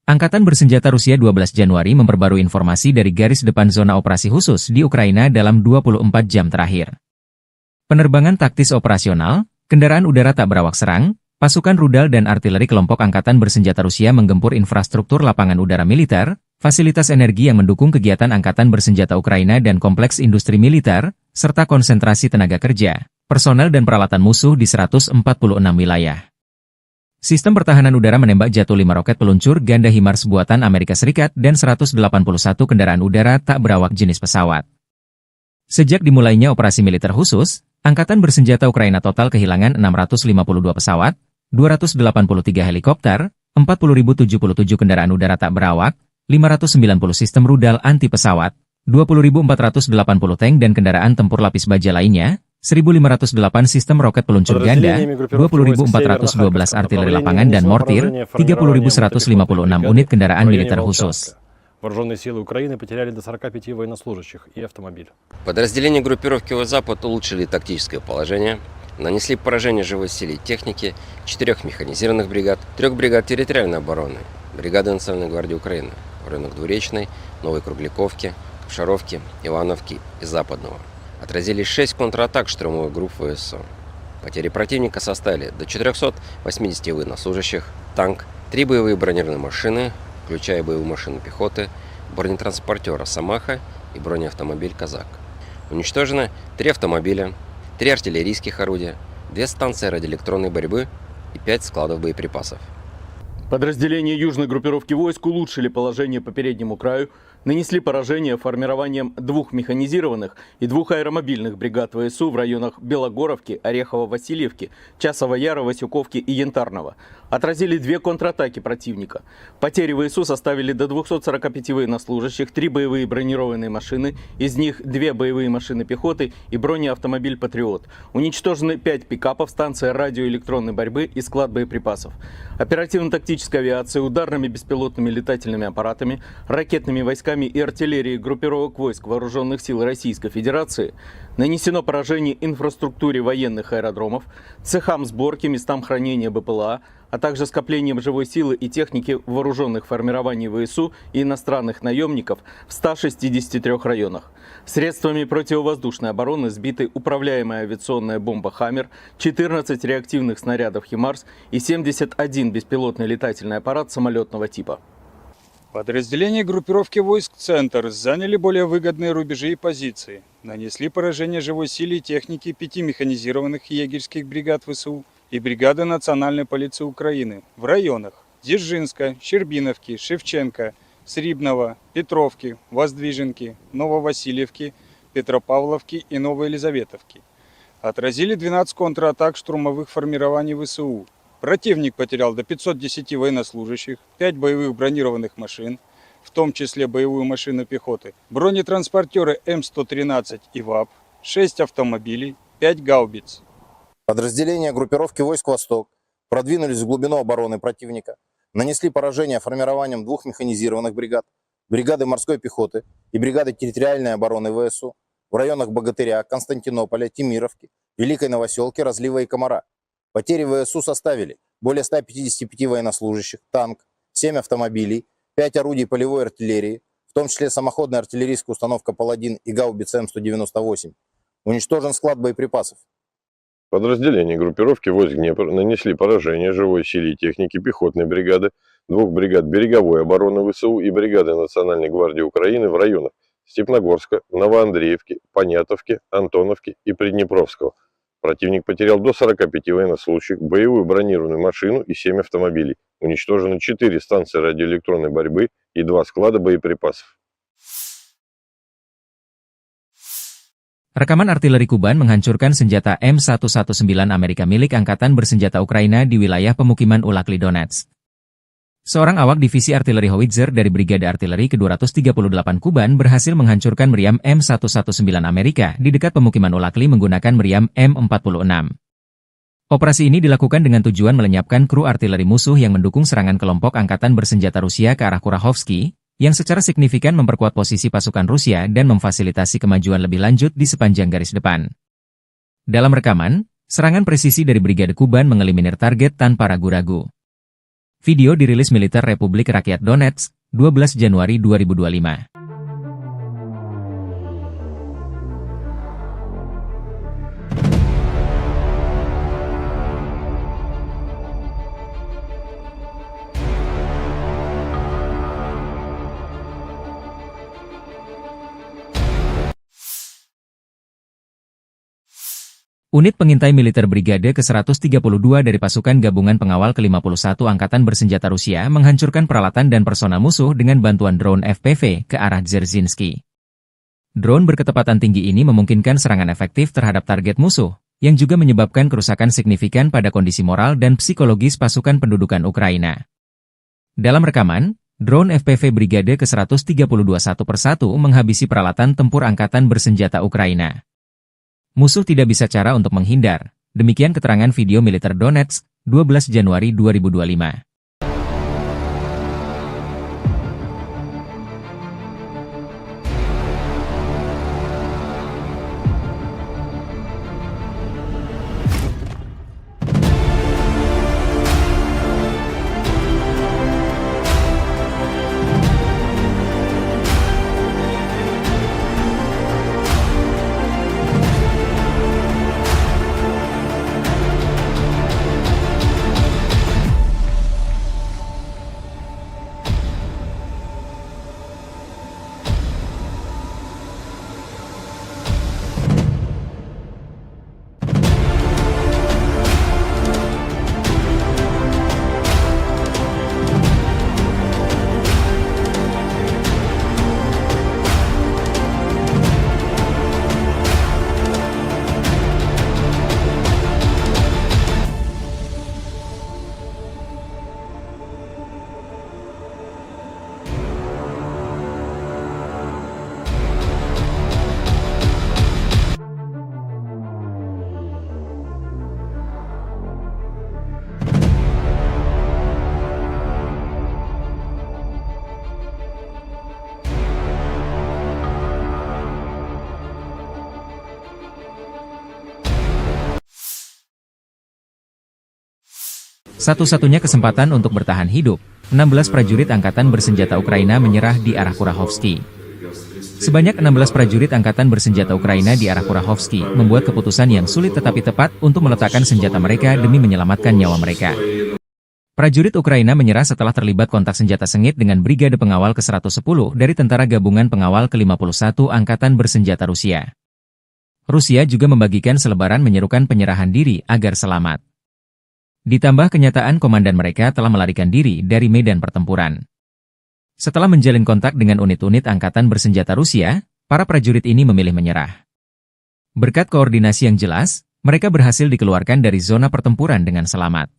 Angkatan Bersenjata Rusia dua belas Januari memperbarui informasi dari garis depan zona operasi khusus di Ukraina dalam dua puluh empat jam terakhir. Penerbangan taktis operasional, kendaraan udara tak berawak serang, pasukan rudal dan artileri kelompok angkatan bersenjata Rusia menggempur infrastruktur lapangan udara militer, fasilitas energi yang mendukung kegiatan angkatan bersenjata Ukraina dan kompleks industri militer, serta konsentrasi tenaga kerja, personel dan peralatan musuh di seratus empat puluh enam wilayah. Sistem pertahanan udara menembak jatuh lima roket peluncur ganda HIMARS buatan Amerika Serikat dan seratus delapan puluh satu kendaraan udara tak berawak jenis pesawat. Sejak dimulainya operasi militer khusus, angkatan bersenjata Ukraina total kehilangan enam ratus lima puluh dua pesawat, dua ratus delapan puluh tiga helikopter, empat puluh ribu tujuh puluh tujuh kendaraan udara tak berawak, lima ratus sembilan puluh sistem rudal anti pesawat, dua puluh ribu empat ratus delapan puluh tank dan kendaraan tempur lapis baja lainnya, seribu lima ratus delapan sistem roket peluncur ganda, dua puluh ribu empat ratus dua belas artileri lapangan dan mortir, tiga puluh ribu seratus lima puluh enam unit kendaraan militer khusus. Вооружённые силы Украины потеряли до сорока пяти военнослужащих и автомобиль. Подразделения группировки Войск Запад улучшили тактическое положение, нанесли поражение живой силе и технике четырёх механизированных бригад, трёх бригад территориальной обороны, бригады Национальной гвардии Украины в районах Двуречной, Новой Кругляковки, Капшаровки, Ивановки и Западного. Отразили шесть контратак штурмовых групп В С О. Потери противника составили до четырёхсот восьмидесяти военнослужащих, танк, три боевые бронированные машины, включая боевую машину пехоты, бронетранспортёр «Росомаха» и бронеавтомобиль «Казак». Уничтожено три автомобиля, три артиллерийских орудия, две станции радиоэлектронной борьбы и пять складов боеприпасов. Подразделения южной группировки войск улучшили положение по переднему краю нанесли поражение формированиям двух механизированных и двух аэромобильных бригад В С У в районах Белогоровки, Орехово-Васильевки, Часового Яра, Васюковки и Янтарного. Отразили две контратаки противника. Потери В С У составили до двухсот сорока пяти военнослужащих, три боевые бронированные машины, из них две боевые машины пехоты и бронеавтомобиль «Патриот». Уничтожены пять пикапов, станция радиоэлектронной борьбы и склад боеприпасов. Оперативно-тактической авиацией, ударными беспилотными летательными аппаратами, ракетными войсками и артиллерией группировок войск Вооружённых сил Российской Федерации нанесено поражение инфраструктуре военных аэродромов, цехам сборки, местам хранения Б П Л А, а также скоплениям живой силы и техники вооружённых формирований В С У и иностранных наёмников в ста шестидесяти трёх районах. Средствами противовоздушной обороны сбиты управляемая авиационная бомба «Хаммер», четырнадцать реактивных снарядов «Химарс» и семьдесят один беспилотный летательный аппарат самолётного типа. Подразделения группировки войск «Центр» заняли более выгодные рубежи и позиции, нанесли поражение живой силе и технике пяти механизированных егерьских бригад В С У и бригады Национальной полиции Украины в районах Дзержинска, Щербиновки, Шевченко, Срібного, Петровки, Воздвиженки, Нововасильевки, Петропавловки и Новоелизаветовки. Отразили двенадцать контратак штурмовых формирований В С У. Противник потерял до пятьсот десяти военнослужащих, пять боевых бронированных машин, в том числе боевую машину пехоты, бронетранспортёры М сто тринадцать и ВАП, шесть автомобилей, пять гаубиц. Подразделения группировки войск «Восток» продвинулись в глубину обороны противника, нанесли поражение формированиям двух механизированных бригад, бригады морской пехоты и бригады территориальной обороны В С У в районах Богатыря, Константинополя, Темировки, Великой Новосёлки, Разлива и Комара. Потери В С У составили более ста пятидесяти пяти военнослужащих, танк, семь автомобилей, пять орудий полевой артиллерии, в том числе самоходная артиллерийская установка «Паладин» и гаубица М сто девяносто восемь. Уничтожен склад боеприпасов. Подразделения группировки войск «Днепр» нанесли поражение живой силе и технике пехотной бригады, двух бригад береговой обороны В С У и бригады Национальной гвардии Украины в районах Степногорска, Новоандреевки, Понятовки, Антоновки и Приднепровского. Противник потерял до сорока пяти военнослужащих, боевую бронированную машину и семь автомобилей. Уничтожено четыре станции радиоэлектронной борьбы и два склада боеприпасов. Rekaman artileri Kuban menghancurkan senjata M satu satu sembilan Amerika milik Angkatan Bersenjata Ukraina di wilayah pemukiman Ulakli Donetsk. Seorang awak divisi artileri howitzer dari Brigade Artileri kedua ratus tiga puluh delapan Kuban berhasil menghancurkan meriam M satu satu sembilan Amerika di dekat pemukiman Ulakli menggunakan meriam M empat puluh enam. Operasi ini dilakukan dengan tujuan melenyapkan kru artileri musuh yang mendukung serangan kelompok angkatan bersenjata Rusia ke arah Kurahovsky, yang secara signifikan memperkuat posisi pasukan Rusia dan memfasilitasi kemajuan lebih lanjut di sepanjang garis depan. Dalam rekaman, serangan presisi dari Brigade Kuban mengeliminir target tanpa ragu-ragu. Video dirilis militer Republik Rakyat Donetsk, dua belas Januari dua ribu dua lima. Unit pengintai militer Brigade ke seratus tiga puluh dua dari Pasukan Gabungan Pengawal kelima puluh satu Angkatan Bersenjata Rusia menghancurkan peralatan dan personel musuh dengan bantuan drone F P V ke arah Dzerzhinsky. Drone berkecepatan tinggi ini memungkinkan serangan efektif terhadap target musuh, yang juga menyebabkan kerusakan signifikan pada kondisi moral dan psikologis pasukan pendudukan Ukraina. Dalam rekaman, drone F P V Brigade ke seratus tiga puluh dua satu persatu menghabisi peralatan tempur angkatan bersenjata Ukraina. Musuh tidak bisa cara untuk menghindar. Demikian keterangan video militer Donetsk, dua belas Januari dua ribu dua lima. Satu-satunya kesempatan untuk bertahan hidup, enam belas prajurit angkatan bersenjata Ukraina menyerah di arah Kurahovsky. Sebanyak enam belas prajurit angkatan bersenjata Ukraina di arah Kurahovsky membuat keputusan yang sulit tetapi tepat untuk meletakkan senjata mereka demi menyelamatkan nyawa mereka. Prajurit Ukraina menyerah setelah terlibat kontak senjata sengit dengan Brigade Pengawal ke seratus sepuluh dari Tentara Gabungan Pengawal ke lima puluh satu Angkatan Bersenjata Rusia. Rusia juga membagikan selebaran menyerukan penyerahan diri agar selamat. Ditambah kenyataan komandan mereka telah melarikan diri dari medan pertempuran. Setelah menjalin kontak dengan unit-unit angkatan bersenjata Rusia, para prajurit ini memilih menyerah. Berkat koordinasi yang jelas, mereka berhasil dikeluarkan dari zona pertempuran dengan selamat.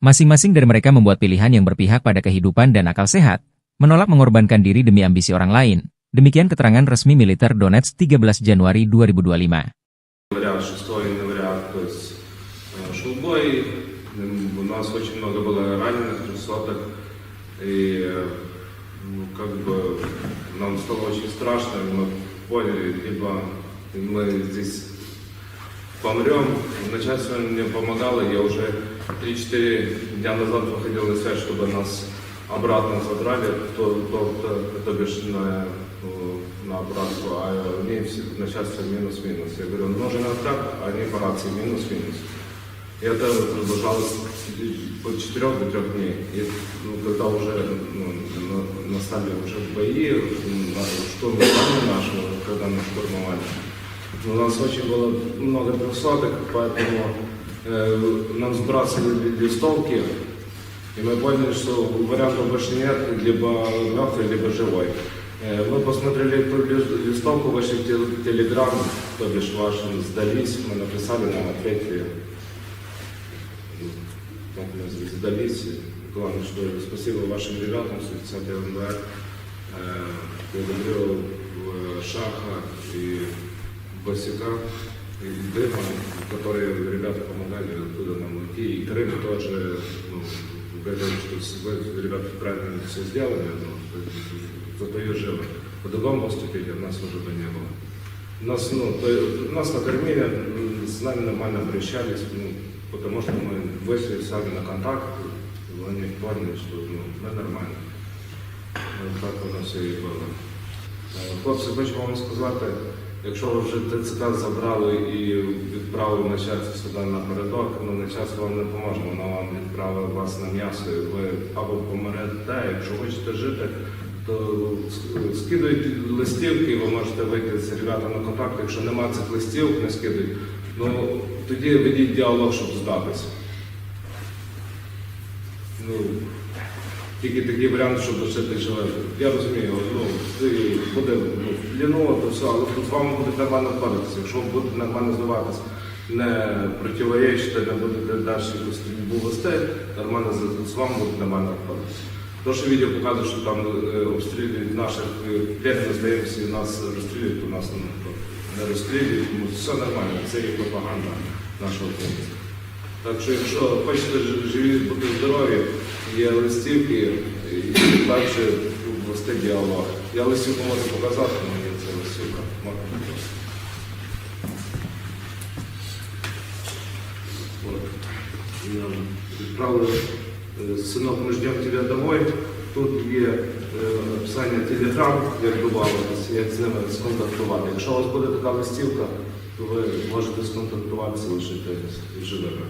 Masing-masing dari mereka membuat pilihan yang berpihak pada kehidupan dan akal sehat, menolak mengorbankan diri demi ambisi orang lain. Demikian keterangan resmi militer Donetsk tiga belas Januari dua ribu dua puluh lima. Января, шестого января, то есть э, шел бой, м, у нас очень много было раненых, трёхсотых, и э, ну, как бы нам стало очень страшно, и мы поняли, либо мы здесь помрём. Начальство мне помогало, я уже три-четыре дня назад выходил на связь, чтобы нас обратно забрали, то, то, то, то бишь на, э, на обратку, а мне все начальство минус-минус. Я говорю, нужен контракт, а они по рации минус-минус. И это продолжалось от четырех до трех дней. И ну, когда уже ну, на- настали уже бои, м, на- штурм здания нашего, когда мы штурмовали, у нас очень было много трёхсотых, поэтому э, нам сбрасывали листовки, и мы поняли, что вариантов больше нет, либо мертвый, либо живой. Э, мы посмотрели эту лис- листовку, вышли в те- Телеграм, то бишь вашим сдались, мы написали, нам ответили. Так мы сдались. Главное, что спасибо вашим ребятам, с тридцатого января. Э, благодарю э, Шаха и Босика, и Дыма, которые ребята помогали, откуда нам уйти. И Крым тоже, ну, говорил, что с- вы, ребята правильно все сделали, но зато и живы. По-другому поступили, нас уже бы не было. Нас, ну, то, нас накормили, м, с нами нормально обращались, ну, потому что мы вышли сами на контакт, они поняли, что ну, мы нормально. Ну, так воно все і було. Е, Хлопці, хочу вам сказати, якщо ви вже Т Ц К забрали і відправили начальство сюди напередок, ну начальство вам не поможе, воно вам відправить вас на м'ясо, і ви або помрете, якщо хочете жити, то с- скидуйте листівки, ви можете вийти з ребятами на контакт, якщо нема цих листівок, не скидуйте. Ну тоді ведіть діалог, щоб здатися. Ну, тільки такий варіант, щоб лишити живим. Я розумію, ну, це буде ну, ліново, то все, але з вами будуть нормально обходитися. Якщо ви будете нормально здаватись, не противоречити, не будете далі якусь стрільбу вести, нормально з, з вами будуть нормально обходитися. То, що відео показує, що там е, обстрілюють наших е, пленних, здаємося, і нас розстрілюють, то нас ну, не розстрілюють, тому все нормально, це є пропаганда нашого комплексу. Так що, якщо хочете ж- живі бути здорові, є листівки і далі вести діалог. Я листівку можу показати, але є це листівка. Можна показати. От. Я відправлю е, синок, ми ждемо тебе домой. Тут є е, описання телеграм, як добавитися, як з ними сконтактувати. Якщо у вас буде така листівка, то ви можете сконтактуватися лише живими.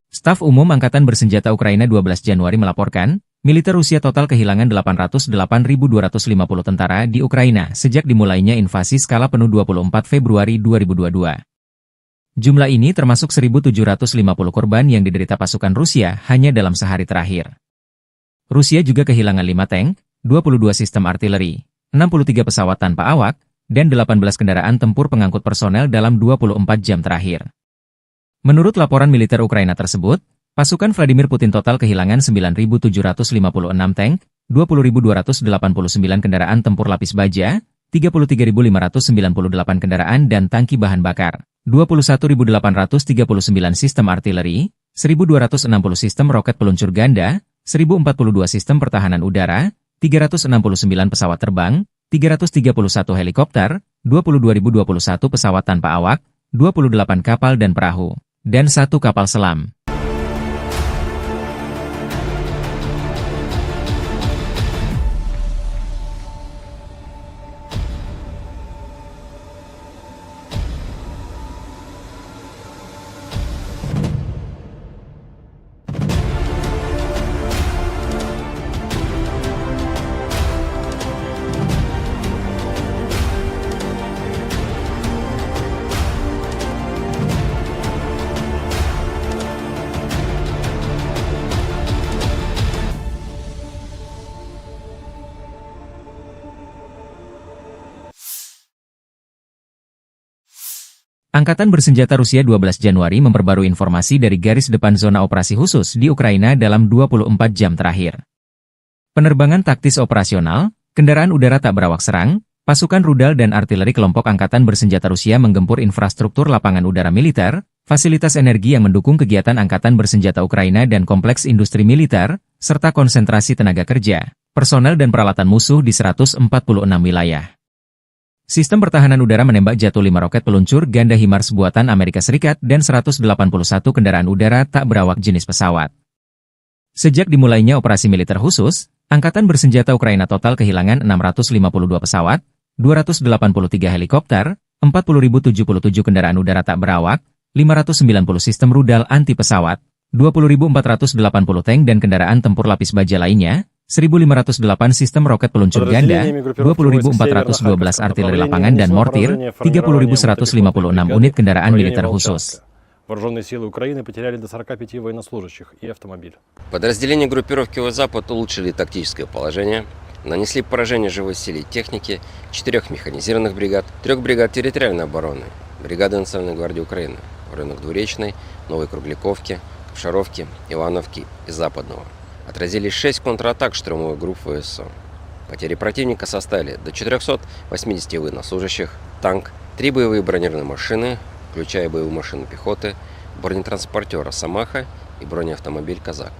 Staf Umum Angkatan Bersenjata Ukraina dua belas Januari melaporkan, militer Rusia total kehilangan delapan ratus delapan ribu dua ratus lima puluh tentara di Ukraina sejak dimulainya invasi skala penuh dua puluh empat Februari dua ribu dua puluh dua. Jumlah ini termasuk seribu tujuh ratus lima puluh korban yang diderita pasukan Rusia hanya dalam sehari terakhir. Rusia juga kehilangan lima tank, dua puluh dua sistem artileri, enam puluh tiga pesawat tanpa awak, dan delapan belas kendaraan tempur pengangkut personel dalam dua puluh empat jam terakhir. Menurut laporan militer Ukraina tersebut, pasukan Vladimir Putin total kehilangan sembilan ribu tujuh ratus lima puluh enam tank, dua puluh ribu dua ratus delapan puluh sembilan kendaraan tempur lapis baja, tiga puluh tiga ribu lima ratus sembilan puluh delapan kendaraan dan tangki bahan bakar, dua puluh satu ribu delapan ratus tiga puluh sembilan sistem artileri, seribu dua ratus enam puluh sistem roket peluncur ganda, seribu empat puluh dua sistem pertahanan udara, tiga ratus enam puluh sembilan pesawat terbang, tiga ratus tiga puluh satu helikopter, dua puluh dua ribu dua puluh satu pesawat tanpa awak, dua puluh delapan kapal dan perahu, dan satu kapal selam. Angkatan Bersenjata Rusia dua belas Januari memperbarui informasi dari garis depan zona operasi khusus di Ukraina dalam dua puluh empat jam terakhir. Penerbangan taktis operasional, kendaraan udara tak berawak serang, pasukan rudal dan artileri kelompok angkatan bersenjata Rusia menggempur infrastruktur lapangan udara militer, fasilitas energi yang mendukung kegiatan angkatan bersenjata Ukraina dan kompleks industri militer, serta konsentrasi tenaga kerja, personel dan peralatan musuh di seratus empat puluh enam wilayah. Sistem pertahanan udara menembak Jatu lima roket peluncur ganda HIMARS buatan Amerika Serikat dan seratus delapan puluh satu kendaraan udara tak berawak jenis pesawat. Sejak dimulainya operasi militer khusus, angkatan bersenjata Ukraina total kehilangan enam ratus lima puluh dua pesawat, dua ratus delapan puluh tiga helikopter, empat puluh ribu tujuh puluh tujuh kendaraan udara tak berawak, lima ratus sembilan puluh sistem rudal anti pesawat, dua puluh ribu empat ratus delapan puluh tank dan kendaraan tempur lapis baja lainnya, seribu lima ratus delapan sistem roket peluncur ganda, dua puluh ribu empat ratus dua belas artileri lapangan dan mortir, tiga puluh ribu seratus lima puluh enam unit kendaraan militer khusus. Вооружённые силы Украины потеряли до сорока пяти военнослужащих и автомобиль. Подразделения группировки войск «Запад» улучшили тактическое положение, нанесли поражение живой силе и технике четырёх механизированных бригад, трёх бригад территориальной обороны, бригады Национальной гвардии Украины в районах Двуречной, Новой Кругляковки, Кушаровки, Ивановки и Западного. Отразили шесть контратак штурмовых групп ВСУ. Потери противника составили до четырёхсот восьмидесяти военнослужащих, танк, три боевые бронированные машины, включая боевую машину пехоты, бронетранспортёр «Росомаха» и бронеавтомобиль «Казак».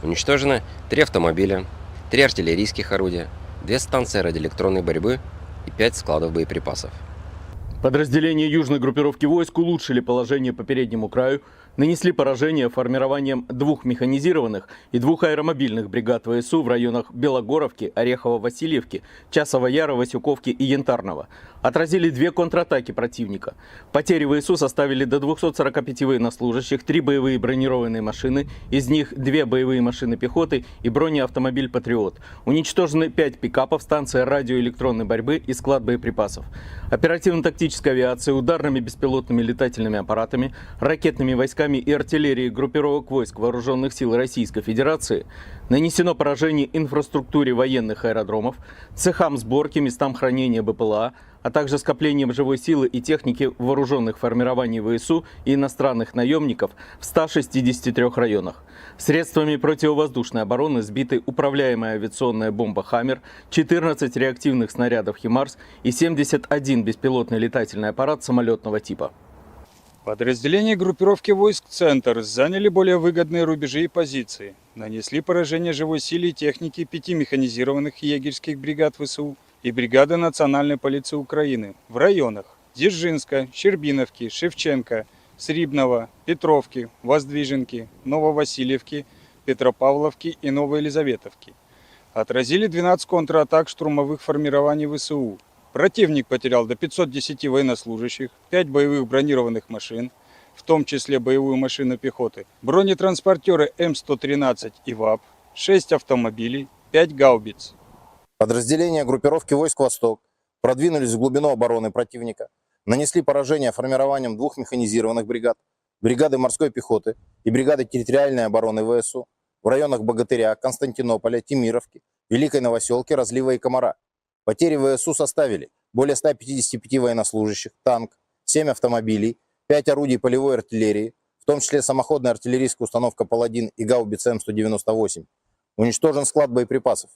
Уничтожено три автомобиля, три артиллерийских орудия, две станции радиоэлектронной борьбы и пять складов боеприпасов. Подразделения южной группировки войск улучшили положение по переднему краю, нанесли поражение формированием двух механизированных и двух аэромобильных бригад ВСУ в районах Белогоровки, Орехово-Васильевки, Часового Яра, Васюковки и Янтарного. Отразили две контратаки противника. Потери ВСУ составили до двухсот сорока пяти военнослужащих, три боевые бронированные машины, из них две боевые машины пехоты и бронеавтомобиль «Патриот». Уничтожены пять пикапов, станция радиоэлектронной борьбы и склад боеприпасов. Оперативно-тактической авиацией, ударными беспилотными летательными аппаратами, ракетными войсками и артиллерией группировок войск Вооружённых сил Российской Федерации нанесено поражение инфраструктуре военных аэродромов, цехам сборки, местам хранения БПЛА, а также скоплениям живой силы и техники вооружённых формирований ВСУ и иностранных наёмников в ста шестидесяти трёх районах. Средствами противовоздушной обороны сбиты управляемая авиационная бомба «Хаммер», четырнадцать реактивных снарядов «ХИМАРС» и семьдесят один беспилотный летательный аппарат самолётного типа. Подразделения группировки войск «Центр» заняли более выгодные рубежи и позиции, нанесли поражение живой силе и технике пяти механизированных егерских бригад ВСУ и бригады Национальной полиции Украины в районах Дзержинска, Щербиновки, Шевченко, Срибного, Петровки, Воздвиженки, Нововасильевки, Петропавловки и Новоелизаветовки. Отразили двенадцать контратак штурмовых формирований ВСУ. Противник потерял до пятьсот десяти военнослужащих, пять боевых бронированных машин, в том числе боевую машину пехоты, бронетранспортёры М сто тринадцать и ВАП, шесть автомобилей, пять гаубиц. Подразделения группировки войск «Восток» продвинулись в глубину обороны противника, нанесли поражение формированиям двух механизированных бригад, бригады морской пехоты и бригады территориальной обороны ВСУ в районах Богатыря, Константинополя, Темировки, Великой Новосёлки, Разлива и Комара. Потери ВСУ составили более ста пятидесяти пяти военнослужащих, танк, семь автомобилей, пять орудий полевой артиллерии, в том числе самоходная артиллерийская установка «Паладин» и гаубица М сто девяносто восемь. Уничтожен склад боеприпасов.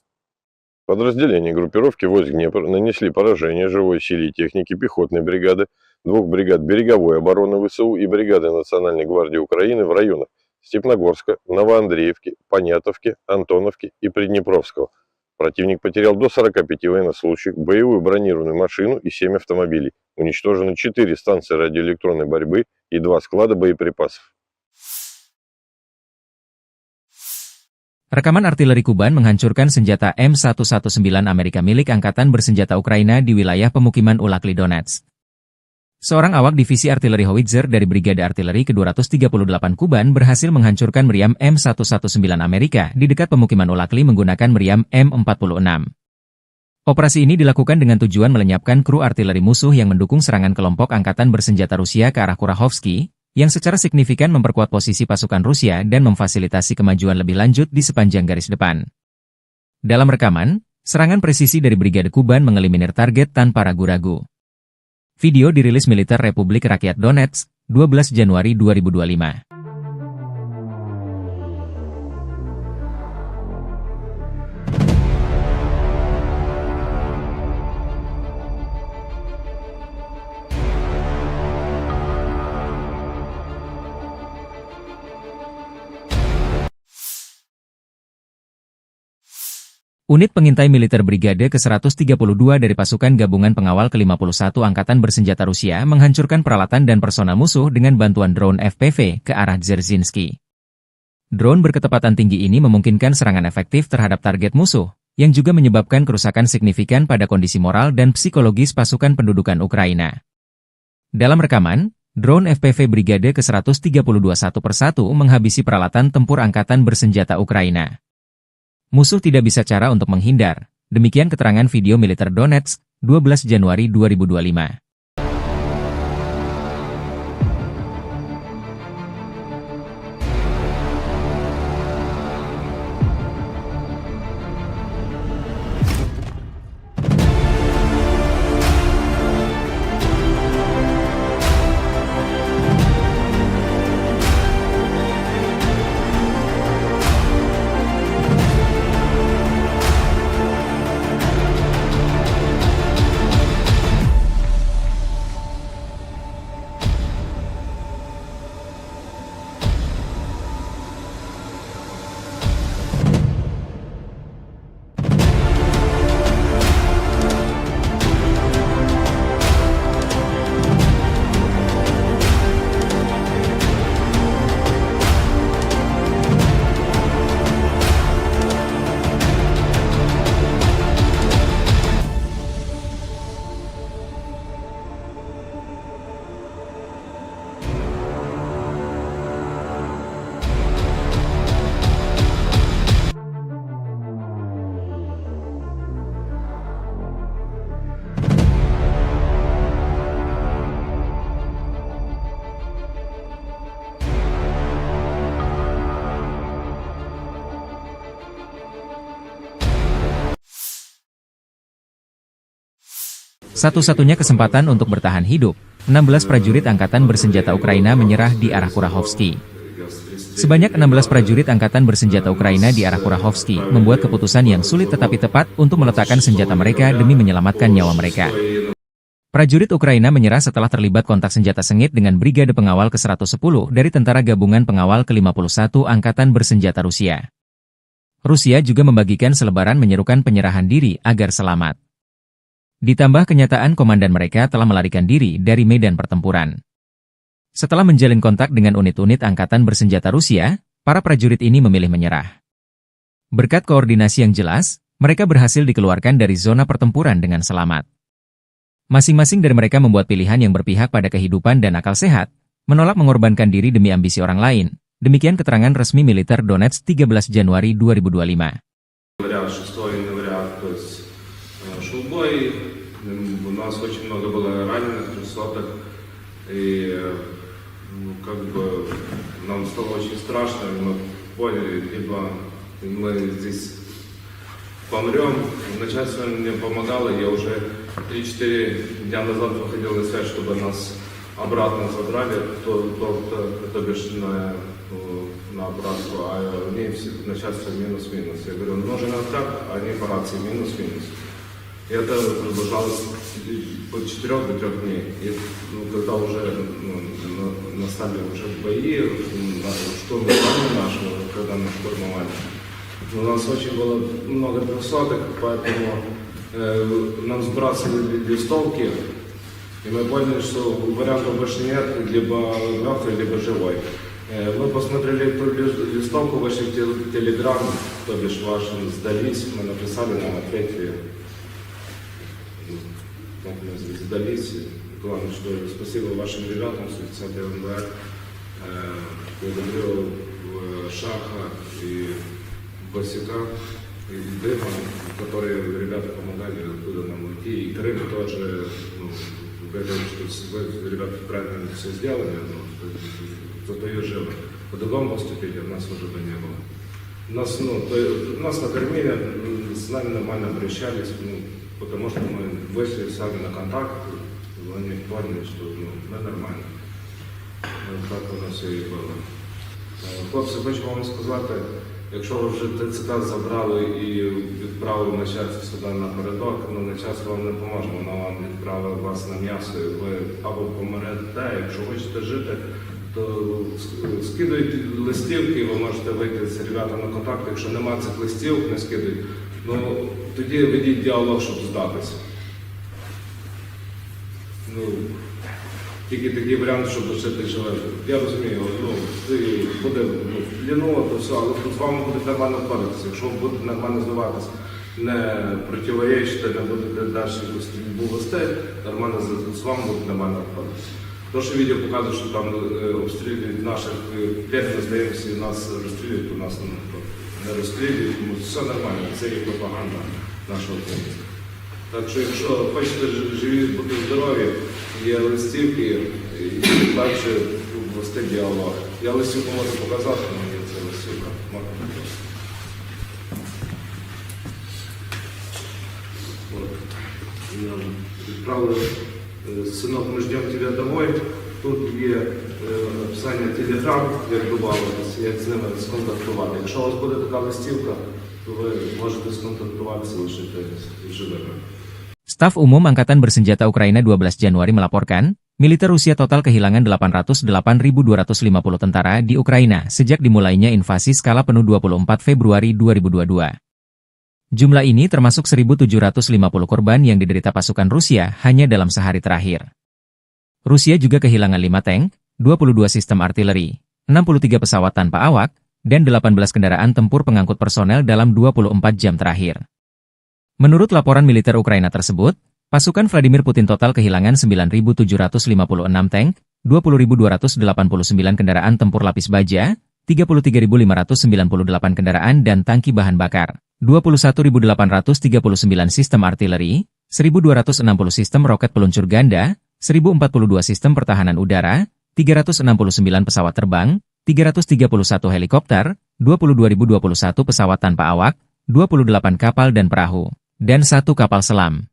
Подразделения группировки войск «Днепр» нанесли поражение живой силе и технике пехотной бригады, двух бригад береговой обороны ВСУ и бригады Национальной гвардии Украины в районах Степногорска, Новоандреевки, Понятовки, Антоновки и Приднепровского. Противник потерял до сорока пяти военнослужащих, боевую бронированную машину и семь автомобилей. Уничтожено четыре станции радиоэлектронной борьбы и два склада боеприпасов. Rekaman artileri Kuban menghancurkan senjata M satu satu sembilan Amerika milik Angkatan Bersenjata Ukraina di wilayah pemukiman Ulakli Donetsk. Seorang awak divisi artileri howitzer dari Brigade Artileri kedua ratus tiga puluh delapan Kuban berhasil menghancurkan meriam M satu satu sembilan Amerika di dekat pemukiman Ulakli menggunakan meriam M empat puluh enam. Operasi ini dilakukan dengan tujuan melenyapkan kru artileri musuh yang mendukung serangan kelompok angkatan bersenjata Rusia ke arah Kurahovsky, yang secara signifikan memperkuat posisi pasukan Rusia dan memfasilitasi kemajuan lebih lanjut di sepanjang garis depan. Dalam rekaman, serangan presisi dari Brigade Kuban mengeliminir target tanpa ragu-ragu. Video dirilis militer Republik Rakyat Donetsk, dua belas Januari dua ribu dua lima. Unit pengintai militer Brigade ke seratus tiga puluh dua dari Pasukan Gabungan Pengawal ke lima puluh satu Angkatan Bersenjata Rusia menghancurkan peralatan dan personel musuh dengan bantuan drone F P V ke arah Dzerzhinsky. Drone berkecepatan tinggi ini memungkinkan serangan efektif terhadap target musuh, yang juga menyebabkan kerusakan signifikan pada kondisi moral dan psikologis pasukan pendudukan Ukraina. Dalam rekaman, drone F P V Brigade ke seratus tiga puluh dua satu persatu menghabisi peralatan tempur angkatan bersenjata Ukraina. Musuh tidak bisa cara untuk menghindar, demikian keterangan video militer Donetsk, dua belas Januari dua ribu dua lima. Satu-satunya kesempatan untuk bertahan hidup, enam belas prajurit angkatan bersenjata Ukraina menyerah di arah Kurahovsky. Sebanyak enam belas prajurit angkatan bersenjata Ukraina di arah Kurahovsky membuat keputusan yang sulit tetapi tepat untuk meletakkan senjata mereka demi menyelamatkan nyawa mereka. Prajurit Ukraina menyerah setelah terlibat kontak senjata sengit dengan Brigade Pengawal ke seratus sepuluh dari Tentara Gabungan Pengawal ke lima puluh satu Angkatan Bersenjata Rusia. Rusia juga membagikan selebaran menyerukan penyerahan diri agar selamat. Ditambah kenyataan komandan mereka telah melarikan diri dari medan pertempuran. Setelah menjalin kontak dengan unit-unit angkatan bersenjata Rusia, para prajurit ini memilih menyerah. Berkat koordinasi yang jelas, mereka berhasil dikeluarkan dari zona pertempuran dengan selamat. Masing-masing dari mereka membuat pilihan yang berpihak pada kehidupan dan akal sehat, menolak mengorbankan diri demi ambisi orang lain. Demikian keterangan resmi militer Donetsk tiga belas Januari dua ribu dua lima. Января, шестого января, то есть, э, шёл бой. М, у нас очень много было раненых, трёхсотых. И, э, ну, как бы нам стало очень страшно, и мы поняли, либо мы здесь помрём. Начальство мне помогало, я уже три-четыре дня назад выходил на связь, чтобы нас обратно забрали, то, то, то, то бишь на, э, на обратку, а мне все, начальство минус-минус. Я говорю: «Нужен откат», а они по рации: «Минус-минус». И это продолжалось от четырёх до трёх дней. И, ну, когда уже, ну, на-, настали уже бои, м, на-, штурм плана нашего, когда мы штурмовали, у нас очень было много трёхсотых, поэтому, э, нам сбрасывали листовки, и мы поняли, что вариантов больше нет, либо мёртвый, либо живой. Э, мы посмотрели ту лис-, листовку, вышли в те-, Телеграм, то бишь вашим сдались, мы написали, нам ответили. Так мы сдались. Главное, что спасибо вашим ребятам, сто десятый МБР. Э, благодарю, э, Шаха и Басика, и Дыма, которые ребята помогали, откуда нам уйти. И Крым тоже, ну, говорил, что с-, вы, ребята, правильно все сделали, но зато и живы. По-другому поступили, у нас уже бы не было. Нас, ну, то есть, нас накормили, м, с нами нормально обращались, ну, потому что мы вышли сами на контакт, Ну, они поняли, что, ну, мы нормально. Ну, так у нас всё и было. Е, хлопці, хочу вам сказати, якщо ви вже Т Ц К забрали і відправили начальство сюди напередок, ну, начальство вам не поможе, воно вам відправить вас на м'ясо, і ви або помрете, якщо хочете жити, то с-, скидуйте листівки, ви можете вийти з ребятами на контакт, якщо нема цих листівок, не скидуйте. Ну, тоді ведіть діалог, щоб здатися. Ну, тільки такий варіант, щоб лишити живих. Я розумію, ну, це буде, ну, в плену, то все, але з вами будуть нормально обходитися. Якщо ви будете нормально здаватись, не противоречити, не будете далі якусь стрільбу вести, нормально з, з вами будуть нормально обходитися. То, що відео показує, що там, е, обстрілюють наших, е, п'ять здаємося, і нас розстрілюють, то нас не, не розстрілюють, тому все нормально, це є пропаганда нашого керівництва. Так що, якщо хочете ж-, живі, бути здорові, є листівки, і далі вести діалог. Я листівку можу показати, але є це листівка. Можна показати. От. Нам відправили, е, «Сынок, мы ждём тебя домой». Тут є, е, описання Telegram, як добавитися, як з ними сконтактувати. Якщо у вас буде така листівка, то ви можете сконтактуватися, лишити живими. Staf Umum Angkatan Bersenjata Ukraina dua belas Januari melaporkan, militer Rusia total kehilangan delapan ratus delapan ribu dua ratus lima puluh tentara di Ukraina sejak dimulainya invasi skala penuh dua puluh empat Februari dua ribu dua dua. Jumlah ini termasuk seribu tujuh ratus lima puluh korban yang diderita pasukan Rusia hanya dalam sehari terakhir. Rusia juga kehilangan lima tank, dua puluh dua sistem artileri, enam puluh tiga pesawat tanpa awak, dan delapan belas kendaraan tempur pengangkut personel dalam dua puluh empat jam terakhir. Menurut laporan militer Ukraina tersebut, pasukan Vladimir Putin total kehilangan sembilan ribu tujuh ratus lima puluh enam tank, dua puluh ribu dua ratus delapan puluh sembilan kendaraan tempur lapis baja, tiga puluh tiga ribu lima ratus sembilan puluh delapan kendaraan dan tangki bahan bakar, dua puluh satu ribu delapan ratus tiga puluh sembilan sistem artileri, seribu dua ratus enam puluh sistem roket peluncur ganda, seribu empat puluh dua sistem pertahanan udara, tiga ratus enam puluh sembilan pesawat terbang, tiga ratus tiga puluh satu helikopter, dua puluh dua ribu dua puluh satu pesawat tanpa awak, dua puluh delapan kapal dan perahu, dan satu kapal selam.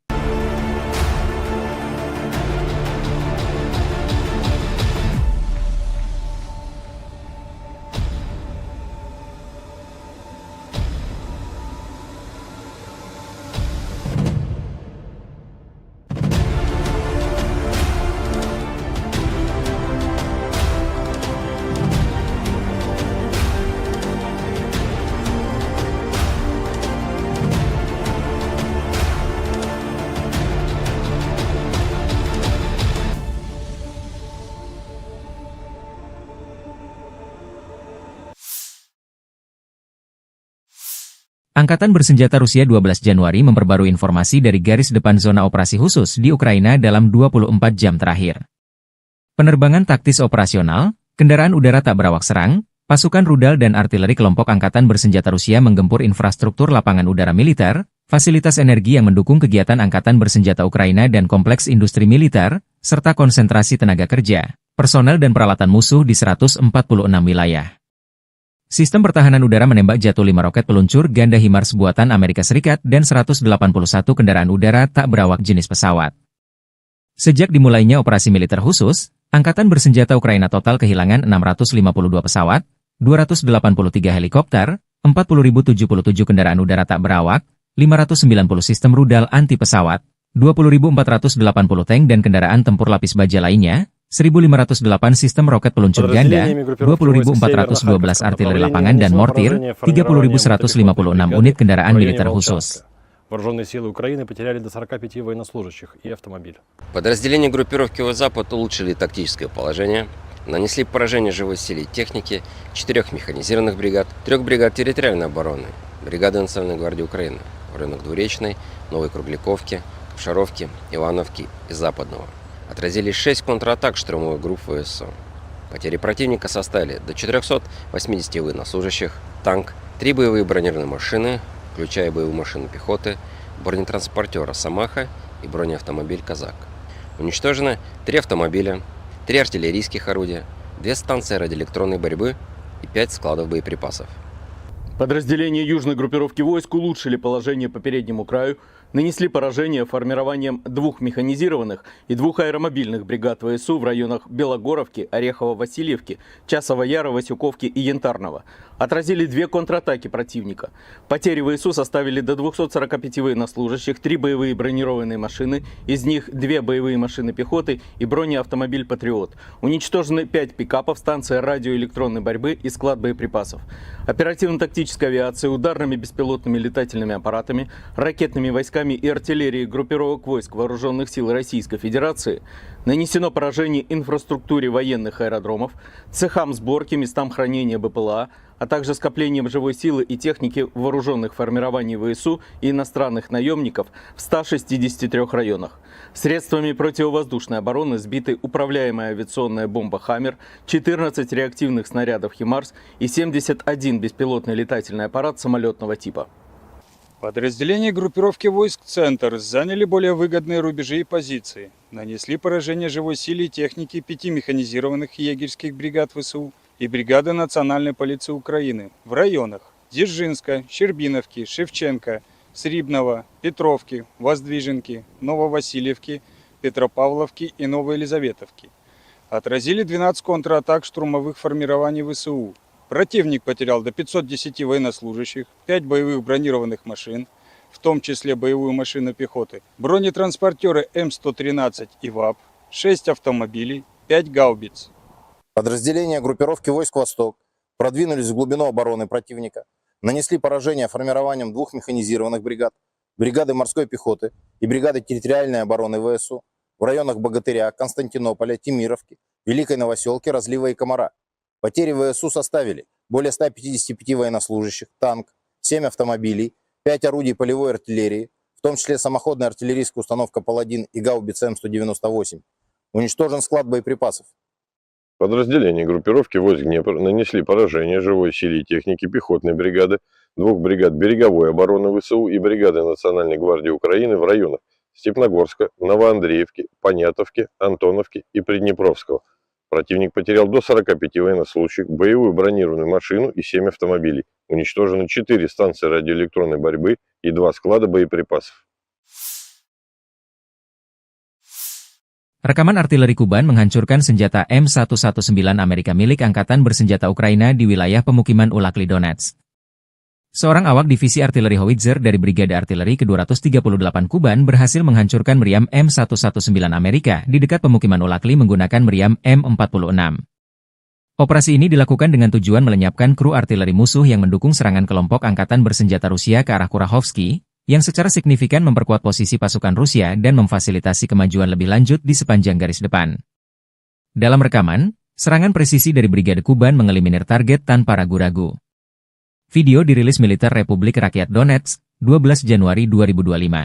Angkatan Bersenjata Rusia dua belas Januari memperbarui informasi dari garis depan zona operasi khusus di Ukraina dalam dua puluh empat jam terakhir. Penerbangan taktis operasional, kendaraan udara tak berawak serang, pasukan rudal dan artileri kelompok angkatan bersenjata Rusia menggempur infrastruktur lapangan udara militer, fasilitas energi yang mendukung kegiatan angkatan bersenjata Ukraina dan kompleks industri militer, serta konsentrasi tenaga kerja, personel dan peralatan musuh di seratus empat puluh enam wilayah. Sistem pertahanan udara menembak jatuh lima roket peluncur ganda HIMARS buatan Amerika Serikat dan seratus delapan puluh satu kendaraan udara tak berawak jenis pesawat. Sejak dimulainya operasi militer khusus, angkatan bersenjata Ukraina total kehilangan enam ratus lima puluh dua pesawat, dua ratus delapan puluh tiga helikopter, empat puluh ribu tujuh puluh tujuh kendaraan udara tak berawak, lima ratus sembilan puluh sistem rudal anti pesawat, dua puluh ribu empat ratus delapan puluh tank dan kendaraan tempur lapis baja lainnya, seribu lima ratus delapan sistem roket peluncur ganda, dua puluh ribu empat ratus dua belas artileri lapangan dan mortir, tiga puluh ribu seratus lima puluh enam unit kendaraan militer khusus. Вооружённые силы Украины потеряли до сорока пяти военнослужащих и автомобиль. Подразделения группировки Войск Запад улучшили тактическое положение, нанесли поражение живой силе и технике четырёх механизированных бригад, трёх бригад территориальной обороны, бригады Национальной гвардии Украины в районах Двуречной, Новой Кругляковки, Капшаровки, Ивановки и Западного. Отразили шесть контратак штурмовых групп В С У. Потери противника составили до четырёхсот восьмидесяти военнослужащих, танк, три боевые бронированные машины, включая боевую машину пехоты, бронетранспортёр «Росомаха» и бронеавтомобиль «Казак». Уничтожено три автомобиля, три артиллерийских орудия, две станции радиоэлектронной борьбы и пять складов боеприпасов. Подразделения южной группировки войск улучшили положение по переднему краю нанесли поражение формированиям двух механизированных и двух аэромобильных бригад В С У в районах Белогоровки, Орехово-Васильевки, Часового Яра, Васюковки и Янтарного. Отразили две контратаки противника. Потери В С У составили до двухсот сорока пяти военнослужащих, три боевые бронированные машины, из них две боевые машины пехоты и бронеавтомобиль «Патриот». Уничтожены пять пикапов, станция радиоэлектронной борьбы и склад боеприпасов. Оперативно-тактической авиацией, ударными беспилотными летательными аппаратами, ракетными войсками и артиллерией группировок войск Вооружённых сил Российской Федерации нанесено поражение инфраструктуре военных аэродромов, цехам сборки, местам хранения Б П Л А, а также скоплениям живой силы и техники вооружённых формирований В С У и иностранных наёмников в ста шестидесяти трёх районах. Средствами противовоздушной обороны сбиты управляемая авиационная бомба «Хаммер», четырнадцать реактивных снарядов «Химарс» и семьдесят один беспилотный летательный аппарат самолётного типа. Подразделения группировки войск «Центр» заняли более выгодные рубежи и позиции, нанесли поражение живой силе и технике пяти механизированных егерьских бригад В С У и бригады Национальной полиции Украины в районах Дзержинска, Щербиновки, Шевченко, Срібного, Петровки, Воздвиженки, Нововасильевки, Петропавловки и Новоелизаветовки. Отразили двенадцать контратак штурмовых формирований В С У. Противник потерял до пятьсот десяти военнослужащих, пять боевых бронированных машин, в том числе боевую машину пехоты, бронетранспортёры М сто тринадцать и ВАП, шесть автомобилей, пять гаубиц. Подразделения группировки войск «Восток» продвинулись в глубину обороны противника, нанесли поражение формированиям двух механизированных бригад, бригады морской пехоты и бригады территориальной обороны В С У в районах Богатыря, Константинополя, Темировки, Великой Новосёлки, Разлива и Комара. Потери В С У составили более ста пятидесяти пяти военнослужащих, танк, семь автомобилей, пять орудий полевой артиллерии, в том числе самоходная артиллерийская установка «Паладин» и гаубица М сто девяносто восемь. Уничтожен склад боеприпасов. Подразделения группировки войск «Днепр» нанесли поражение живой силе и технике пехотной бригады, двух бригад береговой обороны В С У и бригады Национальной гвардии Украины в районах Степногорска, Новоандреевки, Понятовки, Антоновки и Приднепровского. Противник потерял до сорока пяти военнослужащих, боевую бронированную машину и семь автомобилей. Уничтожены четыре станции радиоэлектронной борьбы и два склада боеприпасов. Rekaman artileri Kuban menghancurkan senjata M satu satu sembilan Amerika milik Angkatan Bersenjata Ukraina di wilayah pemukiman Ulakli Donetsk. Seorang awak divisi artileri howitzer dari Brigade Artileri kedua ratus tiga puluh delapan Kuban berhasil menghancurkan meriam M satu satu sembilan Amerika di dekat pemukiman Ulakli menggunakan meriam M empat puluh enam. Operasi ini dilakukan dengan tujuan melenyapkan kru artileri musuh yang mendukung serangan kelompok angkatan bersenjata Rusia ke arah Kurahovsky, yang secara signifikan memperkuat posisi pasukan Rusia dan memfasilitasi kemajuan lebih lanjut di sepanjang garis depan. Dalam rekaman, serangan presisi dari Brigade Kuban mengeliminir target tanpa ragu-ragu. Video dirilis militer Republik Rakyat Donetsk, dua belas Januari dua ribu dua puluh lima.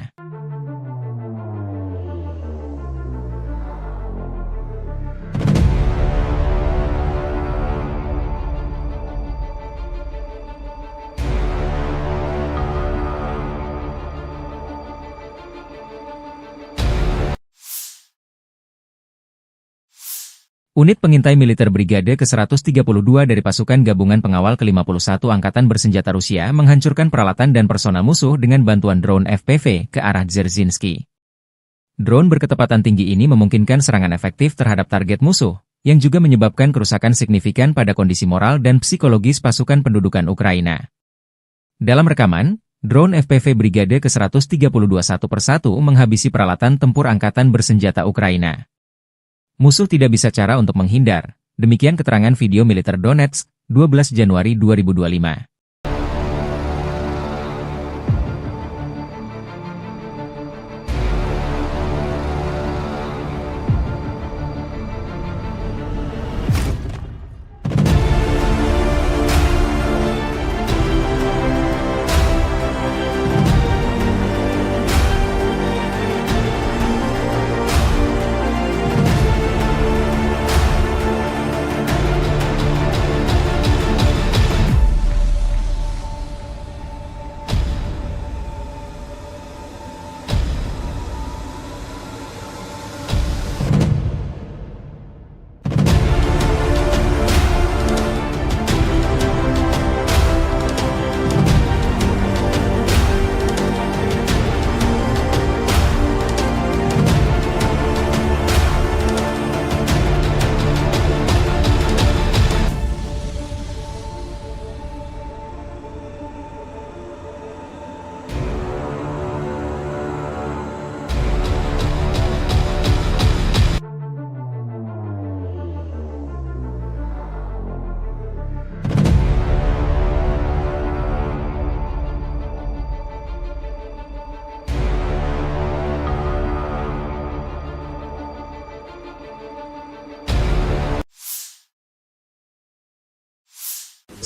Unit pengintai militer Brigade ke seratus tiga puluh dua dari Pasukan Gabungan Pengawal ke lima puluh satu Angkatan Bersenjata Rusia menghancurkan peralatan dan personel musuh dengan bantuan drone F P V ke arah Dzerzhinsky. Drone berkecepatan tinggi ini memungkinkan serangan efektif terhadap target musuh, yang juga menyebabkan kerusakan signifikan pada kondisi moral dan psikologis pasukan pendudukan Ukraina. Dalam rekaman, drone F P V Brigade ke seratus tiga puluh dua satu persatu menghabisi peralatan tempur angkatan bersenjata Ukraina. Musuh tidak bisa cara untuk menghindar. Demikian keterangan video militer Donetsk, dua belas Januari dua ribu dua puluh lima.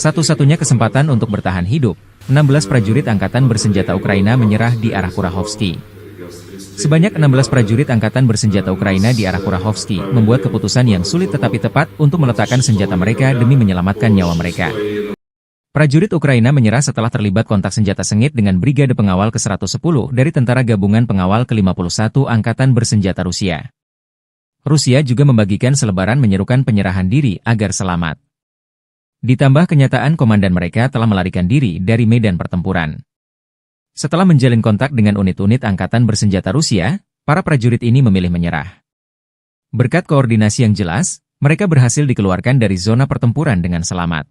Satu-satunya kesempatan untuk bertahan hidup, enam belas prajurit angkatan bersenjata Ukraina menyerah di arah Kurahovsky. Sebanyak enam belas prajurit angkatan bersenjata Ukraina di arah Kurahovsky membuat keputusan yang sulit tetapi tepat untuk meletakkan senjata mereka demi menyelamatkan nyawa mereka. Prajurit Ukraina menyerah setelah terlibat kontak senjata sengit dengan Brigade Pengawal ke seratus sepuluh dari Tentara Gabungan Pengawal ke lima puluh satu Angkatan Bersenjata Rusia. Rusia juga membagikan selebaran menyerukan penyerahan diri agar selamat. Ditambah kenyataan komandan mereka telah melarikan diri dari medan pertempuran. Setelah menjalin kontak dengan unit-unit angkatan bersenjata Rusia, para prajurit ini memilih menyerah. Berkat koordinasi yang jelas, mereka berhasil dikeluarkan dari zona pertempuran dengan selamat.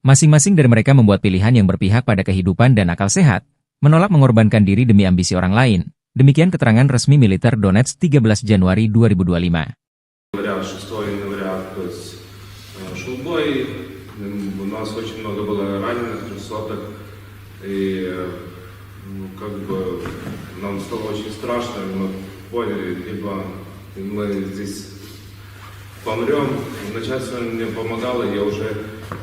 Masing-masing dari mereka membuat pilihan yang berpihak pada kehidupan dan akal sehat, menolak mengorbankan diri demi ambisi orang lain. Demikian keterangan resmi militer Donetsk tiga belas Januari dua ribu dua puluh lima. Января, шестого января, то есть, э, шёл бой, м, у нас очень много было раненых, трёхсотых, и, э, ну, как бы, нам стало очень страшно, и мы поняли, либо мы здесь помрём. Начальство мне помогало, я уже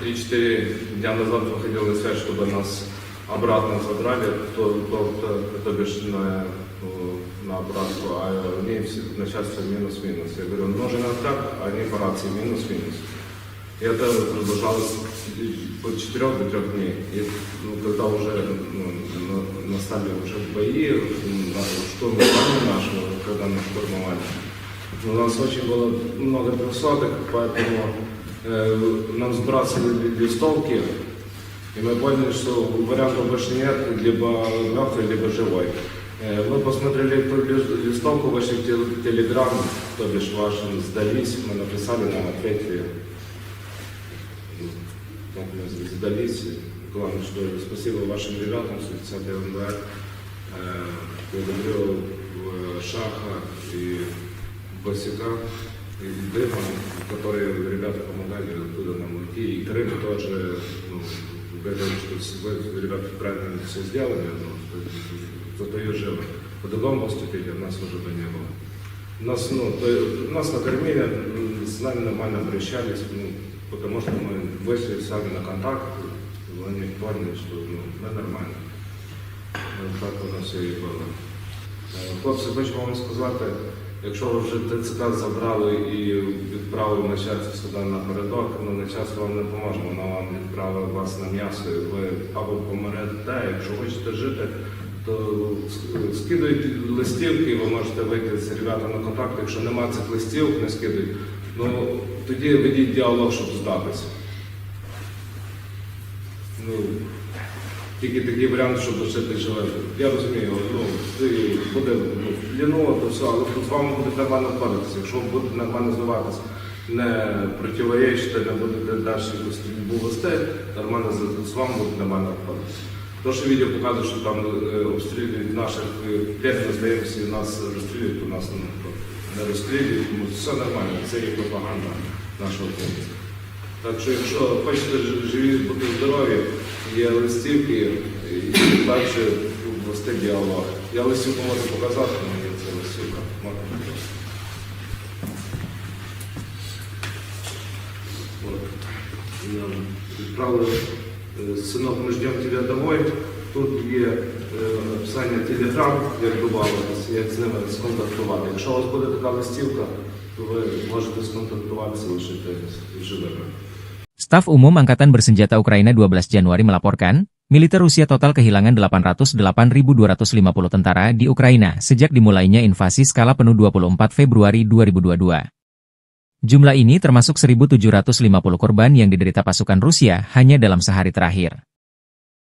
три-четыре дня назад выходил на связь, чтобы нас обратно забрали, то, то, то, то бишь на, э, на обратку, а мне всё начальство минус-минус. Я говорю: «Нужен контракт», а они по рации: «Минус-минус». И это продолжалось от четырёх до трёх дней. И, ну, когда уже, ну, на-, настали уже бои, м, на-, штурм нашего, когда нас штурмовали, ну, у нас очень было много трёхсотых, поэтому, э, нам сбрасывали листовки, и мы поняли, что вариантов больше нет, либо мёртвый, либо живой. Э, мы посмотрели эту лис-, листовку, вышли в тел-, Телеграм, то бишь вашим, «Сдались», мы написали, нам ответили. Так мы с-, сдались. Главное, что спасибо вашим ребятам, сто десятый МБР. Э, благодарю, э, Шаха и Басика, и Дыма, которые ребята помогали, откуда нам уйти. И Крым тоже, ну, говорил, что с-, вы, ребята, правильно всё сделали, ну, что зато и живы. По-другому поступили, нас уже бы не было. Нас, ну, то есть, нас накормили, м, с нами нормально обращались, ну, потому что мы вышли сами на контакт, они поняли, что, ну, мы нормально. Ну, так воно все і було. Е, хлопці, хочу вам сказати, якщо ви вже ТЦК забрали і відправили начальство сюди напередок, ну, начальство вам не поможе, воно вам відправить вас на м'ясо, і ви або помрете, якщо хочете жити, то с-, скидуйте листівки, ви можете вийти з ребятами на контакт, якщо нема цих листівок, не скидуйте, ну, тоді ведіть діалог, щоб здатися. Ну, тільки такий варіант, щоб лишити живим. Я розумію, ну, це буде, ну, ліново, то все, але з вами будуть нормально обходитися. Якщо ви будете нормально здаватись, не противоречити, не будете далі якусь стрільбу вести, нормально з, з вами будуть нормально обходитися. То, що відео показує, що там, е, обстрілюють наших, е, пленних, здаємося, і нас розстрілюють, то нас, ну, не розстрілюють, тому все нормально, це є пропаганда нашого хлопця. Так що, якщо хочете ж-, живі, бути здорові, є листівки, і далі вести діалог. Я листівку можу показати, але є це листівка. Можна показати. От. Нам відправили, е, «Сынок, мы ждём тебя домой». Тут є, е, описання Telegram, як добавитися, як з ними сконтактувати. Якщо у вас буде така листівка, то ви можете сконтактуватися, лишити живими. Staf Umum Angkatan Bersenjata Ukraina dua belas Januari melaporkan, militer Rusia total kehilangan delapan ratus delapan ribu dua ratus lima puluh tentara di Ukraina sejak dimulainya invasi skala penuh dua puluh empat Februari dua ribu dua puluh dua. Jumlah ini termasuk seribu tujuh ratus lima puluh korban yang diderita pasukan Rusia hanya dalam sehari terakhir.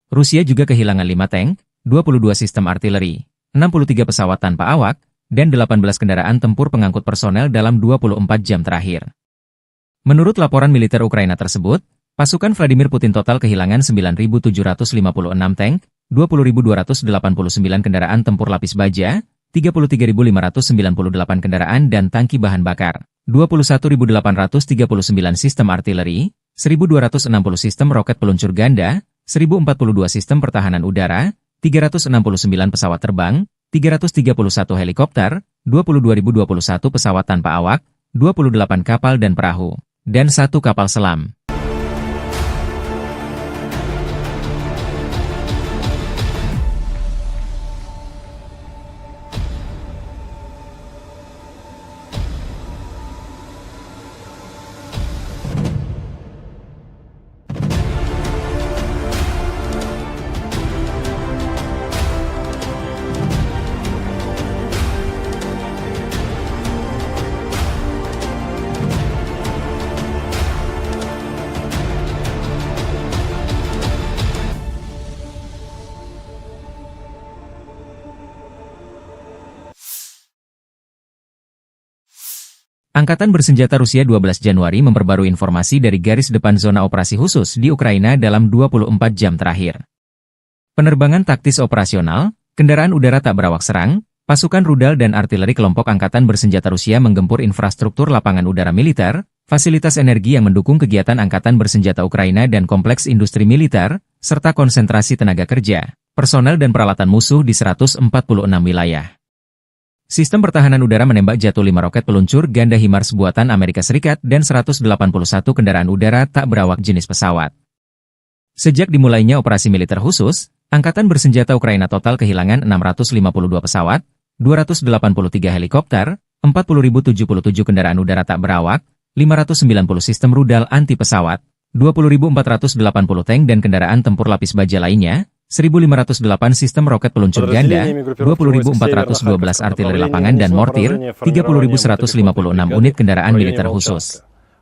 Rusia juga kehilangan lima tank, dua puluh dua sistem artileri, enam puluh tiga pesawat tanpa awak, dan delapan belas kendaraan tempur pengangkut personel dalam dua puluh empat jam terakhir. Menurut laporan militer Ukraina tersebut, pasukan Vladimir Putin total kehilangan sembilan ribu tujuh ratus lima puluh enam tank, dua puluh ribu dua ratus delapan puluh sembilan kendaraan tempur lapis baja, tiga puluh tiga ribu lima ratus sembilan puluh delapan kendaraan dan tangki bahan bakar, dua puluh satu ribu delapan ratus tiga puluh sembilan sistem artileri, seribu dua ratus enam puluh sistem roket peluncur ganda, seribu empat puluh dua sistem pertahanan udara, tiga ratus enam puluh sembilan pesawat terbang, tiga ratus tiga puluh satu helikopter, dua puluh dua ribu dua puluh satu pesawat tanpa awak, dua puluh delapan kapal dan perahu, dan satu kapal selam. Angkatan Bersenjata Rusia dua belas Januari memperbarui informasi dari garis depan zona operasi khusus di Ukraina dalam dua puluh empat jam terakhir. Penerbangan taktis operasional, kendaraan udara tak berawak serang, pasukan rudal dan artileri kelompok angkatan bersenjata Rusia menggempur infrastruktur lapangan udara militer, fasilitas energi yang mendukung kegiatan angkatan bersenjata Ukraina dan kompleks industri militer, serta konsentrasi tenaga kerja, personel dan peralatan musuh di seratus empat puluh enam wilayah. Sistem pertahanan udara menembak jatuh lima roket peluncur ganda HIMARS buatan Amerika Serikat dan seratus delapan puluh satu kendaraan udara tak berawak jenis pesawat. Sejak dimulainya operasi militer khusus, angkatan bersenjata Ukraina total kehilangan enam ratus lima puluh dua pesawat, dua ratus delapan puluh tiga helikopter, empat puluh ribu tujuh puluh tujuh kendaraan udara tak berawak, lima ratus sembilan puluh sistem rudal anti pesawat, dua puluh ribu empat ratus delapan puluh tank dan kendaraan tempur lapis baja lainnya, seribu lima ratus delapan sistem roket peluncur ganda, dua puluh ribu empat ratus dua belas artileri lapangan dan mortir, tiga puluh ribu seratus lima puluh enam unit kendaraan militer khusus.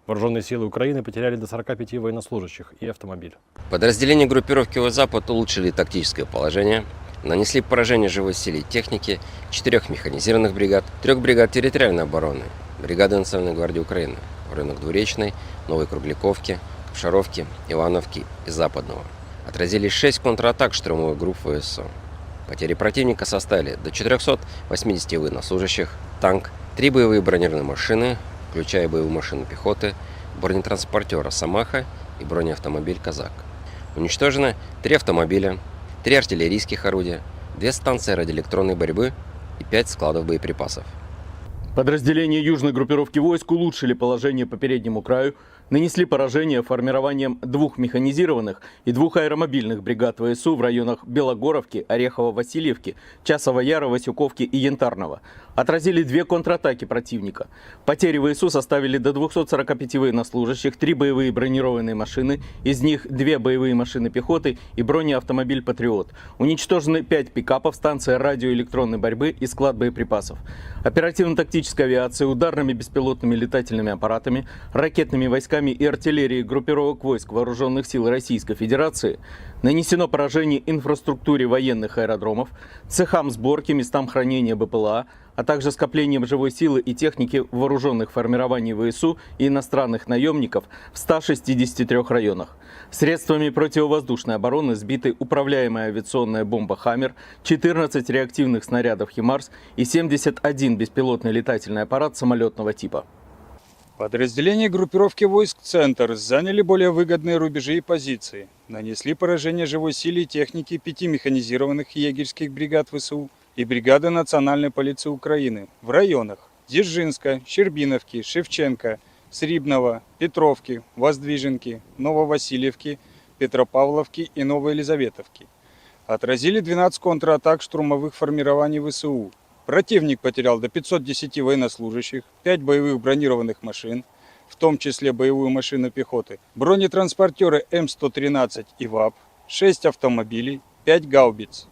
Вооружённые силы Украины потеряли до сорока пяти военнослужащих и автомобиль. Подразделения группировки войск «Запад» улучшили тактическое положение, нанесли поражение живой силе и технике четырёх механизированных бригад, трёх бригад территориальной обороны, бригады Национальной гвардии Украины в районах Двуречной, Новой Кругляковки, Кушаровки, Ивановки и Западного. Отразили шесть контратак штурмовых групп В С У. Потери противника составили до четырёхсот восьмидесяти военнослужащих, танк, три боевые бронированные машины, включая боевую машину пехоты, бронетранспортёр «Росомаха» и бронеавтомобиль «Казак». Уничтожено три автомобиля, три артиллерийских орудия, две станции радиоэлектронной борьбы и пять складов боеприпасов. Подразделения южной группировки войск улучшили положение по переднему краю, нанесли поражение формированием двух механизированных и двух аэромобильных бригад В С У в районах Белогоровки, Орехово-Васильевки, Часова Яра, Васюковки и Янтарного. Отразили две контратаки противника. Потери В С У составили до двухсот сорока пяти военнослужащих, три боевые бронированные машины, из них две боевые машины пехоты и бронеавтомобиль «Патриот». Уничтожены пять пикапов, станция радиоэлектронной борьбы и склад боеприпасов. Оперативно-тактической авиацией, ударными беспилотными летательными аппаратами, ракетными войсками и артиллерией группировок войск Вооружённых сил Российской Федерации нанесено поражение инфраструктуре военных аэродромов, цехам сборки, местам хранения Б П Л А, а также скоплениям живой силы и техники в вооружённых формирований В С У и иностранных наёмников в ста шестидесяти трёх районах. Средствами противовоздушной обороны сбиты управляемая авиационная бомба «Хаммер», четырнадцать реактивных снарядов «ХИМАРС» и семьдесят один беспилотный летательный аппарат самолётного типа. Подразделения группировки войск «Центр» заняли более выгодные рубежи и позиции, нанесли поражение живой силе и технике пяти механизированных егерских бригад В С У и бригады Национальной полиции Украины в районах Дзержинска, Щербиновки, Шевченко, Срібного, Петровки, Воздвиженки, Нововасильевки, Петропавловки и Новоелизаветовки. Отразили двенадцать контратак штурмовых формирований В С У. Противник потерял до пятьсот десяти военнослужащих, пять боевых бронированных машин, в том числе боевую машину пехоты, бронетранспортёры М сто тринадцать и ВАП, шесть автомобилей, пять гаубиц.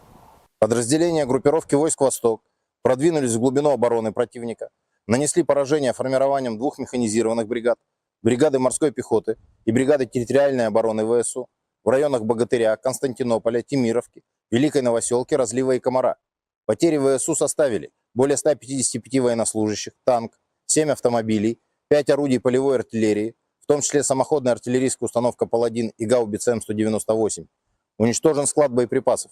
Подразделения группировки войск «Восток» продвинулись в глубину обороны противника, нанесли поражение формированием двух механизированных бригад, бригады морской пехоты и бригады территориальной обороны В С У в районах Богатыря, Константинополя, Темировки, Великой Новосёлки, Разлива и Комара. Потери В С У составили более ста пятидесяти пяти военнослужащих, танк, семь автомобилей, пять орудий полевой артиллерии, в том числе самоходная артиллерийская установка «Паладин» и гаубица М сто девяносто восемь. Уничтожен склад боеприпасов.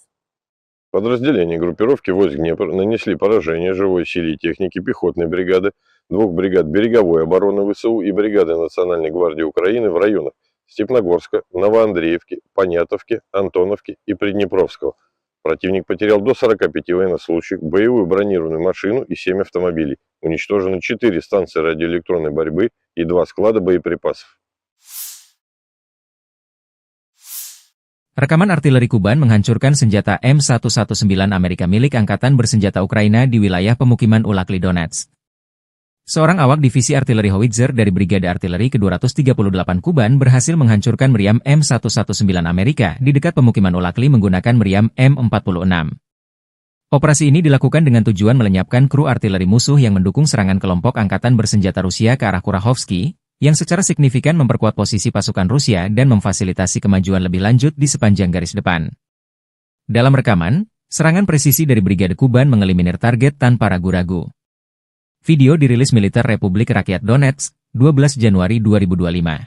Подразделения группировки войск «Днепр» нанесли поражение живой силе и технике пехотной бригады, двух бригад береговой обороны В С У и бригады Национальной гвардии Украины в районах Степногорска, Новоандреевки, Понятовки, Антоновки и Приднепровского. Противник потерял до сорока пяти военнослужащих, боевую бронированную машину и семь автомобилей. Уничтожено четыре станции радиоэлектронной борьбы и два склада боеприпасов. Rekaman artileri Kuban menghancurkan senjata M satu satu sembilan Amerika milik Angkatan Bersenjata Ukraina di wilayah pemukiman Ulakli Donetsk. Seorang awak divisi artileri howitzer dari Brigade Artileri kedua ratus tiga puluh delapan Kuban berhasil menghancurkan meriam M satu satu sembilan Amerika di dekat pemukiman Ulakli menggunakan meriam M empat puluh enam. Operasi ini dilakukan dengan tujuan melenyapkan kru artileri musuh yang mendukung serangan kelompok angkatan bersenjata Rusia ke arah Kurahovsky, yang secara signifikan memperkuat posisi pasukan Rusia dan memfasilitasi kemajuan lebih lanjut di sepanjang garis depan. Dalam rekaman, serangan presisi dari Brigade Kuban mengeliminir target tanpa ragu-ragu. Video dirilis militer Republik Rakyat Donetsk, dua belas Januari dua ribu dua lima.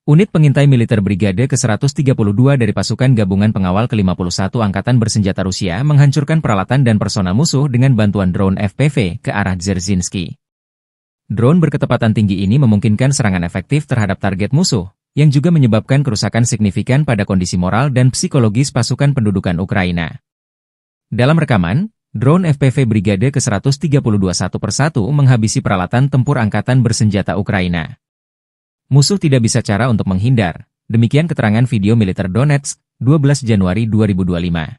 Unit pengintai militer Brigade ke seratus tiga puluh dua dari Pasukan Gabungan Pengawal ke lima puluh satu Angkatan Bersenjata Rusia menghancurkan peralatan dan personel musuh dengan bantuan drone F P V ke arah Dzerzhinsky. Drone berkecepatan tinggi ini memungkinkan serangan efektif terhadap target musuh, yang juga menyebabkan kerusakan signifikan pada kondisi moral dan psikologis pasukan pendudukan Ukraina. Dalam rekaman, drone F P V Brigade ke seratus tiga puluh dua satu persatu menghabisi peralatan tempur angkatan bersenjata Ukraina. Musuh tidak bisa cara untuk menghindar, demikian keterangan video militer Donetsk, dua belas Januari dua ribu dua lima.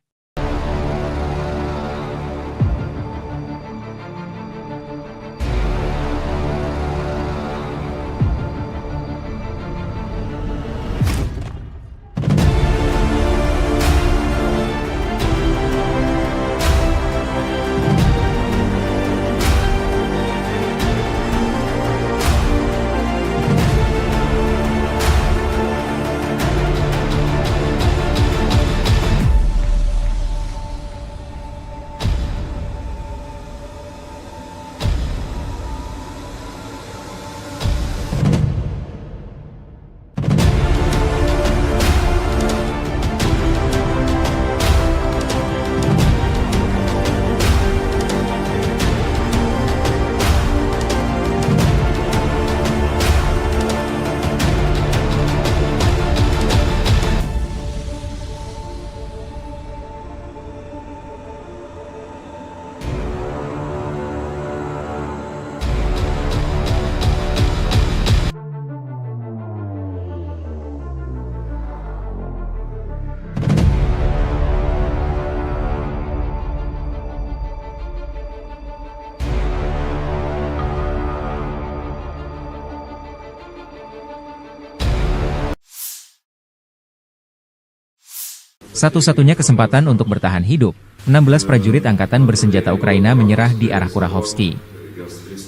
Satu-satunya kesempatan untuk bertahan hidup, enam belas prajurit angkatan bersenjata Ukraina menyerah di arah Kurahovsky.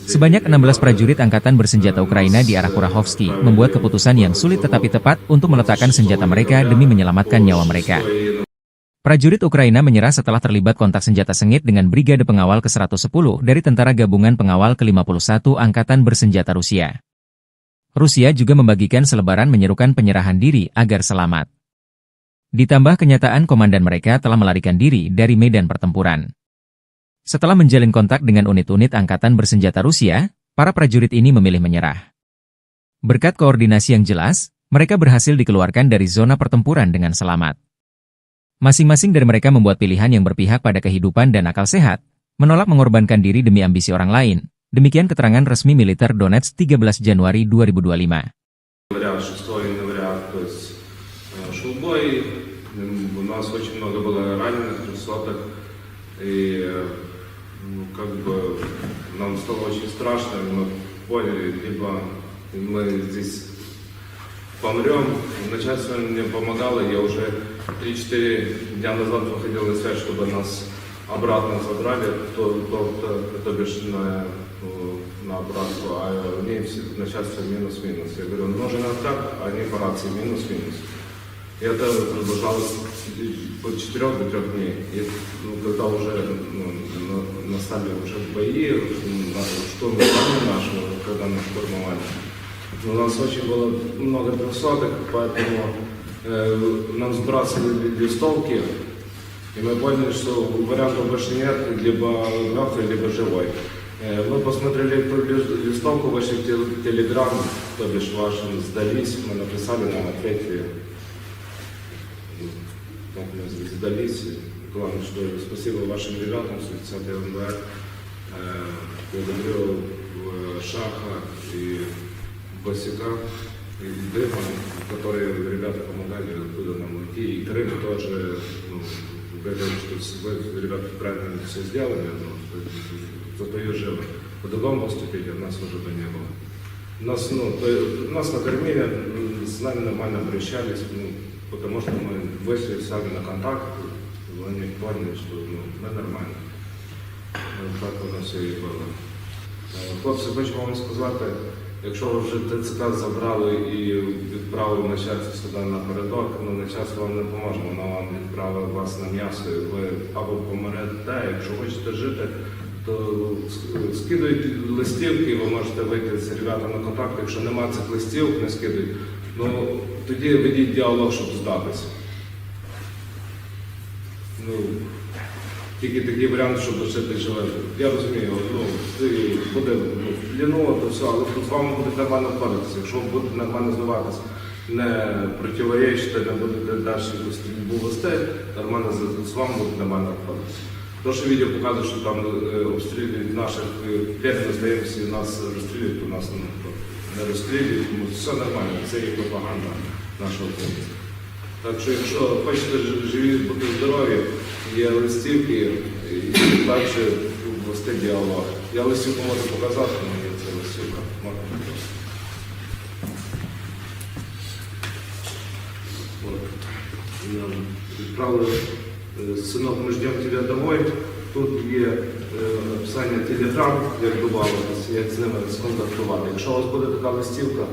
Sebanyak enam belas prajurit angkatan bersenjata Ukraina di arah Kurahovsky membuat keputusan yang sulit tetapi tepat untuk meletakkan senjata mereka demi menyelamatkan nyawa mereka. Prajurit Ukraina menyerah setelah terlibat kontak senjata sengit dengan Brigade Pengawal ke seratus sepuluh dari Tentara Gabungan Pengawal ke lima puluh satu Angkatan Bersenjata Rusia. Rusia juga membagikan selebaran menyerukan penyerahan diri agar selamat. Ditambah kenyataan komandan mereka telah melarikan diri dari medan pertempuran. Setelah menjalin kontak dengan unit-unit angkatan bersenjata Rusia, para prajurit ini memilih menyerah. Berkat koordinasi yang jelas, mereka berhasil dikeluarkan dari zona pertempuran dengan selamat. Masing-masing dari mereka membuat pilihan yang berpihak pada kehidupan dan akal sehat, menolak mengorbankan diri demi ambisi orang lain. Demikian keterangan resmi militer Donetsk tiga belas Januari dua ribu dua lima. Января, шестого января, то есть, э, шёл бой. М, у нас очень много было раненых, трёхсотых. И, э, ну, как бы нам стало очень страшно, и мы поняли, либо мы здесь помрём. Начальство мне помогало, я уже три-четыре дня назад выходил на связь, чтобы нас обратно забрали, то, то, то, то бишь на, э, на обратку, а мне все, начальство минус-минус. Я говорю: «Нужен откат», а они по рации: «Минус-минус». И это продолжалось от четырёх до трёх дней. И, ну, когда уже, ну, на-, настали уже бои, м, на-, штурм здания нашего, когда нас штурмовали, ну, у нас очень было много трёхсотых, поэтому, э, нам сбрасывали листовки, и мы поняли, что вариантов больше нет, либо мёртвый, либо живой. Э, мы посмотрели ту лис-, листовку, вышли в тел-, Телеграм, то бишь вашим сдались, мы написали, нам ответили. Так мы сдались. Главное, что спасибо вашим ребятам, сто десятый МБР. Э, благодарю, э, Шаха и Босика, и Дыма, которые ребята помогали оттуда нам уйти. И Крым тоже, ну, говорю, что с-, вы, ребята, правильно всё сделали, но зато и живы. По-другому поступили, у нас уже бы не было. Нас, ну, то есть, нас накормили, м, с нами нормально обращались, ну, потому что мы вышли сами на контакт, Вони поняли, що, ну, ми нормально. Ну, так воно все і було. Е, хлопці, хочу вам сказати, якщо ви вже Т Ц К забрали і відправили начальство сюди напередок, ну, начальство вам не поможе, воно вам відправить вас на м'ясо, і ви або помрете, якщо хочете жити, то с-, скидують листівки, ви можете вийти з ребятами на контакт, якщо нема цих листівок, не скидують, ну, тоді ведіть діалог, щоб здатися. Ну, тільки такий варіант, щоб лишити живим. Я розумію, ну, ти буде, ну, в плену, то все, але з вами будуть нормально обходитися. Якщо ви будете нормально здаватися, не противоречити, не будете далі якусь стрільбу вести, нормально з, з вами будуть нормально обходитися. То, що відео показує, що там, е, обстрілюють наших, е, п'ять здаємося, і нас розстрілюють, то нас, ну, не розстрілюють, тому все нормально, це є пропаганда нашого українця. Так що, якщо хочете ж-, живі бути здорові, є листівки, і далі вести діалог. Я листівку можу показати, але є це листівка. Можна показати. От. Нам відправили, е, «Сынок, мы ждём тебя домой». Тут є, е, описання Telegram, як добавитись, як з ними сконтактувати. Якщо у вас буде така листівка,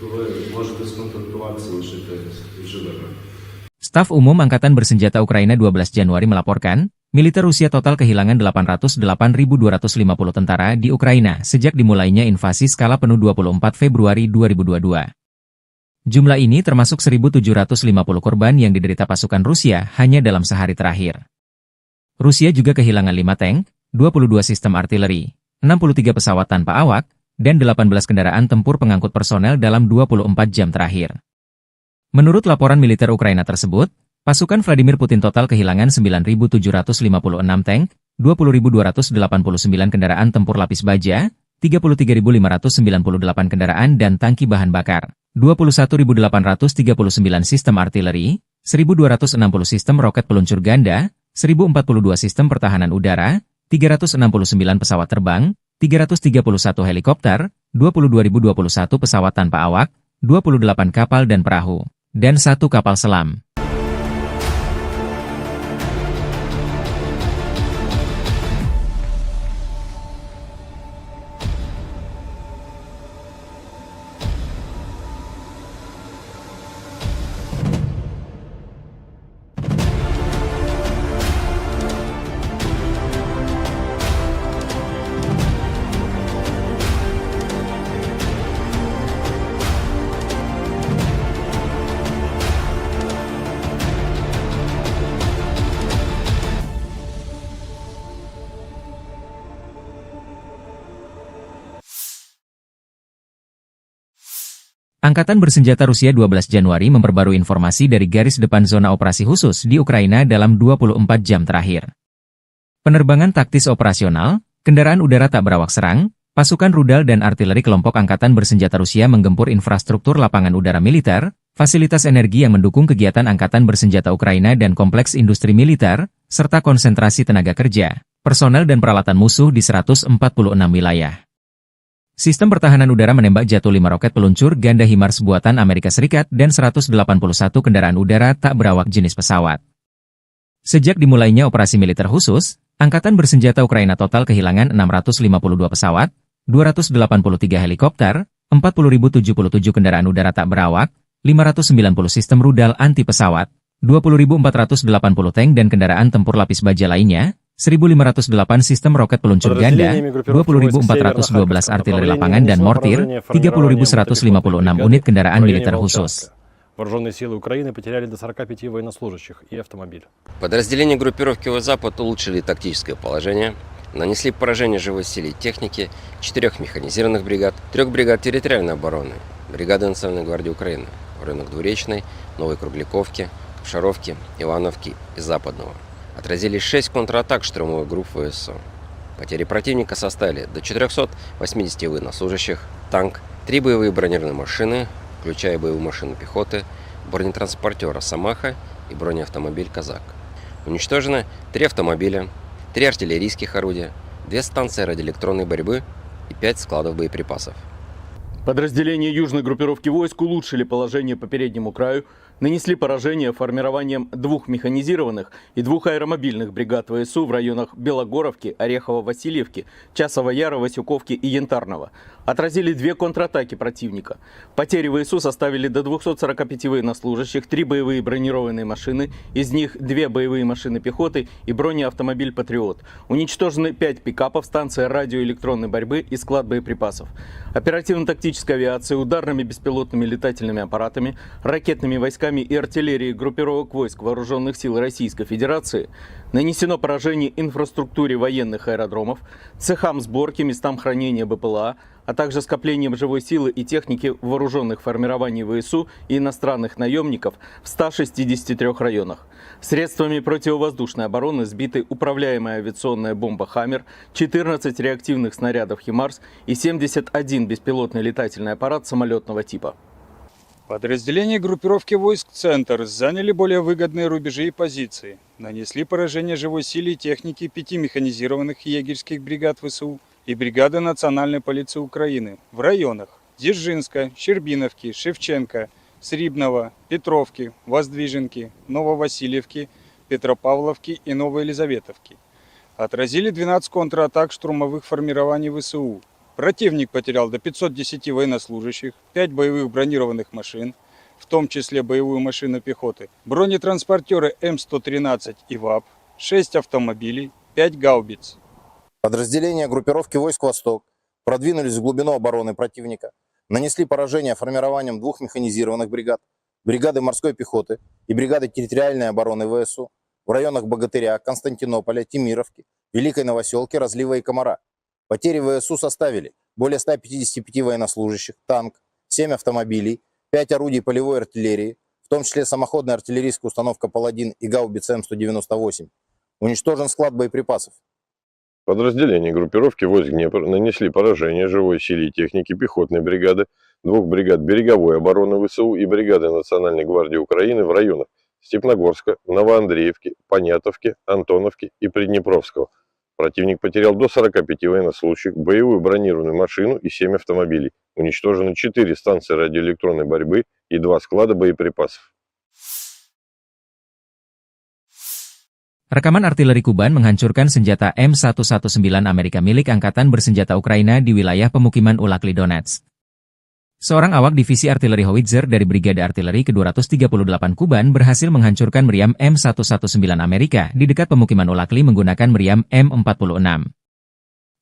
то ви можете сконтактуватися, лишити живими. Staf Umum Angkatan Bersenjata Ukraina dua belas Januari melaporkan, militer Rusia total kehilangan delapan ratus delapan ribu dua ratus lima puluh tentara di Ukraina sejak dimulainya invasi skala penuh dua puluh empat Februari dua ribu dua dua. Jumlah ini termasuk seribu tujuh ratus lima puluh korban yang diderita pasukan Rusia hanya dalam sehari terakhir. Rusia juga kehilangan lima tank, dua puluh dua sistem artileri, enam puluh tiga pesawat tanpa awak, dan delapan belas kendaraan tempur pengangkut personel dalam dua puluh empat jam terakhir. Menurut laporan militer Ukraina tersebut, pasukan Vladimir Putin total kehilangan sembilan ribu tujuh ratus lima puluh enam tank, dua puluh ribu dua ratus delapan puluh sembilan kendaraan tempur lapis baja, tiga puluh tiga ribu lima ratus sembilan puluh delapan kendaraan dan tangki bahan bakar, dua puluh satu ribu delapan ratus tiga puluh sembilan sistem artileri, seribu dua ratus enam puluh sistem roket peluncur ganda, seribu empat puluh dua sistem pertahanan udara, tiga ratus enam puluh sembilan pesawat terbang, tiga ratus tiga puluh satu helikopter, dua puluh dua ribu dua puluh satu pesawat tanpa awak, dua puluh delapan kapal dan perahu, dan satu kapal selam. Angkatan Bersenjata Rusia dua belas Januari memperbarui informasi dari garis depan zona operasi khusus di Ukraina dalam dua puluh empat jam terakhir. Penerbangan taktis operasional, kendaraan udara tak berawak serang, pasukan rudal dan artileri kelompok angkatan bersenjata Rusia menggempur infrastruktur lapangan udara militer, fasilitas energi yang mendukung kegiatan angkatan bersenjata Ukraina dan kompleks industri militer, serta konsentrasi tenaga kerja, personel dan peralatan musuh di seratus empat puluh enam wilayah. Sistem pertahanan udara menembak jatuh lima roket peluncur ganda HIMARS buatan Amerika Serikat dan seratus delapan puluh satu kendaraan udara tak berawak jenis pesawat. Sejak dimulainya operasi militer khusus, angkatan bersenjata Ukraina total kehilangan enam ratus lima puluh dua pesawat, dua ratus delapan puluh tiga helikopter, empat puluh ribu tujuh puluh tujuh kendaraan udara tak berawak, lima ratus sembilan puluh sistem rudal anti pesawat, dua puluh ribu empat ratus delapan puluh tank dan kendaraan tempur lapis baja lainnya, seribu lima ratus delapan sistem roket peluncur ganda, dua puluh ribu empat ratus dua belas artileri lapangan dan mortir, tiga puluh ribu seratus lima puluh enam unit kendaraan militer khusus. Вооружённые силы Украины потеряли до сорока пяти военнослужащих и автомобиль. Подразделения группировки Войск Запад улучшили тактическое положение, нанесли поражение живой силе и технике четырёх механизированных бригад, трёх бригад территориальной обороны, бригады Национальной гвардии Украины в районах Двуречной, Новой Кругляковки, Капшаровки, Ивановки и Западного. Отразили шесть контратак штурмовых групп В С У. Потери противника составили до четырёхсот восьмидесяти военнослужащих, танк, три боевые бронированные машины, включая боевую машину пехоты, бронетранспортёр «Росомаха» и бронеавтомобиль «Казак». Уничтожено три автомобиля, три артиллерийских орудия, две станции радиоэлектронной борьбы и пять складов боеприпасов. Подразделения южной группировки войск улучшили положение по переднему краю Нанесли поражение формированиям двух механизированных и двух аэромобильных бригад В С У в районах Белогоровки, Орехово-Васильевки, Часова Яра, Васюковки и Янтарного. Отразили две контратаки противника. Потери В С У составили до двухсот сорока пяти военнослужащих, три боевые бронированные машины, из них две боевые машины пехоты и бронеавтомобиль «Патриот». Уничтожены пять пикапов, станция радиоэлектронной борьбы и склад боеприпасов. Оперативно-тактической авиацией, ударными беспилотными летательными аппаратами, ракетными войсками и артиллерией группировок войск Вооружённых сил Российской Федерации нанесено поражение инфраструктуре военных аэродромов, цехам сборки, местам хранения Б П Л А, а также скоплениям живой силы и техники вооружённых формирований В С У и иностранных наёмников в ста шестидесяти трёх районах. Средствами противовоздушной обороны сбиты управляемая авиационная бомба «Хаммер», четырнадцать реактивных снарядов «Химарс» и семьдесят один беспилотный летательный аппарат самолётного типа. Подразделения группировки войск «Центр» заняли более выгодные рубежи и позиции, нанесли поражение живой силе и технике пяти механизированных егерьских бригад В С У и бригады Национальной полиции Украины в районах Дзержинска, Щербиновки, Шевченко, Срібного, Петровки, Воздвиженки, Нововасильевки, Петропавловки и Новоелизаветовки. Отразили двенадцать контратак штурмовых формирований В С У. Противник потерял до пятьсот десяти военнослужащих, пять боевых бронированных машин, в том числе боевую машину пехоты, бронетранспортёры М сто тринадцать и ВАП, шесть автомобилей, пять гаубиц. Подразделения группировки войск «Восток» продвинулись в глубину обороны противника, нанесли поражение формированиям двух механизированных бригад, бригады морской пехоты и бригады территориальной обороны В С У в районах Богатыря, Константинополя, Темировки, Великой Новосёлки, Разлива и Комара. Потери В С У составили более ста пятидесяти пяти военнослужащих, танк, семь автомобилей, пять орудий полевой артиллерии, в том числе самоходная артиллерийская установка «Паладин» и гаубица М сто девяносто восемь. Уничтожен склад боеприпасов. Подразделения группировки войск «Днепр» нанесли поражение живой силе и технике пехотной бригады, двух бригад береговой обороны В С У и бригады Национальной гвардии Украины в районах Степногорска, Новоандреевки, Понятовки, Антоновки и Приднепровского. Противник потерял до сорока пяти военнослужащих, боевую бронированную машину и семь автомобилей. Уничтожено четыре станции радиоэлектронной борьбы и два склада боеприпасов. Rekaman artileri Kuban menghancurkan senjata M satu satu sembilan Amerika milik Angkatan Bersenjata Ukraina di wilayah pemukiman Ulakli Donetsk. Seorang awak divisi artileri Howitzer dari Brigade Artileri kedua ratus tiga puluh delapan Kuban berhasil menghancurkan meriam M satu satu sembilan Amerika di dekat pemukiman Ulakli menggunakan meriam M empat puluh enam.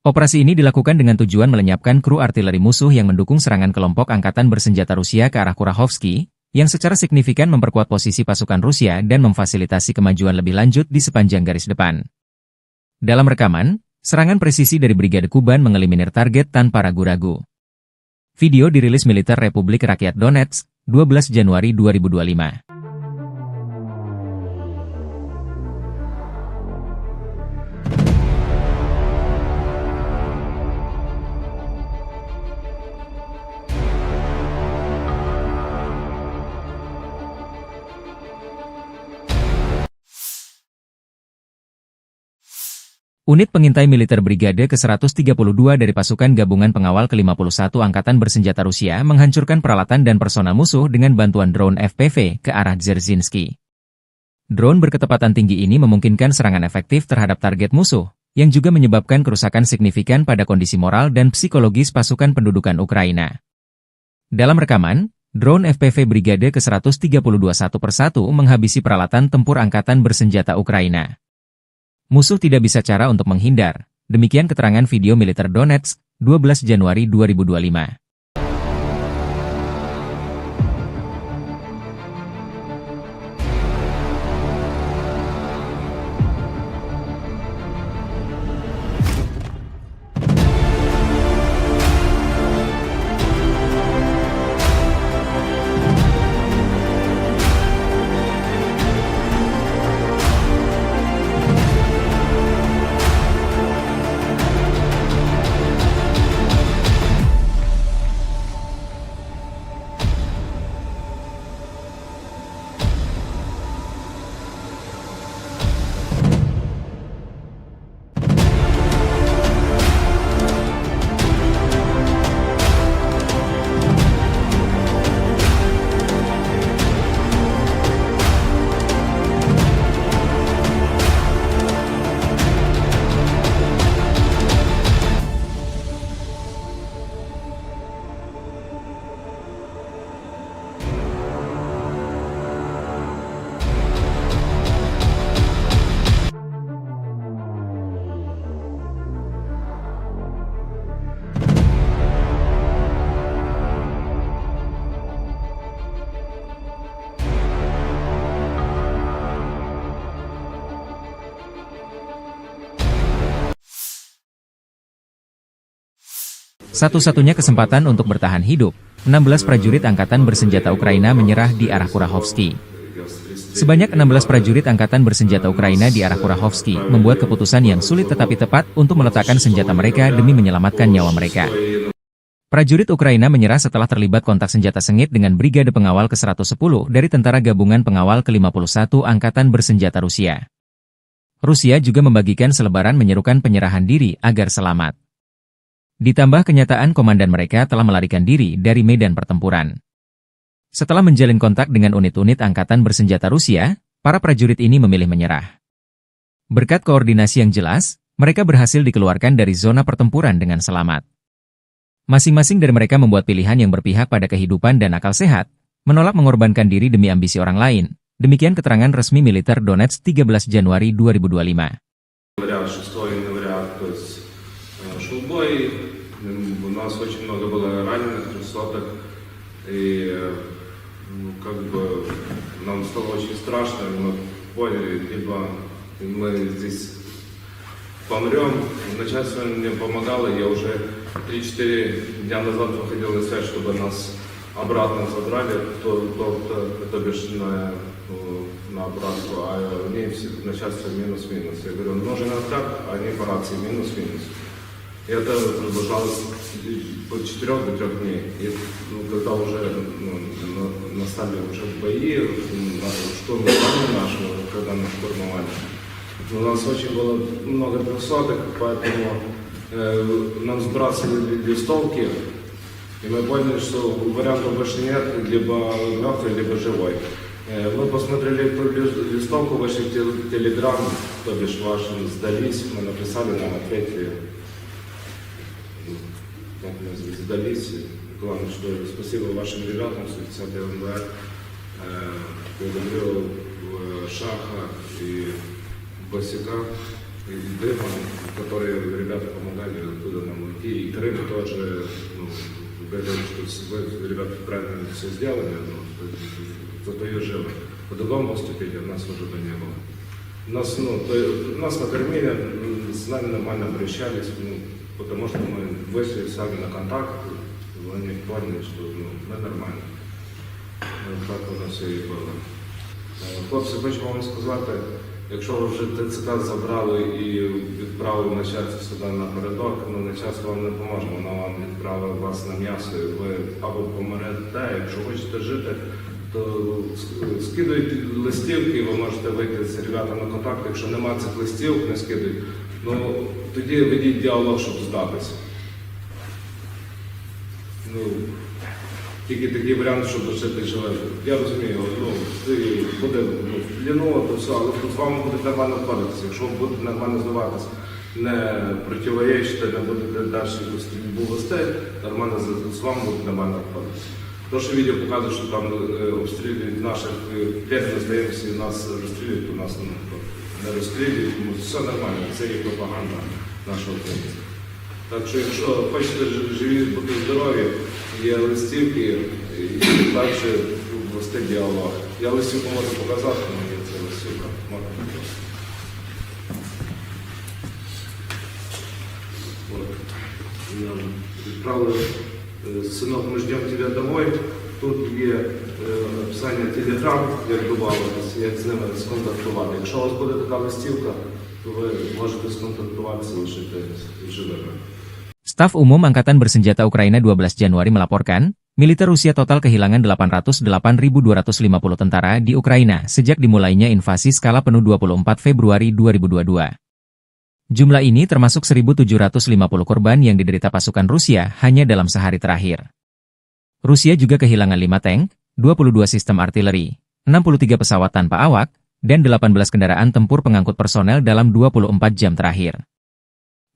Operasi ini dilakukan dengan tujuan melenyapkan kru artileri musuh yang mendukung serangan kelompok angkatan bersenjata Rusia ke arah Kurahovsky, yang secara signifikan memperkuat posisi pasukan Rusia dan memfasilitasi kemajuan lebih lanjut di sepanjang garis depan. Dalam rekaman, serangan presisi dari Brigade Kuban mengeliminir target tanpa ragu-ragu. Video dirilis militer Republik Rakyat Donetsk, dua belas Januari dua ribu dua puluh lima. Unit pengintai militer Brigade ke seratus tiga puluh dua dari Pasukan Gabungan Pengawal ke lima puluh satu Angkatan Bersenjata Rusia menghancurkan peralatan dan personel musuh dengan bantuan drone F P V ke arah Dzerzhinsky. Drone berkecepatan tinggi ini memungkinkan serangan efektif terhadap target musuh, yang juga menyebabkan kerusakan signifikan pada kondisi moral dan psikologis pasukan pendudukan Ukraina. Dalam rekaman, drone F P V Brigade ke seratus tiga puluh dua satu persatu menghabisi peralatan tempur angkatan bersenjata Ukraina. Musuh tidak bisa cara untuk menghindar. Demikian keterangan video militer Donetsk, dua belas Januari dua ribu dua puluh lima. Satu-satunya kesempatan untuk bertahan hidup, enam belas prajurit angkatan bersenjata Ukraina menyerah di arah Kurahovsky. Sebanyak enam belas prajurit angkatan bersenjata Ukraina di arah Kurahovsky membuat keputusan yang sulit tetapi tepat untuk meletakkan senjata mereka demi menyelamatkan nyawa mereka. Prajurit Ukraina menyerah setelah terlibat kontak senjata sengit dengan Brigade Pengawal ke seratus sepuluh dari Tentara Gabungan Pengawal ke lima puluh satu Angkatan Bersenjata Rusia. Rusia juga membagikan selebaran menyerukan penyerahan diri agar selamat. Ditambah kenyataan komandan mereka telah melarikan diri dari medan pertempuran. Setelah menjalin kontak dengan unit-unit angkatan bersenjata Rusia, para prajurit ini memilih menyerah. Berkat koordinasi yang jelas, mereka berhasil dikeluarkan dari zona pertempuran dengan selamat. Masing-masing dari mereka membuat pilihan yang berpihak pada kehidupan dan akal sehat, menolak mengorbankan diri demi ambisi orang lain. Demikian keterangan resmi militer Donetsk tiga belas Januari dua ribu dua puluh lima. Говорят, что января, то есть, э, шел бой, м, у нас очень много было раненых, трёхсотых, и, э, ну, как бы нам стало очень страшно, и мы поняли, либо мы здесь помрём. Начальство мне помогало, я уже три-четыре дня назад выходил на связь, чтобы нас обратно забрали, то, то, то, то бишь на, э, на обратку, а мне все начальство минус-минус. Я говорю, нужен контракт, а они по рации минус-минус. И это продолжалось от четырёх до трёх дней. И, ну, когда уже, ну, на-, настали уже бои, м, на-, штурм нашего, когда нас штурмовали, ну, у нас очень было много трёхсотых, поэтому, э, нам сбрасывали листовки, и мы поняли, что вариантов больше нет, либо мёртвый, либо живой. Э, мы посмотрели эту лис-, листовку, вышли в те-, Telegram, то бишь вашим, сдались, мы написали, нам ответили. Как мы сдались. Главное, что спасибо вашим ребятам, сто пятьдесят М В, э, благодарю, э, Шаха и Басика, и Дыма, которые ребята помогали, откуда нам уйти. И Крым тоже, ну, говорил, что с-, вы, ребята, правильно всё сделали, ну, зато и живы. По-другому поступили, у нас уже бы не было. Нас, ну, то есть, нас накормили, м, с нами нормально обращались, ну, потому что мы вышли сами на контакт, они поняли, что, ну, мы нормально. Ну, так воно все і було. Е, хлопці, хочу вам сказати, якщо ви вже Т Ц К забрали і відправили начальство сюди напередок, ну, начальство вам не поможе, воно вам відправить вас на м'ясо, і ви або помрете, якщо хочете жити, то с-, скидуйте листівки, ви можете вийти з ребятами на контакт, якщо нема цих листівок, не скидуйте, ну, тоді ведіть діалог, щоб здатися. Ну, тільки такий варіант, щоб лишити живим. Я розумію, ну, ти буде, ну, в плену, то все, але з вами будуть нормально обходитися. Якщо ви будете нормально здаватись, не противоречити, не будете далі якусь стрільбу вести, нормально з, з вами будуть нормально обходитися. То, що відео показує, що там, е, обстрілюють наших, е, пленних, здаємося, і нас розстрілюють, то нас, ну, не розстрілюють, тому все нормально, це є пропаганда нашого українця. Так що, якщо хочете ж-, живі, бути здорові, є листівки, і далі вести діалог. Я листівку можу показати, але є це листівка. Можна показати. От. Нам відправили, е, «Синок, ми ждемо тебе домой». Тут є, е, описання Telegram, як добавитися, як з ними сконтактувати. Якщо у вас буде така листівка, то ви можете сконтактуватися, лишити живими. Staf Umum Angkatan Bersenjata Ukraina dua belas Januari melaporkan, militer Rusia total kehilangan delapan ratus delapan ribu dua ratus lima puluh tentara di Ukraina sejak dimulainya invasi skala penuh dua puluh empat Februari dua ribu dua puluh dua. Jumlah ini termasuk seribu tujuh ratus lima puluh korban yang diderita pasukan Rusia hanya dalam sehari terakhir. Rusia juga kehilangan lima tank, dua puluh dua sistem artileri, enam puluh tiga pesawat tanpa awak, dan delapan belas kendaraan tempur pengangkut personel dalam dua puluh empat jam terakhir.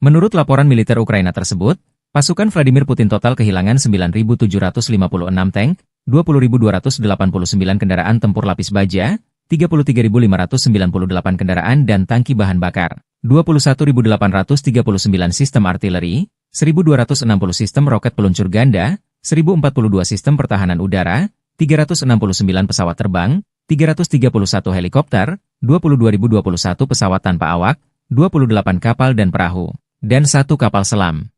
Menurut laporan militer Ukraina tersebut, pasukan Vladimir Putin total kehilangan sembilan ribu tujuh ratus lima puluh enam tank, dua puluh ribu dua ratus delapan puluh sembilan kendaraan tempur lapis baja, tiga puluh tiga ribu lima ratus sembilan puluh delapan kendaraan dan tangki bahan bakar, dua puluh satu ribu delapan ratus tiga puluh sembilan sistem artileri, seribu dua ratus enam puluh sistem roket peluncur ganda, seribu empat puluh dua sistem pertahanan udara, tiga ratus enam puluh sembilan pesawat terbang, tiga ratus tiga puluh satu helikopter, dua puluh dua ribu dua puluh satu pesawat tanpa awak, dua puluh delapan kapal dan perahu, dan satu kapal selam.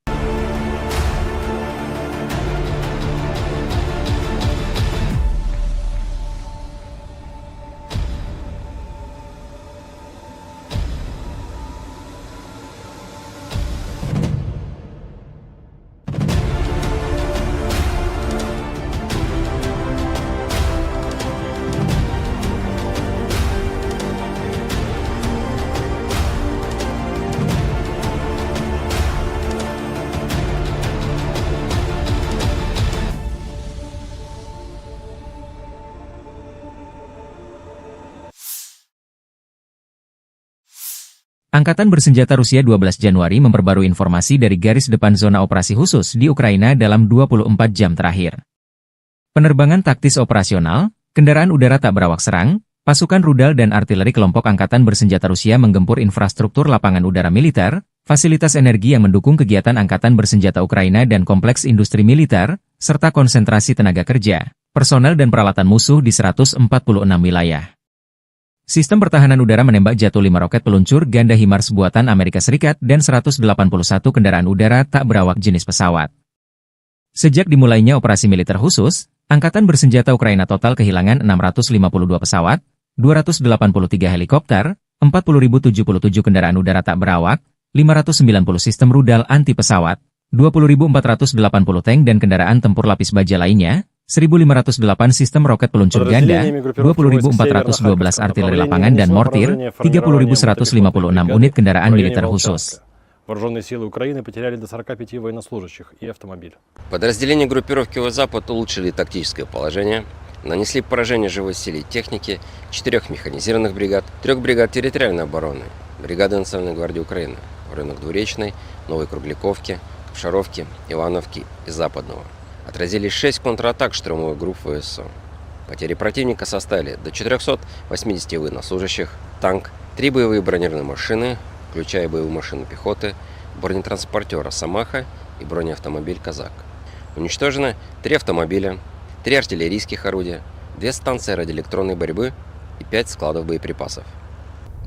Angkatan Bersenjata Rusia dua belas Januari memperbarui informasi dari garis depan zona operasi khusus di Ukraina dalam dua puluh empat jam terakhir. Penerbangan taktis operasional, kendaraan udara tak berawak serang, pasukan rudal dan artileri kelompok angkatan bersenjata Rusia menggempur infrastruktur lapangan udara militer, fasilitas energi yang mendukung kegiatan angkatan bersenjata Ukraina dan kompleks industri militer, serta konsentrasi tenaga kerja, personel dan peralatan musuh di seratus empat puluh enam wilayah. Sistem pertahanan udara menembak jatuh lima roket peluncur ganda HIMARS buatan Amerika Serikat dan seratus delapan puluh satu kendaraan udara tak berawak jenis pesawat. Sejak dimulainya operasi militer khusus, angkatan bersenjata Ukraina total kehilangan enam ratus lima puluh dua pesawat, dua ratus delapan puluh tiga helikopter, empat puluh ribu tujuh puluh tujuh kendaraan udara tak berawak, lima ratus sembilan puluh sistem rudal anti pesawat, dua puluh ribu empat ratus delapan puluh tank dan kendaraan tempur lapis baja lainnya, seribu lima ratus delapan sistem roket peluncur ganda, dua puluh ribu empat ratus dua belas artileri lapangan dan mortir, tiga puluh ribu seratus lima puluh enam unit kendaraan militer khusus. Вооружённые силы Украины потеряли до сорока пяти военнослужащих и автомобиль. Подразделения группировки войск «Запад» улучшили тактическое положение, нанесли поражение живой силе и технике четырёх механизированных бригад, трёх бригад территориальной обороны, бригады Национальной гвардии Украины в районах Двуречной, Новой Кругляковки, Капшаровки, Ивановки и Западного. Отразили шесть контратак штурмовых групп ВСУ. Потери противника составили до четырёхсот восьмидесяти военнослужащих, танк, три боевые бронированные машины, включая боевую машину пехоты, бронетранспортёр «Росомаха» и бронеавтомобиль «Казак». Уничтожено три автомобиля, три артиллерийских орудия, две станции радиоэлектронной борьбы и пять складов боеприпасов.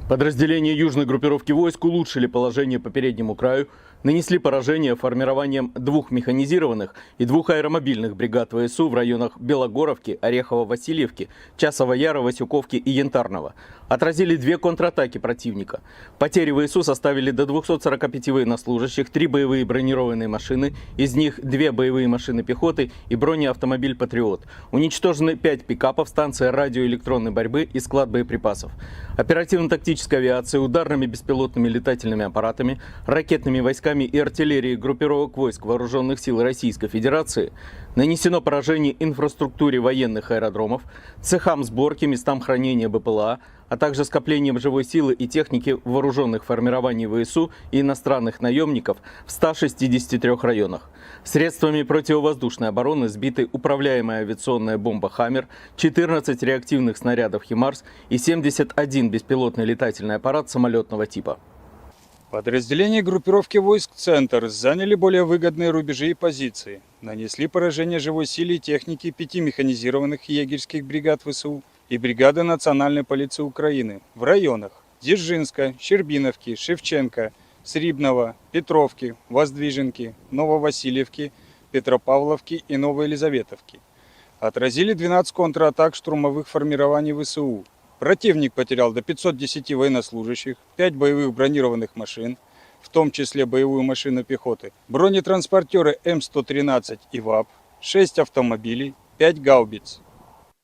Подразделения южной группировки войск улучшили положение по переднему краю, нанесли поражение формированием двух механизированных и двух аэромобильных бригад ВСУ в районах Белогоровки, Орехово-Васильевки, Часова Яра, Васюковки и Янтарного. Отразили две контратаки противника. Потери ВСУ составили до двухсот сорока пяти военнослужащих, три боевые бронированные машины, из них две боевые машины пехоты и бронеавтомобиль «Патриот». Уничтожены пять пикапов, станция радиоэлектронной борьбы и склад боеприпасов. Оперативно-тактической авиацией, ударными беспилотными летательными аппаратами, ракетными войсками и артиллерией группировок войск Вооружённых сил Российской Федерации нанесено поражение инфраструктуре военных аэродромов, цехам сборки, местам хранения БПЛА, а также скоплениям живой силы и техники в вооружённых формирований ВСУ и иностранных наёмников в ста шестидесяти трёх районах. Средствами противовоздушной обороны сбиты управляемая авиационная бомба «Хаммер», четырнадцать реактивных снарядов «ХИМАРС» и семьдесят один беспилотный летательный аппарат самолётного типа. Подразделения группировки войск «Центр» заняли более выгодные рубежи и позиции, нанесли поражение живой силе и технике пяти механизированных егерских бригад ВСУ и бригады Национальной полиции Украины в районах Дзержинска, Щербиновки, Шевченко, Срібного, Петровки, Воздвиженки, Нововасильевки, Петропавловки и Новоелизаветовки. Отразили двенадцать контратак штурмовых формирований ВСУ. Противник потерял до пятьсот десяти военнослужащих, пять боевых бронированных машин, в том числе боевую машину пехоты, бронетранспортёры М сто тринадцать и ВАП, шесть автомобилей, пять гаубиц.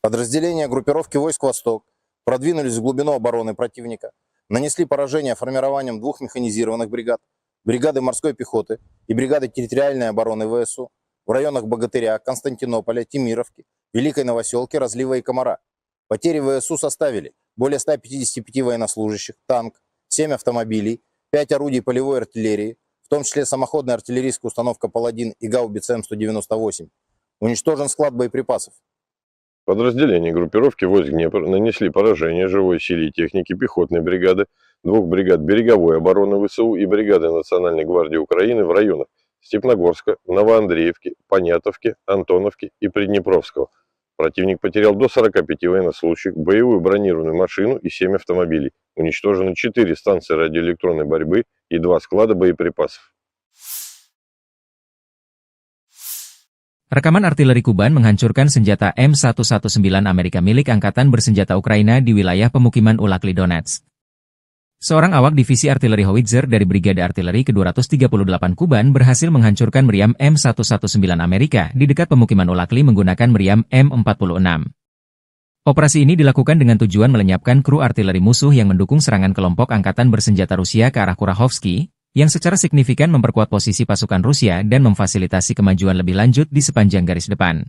Подразделения группировки войск «Восток» продвинулись в глубину обороны противника, нанесли поражение формированиям двух механизированных бригад, бригады морской пехоты и бригады территориальной обороны ВСУ в районах Богатыря, Константинополя, Темировки, Великой Новосёлки, Разлива и Комара. Потери ВСУ составили более ста пятидесяти пяти военнослужащих, танк, семь автомобилей, пять орудий полевой артиллерии, в том числе самоходная артиллерийская установка «Паладин» и гаубица М сто девяносто восемь. Уничтожен склад боеприпасов. Подразделения группировки войск «Днепр» нанесли поражение живой силе и технике пехотной бригады, двух бригад береговой обороны ВСУ и бригады Национальной гвардии Украины в районах Степногорска, Новоандреевки, Понятовки, Антоновки и Приднепровского. Противник потерял до сорока пяти военнослужащих, боевую бронированную машину и семь автомобилей. Уничтожено четыре станции радиоэлектронной борьбы и два склада боеприпасов. Rekaman artileri Kuban menghancurkan senjata M satu satu sembilan Amerika milik Angkatan Bersenjata Ukraina di wilayah pemukiman Ulakli Donetsk. Seorang awak divisi artileri howitzer dari Brigade Artileri kedua ratus tiga puluh delapan Kuban berhasil menghancurkan meriam M satu satu sembilan Amerika di dekat pemukiman Ulakli menggunakan meriam M empat puluh enam. Operasi ini dilakukan dengan tujuan melenyapkan kru artileri musuh yang mendukung serangan kelompok angkatan bersenjata Rusia ke arah Kurahovsky, yang secara signifikan memperkuat posisi pasukan Rusia dan memfasilitasi kemajuan lebih lanjut di sepanjang garis depan.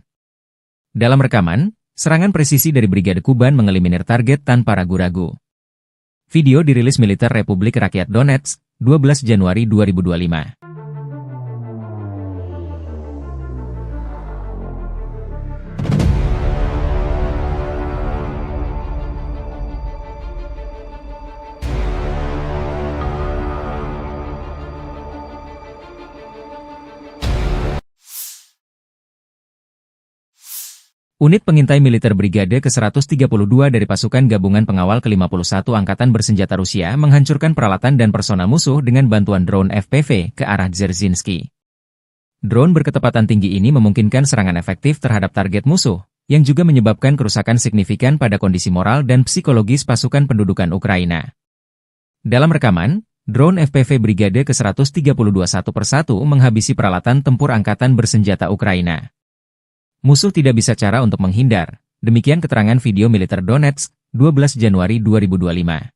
Dalam rekaman, serangan presisi dari Brigade Kuban mengeliminir target tanpa ragu-ragu. Video dirilis militer Republik Rakyat Donetsk, dua belas Januari dua ribu dua lima. Unit pengintai militer Brigade ke seratus tiga puluh dua dari Pasukan Gabungan Pengawal ke lima puluh satu Angkatan Bersenjata Rusia menghancurkan peralatan dan personel musuh dengan bantuan drone F P V ke arah Dzerzhinsky. Drone berkecepatan tinggi ini memungkinkan serangan efektif terhadap target musuh, yang juga menyebabkan kerusakan signifikan pada kondisi moral dan psikologis pasukan pendudukan Ukraina. Dalam rekaman, drone F P V Brigade ke seratus tiga puluh dua satu persatu menghabisi peralatan tempur angkatan bersenjata Ukraina. Musuh tidak bisa cara untuk menghindar, demikian keterangan video militer Donetsk, dua belas Januari dua ribu dua lima.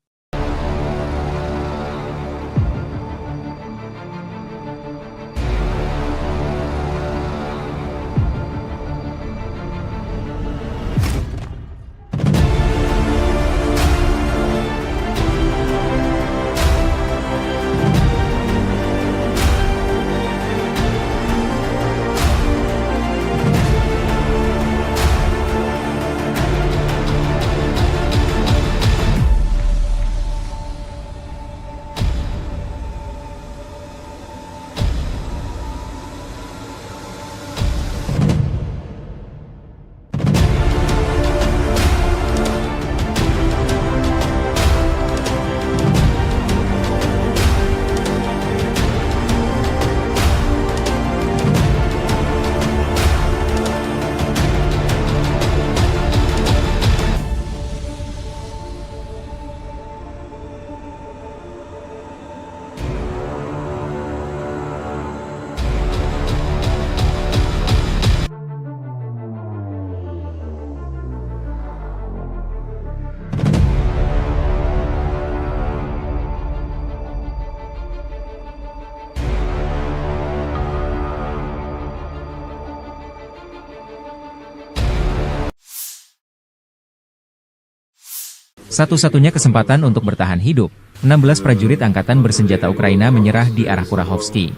Satu-satunya kesempatan untuk bertahan hidup, enam belas prajurit angkatan bersenjata Ukraina menyerah di arah Kurahovsky.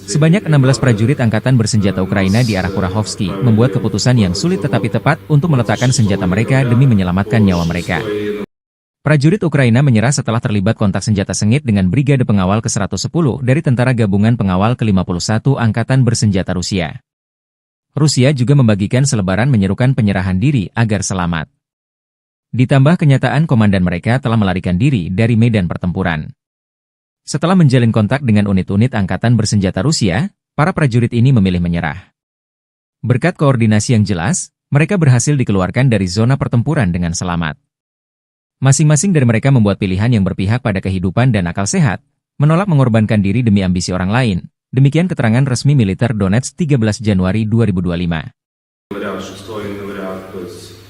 Sebanyak enam belas prajurit angkatan bersenjata Ukraina di arah Kurahovsky membuat keputusan yang sulit tetapi tepat untuk meletakkan senjata mereka demi menyelamatkan nyawa mereka. Prajurit Ukraina menyerah setelah terlibat kontak senjata sengit dengan Brigade Pengawal ke seratus sepuluh dari Tentara Gabungan Pengawal ke lima puluh satu Angkatan Bersenjata Rusia. Rusia juga membagikan selebaran menyerukan penyerahan diri agar selamat. Ditambah kenyataan komandan mereka telah melarikan diri dari medan pertempuran. Setelah menjalin kontak dengan unit-unit angkatan bersenjata Rusia, para prajurit ini memilih menyerah. Berkat koordinasi yang jelas, mereka berhasil dikeluarkan dari zona pertempuran dengan selamat. Masing-masing dari mereka membuat pilihan yang berpihak pada kehidupan dan akal sehat, menolak mengorbankan diri demi ambisi orang lain. Demikian keterangan resmi militer Donetsk tiga belas Januari dua ribu dua lima. Января, шестого января, то есть,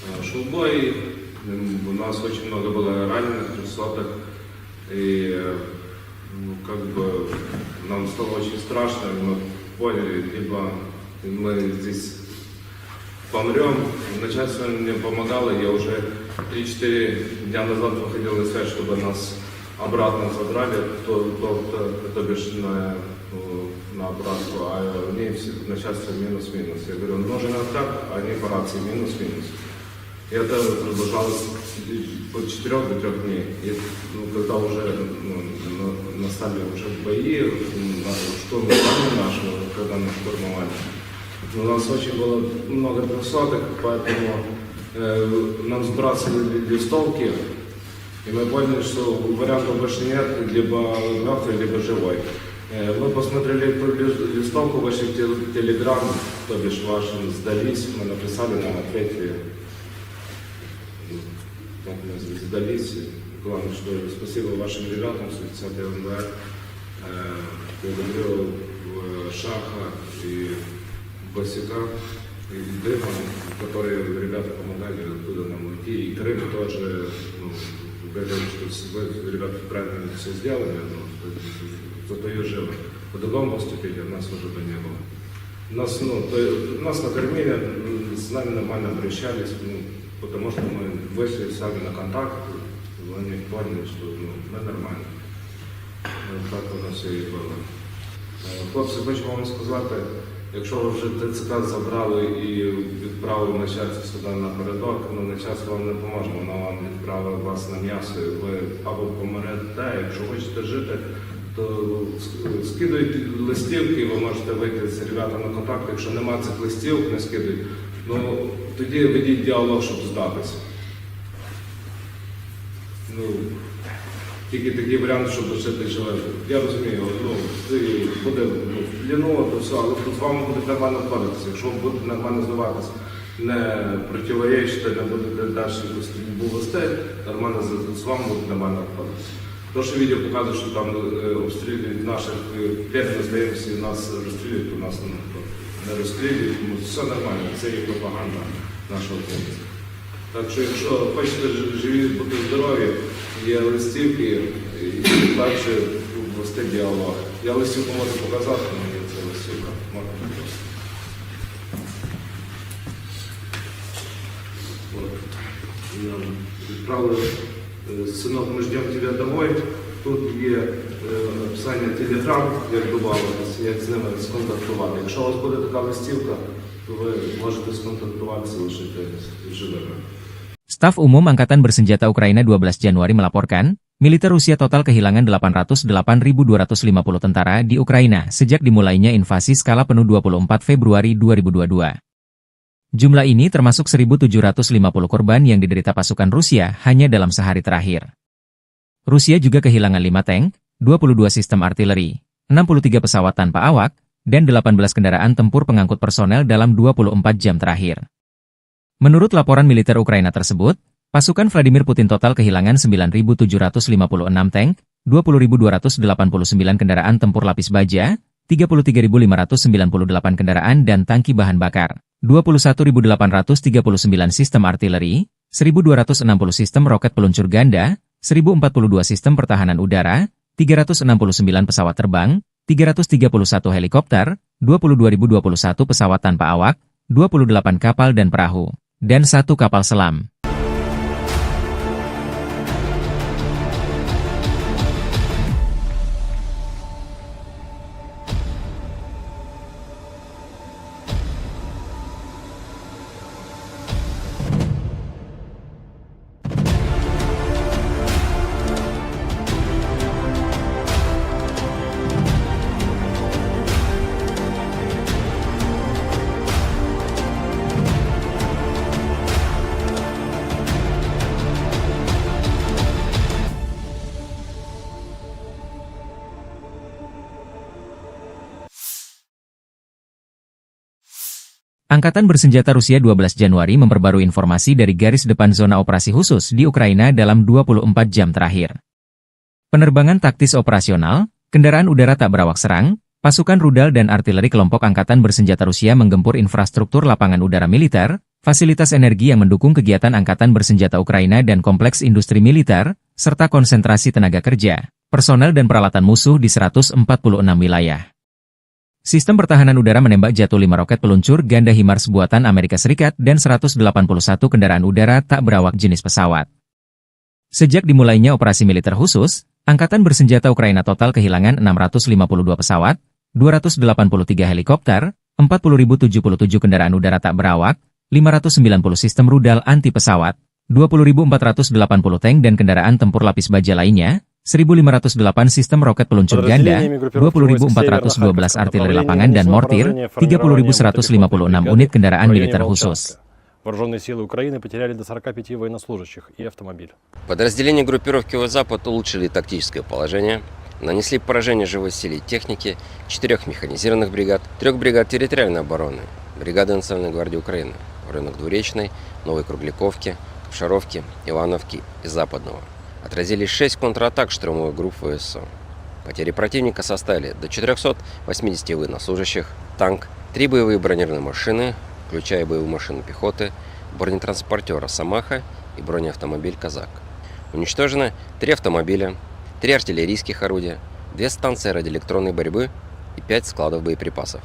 э, шёл бой. М, у нас очень много было раненых, трёхсотых. И, э, ну, как бы, нам стало очень страшно, и мы поняли, либо мы здесь помрём. Начальство мне помогало, я уже три-четыре дня назад выходил на связь, чтобы нас обратно забрали, то, то, то, то бишь на, э, на обратку, а мне все, начальство минус-минус. Я говорю: «Нужен откат», а они по рации: «Минус-минус». И это продолжалось от четырёх до трёх дней. И, ну, когда уже, ну, на-, настали уже бои, м, на-, штурм нашего, когда нас штурмовали, ну, у нас очень было много трёхсотых, поэтому, э, нам сбрасывали листовки, и мы поняли, что вариантов больше нет, либо мёртвый, либо живой. Э, мы посмотрели эту лис-, листовку, вышли в тел-, Телеграм, то бишь вашим сдались, мы написали, нам ответили. Так мы сдались. Главное, что спасибо вашим ребятам, сто десятый МВД. Э, благодарю, э, Шаха и Басика, и Дыма, которые ребята помогали оттуда нам уйти. И Крым тоже, ну, говорил, что с-, вы, ребята, правильно всё сделали, ну, что за твоё живо. По-другому поступили, у нас уже бы не было. Нас, ну, то есть, нас накормили, м, с нами нормально обращались, ну, потому что мы вышли сами на контакт, Вони поняли, що, ну, ми нормально. Ну, так воно все і було. Е, хлопці, хочу вам сказати, якщо ви вже Т Ц К забрали і відправили начальство сюди напередок, ну, начальство вам не поможе, воно вам відправить вас на м'ясо, і ви або помрете, якщо хочете жити, то с-, скидуйте листівки, ви можете вийти з ребятами в контакт, якщо нема цих листівок, не скидуйте. Ну, тоді ведіть діалог, щоб здатися. Ну, тільки такий варіант, щоб лишити живим. Я розумію, ну, це буде, ну, в плену, то все, але з вами будуть нормально обходитися. Якщо ви будете нормально здаватися, не противоречити, не будете далі якусь стрільбу вести, нормально з, з вами будуть нормально обходитися. То, що відео показує, що там, е, обстрілюють наших, е, п'ять здаємося, і нас розстрілюють, то нас, ну, не розстрілюють, тому все нормально, це є пропаганда нашого хлопця. Так що, якщо хочете ж-, живі бути здорові, є листівки, і далі вести діалог. Я листівку можу показати, але є це листівка. Можна показати. От. Нам відправили, е, «Сынок, мы ждём тебя домой». Тут є, е, описання Telegram, як добавитися, як з ними сконтактувати. Якщо у вас буде така листівка, то ви можете сконтактуватися, лишити живими. Staf Umum Angkatan Bersenjata Ukraina dua belas Januari melaporkan, militer Rusia total kehilangan delapan ratus delapan ribu dua ratus lima puluh tentara di Ukraina sejak dimulainya invasi skala penuh dua puluh empat Februari dua ribu dua dua. Jumlah ini termasuk seribu tujuh ratus lima puluh korban yang diderita pasukan Rusia hanya dalam sehari terakhir. Rusia juga kehilangan lima tank, dua puluh dua sistem artileri, enam puluh tiga pesawat tanpa awak, dan delapan belas kendaraan tempur pengangkut personel dalam dua puluh empat jam terakhir. Menurut laporan militer Ukraina tersebut, pasukan Vladimir Putin total kehilangan sembilan ribu tujuh ratus lima puluh enam tank, dua puluh ribu dua ratus delapan puluh sembilan kendaraan tempur lapis baja, tiga puluh tiga ribu lima ratus sembilan puluh delapan kendaraan dan tangki bahan bakar, dua puluh satu ribu delapan ratus tiga puluh sembilan sistem artileri, seribu dua ratus enam puluh sistem roket peluncur ganda, seribu empat puluh dua sistem pertahanan udara, tiga ratus enam puluh sembilan pesawat terbang, tiga ratus tiga puluh satu helikopter, dua puluh dua ribu dua puluh satu pesawat tanpa awak, dua puluh delapan kapal dan perahu, dan satu kapal selam. Angkatan Bersenjata Rusia dua belas Januari memperbarui informasi dari garis depan zona operasi khusus di Ukraina dalam dua puluh empat jam terakhir. Penerbangan taktis operasional, kendaraan udara tak berawak serang, pasukan rudal dan artileri kelompok angkatan bersenjata Rusia menggempur infrastruktur lapangan udara militer, fasilitas energi yang mendukung kegiatan angkatan bersenjata Ukraina dan kompleks industri militer, serta konsentrasi tenaga kerja, personel dan peralatan musuh di seratus empat puluh enam wilayah. Sistem pertahanan udara menembak jatuh lima roket peluncur ganda HIMARS buatan Amerika Serikat dan seratus delapan puluh satu kendaraan udara tak berawak jenis pesawat. Sejak dimulainya operasi militer khusus, angkatan bersenjata Ukraina total kehilangan enam ratus lima puluh dua pesawat, dua ratus delapan puluh tiga helikopter, empat puluh ribu tujuh puluh tujuh kendaraan udara tak berawak, lima ratus sembilan puluh sistem rudal anti pesawat, dua puluh ribu empat ratus delapan puluh tank dan kendaraan tempur lapis baja lainnya, seribu lima ratus delapan sistem roket peluncur ganda, dua puluh ribu empat ratus dua belas artileri lapangan dan mortir, tiga puluh ribu seratus lima puluh enam unit kendaraan militer khusus. Вооружённые силы Украины потеряли до сорока пяти военнослужащих и автомобиль. Подразделения группировки Войск Запад улучшили тактическое положение, нанесли поражение живой силе и технике четырёх механизированных бригад, трёх бригад территориальной обороны, бригады Национальной гвардии Украины в районах Двуречной, Новой Кругляковки, Капшаровки, Ивановки и Западного. Отразили шесть контратак штурмовых групп В С О. Потери противника составили до четырёхсот восьмидесяти военнослужащих, танк, три боевые бронированные машины, включая боевую машину пехоты, бронетранспортёр «Росомаха» и бронеавтомобиль «Казак». Уничтожено три автомобиля, три артиллерийских орудия, две станции радиоэлектронной борьбы и пять складов боеприпасов.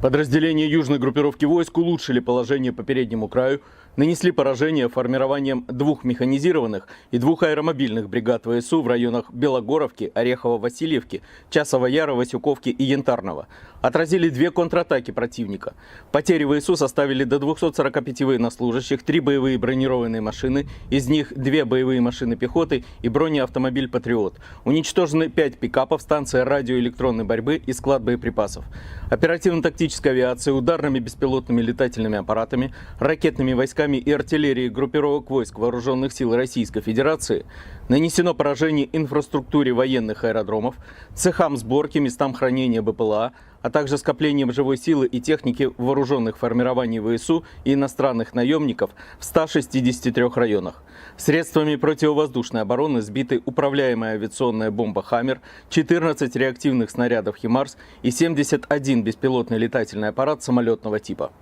Подразделения южной группировки войск улучшили положение по переднему краю нанесли поражение формированиям двух механизированных и двух аэромобильных бригад В С У в районах Белогоровки, Орехово-Васильевки, Часова Яра, Васюковки и Янтарного. Отразили две контратаки противника. Потери В С У составили до двухсот сорока пяти военнослужащих, три боевые бронированные машины, из них две боевые машины пехоты и бронеавтомобиль «Патриот». Уничтожены пять пикапов, станция радиоэлектронной борьбы и склад боеприпасов. Оперативно-тактической авиацией, ударными беспилотными летательными аппаратами, ракетными войсками и артиллерией группировок войск Вооружённых сил Российской Федерации нанесено поражение инфраструктуре военных аэродромов, цехам сборки, местам хранения Б П Л А, а также скоплениям живой силы и техники вооружённых формирований В С У и иностранных наёмников в ста шестидесяти трёх районах. Средствами противовоздушной обороны сбиты управляемая авиационная бомба «Хаммер», четырнадцать реактивных снарядов «Химарс» и семьдесят один беспилотный летательный аппарат самолётного типа.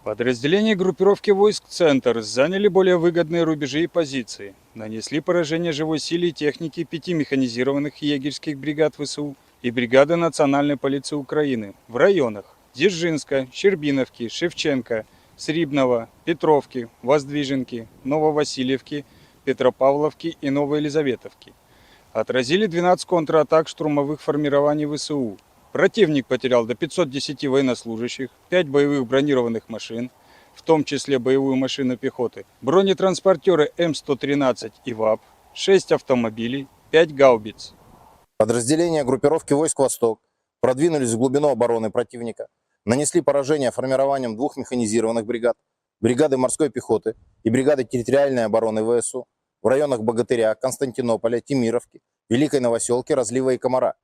Подразделения группировки войск «Центр» заняли более выгодные рубежи и позиции, нанесли поражение живой силе и технике пяти механизированных егерьских бригад В С У и бригады Национальной полиции Украины в районах Дзержинска, Щербиновки, Шевченко, Срібного, Петровки, Воздвиженки, Нововасильевки, Петропавловки и Новоелизаветовки. Отразили двенадцать контратак штурмовых формирований В С У. Противник потерял до пятьсот десяти военнослужащих, пять боевых бронированных машин, в том числе боевую машину пехоты, бронетранспортёры М сто тринадцать и ВАП, шесть автомобилей, пять гаубиц. Подразделения группировки войск «Восток» продвинулись в глубину обороны противника, нанесли поражение формированиям двух механизированных бригад, бригады морской пехоты и бригады территориальной обороны В С У в районах Богатыря, Константинополя, Темировки, Великой Новосёлки, Разлива и Комара.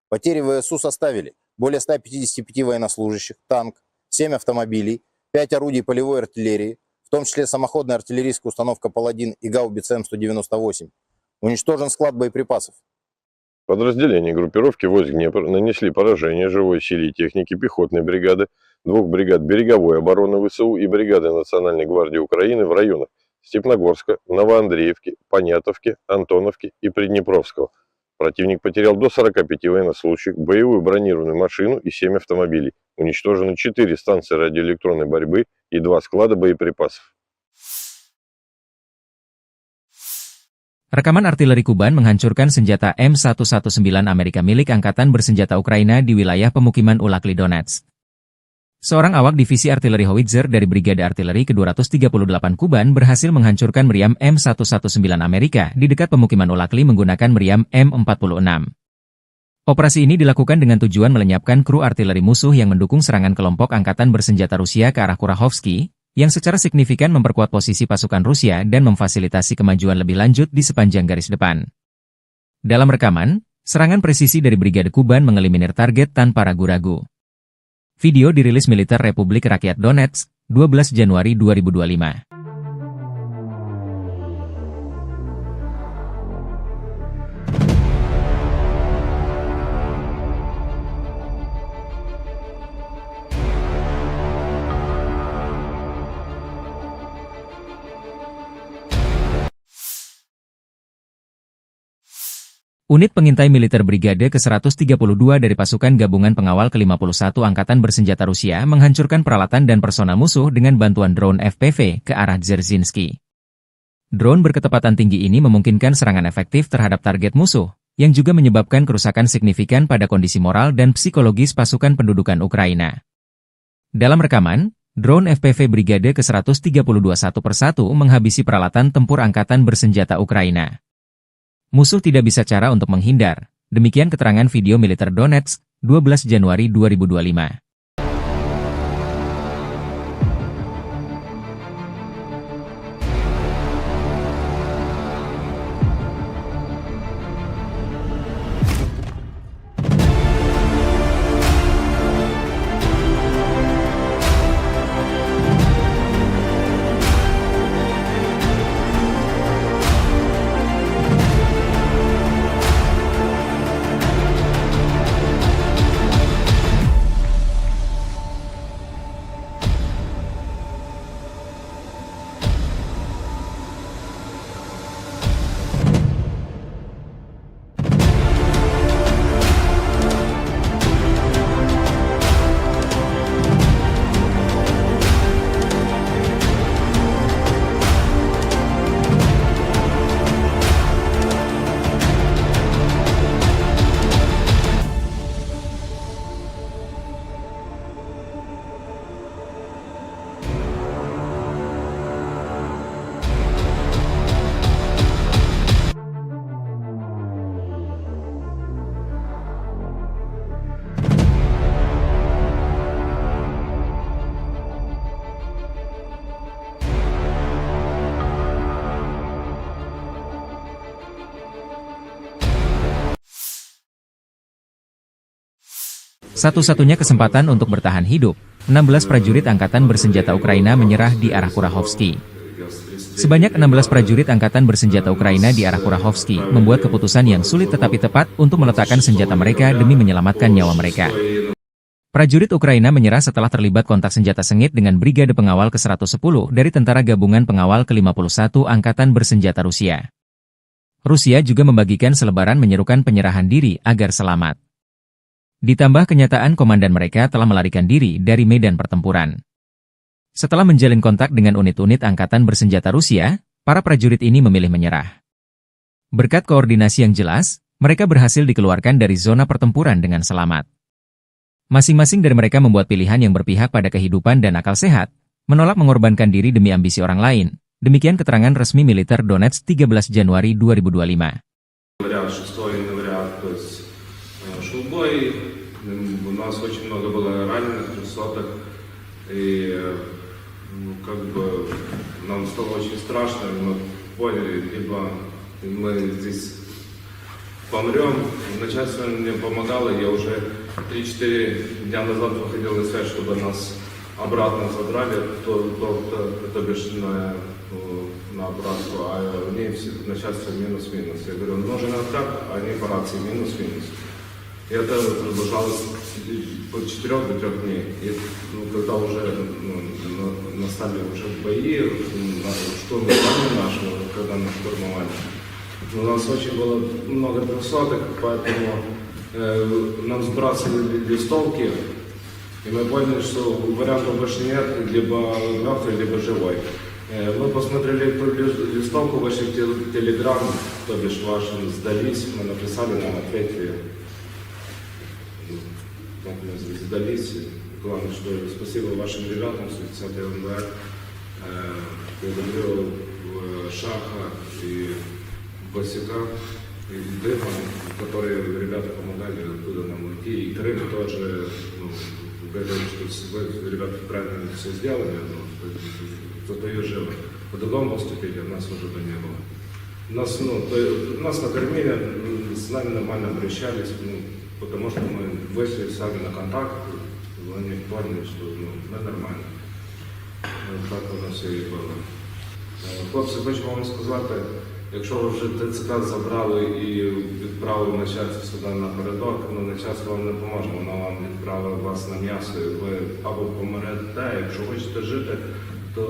Потери В С У составили более ста пятидесяти пяти военнослужащих, танк, семь автомобилей, пять орудий полевой артиллерии, в том числе самоходная артиллерийская установка «Паладин» и гаубица М сто девяносто восемь. Уничтожен склад боеприпасов. Подразделения группировки войск «Днепр» нанесли поражение живой силе и технике пехотной бригады, двух бригад береговой обороны В С У и бригады Национальной гвардии Украины в районах Степногорска, Новоандреевки, Понятовки, Антоновки и Приднепровского. Противник потерял до сорока пяти военнослужащих, боевую бронированную машину и семь автомобилей. Уничтожено четыре станции радиоэлектронной борьбы и два склада боеприпасов. Rekaman artileri Kuban menghancurkan senjata M satu satu sembilan Amerika milik Angkatan Bersenjata Ukraina di wilayah pemukiman Ulakli Donetsk. Seorang awak divisi artileri howitzer dari Brigade Artileri kedua ratus tiga puluh delapan Kuban berhasil menghancurkan meriam M satu satu sembilan Amerika di dekat pemukiman Ulakli menggunakan meriam M empat puluh enam. Operasi ini dilakukan dengan tujuan melenyapkan kru artileri musuh yang mendukung serangan kelompok angkatan bersenjata Rusia ke arah Kurahovsky, yang secara signifikan memperkuat posisi pasukan Rusia dan memfasilitasi kemajuan lebih lanjut di sepanjang garis depan. Dalam rekaman, serangan presisi dari Brigade Kuban mengeliminir target tanpa ragu-ragu. Video dirilis militer Republik Rakyat Donetsk, dua belas Januari dua ribu dua puluh lima. Unit pengintai militer Brigade ke seratus tiga puluh dua dari Pasukan Gabungan Pengawal ke lima puluh satu Angkatan Bersenjata Rusia menghancurkan peralatan dan personel musuh dengan bantuan drone F P V ke arah Dzerzhinsky. Drone berkecepatan tinggi ini memungkinkan serangan efektif terhadap target musuh, yang juga menyebabkan kerusakan signifikan pada kondisi moral dan psikologis pasukan pendudukan Ukraina. Dalam rekaman, drone F P V Brigade ke seratus tiga puluh dua satu persatu menghabisi peralatan tempur angkatan bersenjata Ukraina. Musuh tidak bisa cara untuk menghindar. Demikian keterangan video militer Donetsk, dua belas Januari dua ribu dua puluh lima. Satu-satunya kesempatan untuk bertahan hidup, enam belas prajurit angkatan bersenjata Ukraina menyerah di arah Kurahovsky. Sebanyak enam belas prajurit angkatan bersenjata Ukraina di arah Kurahovsky membuat keputusan yang sulit tetapi tepat untuk meletakkan senjata mereka demi menyelamatkan nyawa mereka. Prajurit Ukraina menyerah setelah terlibat kontak senjata sengit dengan Brigade Pengawal ke seratus sepuluh dari Tentara Gabungan Pengawal ke lima puluh satu Angkatan Bersenjata Rusia. Rusia juga membagikan selebaran menyerukan penyerahan diri agar selamat. Ditambah kenyataan komandan mereka telah melarikan diri dari medan pertempuran. Setelah menjalin kontak dengan unit-unit angkatan bersenjata Rusia, para prajurit ini memilih menyerah. Berkat koordinasi yang jelas, mereka berhasil dikeluarkan dari zona pertempuran dengan selamat. Masing-masing dari mereka membuat pilihan yang berpihak pada kehidupan dan akal sehat, menolak mengorbankan diri demi ambisi orang lain. Demikian keterangan resmi militer Donetsk tiga belas Januari dua ribu dua puluh lima. Говорят, шестой января, то есть, э, шел бой, м, у нас очень много было раненых, трёхсотых, и, э, ну, как бы, нам стало очень страшно, и мы поняли, либо мы здесь помрём. Начальство мне помогало, я уже три-четыре дня назад выходил на связь, чтобы нас обратно забрали, то, то, то, то бишь на, э, на обратку, а они все, начальство минус-минус. Я говорю: «Нужен откат», они по рации: «Минус-минус». И это продолжалось от четырёх до трёх дней. И, ну, когда уже, ну, на-, настали уже бои, м, на-, штурм здания нашего, когда нас штурмовали, ну, у нас очень было много трёхсотых, поэтому, э, нам сбрасывали листовки, и мы поняли, что вариантов больше нет, либо мёртвый, либо живой. Э, мы посмотрели эту лис-, листовку, вышли в те-, Telegram, то бишь вашим, «Сдались», мы написали, нам ответили. Как мы с-, сдались. Главное, что спасибо вашим ребятам, с тридцатого января. Э, благодарю, э, Шаха и Басюка, и Дыма, которые ребята помогали, откуда нам уйти. И Крым тоже, ну, говорил, что с-, вы, ребята, правильно всё сделали, ну, зато и живы. По-другому поступили, у нас уже бы не было. Нас, ну, то, нас накормили, м, с нами нормально обращались, ну, потому что мы вышли сами на контакт, они поняли, что, ну, мы нормально. Е, так воно все і було. Е, хлопці, хочу вам сказати, якщо ви вже Т Ц К забрали і відправили начальство сюди напередок, ну, начальство вам не поможе, воно вам відправить вас на м'ясо, і ви або помрете, якщо хочете жити, то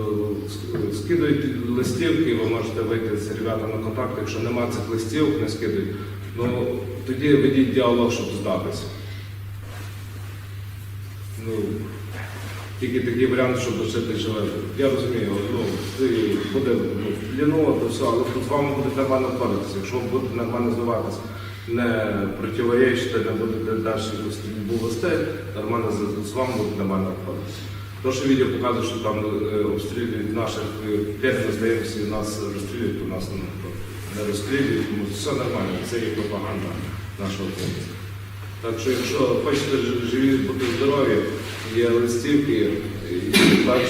с-, скидуйте листівки, ви можете вийти з ребятами на контакт, якщо нема цих листівок, не скидуйте, ну, тоді ведіть діалог, щоб здатися. Ну, тільки такий варіант, щоб лишити живим. Я розумію, ну, ти буде, ну, в плену, то все, але з вами будуть нормально обходитися. Якщо ви будете нормально здаватись, не противоречити, не будете далі якусь стрільбу вести, нормально з, з вами будуть нормально обходитися. То, що відео показує, що там, е, обстрілюють наших, е, пленних, здаємося, і нас розстрілюють, то нас, ну, не розстрілюють, тому все нормально, це є пропаганда нашого керівництва. Так що, якщо хочете ж-, живі, бути здорові, є листівки, і далі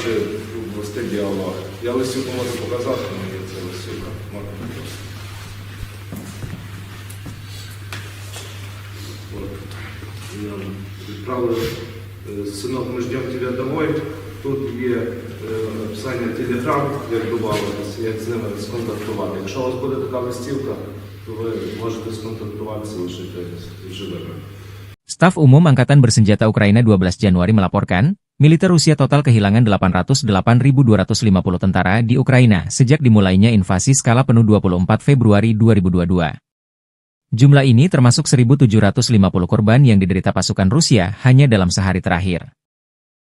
вести діалог. Я листівку можу показати, але є це листівка. Можна показати. От. Нам відправили, е, «Сынок, мы ждём тебя домой». Тут є, е, описання Telegram, як добавитися, як з ними сконтактувати. Якщо у вас буде така листівка, то ви можете сконтактуватися, лишити живими. Staf Umum Angkatan Bersenjata Ukraina dua belas Januari melaporkan, militer Rusia total kehilangan delapan ratus delapan ribu dua ratus lima puluh tentara di Ukraina sejak dimulainya invasi skala penuh dua puluh empat Februari dua ribu dua puluh dua. Jumlah ini termasuk seribu tujuh ratus lima puluh korban yang diderita pasukan Rusia hanya dalam sehari terakhir.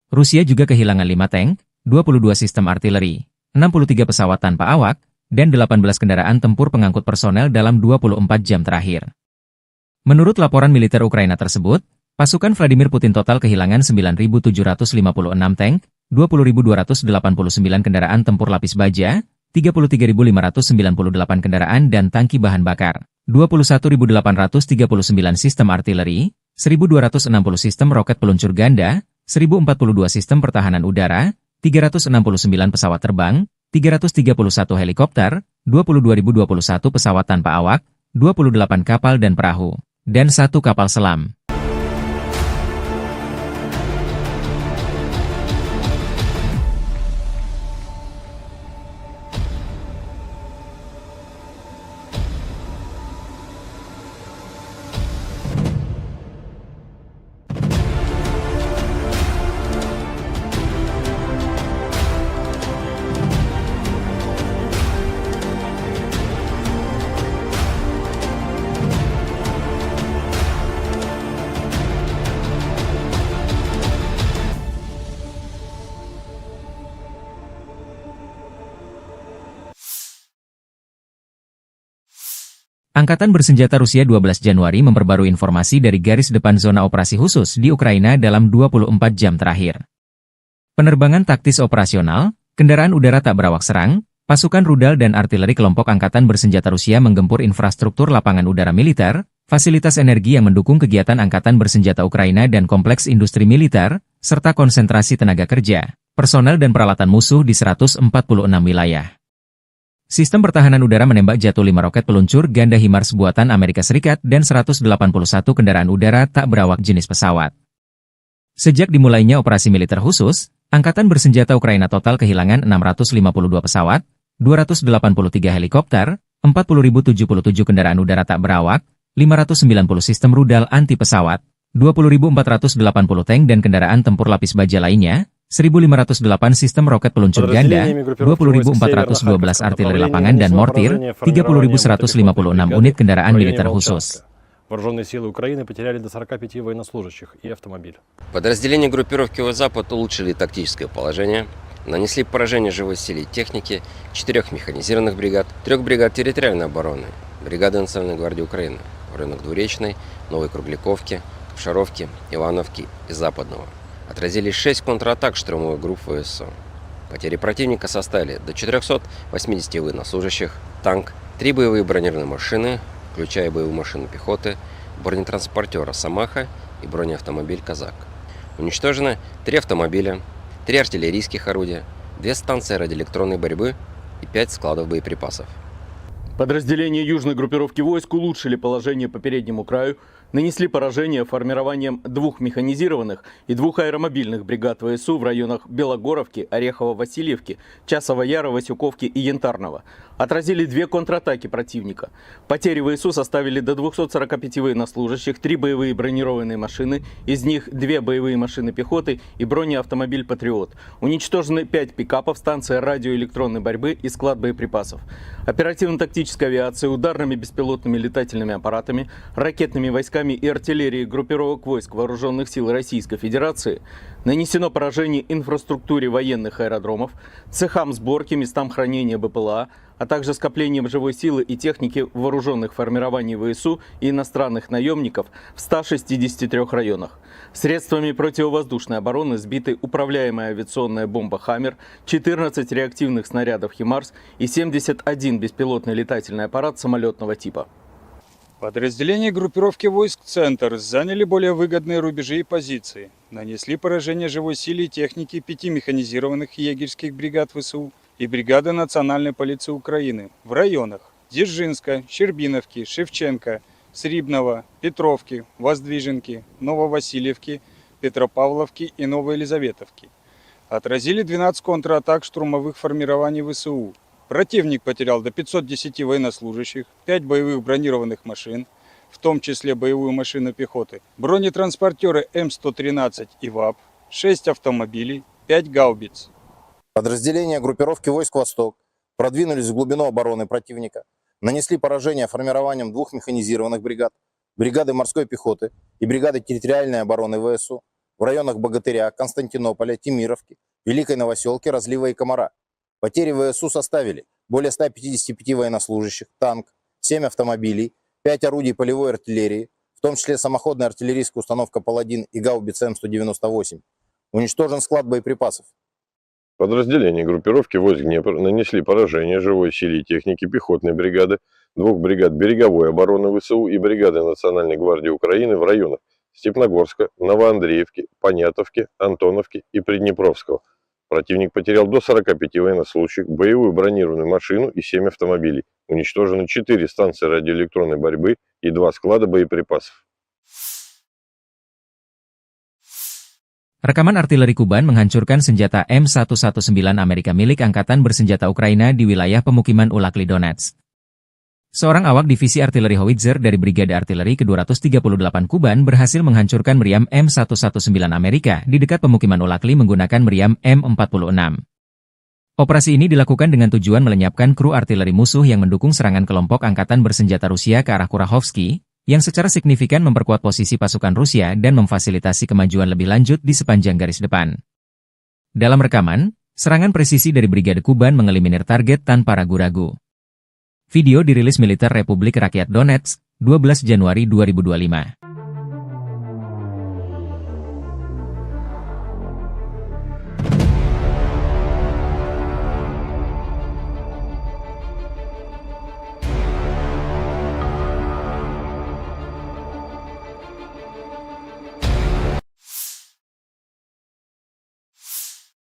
Rusia juga kehilangan lima tank, dua puluh dua sistem artileri, enam puluh tiga pesawat tanpa awak, dan delapan belas kendaraan tempur pengangkut personel dalam dua puluh empat jam terakhir. Menurut laporan militer Ukraina tersebut, pasukan Vladimir Putin total kehilangan sembilan ribu tujuh ratus lima puluh enam tank, dua puluh ribu dua ratus delapan puluh sembilan kendaraan tempur lapis baja, tiga puluh tiga ribu lima ratus sembilan puluh delapan kendaraan dan tangki bahan bakar, dua puluh satu ribu delapan ratus tiga puluh sembilan sistem artileri, seribu dua ratus enam puluh sistem roket peluncur ganda, seribu empat puluh dua sistem pertahanan udara, tiga ratus enam puluh sembilan pesawat terbang, tiga ratus tiga puluh satu helikopter, dua puluh dua ribu dua puluh satu pesawat tanpa awak, dua puluh delapan kapal dan perahu, dan satu kapal selam. Angkatan Bersenjata Rusia dua belas Januari memperbarui informasi dari garis depan zona operasi khusus di Ukraina dalam dua puluh empat jam terakhir. Penerbangan taktis operasional, kendaraan udara tak berawak serang, pasukan rudal dan artileri kelompok angkatan bersenjata Rusia menggempur infrastruktur lapangan udara militer, fasilitas energi yang mendukung kegiatan angkatan bersenjata Ukraina dan kompleks industri militer, serta konsentrasi tenaga kerja, personel dan peralatan musuh di seratus empat puluh enam wilayah. Sistem pertahanan udara menembak jatuh lima roket peluncur ganda HIMARS buatan Amerika Serikat dan seratus delapan puluh satu kendaraan udara tak berawak jenis pesawat. Sejak dimulainya operasi militer khusus, angkatan bersenjata Ukraina total kehilangan enam ratus lima puluh dua pesawat, dua ratus delapan puluh tiga helikopter, empat puluh ribu tujuh puluh tujuh kendaraan udara tak berawak, lima ratus sembilan puluh sistem rudal anti pesawat, dua puluh ribu empat ratus delapan puluh tank dan kendaraan tempur lapis baja lainnya, seribu lima ratus delapan sistem roket peluncur ganda, dua puluh ribu empat ratus dua belas artileri lapangan dan mortir, tiga puluh ribu seratus lima puluh enam unit kendaraan militer khusus. Вооружённые силы Украины потеряли до сорока пяти военнослужащих и автомобиль. Подразделения группировки войск «Запад» улучшили тактическое положение, нанесли поражение живой силе и технике четырёх механизированных бригад, трёх бригад территориальной обороны, бригады Национальной гвардии Украины в районах Двуречной, Новой Кругляковки, Капшаровки, Ивановки и Западного. Отразили шесть контратак штурмовых групп ВСУ. Потери противника составили до четырёхсот восьмидесяти военнослужащих, танк, три боевые бронированные машины, включая боевую машину пехоты, бронетранспортёр «Росомаха» и бронеавтомобиль «Казак». Уничтожено три автомобиля, три артиллерийских орудия, две станции радиоэлектронной борьбы и пять складов боеприпасов. Подразделения южной группировки войск улучшили положение по переднему краю, нанесли поражение формированиям двух механизированных и двух аэромобильных бригад ВСУ в районах Белогоровки, Орехово-Васильевки, Часового Яра, Васюковки и Янтарного. Отразили две контратаки противника. Потери ВСУ составили до двухсот сорока пяти военнослужащих, три боевые бронированные машины, из них две боевые машины пехоты и бронеавтомобиль «Патриот». Уничтожены пять пикапов, станция радиоэлектронной борьбы и склад боеприпасов. Оперативно-тактической авиацией, ударными беспилотными летательными аппаратами, ракетными войсками и артиллерией группировок войск Вооружённых сил Российской Федерации нанесено поражение инфраструктуре военных аэродромов, цехам сборки, местам хранения БПЛА, а также скоплениям живой силы и техники в вооружённых формирований ВСУ и иностранных наёмников в ста шестидесяти трёх районах. Средствами противовоздушной обороны сбиты управляемая авиационная бомба «Хаммер», четырнадцать реактивных снарядов «ХИМАРС» и семьдесят один беспилотный летательный аппарат самолётного типа. Подразделения группировки войск «Центр» заняли более выгодные рубежи и позиции, нанесли поражение живой силе и технике пяти механизированных егерских бригад ВСУ и бригады Национальной полиции Украины в районах Дзержинска, Щербиновки, Шевченко, Срібного, Петровки, Воздвиженки, Нововасильевки, Петропавловки и Новоелизаветовки. Отразили двенадцать контратак штурмовых формирований ВСУ. Противник потерял до пятьсот десяти военнослужащих, пять боевых бронированных машин, в том числе боевую машину пехоты, бронетранспортёры М сто тринадцать и ВАП, шесть автомобилей, пять гаубиц. Подразделения группировки войск «Восток» продвинулись в глубину обороны противника, нанесли поражение формированиям двух механизированных бригад, бригады морской пехоты и бригады территориальной обороны ВСУ в районах Богатыря, Константинополя, Темировки, Великой Новосёлки, Разлива и Комара. Потери ВСУ составили более ста пятидесяти пяти военнослужащих, танк, семь автомобилей, пять орудий полевой артиллерии, в том числе самоходная артиллерийская установка «Паладин» и гаубица М сто девяносто восемь. Уничтожен склад боеприпасов. Подразделения группировки войск «Днепр» нанесли поражение живой силе и технике пехотной бригады, двух бригад береговой обороны ВСУ и бригады Национальной гвардии Украины в районах Степногорска, Новоандреевки, Понятовки, Антоновки и Приднепровского. Противник потерял до сорока пяти военнослужащих, боевую бронированную машину и семь автомобилей. Уничтожено четыре станции радиоэлектронной борьбы и два склада боеприпасов. Rekaman artileri Kuban menghancurkan senjata M satu satu sembilan Amerika milik Angkatan Bersenjata Ukraina di wilayah pemukiman Ulakli Donetsk. Seorang awak divisi artileri howitzer dari Brigade Artileri kedua ratus tiga puluh delapan Kuban berhasil menghancurkan meriam M satu satu sembilan Amerika di dekat pemukiman Ulakli menggunakan meriam M empat puluh enam. Operasi ini dilakukan dengan tujuan melenyapkan kru artileri musuh yang mendukung serangan kelompok angkatan bersenjata Rusia ke arah Kurahovsky, yang secara signifikan memperkuat posisi pasukan Rusia dan memfasilitasi kemajuan lebih lanjut di sepanjang garis depan. Dalam rekaman, serangan presisi dari Brigade Kuban mengeliminir target tanpa ragu-ragu. Video dirilis militer Republik Rakyat Donetsk, dua belas Januari dua ribu dua puluh lima.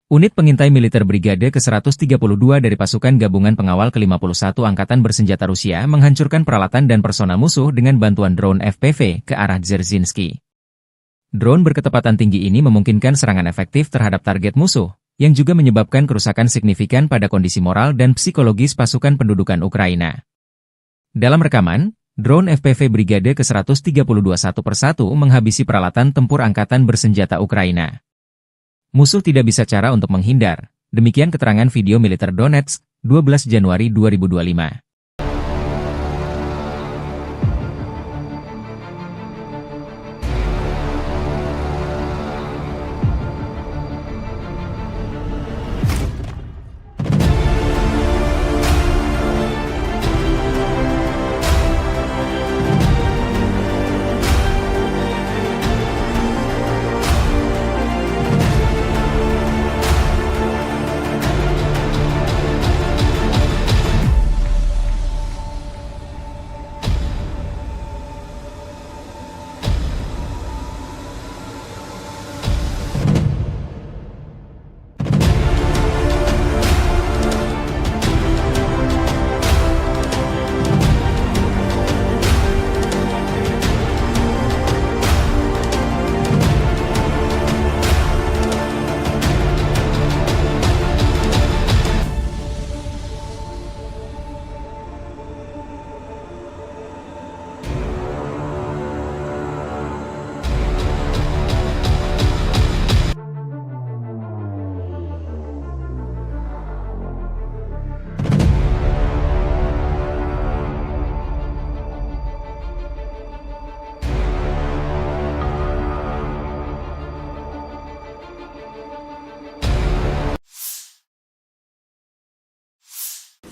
Unit pengintai militer Brigade ke seratus tiga puluh dua dari Pasukan Gabungan Pengawal ke lima puluh satu Angkatan Bersenjata Rusia menghancurkan peralatan dan personel musuh dengan bantuan drone F P V ke arah Dzerzhinsky. Drone berkecepatan tinggi ini memungkinkan serangan efektif terhadap target musuh, yang juga menyebabkan kerusakan signifikan pada kondisi moral dan psikologis pasukan pendudukan Ukraina. Dalam rekaman, drone F P V Brigade ke seratus tiga puluh dua satu persatu menghabisi peralatan tempur angkatan bersenjata Ukraina. Musuh tidak bisa cara untuk menghindar, demikian keterangan video militer Donetsk, dua belas Januari dua ribu dua puluh lima.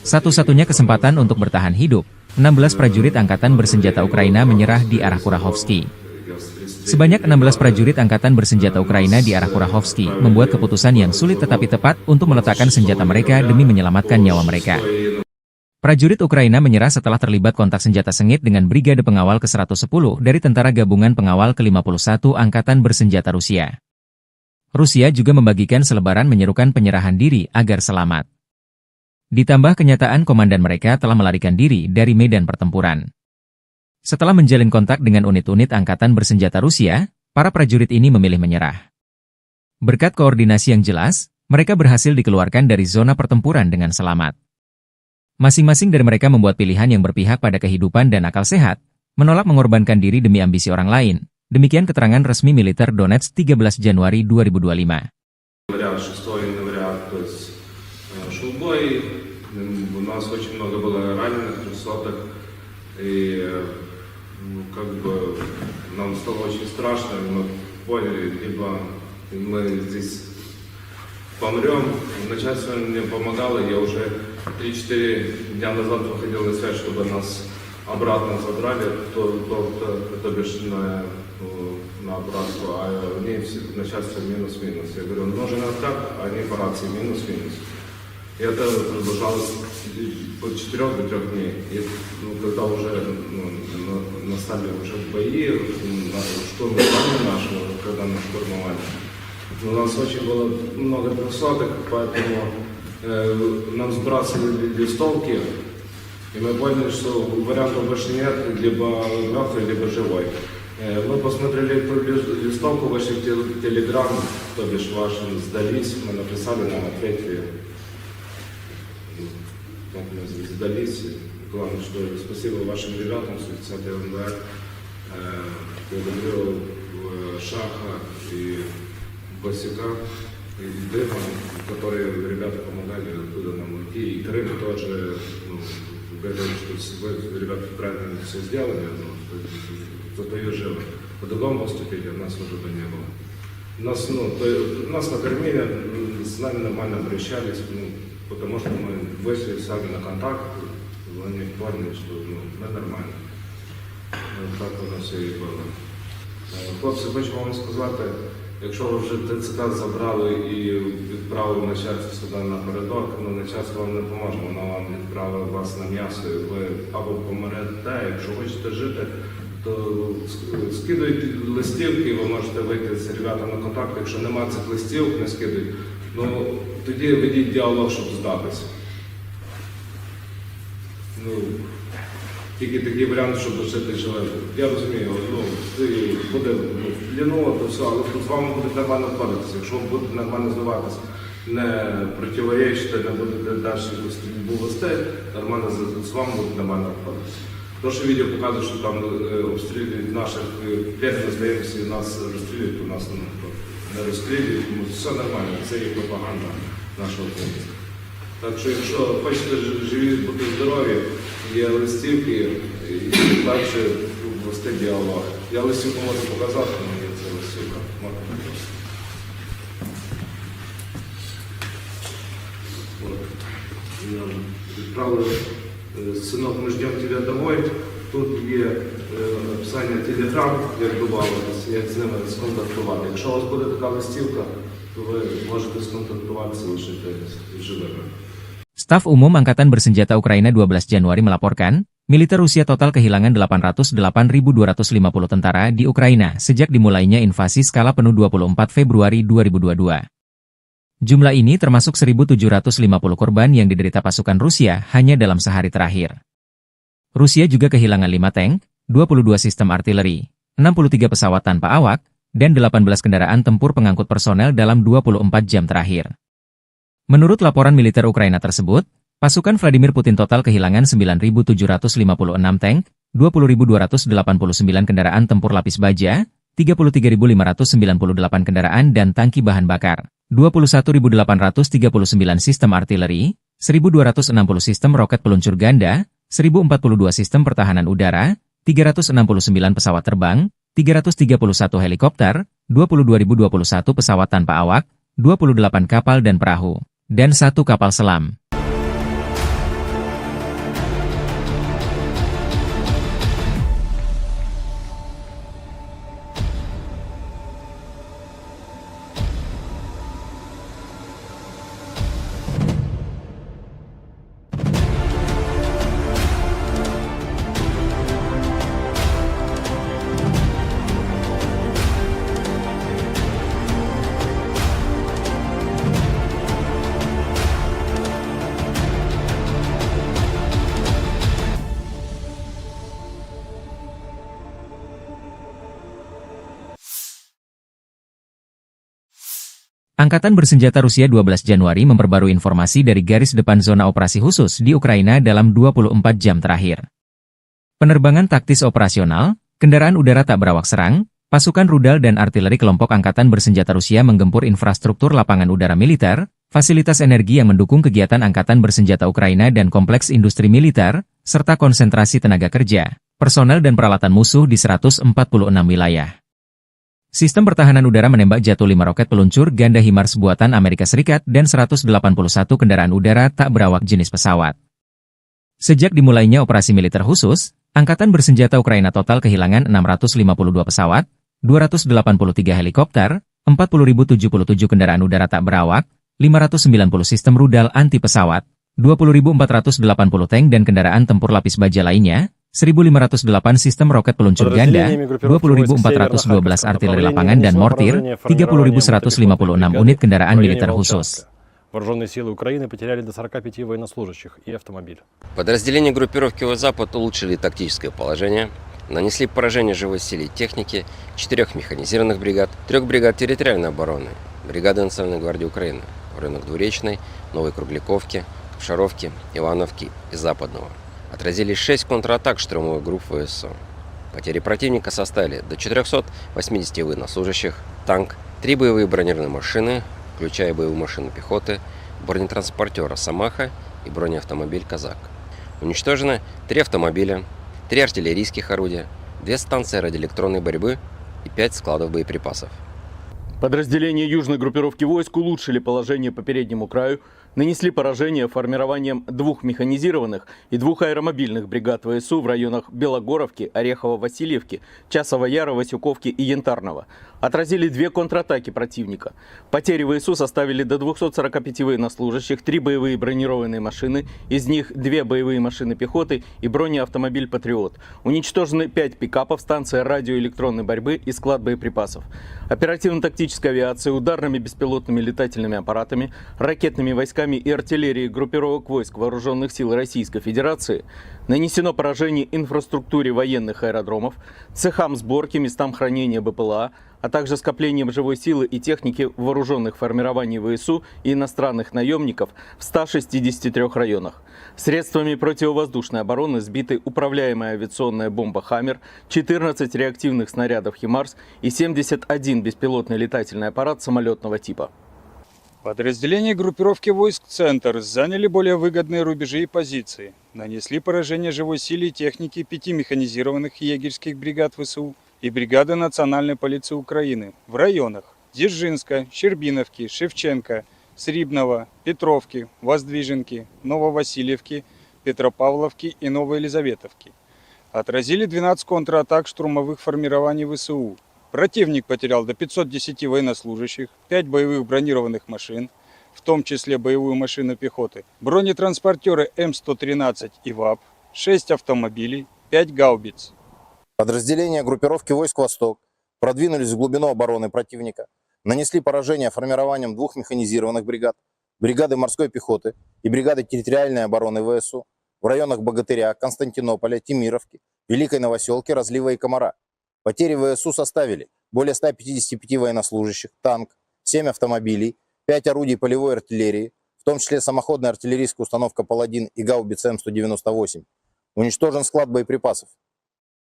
Satu-satunya kesempatan untuk bertahan hidup, enam belas prajurit angkatan bersenjata Ukraina menyerah di arah Kurahovsky. Sebanyak enam belas prajurit angkatan bersenjata Ukraina di arah Kurahovsky membuat keputusan yang sulit tetapi tepat untuk meletakkan senjata mereka demi menyelamatkan nyawa mereka. Prajurit Ukraina menyerah setelah terlibat kontak senjata sengit dengan Brigade Pengawal ke seratus sepuluh dari Tentara Gabungan Pengawal ke lima puluh satu Angkatan Bersenjata Rusia. Rusia juga membagikan selebaran menyerukan penyerahan diri agar selamat. Ditambah kenyataan komandan mereka telah melarikan diri dari medan pertempuran. Setelah menjalin kontak dengan unit-unit angkatan bersenjata Rusia, para prajurit ini memilih menyerah. Berkat koordinasi yang jelas, mereka berhasil dikeluarkan dari zona pertempuran dengan selamat. Masing-masing dari mereka membuat pilihan yang berpihak pada kehidupan dan akal sehat, menolak mengorbankan diri demi ambisi orang lain. Demikian keterangan resmi militer Donetsk tiga belas Januari dua ribu dua puluh lima. Января, шестого января, то есть, э, шёл бой. М, у нас очень много было раненых, трёхсотых. И, э, ну, как бы нам стало очень страшно, и мы поняли, либо мы здесь помрём. Начальство мне помогало, я уже три-четыре дня назад выходил на связь, чтобы нас обратно забрали, то, то, то, то бишь на, э, на обратку, а они все, начальство минус-минус. Я говорю: «Нужен откат», а они по рации: «Минус-минус». И это продолжалось от четырёх до трёх дней. И, ну, когда уже, ну, на-, настали уже бои, м, на-, штурм здания нашего, когда нас штурмовали, ну, у нас очень было много трёхсотых, поэтому, э, нам сбрасывали листовки, и мы поняли, что вариантов больше нет, либо мёртвый, либо живой. Э, мы посмотрели эту лис-, листовку, вышли в тел-, Телеграм, то бишь вашим сдались, мы написали, нам ответили. Так мы сдались. Главное, что спасибо вашим ребятам, с тридцатого января. Э, благодарю, э, Шаха и Басика, и Дыма, которые ребята помогали, откуда нам уйти. И Крым тоже, ну, говорил, что с-, вы, ребята, правильно все сделали, ну, что за твою жизнь. По-другому поступили, у нас уже бы не было. Нас, ну, то, нас накормили, м, с нами нормально обращались, ну, потому что мы вышли сами на контакт, они Що, ну, ненормально. Ну, так воно все і було. Е, хлопці, хочу вам сказати, якщо ви вже Т Ц К забрали і відправили начальство сюди напередок, ну, начальство вам не поможе, воно вам відправить вас на м'ясо, і ви або помрете, якщо хочете жити, то ск-, скидуйте листівки, ви можете вийти з ребятами на контакт, якщо нема цих листівок, не скидуйте, ну, тоді ведіть діалог, щоб здатися. Ну, тільки такий варіант, щоб лишити живим. Я розумію, ну, це буде, ну, в плену, то все, але тут з вами будуть нормально обходитися. Якщо ви будете нормально здаватися, не противоречити, не будете далі якусь стрільбу вести, нормально з, з вами будуть нормально обходитися. То, що відео показує, що там, е, обстрілюють наших, е, п'ять, здається, і нас розстрілюють, у нас, ну, не розстрілюють, тому все нормально, це є пропаганда нашого керівництва. Так що, якщо хочете ж-, живі бути здорові, є листівки, і далі вести діалог. Я листівку можу показати, але є це листівка. Можна показати. От. Я відправив, е, «Сынок, мы ждём тебя домой». Тут є, е, описання Telegram, як добавитися, як з ними сконтактувати. Якщо у вас буде така листівка, то ви можете сконтактуватися, лишити живими. Staf Umum Angkatan Bersenjata Ukraina dua belas Januari melaporkan, militer Rusia total kehilangan delapan ratus delapan ribu dua ratus lima puluh tentara di Ukraina sejak dimulainya invasi skala penuh dua puluh empat Februari dua ribu dua dua. Jumlah ini termasuk seribu tujuh ratus lima puluh korban yang diderita pasukan Rusia hanya dalam sehari terakhir. Rusia juga kehilangan lima tank, dua puluh dua sistem artileri, enam puluh tiga pesawat tanpa awak, dan delapan belas kendaraan tempur pengangkut personel dalam dua puluh empat jam terakhir. Menurut laporan militer Ukraina tersebut, pasukan Vladimir Putin total kehilangan sembilan ribu tujuh ratus lima puluh enam tank, dua puluh ribu dua ratus delapan puluh sembilan kendaraan tempur lapis baja, tiga puluh tiga ribu lima ratus sembilan puluh delapan kendaraan dan tangki bahan bakar, dua puluh satu ribu delapan ratus tiga puluh sembilan sistem artileri, seribu dua ratus enam puluh sistem roket peluncur ganda, seribu empat puluh dua sistem pertahanan udara, tiga ratus enam puluh sembilan pesawat terbang, tiga ratus tiga puluh satu helikopter, dua puluh dua ribu dua puluh satu pesawat tanpa awak, dua puluh delapan kapal dan perahu, dan satu kapal selam. Angkatan Bersenjata Rusia dua belas Januari memperbarui informasi dari garis depan zona operasi khusus di Ukraina dalam dua puluh empat jam terakhir. Penerbangan taktis operasional, kendaraan udara tak berawak serang, pasukan rudal dan artileri kelompok angkatan bersenjata Rusia menggempur infrastruktur lapangan udara militer, fasilitas energi yang mendukung kegiatan angkatan bersenjata Ukraina dan kompleks industri militer, serta konsentrasi tenaga kerja, personel dan peralatan musuh di seratus empat puluh enam wilayah. Sistem pertahanan udara menembak jatuh lima roket peluncur ganda HIMARS buatan Amerika Serikat dan seratus delapan puluh satu kendaraan udara tak berawak jenis pesawat. Sejak dimulainya operasi militer khusus, angkatan bersenjata Ukraina total kehilangan enam ratus lima puluh dua pesawat, dua ratus delapan puluh tiga helikopter, empat puluh ribu tujuh puluh tujuh kendaraan udara tak berawak, lima ratus sembilan puluh sistem rudal anti pesawat, dua puluh ribu empat ratus delapan puluh tank dan kendaraan tempur lapis baja lainnya, seribu lima ratus delapan sistem roket peluncur ganda, dua puluh ribu empat ratus dua belas artileri lapangan dan mortir, tiga puluh ribu seratus lima puluh enam unit kendaraan militer khusus. Вооружённые силы Украины потеряли до сорока пяти военнослужащих и автомобиль. Подразделения группировки Войск Запад улучшили тактическое положение, нанесли поражение живой силе и технике четырёх механизированных бригад, трёх бригад территориальной обороны, бригады Национальной гвардии Украины в районах Двуречной, Новой Кругляковки, Капшаровки, Ивановки и Западного. Отразили шесть контратак штурмовых групп В С О. Потери противника составили до четырёхсот восьмидесяти военнослужащих, танк, три боевые бронированные машины, включая боевую машину пехоты, бронетранспортёр «Росомаха» и бронеавтомобиль «Казак». Уничтожено три автомобиля, три артиллерийских орудия, две станции радиоэлектронной борьбы и пять складов боеприпасов. Подразделения южной группировки войск улучшили положение по переднему краю нанесли поражение формированиям двух механизированных и двух аэромобильных бригад В С У в районах Белогоровки, Орехово-Васильевки, Часова Яра, Васюковки и Янтарного. Отразили две контратаки противника. Потери В С У составили до двухсот сорока пяти военнослужащих, три боевые бронированные машины, из них две боевые машины пехоты и бронеавтомобиль «Патриот». Уничтожены пять пикапов, станция радиоэлектронной борьбы и склад боеприпасов. Оперативно-тактической авиацией, ударными беспилотными летательными аппаратами, ракетными войсками и артиллерией группировок войск Вооружённых сил Российской Федерации нанесено поражение инфраструктуре военных аэродромов, цехам сборки, местам хранения Б П Л А, а также скоплениям живой силы и техники вооружённых формирований В С У и иностранных наёмников в ста шестидесяти трёх районах. Средствами противовоздушной обороны сбиты управляемая авиационная бомба «Хаммер», четырнадцать реактивных снарядов «Химарс» и семьдесят один беспилотный летательный аппарат самолётного типа. Подразделения группировки войск «Центр» заняли более выгодные рубежи и позиции, нанесли поражение живой силе и технике пяти механизированных егерьских бригад В С У и бригады Национальной полиции Украины в районах Дзержинска, Щербиновки, Шевченко, Срібного, Петровки, Воздвиженки, Нововасильевки, Петропавловки и Новоелизаветовки. Отразили двенадцать контратак штурмовых формирований В С У. Противник потерял до пятьсот десяти военнослужащих, пять боевых бронированных машин, в том числе боевую машину пехоты, бронетранспортёры М сто тринадцать и ВАП, шесть автомобилей, пять гаубиц. Подразделения группировки войск «Восток» продвинулись в глубину обороны противника, нанесли поражение формированиям двух механизированных бригад, бригады морской пехоты и бригады территориальной обороны В С У в районах Богатыря, Константинополя, Темировки, Великой Новосёлки, Разлива и Комара. Потери В С У составили более ста пятидесяти пяти военнослужащих, танк, семь автомобилей, пять орудий полевой артиллерии, в том числе самоходная артиллерийская установка «Паладин» и гаубица М сто девяносто восемь. Уничтожен склад боеприпасов.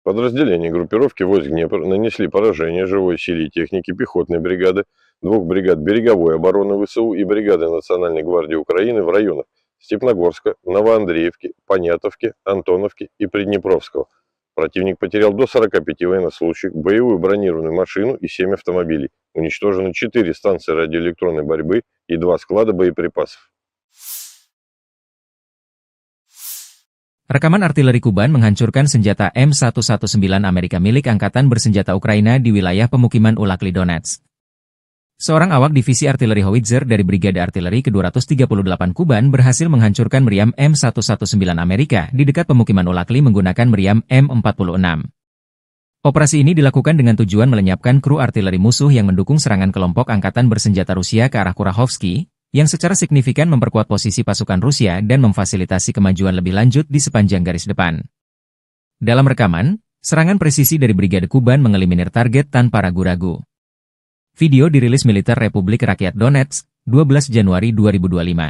Подразделения группировки войск «Днепр» нанесли поражение живой силе и технике пехотной бригады, двух бригад береговой обороны В С У и бригады Национальной гвардии Украины в районах Степногорска, Новоандреевки, Понятовки, Антоновки и Приднепровского. Противник потерял до сорока пяти военнослужащих, боевую бронированную машину и семь автомобилей. Уничтожены четыре станции радиоэлектронной борьбы и два склада боеприпасов. Rekaman artileri Kuban menghancurkan senjata M satu satu sembilan Amerika milik Angkatan Bersenjata Ukraina di wilayah pemukiman Ulakli Donetsk. Seorang awak Divisi Artileri Howitzer dari Brigade Artileri kedua ratus tiga puluh delapan Kuban berhasil menghancurkan meriam M satu satu sembilan Amerika di dekat pemukiman Ulakli menggunakan meriam M empat puluh enam. Operasi ini dilakukan dengan tujuan melenyapkan kru artileri musuh yang mendukung serangan kelompok angkatan bersenjata Rusia ke arah Kurahovsky, yang secara signifikan memperkuat posisi pasukan Rusia dan memfasilitasi kemajuan lebih lanjut di sepanjang garis depan. Dalam rekaman, serangan presisi dari Brigade Kuban mengeliminir target tanpa ragu-ragu. Video dirilis militer Republik Rakyat Donetsk, dua belas Januari dua ribu dua puluh lima.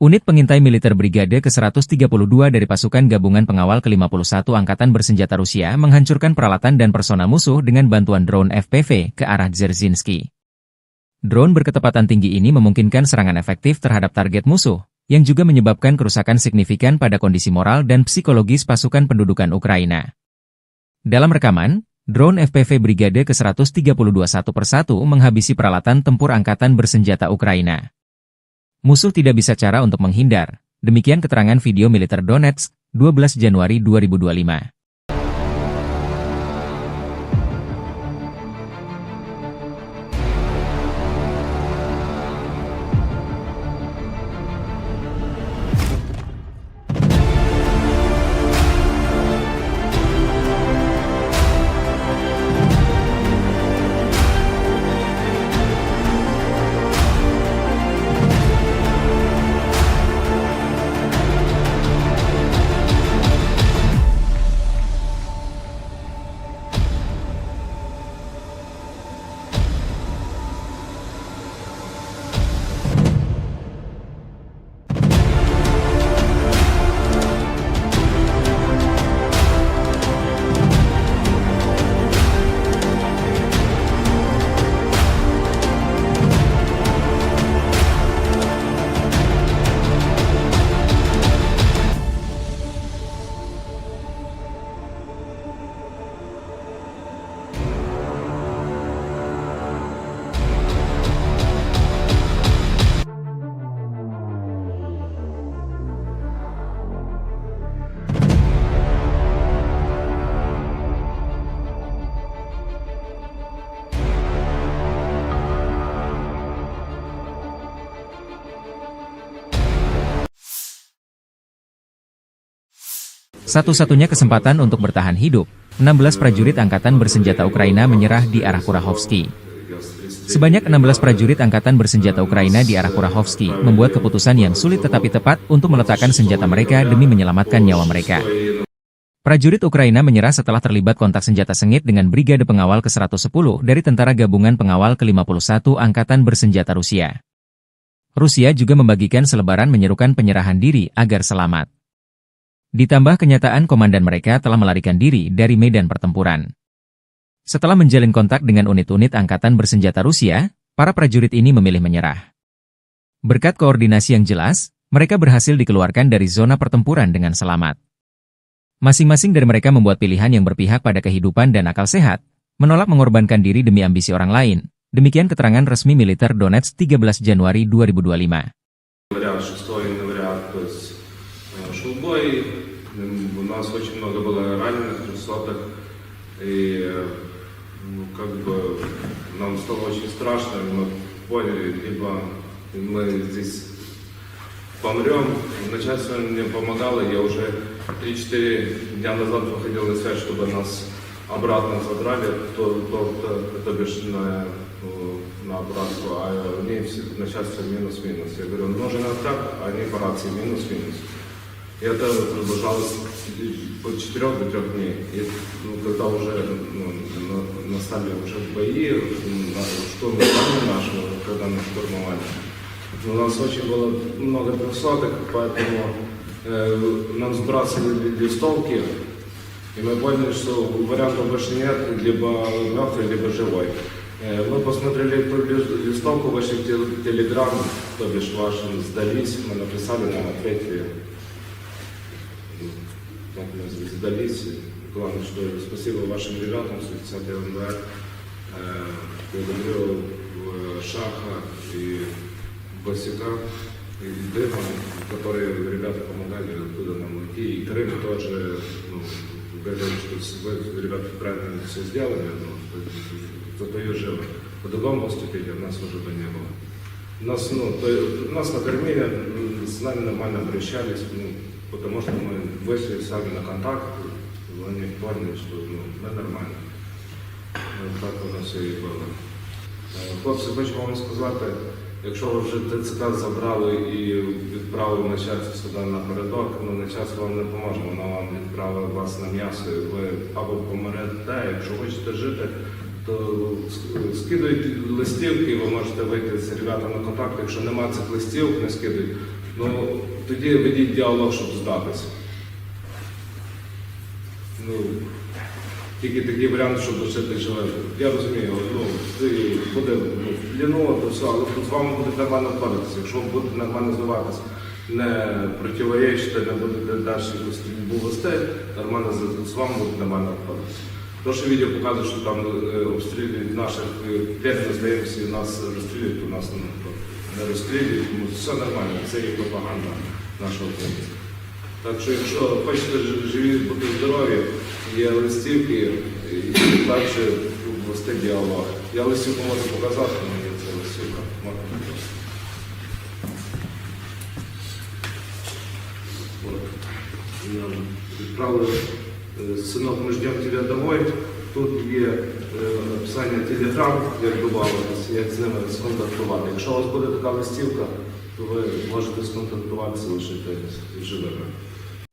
Unit pengintai militer Brigade ke seratus tiga puluh dua dari Pasukan Gabungan Pengawal ke lima puluh satu Angkatan Bersenjata Rusia menghancurkan peralatan dan personel musuh dengan bantuan drone F P V ke arah Dzerzhinsky. Drone berkecepatan tinggi ini memungkinkan serangan efektif terhadap target musuh, yang juga menyebabkan kerusakan signifikan pada kondisi moral dan psikologis pasukan pendudukan Ukraina. Dalam rekaman, drone F P V Brigade ke seratus tiga puluh dua satu persatu menghabisi peralatan tempur angkatan bersenjata Ukraina. Musuh tidak bisa cara untuk menghindar. Demikian keterangan video militer Donetsk, dua belas Januari dua ribu dua puluh lima. Satu-satunya kesempatan untuk bertahan hidup, enam belas prajurit angkatan bersenjata Ukraina menyerah di arah Kurahovsky. Sebanyak enam belas prajurit angkatan bersenjata Ukraina di arah Kurahovsky membuat keputusan yang sulit tetapi tepat untuk meletakkan senjata mereka demi menyelamatkan nyawa mereka. Prajurit Ukraina menyerah setelah terlibat kontak senjata sengit dengan Brigade Pengawal ke seratus sepuluh dari Tentara Gabungan Pengawal ke lima puluh satu Angkatan Bersenjata Rusia. Rusia juga membagikan selebaran menyerukan penyerahan diri agar selamat. Ditambah kenyataan komandan mereka telah melarikan diri dari medan pertempuran. Setelah menjalin kontak dengan unit-unit angkatan bersenjata Rusia, para prajurit ini memilih menyerah. Berkat koordinasi yang jelas, mereka berhasil dikeluarkan dari zona pertempuran dengan selamat. Masing-masing dari mereka membuat pilihan yang berpihak pada kehidupan dan akal sehat, menolak mengorbankan diri demi ambisi orang lain. Demikian keterangan resmi militer Donetsk, tiga belas Januari dua ribu dua puluh lima. Говорят, шестого января, то есть, э, шёл бой, м, у нас очень много было раненых, трёхсотых, и, э, ну, как бы, нам стало очень страшно, и мы поняли, либо мы здесь помрём. Начальство мне помогало, я уже три-четыре дня назад выходил на связь, чтобы нас обратно забрали, то, то, то, то бишь на, э, на обратку, а они все, начальство минус-минус. Я говорю: «Нужен откат», а они по рации: «Минус-минус». И это продолжалось по четырёх до трёх дней. И, ну, когда уже, ну, на-, настали уже бои, м, на-, штурм здания нашего, когда нас штурмовали, ну, у нас очень было много трёхсотых, поэтому, э, нам сбрасывали листовки, и мы поняли, что вариантов больше нет, либо мёртвый, либо живой. Э, мы посмотрели эту лис-, листовку, вышли в те-, Telegram, то бишь вашим, «Сдались», мы написали, нам ответили. Так мы с-, сдались. Главное, что спасибо вашим ребятам, сто десятый МВД, э, благодарю, э, Шаха и Басика, и Дыма, которые ребята помогали, откуда нам уйти. И Крым тоже, ну, говорил, что с-, вы, ребята, правильно всё сделали, ну, зато и живы. По-другому поступили, у нас уже бы не было. Нас, ну, то, нас накормили, м, с нами нормально обращались, ну, потому что мы вышли сами на контакт, они поняли, что, ну, мы нормально. Ну, так у нас всё и было. Е, хлопці, хочу вам сказати, якщо ви вже ТЦК забрали і відправили начальство сюди напередок, ну, начальство вам не поможе, воно вам відправить вас на м'ясо, і ви або помрете, якщо хочете жити, то с-, скидуйте листівки, ви можете вийти з ребятами на контакт, якщо нема цих листівок, не скидуйте, ну, тоді ведіть діалог, щоб здатися. Ну, тільки такий варіант, щоб лишити живим. Я розумію, ну, це буде, ну, ліново, то все, але з вами будуть нормально обходитися. Якщо ви будете нормально здаватись, не противоречити, не будете далі якусь стрільбу вести, нормально з, з вами будуть нормально обходитися. То, що відео показує, що там, е, обстрілюють наших, е, пленних, здаємося, і нас розстрілюють, то нас, ну, не розстрілюють, тому все нормально, це є пропаганда нашого боку. Так що, якщо хочете ж-, живі, бути здорові, є листівки, і далі вести діалог. Я листівку можу показати, але є це листівка. Можна показати. От. Нам відправили, е, «Сынок, мы ждём тебя домой». Тут є, е, описання Telegram, як добавитися, як з ними сконтактувати. Якщо у вас буде така листівка, то ви можете сконтактуватися лише з живими.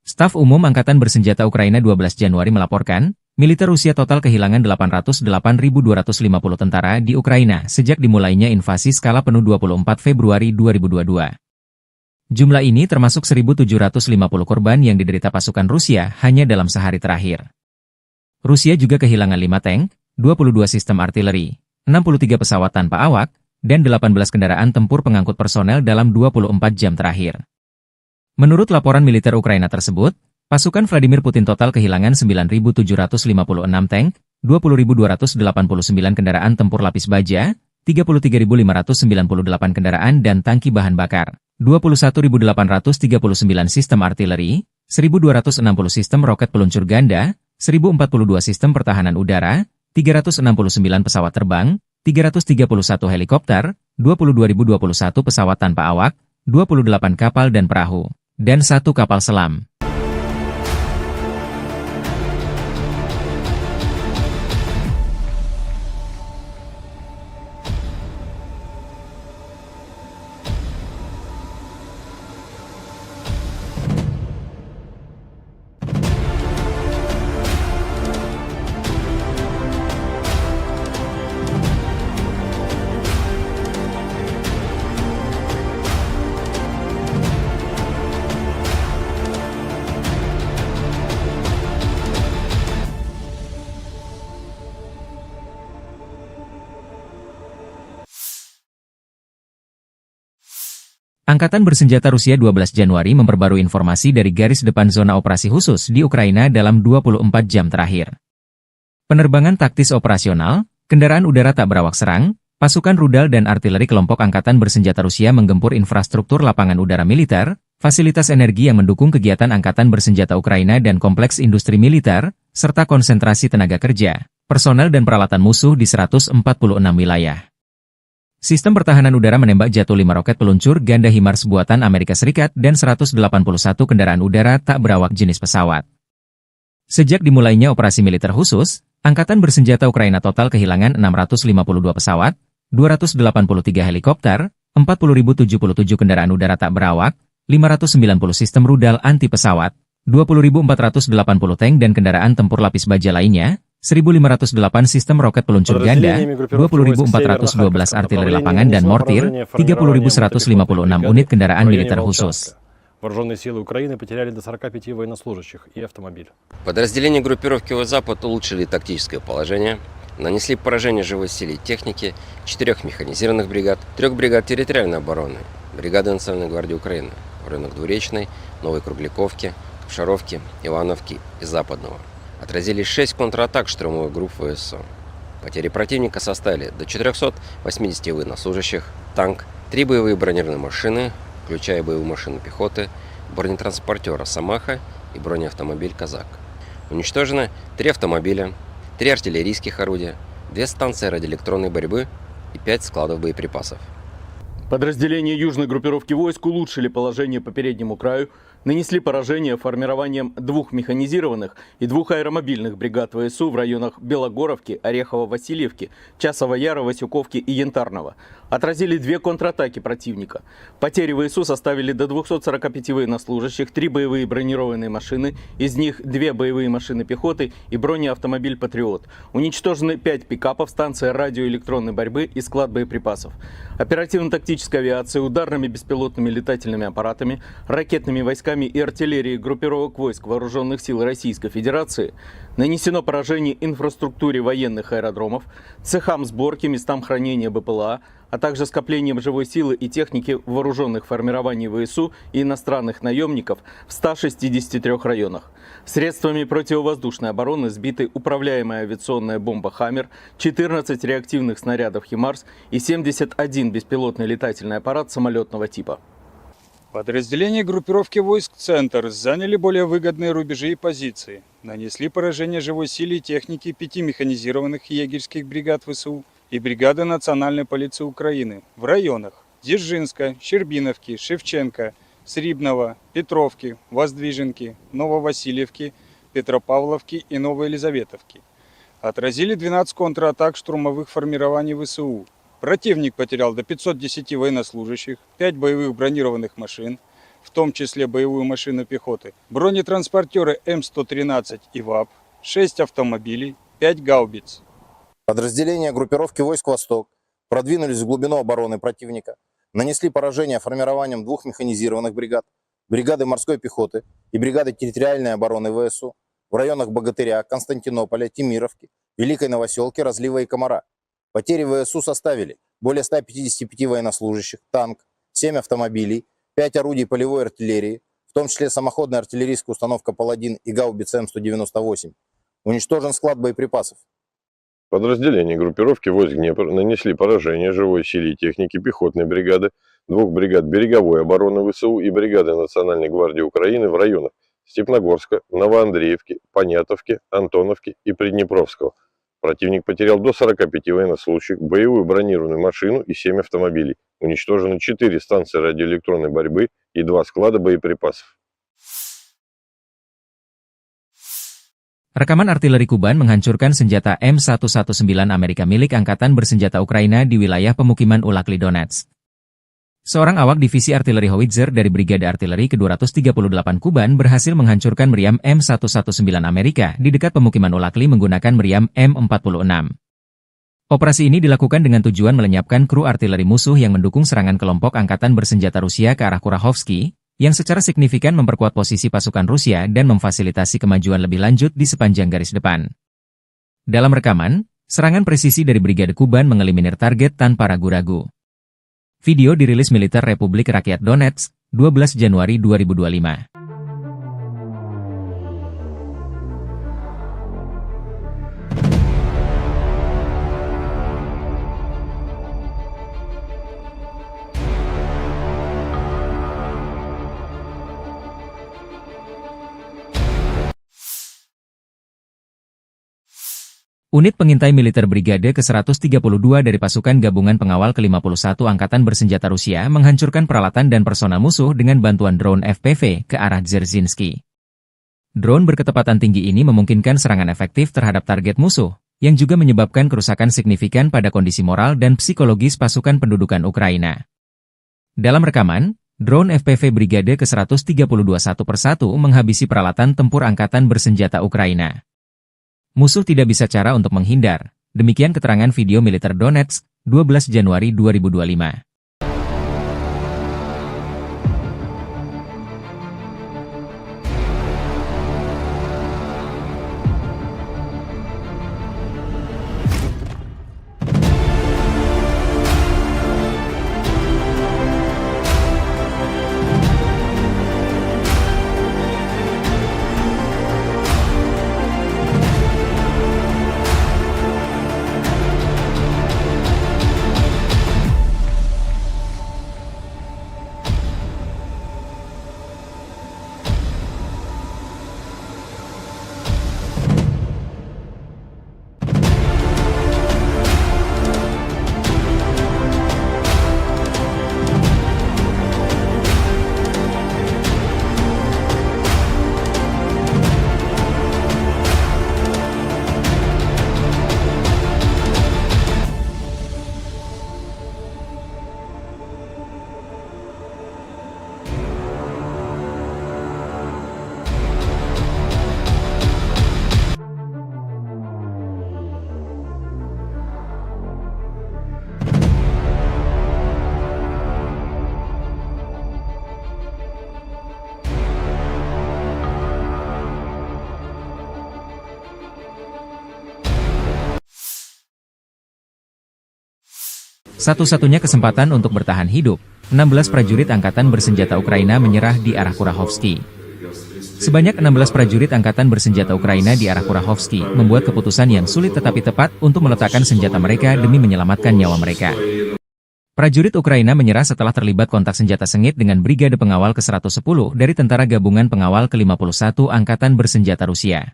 Staf Umum Angkatan Bersenjata Ukraina dua belas Januari melaporkan, militer Rusia total kehilangan delapan ratus delapan ribu dua ratus lima puluh tentara di Ukraina sejak dimulainya invasi skala penuh dua puluh empat Februari dua ribu dua dua. Jumlah ini termasuk seribu tujuh ratus lima puluh korban yang diderita pasukan Rusia hanya dalam sehari terakhir. Rusia juga kehilangan lima tank, dua puluh dua sistem artileri, enam puluh tiga pesawat tanpa awak, dan delapan belas kendaraan tempur pengangkut personel dalam dua puluh empat jam terakhir. Menurut laporan militer Ukraina tersebut, pasukan Vladimir Putin total kehilangan sembilan ribu tujuh ratus lima puluh enam tank, dua puluh ribu dua ratus delapan puluh sembilan kendaraan tempur lapis baja, tiga puluh tiga ribu lima ratus sembilan puluh delapan kendaraan dan tangki bahan bakar, dua puluh satu ribu delapan ratus tiga puluh sembilan sistem artileri, seribu dua ratus enam puluh sistem roket peluncur ganda, seribu empat puluh dua sistem pertahanan udara, tiga ratus enam puluh sembilan pesawat terbang, tiga ratus tiga puluh satu helikopter, dua puluh dua ribu dua puluh satu pesawat tanpa awak, dua puluh delapan kapal dan perahu, dan satu kapal selam. Angkatan Bersenjata Rusia dua belas Januari memperbarui informasi dari garis depan zona operasi khusus di Ukraina dalam dua puluh empat jam terakhir. Penerbangan taktis operasional, kendaraan udara tak berawak serang, pasukan rudal dan artileri kelompok angkatan bersenjata Rusia menggempur infrastruktur lapangan udara militer, fasilitas energi yang mendukung kegiatan angkatan bersenjata Ukraina dan kompleks industri militer, serta konsentrasi tenaga kerja, personel dan peralatan musuh di seratus empat puluh enam wilayah. Sistem pertahanan udara menembak jatuh lima roket peluncur ganda HIMARS buatan Amerika Serikat dan seratus delapan puluh satu kendaraan udara tak berawak jenis pesawat. Sejak dimulainya operasi militer khusus, angkatan bersenjata Ukraina total kehilangan enam ratus lima puluh dua pesawat, dua ratus delapan puluh tiga helikopter, empat puluh ribu tujuh puluh tujuh kendaraan udara tak berawak, lima ratus sembilan puluh sistem rudal anti pesawat, dua puluh ribu empat ratus delapan puluh tank dan kendaraan tempur lapis baja lainnya, seribu lima ratus delapan sistem roket peluncur ganda, dua puluh ribu empat ratus dua belas artileri lapangan dan mortir, tiga puluh ribu seratus lima puluh enam unit kendaraan militer khusus. Вооружённые силы Украины потеряли до сорока пяти военнослужащих и автомобиль. Подразделения группировки войск «Запад» улучшили тактическое положение, нанесли поражение живой силе и технике четырёх механизированных бригад, трёх бригад территориальной обороны, бригады Национальной гвардии Украины в районах Двуречной, Новой Кругляковки, Капшаровки, Ивановки и Западного. Отразили шесть контратак штурмовых групп ВСУ. Потери противника составили до четырёхсот восьмидесяти военнослужащих, танк, три боевые бронированные машины, включая боевую машину пехоты, бронетранспортёр «Росомаха» и бронеавтомобиль «Казак». Уничтожено три автомобиля, три артиллерийских орудия, две станции радиоэлектронной борьбы и пять складов боеприпасов. Подразделения южной группировки войск улучшили положение по переднему краю, нанесли поражение формированиям двух механизированных и двух аэромобильных бригад ВСУ в районах Белогоровки, Орехово-Васильевки, Часового Яра, Васюковки и Янтарного. Отразили две контратаки противника. Потери ВСУ составили до двухсот сорока пяти военнослужащих, три боевые бронированные машины, из них две боевые машины пехоты и бронеавтомобиль «Патриот». Уничтожены пять пикапов, станция радиоэлектронной борьбы и склад боеприпасов. Оперативно-тактической авиацией, ударными беспилотными летательными аппаратами, ракетными войсками и артиллерией группировок войск Вооружённых сил Российской Федерации нанесено поражение инфраструктуре военных аэродромов, цехам сборки, местам хранения БПЛА, а также скоплениям живой силы и техники в вооружённых формирований ВСУ и иностранных наёмников в ста шестидесяти трёх районах. Средствами противовоздушной обороны сбиты управляемая авиационная бомба «Хаммер», четырнадцать реактивных снарядов «ХИМАРС» и семьдесят один беспилотный летательный аппарат самолётного типа. Подразделения группировки войск «Центр» заняли более выгодные рубежи и позиции, нанесли поражение живой силе и технике пяти механизированных егерских бригад ВСУ и бригады Национальной полиции Украины в районах Дзержинска, Щербиновки, Шевченко, Срібного, Петровки, Воздвиженки, Нововасильевки, Петропавловки и Новоелизаветовки. Отразили двенадцать контратак штурмовых формирований ВСУ. Противник потерял до пятьсот десяти военнослужащих, пять боевых бронированных машин, в том числе боевую машину пехоты, бронетранспортёры М сто тринадцать и ВАП, шесть автомобилей, пять гаубиц. Подразделения группировки войск «Восток» продвинулись в глубину обороны противника, нанесли поражение формированиям двух механизированных бригад, бригады морской пехоты и бригады территориальной обороны ВСУ в районах Богатыря, Константинополя, Темировки, Великой Новосёлки, Разлива и Комара. Потери ВСУ составили более ста пятидесяти пяти военнослужащих, танк, семь автомобилей, пять орудий полевой артиллерии, в том числе самоходная артиллерийская установка «Паладин» и гаубица М сто девяносто восемь. Уничтожен склад боеприпасов. Подразделения группировки войск «Днепр» нанесли поражение живой силе и технике пехотной бригады, двух бригад береговой обороны ВСУ и бригады Национальной гвардии Украины в районах Степногорска, Новоандреевки, Понятовки, Антоновки и Приднепровского. Противник потерял до сорока пяти военнослужащих, боевую бронированную машину и семь автомобилей. Уничтожены четыре станции радиоэлектронной борьбы и два склада боеприпасов. Rekaman artileri Kuban menghancurkan senjata M satu satu sembilan Amerika milik Angkatan Bersenjata Ukraina di wilayah pemukiman Ulakli Donetsk. Seorang awak divisi artileri howitzer dari Brigade Artileri kedua ratus tiga puluh delapan Kuban berhasil menghancurkan meriam M satu satu sembilan Amerika di dekat pemukiman Ulakli menggunakan meriam M empat puluh enam. Operasi ini dilakukan dengan tujuan melenyapkan kru artileri musuh yang mendukung serangan kelompok angkatan bersenjata Rusia ke arah Kurahovsky, yang secara signifikan memperkuat posisi pasukan Rusia dan memfasilitasi kemajuan lebih lanjut di sepanjang garis depan. Dalam rekaman, serangan presisi dari Brigade Kuban mengeliminir target tanpa ragu-ragu. Video dirilis militer Republik Rakyat Donetsk, dua belas Januari dua ribu dua lima. Unit pengintai militer Brigade ke seratus tiga puluh dua dari Pasukan Gabungan Pengawal ke lima puluh satu Angkatan Bersenjata Rusia menghancurkan peralatan dan personel musuh dengan bantuan drone F P V ke arah Dzerzhinsky. Drone berkecepatan tinggi ini memungkinkan serangan efektif terhadap target musuh, yang juga menyebabkan kerusakan signifikan pada kondisi moral dan psikologis pasukan pendudukan Ukraina. Dalam rekaman, drone F P V Brigade ke seratus tiga puluh dua satu persatu menghabisi peralatan tempur angkatan bersenjata Ukraina. Musuh tidak bisa cara untuk menghindar, demikian keterangan video militer Donetsk, dua belas Januari dua ribu dua lima. Satu-satunya kesempatan untuk bertahan hidup, enam belas prajurit angkatan bersenjata Ukraina menyerah di arah Kurahovsky. Sebanyak enam belas prajurit angkatan bersenjata Ukraina di arah Kurahovsky membuat keputusan yang sulit tetapi tepat untuk meletakkan senjata mereka demi menyelamatkan nyawa mereka. Prajurit Ukraina menyerah setelah terlibat kontak senjata sengit dengan Brigade Pengawal ke seratus sepuluh dari Tentara Gabungan Pengawal ke lima puluh satu Angkatan Bersenjata Rusia.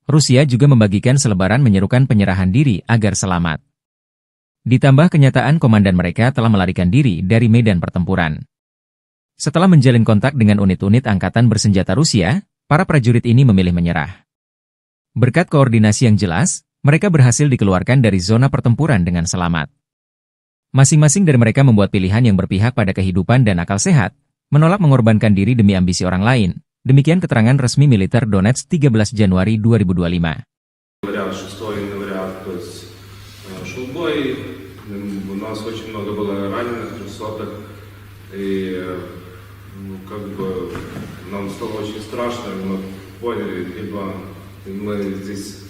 Rusia juga membagikan selebaran menyerukan penyerahan diri agar selamat. Ditambah kenyataan komandan mereka telah melarikan diri dari medan pertempuran. Setelah menjalin kontak dengan unit-unit angkatan bersenjata Rusia, para prajurit ini memilih menyerah. Berkat koordinasi yang jelas, mereka berhasil dikeluarkan dari zona pertempuran dengan selamat. Masing-masing dari mereka membuat pilihan yang berpihak pada kehidupan dan akal sehat, menolak mengorbankan diri demi ambisi orang lain. Demikian keterangan resmi militer Donetsk tiga belas Januari dua ribu dua lima. Января, шестого января, то есть, э, шёл бой. М, у нас очень много было раненых, трёхсотых. И, э, ну, как бы, нам стало очень страшно, и мы поняли, либо мы здесь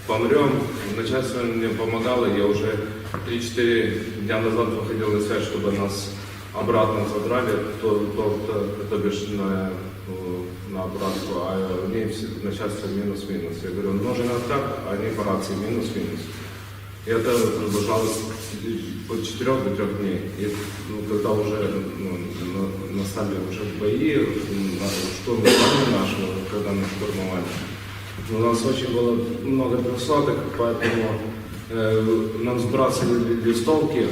помрём. Начальство мне помогало, я уже три-четыре дня назад выходил на связь, чтобы нас обратно забрали, то, то, то, то бишь на, э, на обратку, а мне всё, начальство минус-минус. Я говорю: «Нужен откат», а они по рации: «Минус-минус». И это продолжалось от четырёх до трёх дней. И, ну, когда уже, ну, на-, настали уже бои, м, на-, штурм нашего, когда мы штурмовали, у нас очень было много трёхсотых, поэтому, э, нам сбрасывали листовки,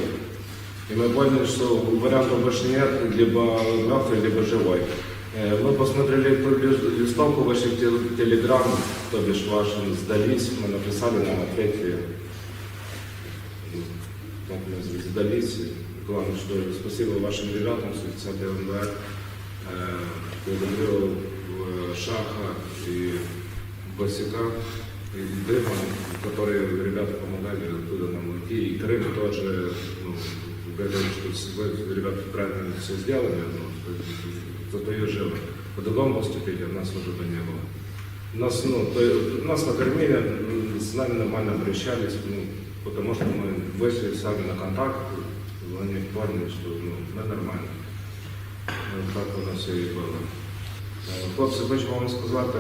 и мы поняли, что вариантов больше нет, либо мёртвый, либо живой. Э, мы посмотрели ту лис-, листовку, вышли в тел-, Телеграм, то бишь вашим сдались, мы написали, нам ответили. Так мы сдались. Главное, что спасибо вашим ребятам, сто десятый МБР. Э, благодарю, э, Шаха и Басика, и Дыма, которые ребята помогали оттуда нам уйти. И Крым тоже, ну, говорил, что с-, вы, ребята, правильно всё сделали, ну, что зато и живы. По-другому поступили, нас уже бы не было. Нас, ну, то есть, нас накормили, м, с нами нормально обращались, ну, потому что мы вышли сами на контакт, Ні, поняли, що, ну, ненормально. Ну, так воно все і було. Е, хлопці, хочу вам сказати,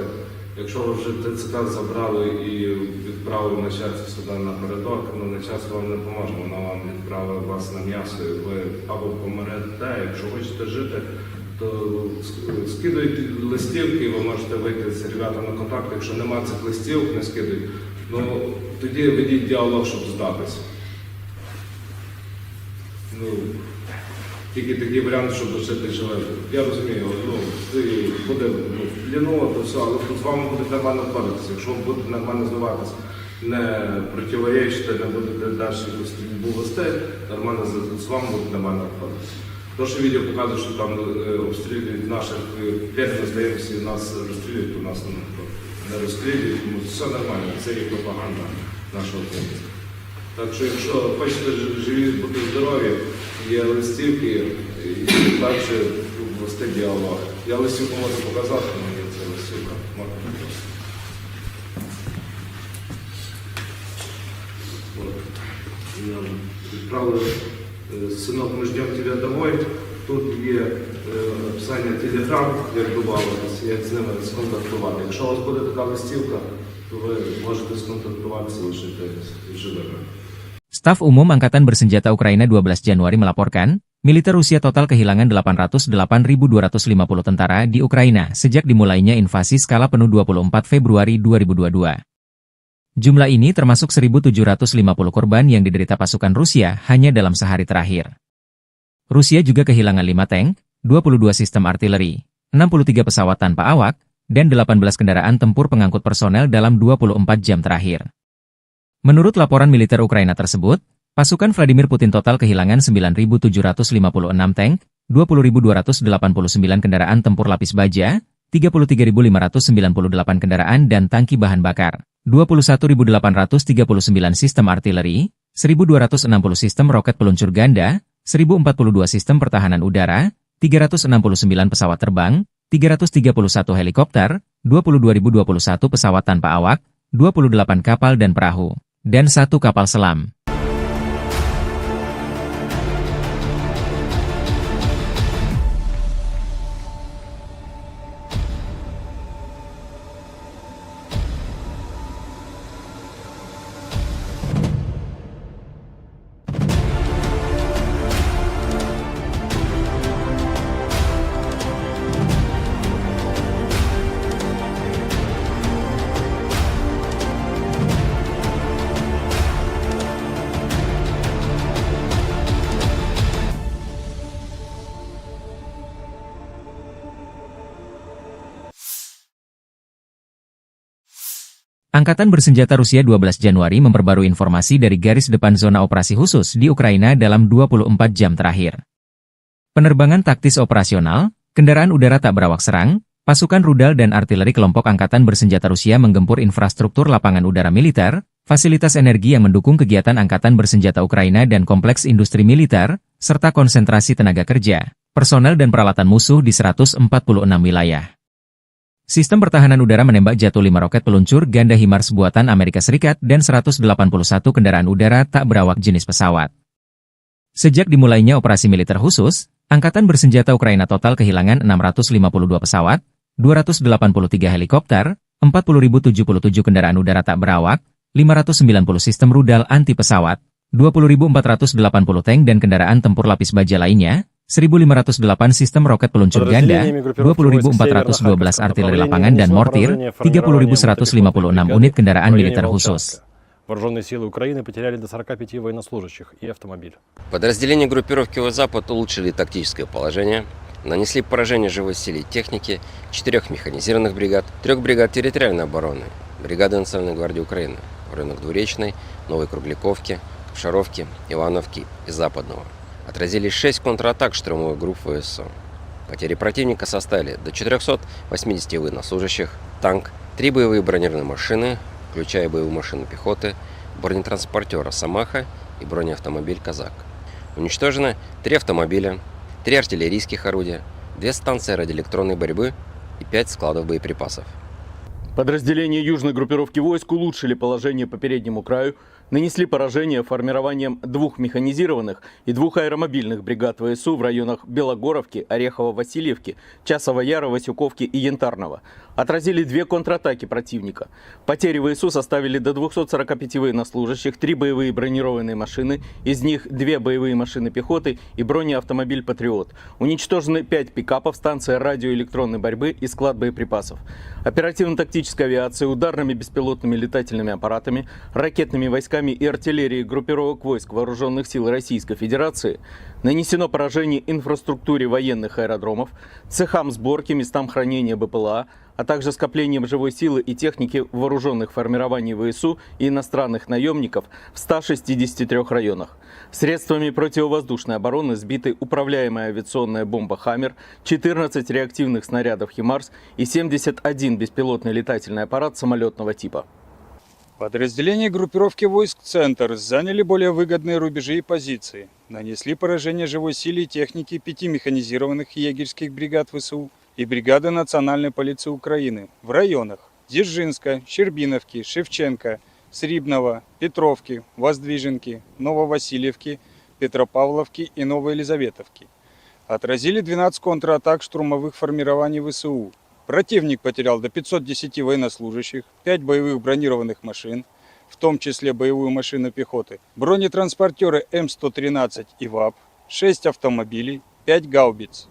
якщо ви вже Т Ц К забрали і відправили начальство сюди напередок, ну, начальство вам не поможе, воно вам відправить вас на м'ясо, і ви або помрете, якщо хочете жити, то с-, скидуйте листівки, ви можете вийти з ребятами на контакт, якщо нема цих листівок, не скидуйте. Ну, тоді ведіть діалог, щоб здатися. Ну, тільки такий варіант, щоб лишити живим. Я розумію, ну, ти буде, ну, в плену, то все, але тут з вами будуть нормально обходитися. Якщо ви будете нормально здаватися, не противоречити, не будете далі якусь стрільбу вести, нормально з, з вами будуть нормально обходитися. То, що відео показує, що там, е, обстрілюють наших, е, п'ять здаємося, і нас розстрілюють, то нас, ну, не розстрілюють, тому все нормально, це є пропаганда нашого керівництва. Так що, якщо хочете ж-, живі бути здорові, є листівки, і далі вести діалог. Я листівку можу показати, але є це листівка. Можна показати. От. Я відправив, е, «Сынок, мы ждём тебя домой». Тут є, е, описання Telegram, як добавитися, як з ними сконтактувати. Якщо у вас буде така листівка, то ви можете сконтактуватися лише з живими. Staf Umum Angkatan Bersenjata Ukraina dua belas Januari melaporkan, militer Rusia total kehilangan delapan ratus delapan ribu dua ratus lima puluh tentara di Ukraina sejak dimulainya invasi skala penuh dua puluh empat Februari dua ribu dua dua. Jumlah ini termasuk seribu tujuh ratus lima puluh korban yang diderita pasukan Rusia hanya dalam sehari terakhir. Rusia juga kehilangan lima tank, dua puluh dua sistem artileri, enam puluh tiga pesawat tanpa awak, dan delapan belas kendaraan tempur pengangkut personel dalam dua puluh empat jam terakhir. Menurut laporan militer Ukraina tersebut, pasukan Vladimir Putin total kehilangan sembilan ribu tujuh ratus lima puluh enam tank, dua puluh ribu dua ratus delapan puluh sembilan kendaraan tempur lapis baja, tiga puluh tiga ribu lima ratus sembilan puluh delapan kendaraan dan tangki bahan bakar, dua puluh satu ribu delapan ratus tiga puluh sembilan sistem artileri, seribu dua ratus enam puluh sistem roket peluncur ganda, seribu empat puluh dua sistem pertahanan udara, tiga ratus enam puluh sembilan pesawat terbang, tiga ratus tiga puluh satu helikopter, dua puluh dua ribu dua puluh satu pesawat tanpa awak, dua puluh delapan kapal dan perahu, dan satu kapal selam. Angkatan Bersenjata Rusia dua belas Januari memperbarui informasi dari garis depan zona operasi khusus di Ukraina dalam dua puluh empat jam terakhir. Penerbangan taktis operasional, kendaraan udara tak berawak serang, pasukan rudal dan artileri kelompok angkatan bersenjata Rusia menggempur infrastruktur lapangan udara militer, fasilitas energi yang mendukung kegiatan angkatan bersenjata Ukraina dan kompleks industri militer, serta konsentrasi tenaga kerja, personel dan peralatan musuh di seratus empat puluh enam wilayah. Sistem pertahanan udara menembak jatuh lima roket peluncur ganda HIMARS buatan Amerika Serikat dan seratus delapan puluh satu kendaraan udara tak berawak jenis pesawat. Sejak dimulainya operasi militer khusus, angkatan bersenjata Ukraina total kehilangan enam ratus lima puluh dua pesawat, dua ratus delapan puluh tiga helikopter, empat puluh ribu tujuh puluh tujuh kendaraan udara tak berawak, lima ratus sembilan puluh sistem rudal anti pesawat, dua puluh ribu empat ratus delapan puluh tank dan kendaraan tempur lapis baja lainnya, seribu lima ratus delapan sistem roket peluncur ganda, dua puluh ribu empat ratus dua belas artileri lapangan dan mortir, tiga puluh ribu seratus lima puluh enam unit kendaraan militer khusus. Вооружённые силы Украины потеряли до сорока пяти военнослужащих и автомобиль. Подразделения группировки Войск Запад улучшили тактическое положение, нанесли поражение живой силе и технике четырёх механизированных бригад, трёх бригад территориальной обороны, бригады Национальной гвардии Украины в районах Двуречной, Новой Кругляковки, Капшаровки, Ивановки и Западного. Отразили шесть контратак штурмовых групп В С О. Потери противника составили до четырёхсот восьмидесяти военнослужащих, танк, три боевые бронированные машины, включая боевую машину пехоты, бронетранспортёр «Росомаха» и бронеавтомобиль «Казак». Уничтожено три автомобиля, три артиллерийских орудия, две станции радиоэлектронной борьбы и пять складов боеприпасов. Подразделения южной группировки войск улучшили положение по переднему краю нанесли поражение формированиям двух механизированных и двух аэромобильных бригад В С У в районах Белогоровки, Орехово-Васильевки, Часова Яра, Васюковки и Янтарного. Отразили две контратаки противника. Потери В С У составили до двухсот сорока пяти военнослужащих, три боевые бронированные машины, из них две боевые машины пехоты и бронеавтомобиль «Патриот». Уничтожены пять пикапов, станция радиоэлектронной борьбы и склад боеприпасов. Оперативно-тактической авиацией, ударными беспилотными летательными аппаратами, ракетными войсками и артиллерией группировок войск Вооружённых сил Российской Федерации нанесено поражение инфраструктуре военных аэродромов, цехам сборки, местам хранения Б П Л А, а также скоплениям живой силы и техники вооружённых формирований В С У и иностранных наёмников в ста шестидесяти трёх районах. Средствами противовоздушной обороны сбиты управляемая авиационная бомба «Хаммер», четырнадцать реактивных снарядов «Химарс» и семьдесят один беспилотный летательный аппарат самолётного типа. Подразделения группировки войск «Центр» заняли более выгодные рубежи и позиции, нанесли поражение живой силе и технике пяти механизированных егерьских бригад В С У и бригады Национальной полиции Украины в районах Дзержинска, Щербиновки, Шевченко, Срібного, Петровки, Воздвиженки, Нововасильевки, Петропавловки и Новоелизаветовки. Отразили двенадцать контратак штурмовых формирований В С У. Противник потерял до пятьсот десяти военнослужащих, пять боевых бронированных машин, в том числе боевую машину пехоты, бронетранспортёры М сто тринадцать и ВАП, шесть автомобилей, пять гаубиц.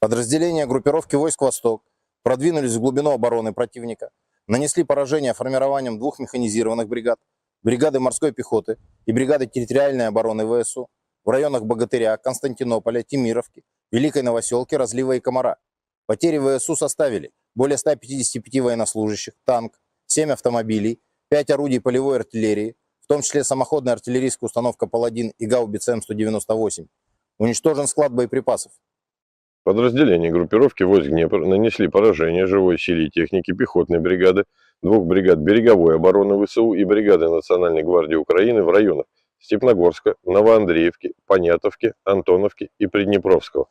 Подразделения группировки войск «Восток» продвинулись в глубину обороны противника, нанесли поражение формированиям двух механизированных бригад, бригады морской пехоты и бригады территориальной обороны В С У в районах Богатыря, Константинополя, Темировки, Великой Новосёлки, Разлива и Комара. Потери В С У составили более ста пятидесяти пяти военнослужащих, танк, семь автомобилей, пять орудий полевой артиллерии, в том числе самоходная артиллерийская установка «Паладин» и гаубица М сто девяносто восемь. Уничтожен склад боеприпасов. Подразделения группировки войск «Днепр» нанесли поражение живой силе и технике пехотной бригады, двух бригад береговой обороны В С У и бригады Национальной гвардии Украины в районах Степногорска, Новоандреевки, Понятовки, Антоновки и Приднепровского.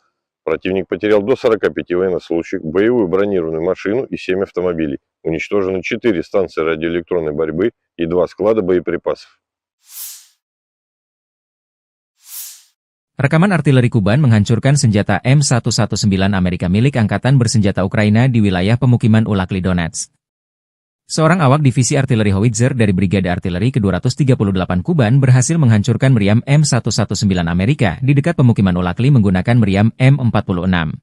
Противник потерял до сорока пяти военнослужащих, боевую бронированную машину и семь автомобилей. Уничтожены четыре станции радиоэлектронной борьбы и два склада боеприпасов. Rekaman artileri Kuban menghancurkan senjata M satu satu sembilan Amerika milik Angkatan Bersenjata Ukraina di wilayah pemukiman Ulakli Donetsk. Seorang awak Divisi Artileri Howitzer dari Brigade Artileri kedua ratus tiga puluh delapan Kuban berhasil menghancurkan meriam M satu satu sembilan Amerika di dekat pemukiman Ulakli menggunakan meriam M empat puluh enam.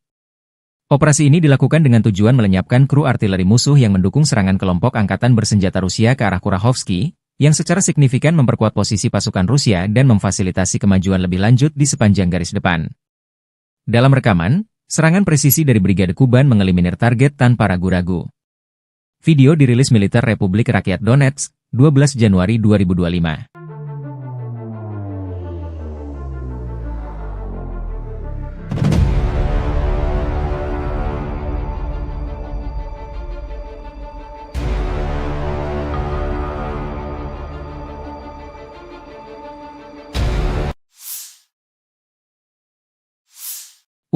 Operasi ini dilakukan dengan tujuan melenyapkan kru artileri musuh yang mendukung serangan kelompok angkatan bersenjata Rusia ke arah Kurahovsky, yang secara signifikan memperkuat posisi pasukan Rusia dan memfasilitasi kemajuan lebih lanjut di sepanjang garis depan. Dalam rekaman, serangan presisi dari Brigade Kuban mengeliminir target tanpa ragu-ragu. Video dirilis militer Republik Rakyat Donetsk, dua belas Januari dua ribu dua puluh lima.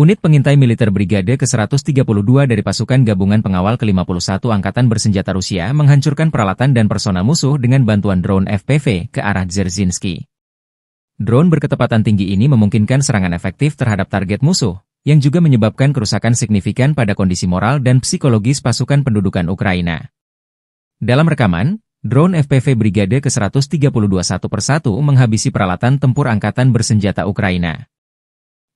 Unit pengintai militer Brigade ke seratus tiga puluh dua dari Pasukan Gabungan Pengawal ke lima puluh satu Angkatan Bersenjata Rusia menghancurkan peralatan dan personel musuh dengan bantuan drone F P V ke arah Dzerzhinsky. Drone berkecepatan tinggi ini memungkinkan serangan efektif terhadap target musuh, yang juga menyebabkan kerusakan signifikan pada kondisi moral dan psikologis pasukan pendudukan Ukraina. Dalam rekaman, drone F P V Brigade ke seratus tiga puluh dua satu persatu menghabisi peralatan tempur angkatan bersenjata Ukraina.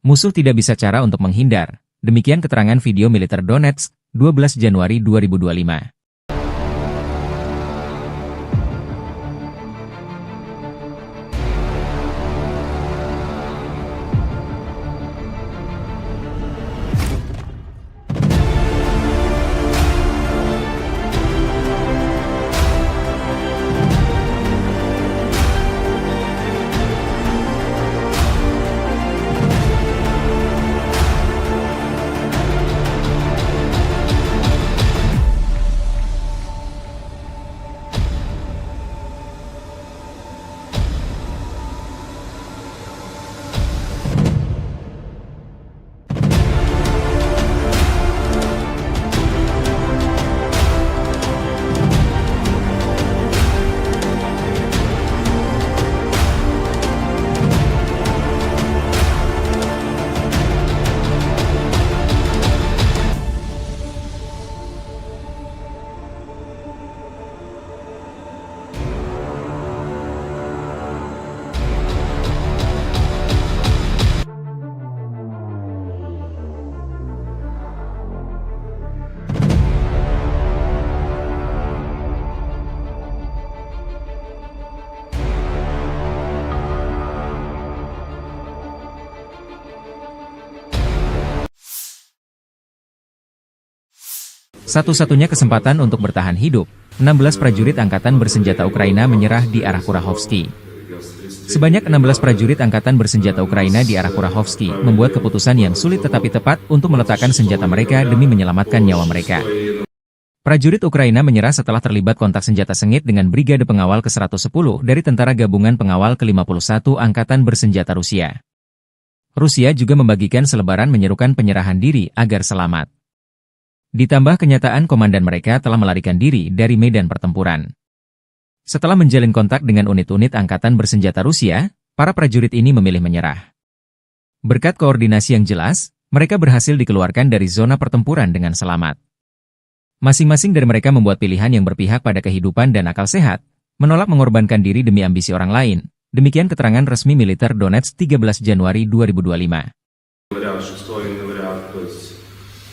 Musuh tidak bisa cara untuk menghindar. Demikian keterangan video militer Donetsk, dua belas Januari dua ribu dua puluh lima. Satu-satunya kesempatan untuk bertahan hidup, enam belas prajurit angkatan bersenjata Ukraina menyerah di arah Kurahovsky. Sebanyak enam belas prajurit angkatan bersenjata Ukraina di arah Kurahovsky membuat keputusan yang sulit tetapi tepat untuk meletakkan senjata mereka demi menyelamatkan nyawa mereka. Prajurit Ukraina menyerah setelah terlibat kontak senjata sengit dengan Brigade Pengawal ke seratus sepuluh dari Tentara Gabungan Pengawal ke lima puluh satu Angkatan Bersenjata Rusia. Rusia juga membagikan selebaran menyerukan penyerahan diri agar selamat. Ditambah kenyataan komandan mereka telah melarikan diri dari medan pertempuran. Setelah menjalin kontak dengan unit-unit angkatan bersenjata Rusia, para prajurit ini memilih menyerah. Berkat koordinasi yang jelas, mereka berhasil dikeluarkan dari zona pertempuran dengan selamat. Masing-masing dari mereka membuat pilihan yang berpihak pada kehidupan dan akal sehat, menolak mengorbankan diri demi ambisi orang lain. Demikian keterangan resmi militer Donetsk tiga belas Januari dua ribu dua puluh lima. Говорят, шестой января, то есть,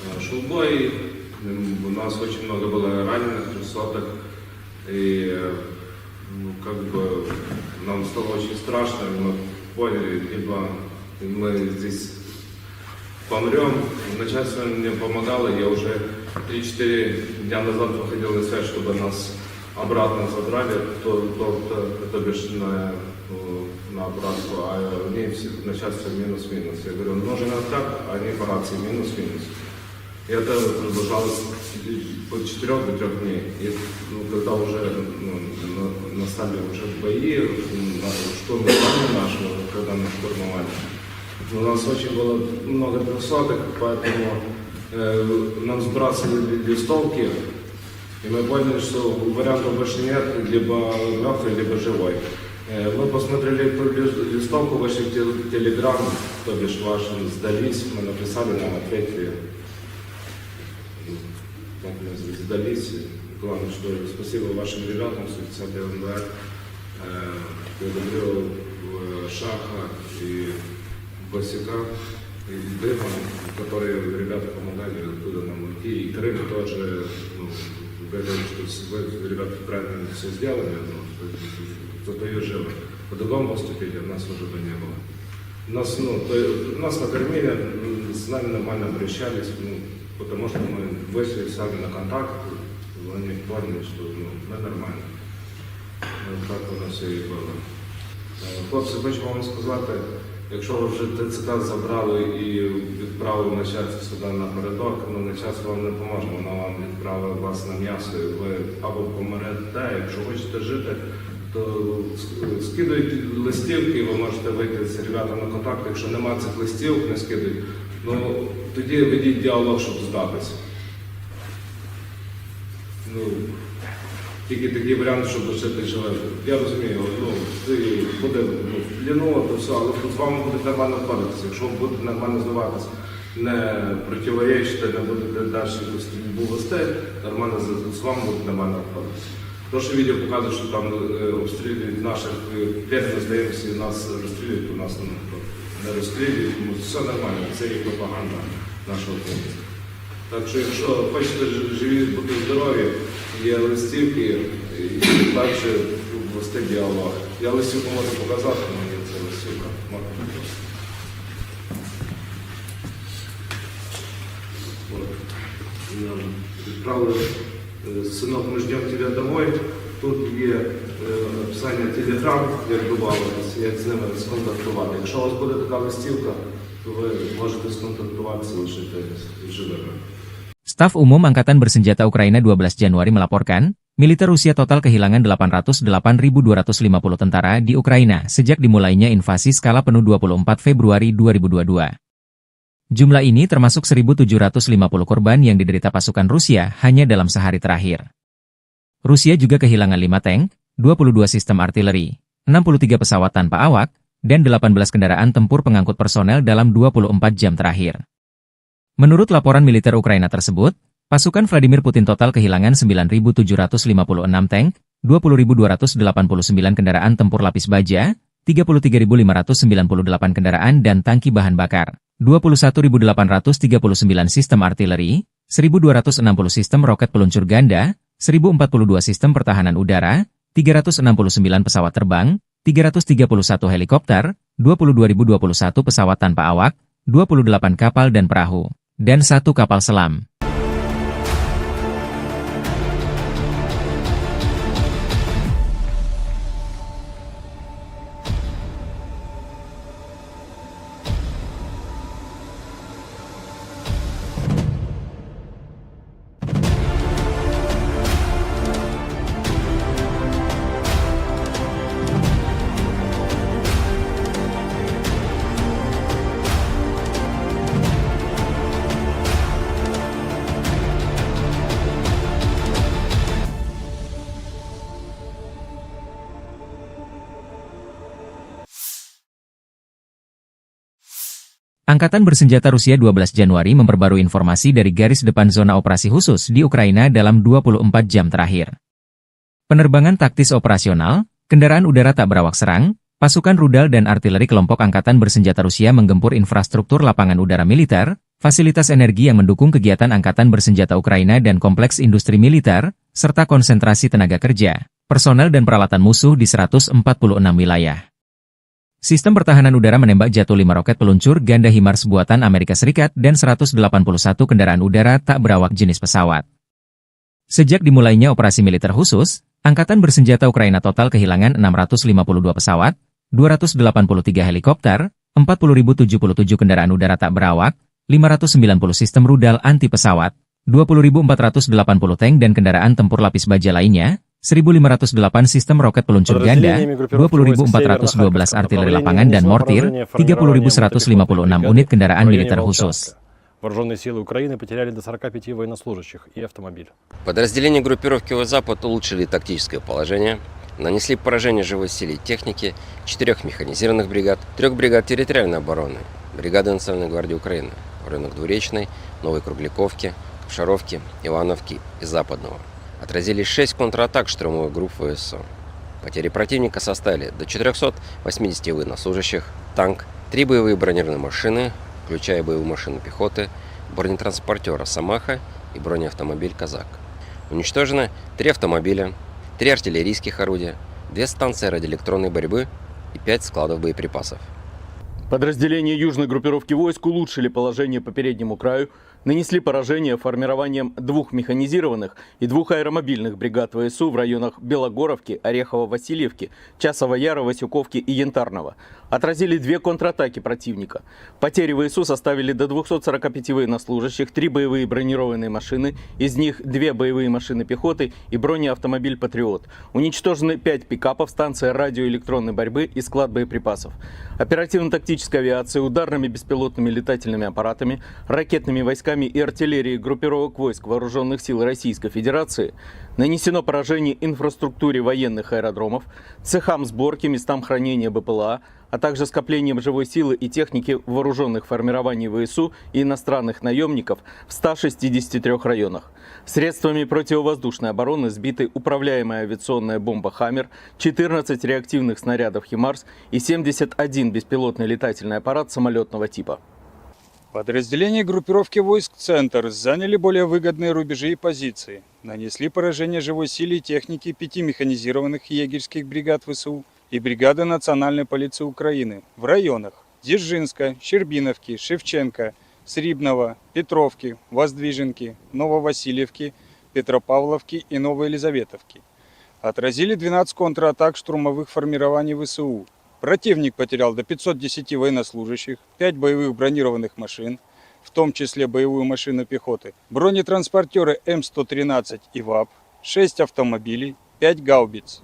э, шел бой, м, у нас очень много было раненых, трёхсотых, и, э, ну, как бы, нам стало очень страшно, и мы поняли, либо мы здесь помрём. Начальство мне помогало, я уже три-четыре дня назад выходил на связь, чтобы нас обратно забрали, то, то, то, то бишь на, э, на обратку, а мне все начальство минус-минус. Я говорю: «Нужен откат», а они по рации: «Минус-минус». И это продолжалось по четырёх до трёх дней. И, ну, когда уже, ну, на-, настали уже бои, м, на-, штурм нашего, когда нас штурмовали, у нас очень было много трёхсотых, поэтому, э, нам сбрасывали листовки, и мы поняли, что вариантов больше нет, либо мёртвый, либо живой. Э, мы посмотрели эту лис-, листовку, вышли в те-, Телеграм, то бишь вашим, сдались, мы написали, нам ответили. Так мы с-, сдались. Главное, что спасибо вашим ребятам, что десятый январь, э, предупредил, э, Шаха и Босика, и Дыма, которые ребята помогали, откуда нам уйти. И Крым тоже, ну, говорил, что с-, вы, ребята, правильно всё сделали, ну, что зато и живы. По-другому поступили, у нас уже бы не было. Нас, ну, то, нас накормили, м, с нами нормально обращались, ну, потому что мы вышли сами на контакт, они поняли, что, ну, мы нормально. Ну, так воно все і було. Е, хлопці, хочу вам сказати, якщо ви вже Т Ц К забрали і відправили начальство сюди напередок, ну, начальство вам не поможе, воно вам відправить вас на м'ясо, і ви або помрете, якщо хочете жити, то с-, скидуйте листівки, ви можете вийти з ребятами на контакт, якщо нема цих листівок, не скидуйте, ну, тоді ведіть діалог, щоб здатися. Ну, тільки такий варіант, щоб лишити живим. Я розумію, ну, це буде, ну, в плену, то все, але з вами будуть нормально обходитися. Якщо ви будете нормально здаватись, не противоречити, не будете далі якусь стрільбу вести, нормально з, з вами будуть нормально обходитися. То, що відео показує, що там, е, обстрілюють наших, е, пленних, здаємося, і нас розстрілюють, то нас, ну, не розстрілюють, тому все нормально, це є пропаганда нашого керівництва. Так що, якщо хочете ж-, живі, бути здорові, є листівки, і далі вести діалог. Я листівку можу показати, але є це листівка. Можна показати. От. Нам відправили, е, «Сынок, мы ждём тебя домой». Тут є, е, описання Telegram, як добавитися, як з ними сконтактувати. Якщо у вас буде така листівка, то ви можете сконтактуватися лише з живими. Staf Umum Angkatan Bersenjata Ukraina dua belas Januari melaporkan, militer Rusia total kehilangan delapan ratus delapan ribu dua ratus lima puluh tentara di Ukraina sejak dimulainya invasi skala penuh dua puluh empat Februari dua ribu dua dua. Jumlah ini termasuk seribu tujuh ratus lima puluh korban yang diderita pasukan Rusia hanya dalam sehari terakhir. Rusia juga kehilangan lima tank, dua puluh dua sistem artileri, enam puluh tiga pesawat tanpa awak, dan delapan belas kendaraan tempur pengangkut personel dalam dua puluh empat jam terakhir. Menurut laporan militer Ukraina tersebut, pasukan Vladimir Putin total kehilangan sembilan ribu tujuh ratus lima puluh enam tank, dua puluh ribu dua ratus delapan puluh sembilan kendaraan tempur lapis baja, tiga puluh tiga ribu lima ratus sembilan puluh delapan kendaraan dan tangki bahan bakar, dua puluh satu ribu delapan ratus tiga puluh sembilan sistem artileri, seribu dua ratus enam puluh sistem roket peluncur ganda, seribu empat puluh dua sistem pertahanan udara, tiga ratus enam puluh sembilan pesawat terbang, tiga ratus tiga puluh satu helikopter, dua puluh dua ribu dua puluh satu pesawat tanpa awak, dua puluh delapan kapal dan perahu, dan satu kapal selam. Angkatan Bersenjata Rusia dua belas Januari memperbarui informasi dari garis depan zona operasi khusus di Ukraina dalam dua puluh empat jam terakhir. Penerbangan taktis operasional, kendaraan udara tak berawak serang, pasukan rudal dan artileri kelompok angkatan bersenjata Rusia menggempur infrastruktur lapangan udara militer, fasilitas energi yang mendukung kegiatan angkatan bersenjata Ukraina dan kompleks industri militer, serta konsentrasi tenaga kerja, personel dan peralatan musuh di seratus empat puluh enam wilayah. Sistem pertahanan udara menembak jatuh lima roket peluncur ganda HIMARS buatan Amerika Serikat dan seratus delapan puluh satu kendaraan udara tak berawak jenis pesawat. Sejak dimulainya operasi militer khusus, angkatan bersenjata Ukraina total kehilangan enam ratus lima puluh dua pesawat, dua ratus delapan puluh tiga helikopter, empat puluh ribu tujuh puluh tujuh kendaraan udara tak berawak, lima ratus sembilan puluh sistem rudal anti pesawat, dua puluh ribu empat ratus delapan puluh tank dan kendaraan tempur lapis baja lainnya, seribu lima ratus delapan sistem roket peluncur ganda, dua puluh ribu empat ratus dua belas artileri lapangan dan mortir, tiga puluh ribu seratus lima puluh enam unit kendaraan militer khusus. Вооружённые силы Украины потеряли до сорока пяти военнослужащих и автомобиль. Подразделения группировки «Войск Запад» улучшили тактическое положение, нанесли поражение живой силе и технике четырёх механизированных бригад, трёх бригад территориальной обороны, бригады Национальной гвардии Украины в районах Двуречной, Новой Кругляковки, Кушаровки, Ивановки и Западного. Отразили шесть контратак штурмовых групп В С У. Потери противника составили до четырёхсот восьмидесяти военнослужащих, танк, три боевые бронированные машины, включая боевую машину пехоты, бронетранспортёр «Росомаха» и бронеавтомобиль «Казак». Уничтожено три автомобиля, три артиллерийских орудия, две станции радиоэлектронной борьбы и пять складов боеприпасов. Подразделения южной группировки войск улучшили положение по переднему краю, нанесли поражение формированиям двух механизированных и двух аэромобильных бригад В С У в районах Белогоровки, Орехово-Васильевки, Часова Яра, Васюковки и Янтарного. Отразили две контратаки противника. Потери В С У составили до двухсот сорока пяти военнослужащих, три боевые бронированные машины, из них две боевые машины пехоты и бронеавтомобиль «Патриот». Уничтожены пять пикапов, станция радиоэлектронной борьбы и склад боеприпасов. Оперативно-тактической авиацией, ударными беспилотными летательными аппаратами, ракетными войсками и артиллерией группировок войск Вооружённых сил Российской Федерации нанесено поражение инфраструктуре военных аэродромов, цехам сборки, местам хранения Б П Л А, а также скоплениям живой силы и техники в вооружённых формирований В С У и иностранных наёмников в ста шестидесяти трёх районах. Средствами противовоздушной обороны сбиты управляемая авиационная бомба «Хаммер», четырнадцать реактивных снарядов «ХИМАРС» и семьдесят один беспилотный летательный аппарат самолётного типа. Подразделения группировки войск «Центр» заняли более выгодные рубежи и позиции, нанесли поражение живой силе и технике пяти механизированных егерских бригад В С У и бригады Национальной полиции Украины в районах Дзержинска, Щербиновки, Шевченко, Срібного, Петровки, Воздвиженки, Нововасильевки, Петропавловки и Новоелизаветовки. Отразили двенадцать контратак штурмовых формирований В С У. Противник потерял до пятьсот десяти военнослужащих, пять боевых бронированных машин, в том числе боевую машину пехоты, бронетранспортёры М сто тринадцать и ВАП, шесть автомобилей, пять гаубиц.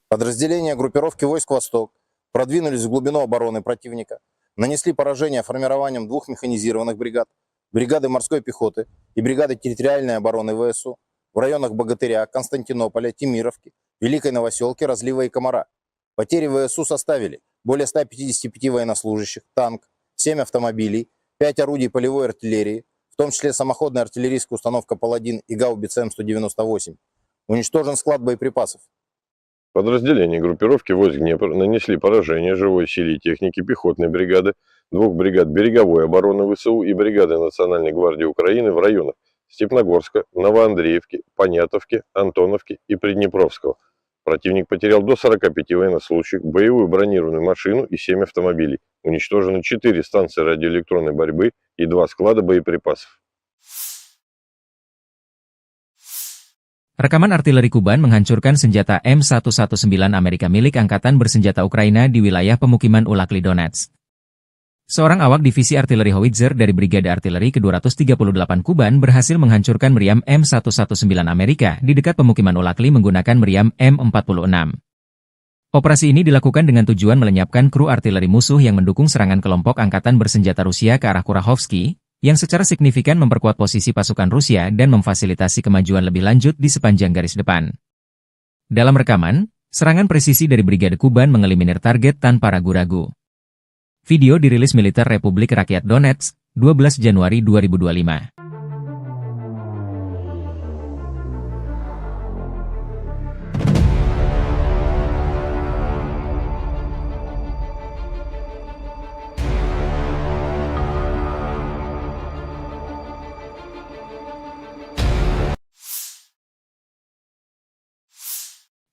Подразделения группировки войск «Восток» продвинулись в глубину обороны противника, нанесли поражение формированиям двух механизированных бригад, бригады морской пехоты и бригады территориальной обороны В С У в районах Богатыря, Константинополя, Темировки, Великой Новосёлки, Разлива и Комара. Потери В С У составили более ста пятидесяти пяти военнослужащих, танк, семь автомобилей, пять орудий полевой артиллерии, в том числе самоходная артиллерийская установка «Паладин» и гаубица М сто девяносто восемь. Уничтожен склад боеприпасов. Подразделения группировки войск «Днепр» нанесли поражение живой силе и технике пехотной бригады, двух бригад береговой обороны В С У и бригады Национальной гвардии Украины в районах Степногорска, Новоандреевки, Понятовки, Антоновки и Приднепровского. Противник потерял до сорока пяти военнослужащих, боевую бронированную машину и семь автомобилей. Уничтожено четыре станции радиоэлектронной борьбы и два склада боеприпасов. Rekaman artileri Kuban menghancurkan senjata M satu satu sembilan Amerika milik Angkatan Bersenjata Ukraina di wilayah pemukiman Ulakli Donetsk. Seorang awak divisi artileri howitzer dari Brigade Artileri kedua ratus tiga puluh delapan Kuban berhasil menghancurkan meriam M satu satu sembilan Amerika di dekat pemukiman Ulakli menggunakan meriam M empat puluh enam. Operasi ini dilakukan dengan tujuan melenyapkan kru artileri musuh yang mendukung serangan kelompok angkatan bersenjata Rusia ke arah Kurahovsky, yang secara signifikan memperkuat posisi pasukan Rusia dan memfasilitasi kemajuan lebih lanjut di sepanjang garis depan. Dalam rekaman, serangan presisi dari Brigade Kuban mengeliminir target tanpa ragu-ragu. Video dirilis militer Republik Rakyat Donetsk, dua belas Januari dua ribu dua lima.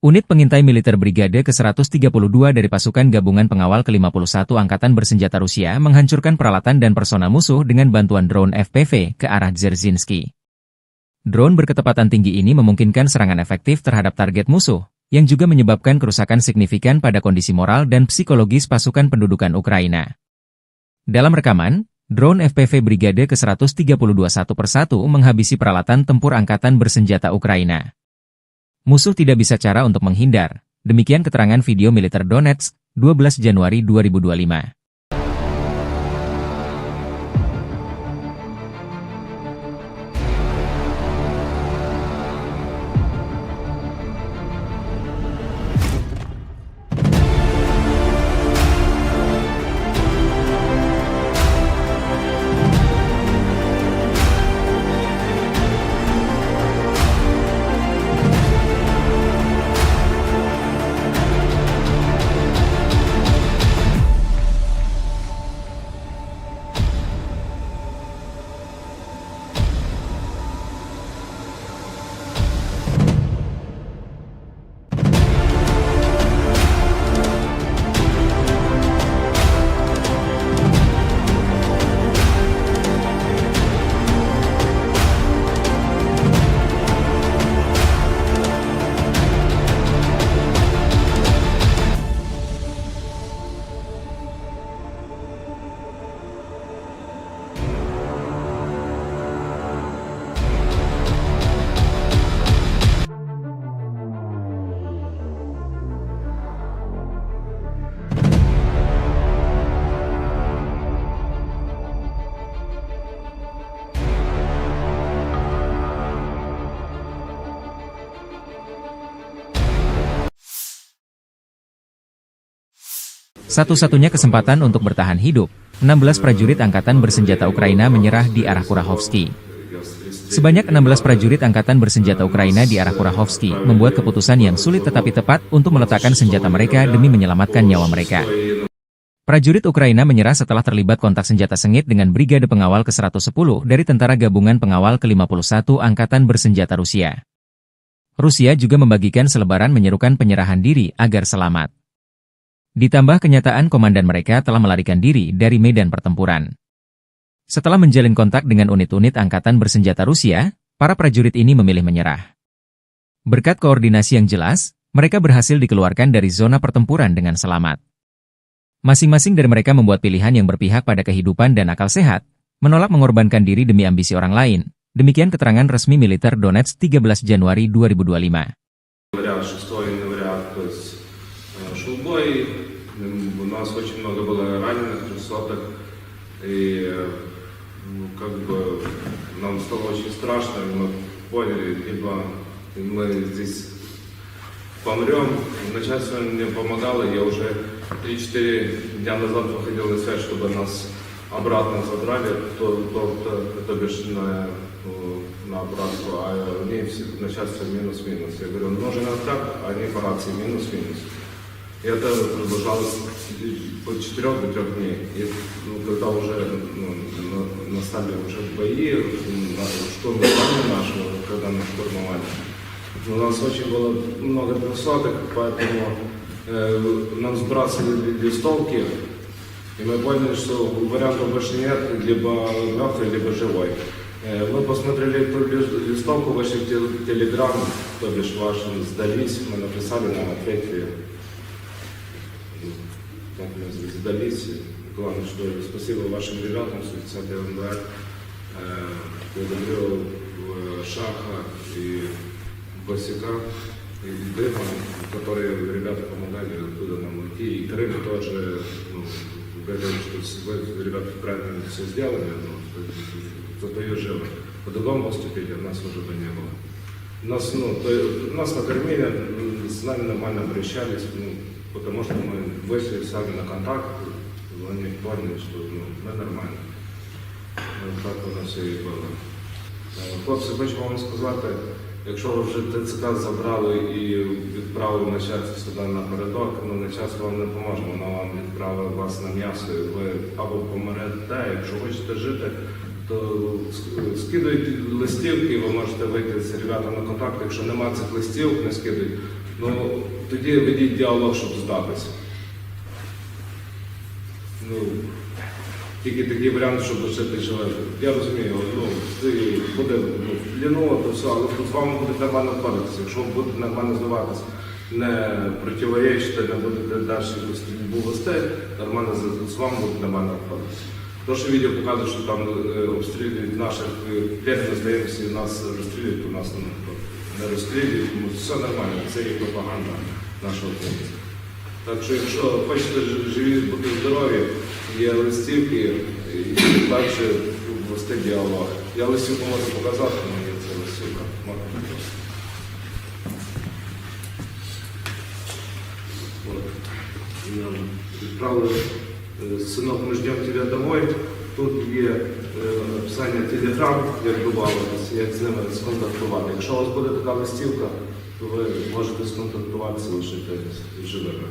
Unit pengintai militer Brigade ke seratus tiga puluh dua dari Pasukan Gabungan Pengawal ke lima puluh satu Angkatan Bersenjata Rusia menghancurkan peralatan dan personel musuh dengan bantuan drone F P V ke arah Dzerzhinsky. Drone berkecepatan tinggi ini memungkinkan serangan efektif terhadap target musuh, yang juga menyebabkan kerusakan signifikan pada kondisi moral dan psikologis pasukan pendudukan Ukraina. Dalam rekaman, drone F P V Brigade ke seratus tiga puluh dua satu persatu menghabisi peralatan tempur angkatan bersenjata Ukraina. Musuh tidak bisa cara untuk menghindar, demikian keterangan video militer Donetsk, dua belas Januari dua ribu dua lima. Satu-satunya kesempatan untuk bertahan hidup, enam belas prajurit angkatan bersenjata Ukraina menyerah di arah Kurahovsky. Sebanyak enam belas prajurit angkatan bersenjata Ukraina di arah Kurahovsky membuat keputusan yang sulit tetapi tepat untuk meletakkan senjata mereka demi menyelamatkan nyawa mereka. Prajurit Ukraina menyerah setelah terlibat kontak senjata sengit dengan Brigade Pengawal ke seratus sepuluh dari Tentara Gabungan Pengawal ke lima puluh satu Angkatan Bersenjata Rusia. Rusia juga membagikan selebaran menyerukan penyerahan diri agar selamat. Ditambah kenyataan komandan mereka telah melarikan diri dari medan pertempuran. Setelah menjalin kontak dengan unit-unit angkatan bersenjata Rusia, para prajurit ini memilih menyerah. Berkat koordinasi yang jelas, mereka berhasil dikeluarkan dari zona pertempuran dengan selamat. Masing-masing dari mereka membuat pilihan yang berpihak pada kehidupan dan akal sehat, menolak mengorbankan diri demi ambisi orang lain. Demikian keterangan resmi militer Donetsk tiga belas Januari dua ribu dua lima. Января, шестого января, то есть, э, шел бой. М, у нас очень много было раненых, трёхсотых. И, э, ну, как бы нам стало очень страшно, и мы поняли, либо мы здесь помрём. Начальство мне помогало, я уже три-четыре дня назад выходил на связь, чтобы нас обратно забрали, то, то, то, то бишь на, э, на обратку, а мне все, начальство минус-минус. Я говорю: «Нужен откат», а они по рации: «Минус-минус». И это продолжалось от четырёх до трёх дней. И, ну, когда уже, ну, на-, настали уже бои, м, на-, штурм здания нашего, когда мы штурмовали, у нас очень было много трёхсотых, поэтому, э, нам сбрасывали листовки, и мы поняли, что вариантов больше нет, либо мёртвый, либо живой. Э, мы посмотрели ту лис-, листовку, вышли в тел-, Телеграм, то бишь вашим сдались, мы написали, нам ответили. Так мы сдались. Главное, что спасибо вашим ребятам, сто тридцатый М Б Р. Э, благодарю, э, Шаха и Басика, и Дэна, которые ребята помогали оттуда нам уйти. И Крым тоже, ну, говорил, что с-, вы, ребята, правильно все сделали, ну, что зато и живы. По-другому поступили, нас уже бы не было. Нас, ну, то, нас накормили, м, с нами нормально обращались, ну, потому что мы вышли сами на контакт, Вони поняли, що, ну, ми нормально. Ну, так воно все і було. Е, хлопці, хочу вам сказати, якщо ви вже Т Ц К забрали і відправили начальство сюди напередок, ну, начальство вам не поможе, воно вам відправить вас на м'ясо, і ви або помрете, якщо хочете жити, то с-, скидують листівки, ви можете вийти з ребятами на контакт, якщо нема цих листівок, не скидують, ну, тоді ведіть діалог, щоб здатися. Ну, тільки такий варіант, щоб лишити живих. Я розумію, ну, це буде, ну, в плену, то все, але з вами будуть нормально обходитися. Якщо ви будете нормально здаватися, не противоречити, не будете далі якусь стрільбу вести, нормально з, з вами будуть нормально обходитися. То, що відео показує, що там, е, обстрілюють наших, е, п'ять, здається, і нас розстрілюють, у нас, ну, не розстрілюють, тому все нормально, це є пропаганда нашого хлопця. Так що, якщо хочете ж-, живі бути здорові, є листівки, і далі вести діалог. Я листівку можу показати, але є це листівка. Можна показати. От. Нам відправили, е, «Сынок, мы ждём тебя домой». Тут є, е, описання Telegram, як добавитися, як з ними сконтактувати. Якщо у вас буде така листівка, то ви можете сконтактуватися, лишити живими.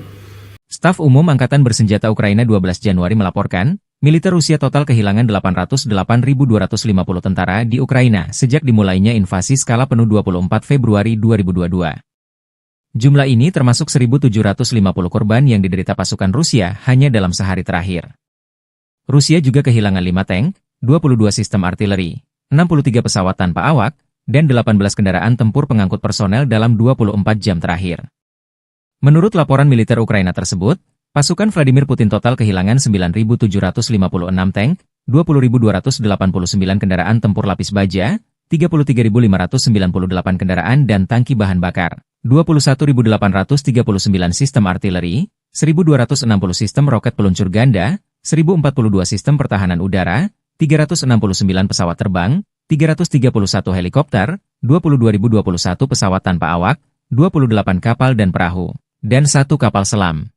Staf Umum Angkatan Bersenjata Ukraina dua belas Januari melaporkan, militer Rusia total kehilangan delapan ratus delapan ribu dua ratus lima puluh tentara di Ukraina sejak dimulainya invasi skala penuh dua puluh empat Februari dua ribu dua dua. Jumlah ini termasuk seribu tujuh ratus lima puluh korban yang diderita pasukan Rusia hanya dalam sehari terakhir. Rusia juga kehilangan lima tank, dua puluh dua sistem artileri, enam puluh tiga pesawat tanpa awak, dan delapan belas kendaraan tempur pengangkut personel dalam dua puluh empat jam terakhir. Menurut laporan militer Ukraina tersebut, pasukan Vladimir Putin total kehilangan sembilan ribu tujuh ratus lima puluh enam tank, dua puluh ribu dua ratus delapan puluh sembilan kendaraan tempur lapis baja, tiga puluh tiga ribu lima ratus sembilan puluh delapan kendaraan dan tangki bahan bakar, dua puluh satu ribu delapan ratus tiga puluh sembilan sistem artileri, seribu dua ratus enam puluh sistem roket peluncur ganda, seribu empat puluh dua sistem pertahanan udara, tiga ratus enam puluh sembilan pesawat terbang, tiga ratus tiga puluh satu helikopter, dua puluh dua ribu dua puluh satu pesawat tanpa awak, dua puluh delapan kapal dan perahu, dan satu kapal selam.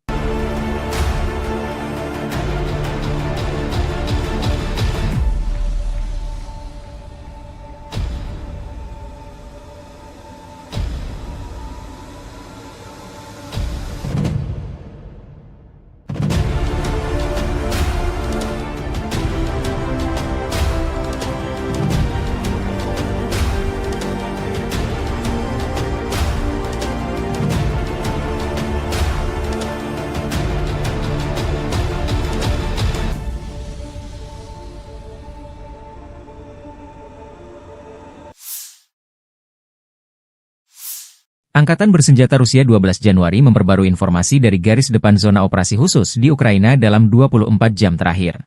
Angkatan Bersenjata Rusia dua belas Januari memperbarui informasi dari garis depan zona operasi khusus di Ukraina dalam dua puluh empat jam terakhir.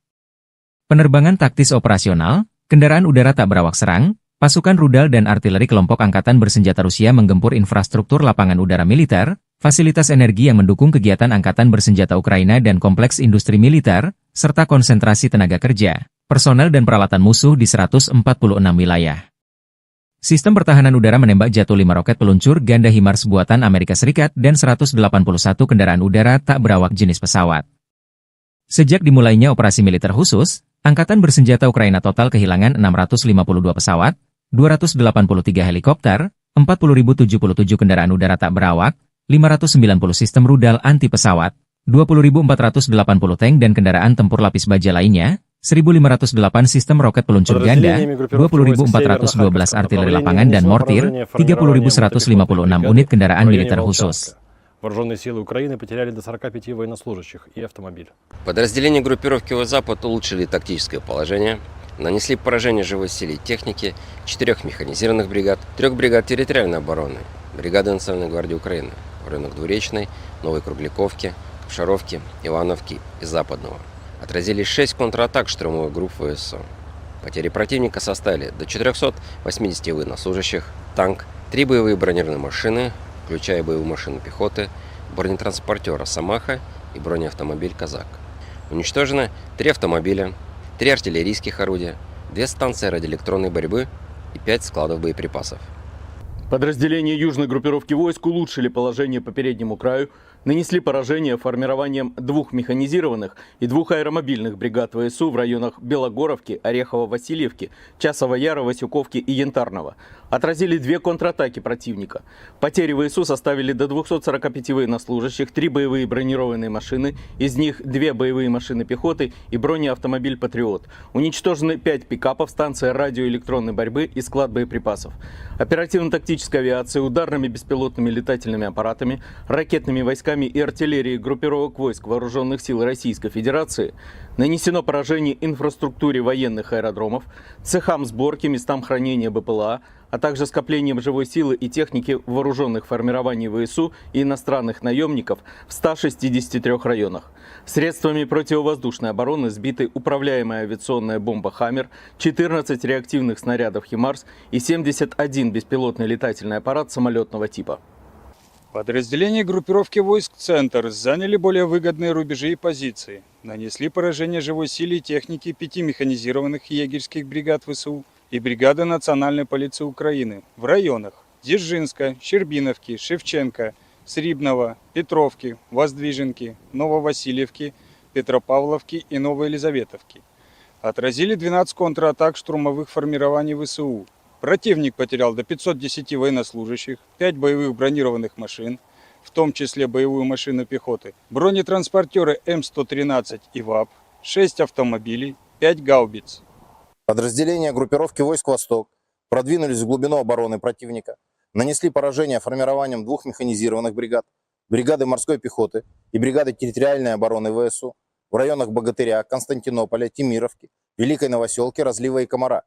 Penerbangan taktis operasional, kendaraan udara tak berawak serang, pasukan rudal dan artileri kelompok angkatan bersenjata Rusia menggempur infrastruktur lapangan udara militer, fasilitas energi yang mendukung kegiatan angkatan bersenjata Ukraina dan kompleks industri militer, serta konsentrasi tenaga kerja, personel dan peralatan musuh di seratus empat puluh enam wilayah. Sistem pertahanan udara menembak jatuh lima roket peluncur ganda HIMARS buatan Amerika Serikat dan seratus delapan puluh satu kendaraan udara tak berawak jenis pesawat. Sejak dimulainya operasi militer khusus, angkatan bersenjata Ukraina total kehilangan enam ratus lima puluh dua pesawat, dua ratus delapan puluh tiga helikopter, empat puluh ribu tujuh puluh tujuh kendaraan udara tak berawak, lima ratus sembilan puluh sistem rudal anti pesawat, dua puluh ribu empat ratus delapan puluh tank dan kendaraan tempur lapis baja lainnya, seribu lima ratus delapan sistem roket peluncur ganda, dua puluh ribu empat ratus dua belas artileri lapangan dan mortir, tiga puluh ribu seratus lima puluh enam unit kendaraan militer khusus. Вооружённые силы Украины потеряли до сорока пяти военнослужащих и автомобиль. Подразделения группировки Войск Запад улучшили тактическое положение, нанесли поражение живой силе и технике четырёх механизированных бригад, трёх бригад территориальной обороны, бригады Национальной гвардии Украины в районах Двуречной, Новой Кругляковки, Кушаровки, Ивановки и Западного. Отразили шесть контратак штурмовой группы Войск Запад. Потери противника составили до четырёхсот восьмидесяти военнослужащих, танк, три боевые бронированные машины, включая боевую машину пехоты, бронетранспортёр «Росомаха» и бронеавтомобиль «Казак». Уничтожено три автомобиля, три артиллерийских орудия, две станции радиоэлектронной борьбы и пять складов боеприпасов. Подразделения южной группировки войск улучшили положение по переднему краю нанесли поражение формированиям двух механизированных и двух аэромобильных бригад В С У в районах Белогоровки, Орехово-Васильевки, Часова Яра, Васюковки и Янтарного. Отразили две контратаки противника. Потери В С У составили до двухсот сорока пяти военнослужащих, три боевые бронированные машины, из них две боевые машины пехоты и бронеавтомобиль «Патриот». Уничтожены пять пикапов, станция радиоэлектронной борьбы и склад боеприпасов. Оперативно-тактической авиацией, ударными беспилотными летательными аппаратами, ракетными войсками и артиллерией группировок войск Вооружённых сил Российской Федерации нанесено поражение инфраструктуре военных аэродромов, цехам сборки, местам хранения Б П Л А, а также скоплениям живой силы и техники вооружённых формирований В С У и иностранных наёмников в ста шестидесяти трёх районах. Средствами противовоздушной обороны сбиты управляемая авиационная бомба «Хаммер», четырнадцать реактивных снарядов «Химарс» и семьдесят один беспилотный летательный аппарат самолётного типа. Подразделения группировки войск «Центр» заняли более выгодные рубежи и позиции, нанесли поражение живой силе и технике пяти механизированных егерьских бригад В С У и бригады Национальной полиции Украины в районах Дзержинска, Щербиновки, Шевченко, Срібного, Петровки, Воздвиженки, Нововасильевки, Петропавловки и Новоелизаветовки. Отразили двенадцать контратак штурмовых формирований В С У. Противник потерял до пятьсот десяти военнослужащих, пять боевых бронированных машин, в том числе боевую машину пехоты, бронетранспортёры М сто тринадцать и ВАП, шесть автомобилей, пять гаубиц. Подразделения группировки войск «Восток» продвинулись в глубину обороны противника, нанесли поражение формированиям двух механизированных бригад, бригады морской пехоты и бригады территориальной обороны В С У в районах Богатыря, Константинополя, Темировки, Великой Новосёлки, Разлива и Комара.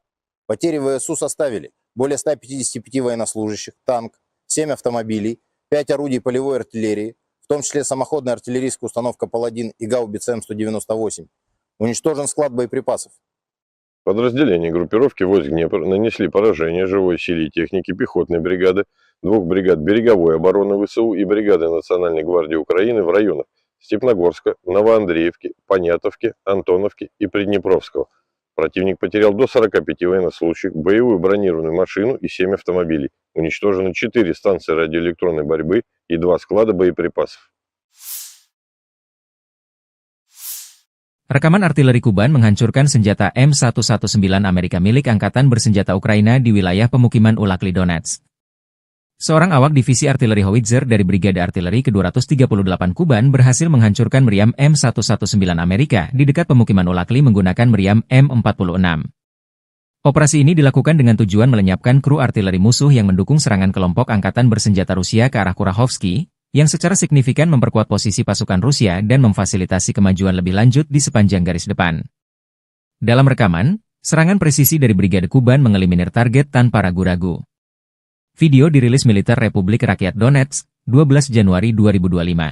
Потери В С У составили более ста пятидесяти пяти военнослужащих, танк, семь автомобилей, пять орудий полевой артиллерии, в том числе самоходная артиллерийская установка «Паладин» и гаубица М сто девяносто восемь. Уничтожен склад боеприпасов. Подразделения группировки войск «Днепр» нанесли поражение живой силе и технике пехотной бригады, двух бригад береговой обороны В С У и бригады Национальной гвардии Украины в районах Степногорска, Новоандреевки, Понятовки, Антоновки и Приднепровского. Противник потерял до сорока пяти военнослужащих, боевую бронированную машину и семь автомобилей. Уничтожено четыре станции радиоэлектронной борьбы и два склада боеприпасов. Rekaman artileri Kuban menghancurkan senjata M satu satu sembilan Amerika milik Angkatan Bersenjata Ukraina di wilayah pemukiman Ulakli Donetsk. Seorang awak Divisi Artileri Howitzer dari Brigade Artileri kedua ratus tiga puluh delapan Kuban berhasil menghancurkan meriam M satu satu sembilan Amerika di dekat pemukiman Ulakli menggunakan meriam M empat puluh enam. Operasi ini dilakukan dengan tujuan melenyapkan kru artileri musuh yang mendukung serangan kelompok angkatan bersenjata Rusia ke arah Kurahovsky, yang secara signifikan memperkuat posisi pasukan Rusia dan memfasilitasi kemajuan lebih lanjut di sepanjang garis depan. Dalam rekaman, serangan presisi dari Brigade Kuban mengeliminir target tanpa ragu-ragu. Video dirilis militer Republik Rakyat Donetsk, dua belas Januari dua ribu dua puluh lima.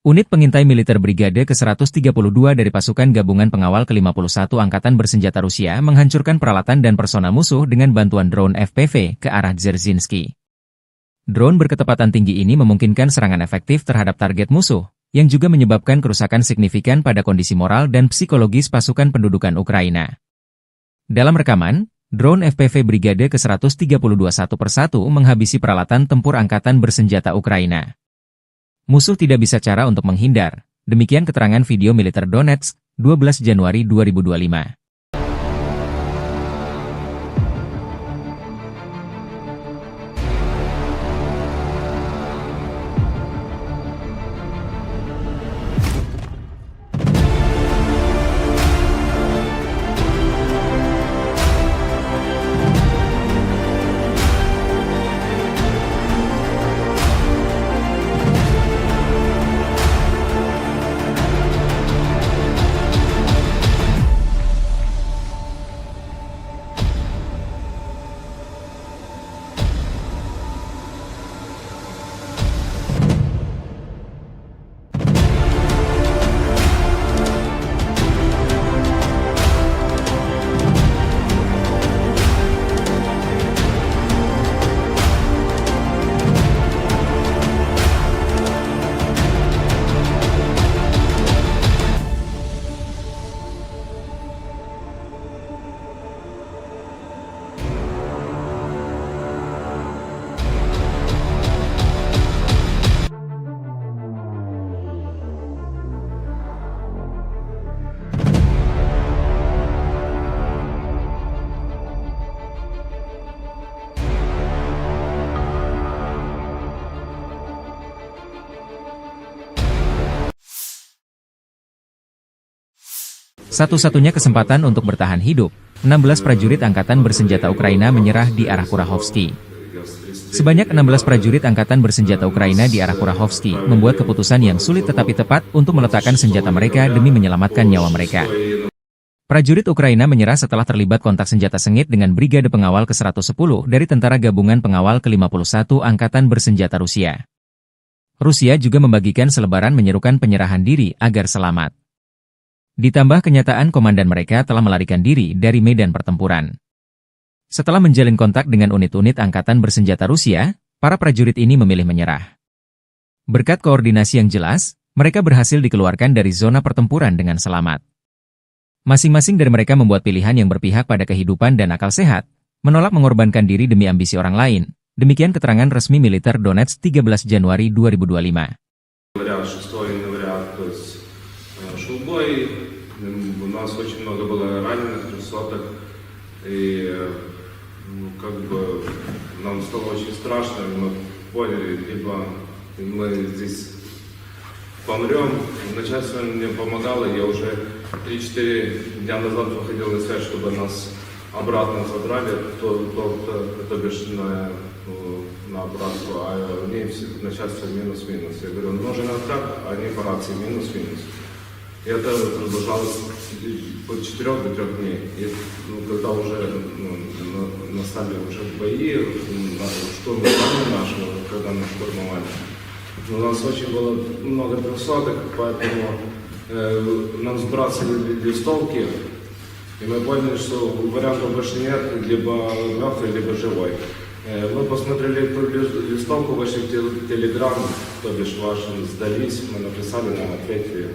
Unit pengintai militer Brigade ke seratus tiga puluh dua dari Pasukan Gabungan Pengawal kelima puluh satu Angkatan Bersenjata Rusia menghancurkan peralatan dan personel musuh dengan bantuan drone F P V ke arah Dzerzhinsky. Drone berkecepatan tinggi ini memungkinkan serangan efektif terhadap target musuh, yang juga menyebabkan kerusakan signifikan pada kondisi moral dan psikologis pasukan pendudukan Ukraina. Dalam rekaman, drone F P V Brigade ke seratus tiga puluh dua satu persatu menghabisi peralatan tempur angkatan bersenjata Ukraina. Musuh tidak bisa cara untuk menghindar. Demikian keterangan video militer Donetsk, dua belas Januari dua ribu dua puluh lima. Satu-satunya kesempatan untuk bertahan hidup, enam belas prajurit angkatan bersenjata Ukraina menyerah di arah Kurahovsky. Sebanyak enam belas prajurit angkatan bersenjata Ukraina di arah Kurahovsky membuat keputusan yang sulit tetapi tepat untuk meletakkan senjata mereka demi menyelamatkan nyawa mereka. Prajurit Ukraina menyerah setelah terlibat kontak senjata sengit dengan Brigade Pengawal ke seratus sepuluh dari Tentara Gabungan Pengawal ke lima puluh satu Angkatan Bersenjata Rusia. Rusia juga membagikan selebaran menyerukan penyerahan diri agar selamat. Ditambah kenyataan komandan mereka telah melarikan diri dari medan pertempuran. Setelah menjalin kontak dengan unit-unit angkatan bersenjata Rusia, para prajurit ini memilih menyerah. Berkat koordinasi yang jelas, mereka berhasil dikeluarkan dari zona pertempuran dengan selamat. Masing-masing dari mereka membuat pilihan yang berpihak pada kehidupan dan akal sehat, menolak mengorbankan diri demi ambisi orang lain. Demikian keterangan resmi militer Donetsk tiga belas Januari dua ribu dua puluh lima. Говорят, шестой января, то есть, э, шел бой, м, у нас очень много было раненых, трёхсотых, и, э, ну, как бы, нам стало очень страшно, и мы поняли, либо мы здесь помрём. Начальство мне помогало, я уже три-четыре дня назад выходил на связь, чтобы нас обратно забрали, то, то, то, то бишь на, э, на обратку, а мне всё начальство минус-минус. Я говорю: «Нужен контракт», а они по рации: «Минус-минус». И это продолжалось по четырёх до трёх дней. И, ну, когда уже, ну, на-, настали уже бои, м, на-, штурм страны нашего, когда нас штурмовали, ну, у нас очень было много трёхсотых, поэтому, э, нам сбрасывали листовки, и мы поняли, что вариантов больше нет, либо мёртвый, либо живой. Э, мы посмотрели эту лис-, листовку, вышли в те-, Телеграм, то бишь вашим, сдались, мы написали, нам ответили.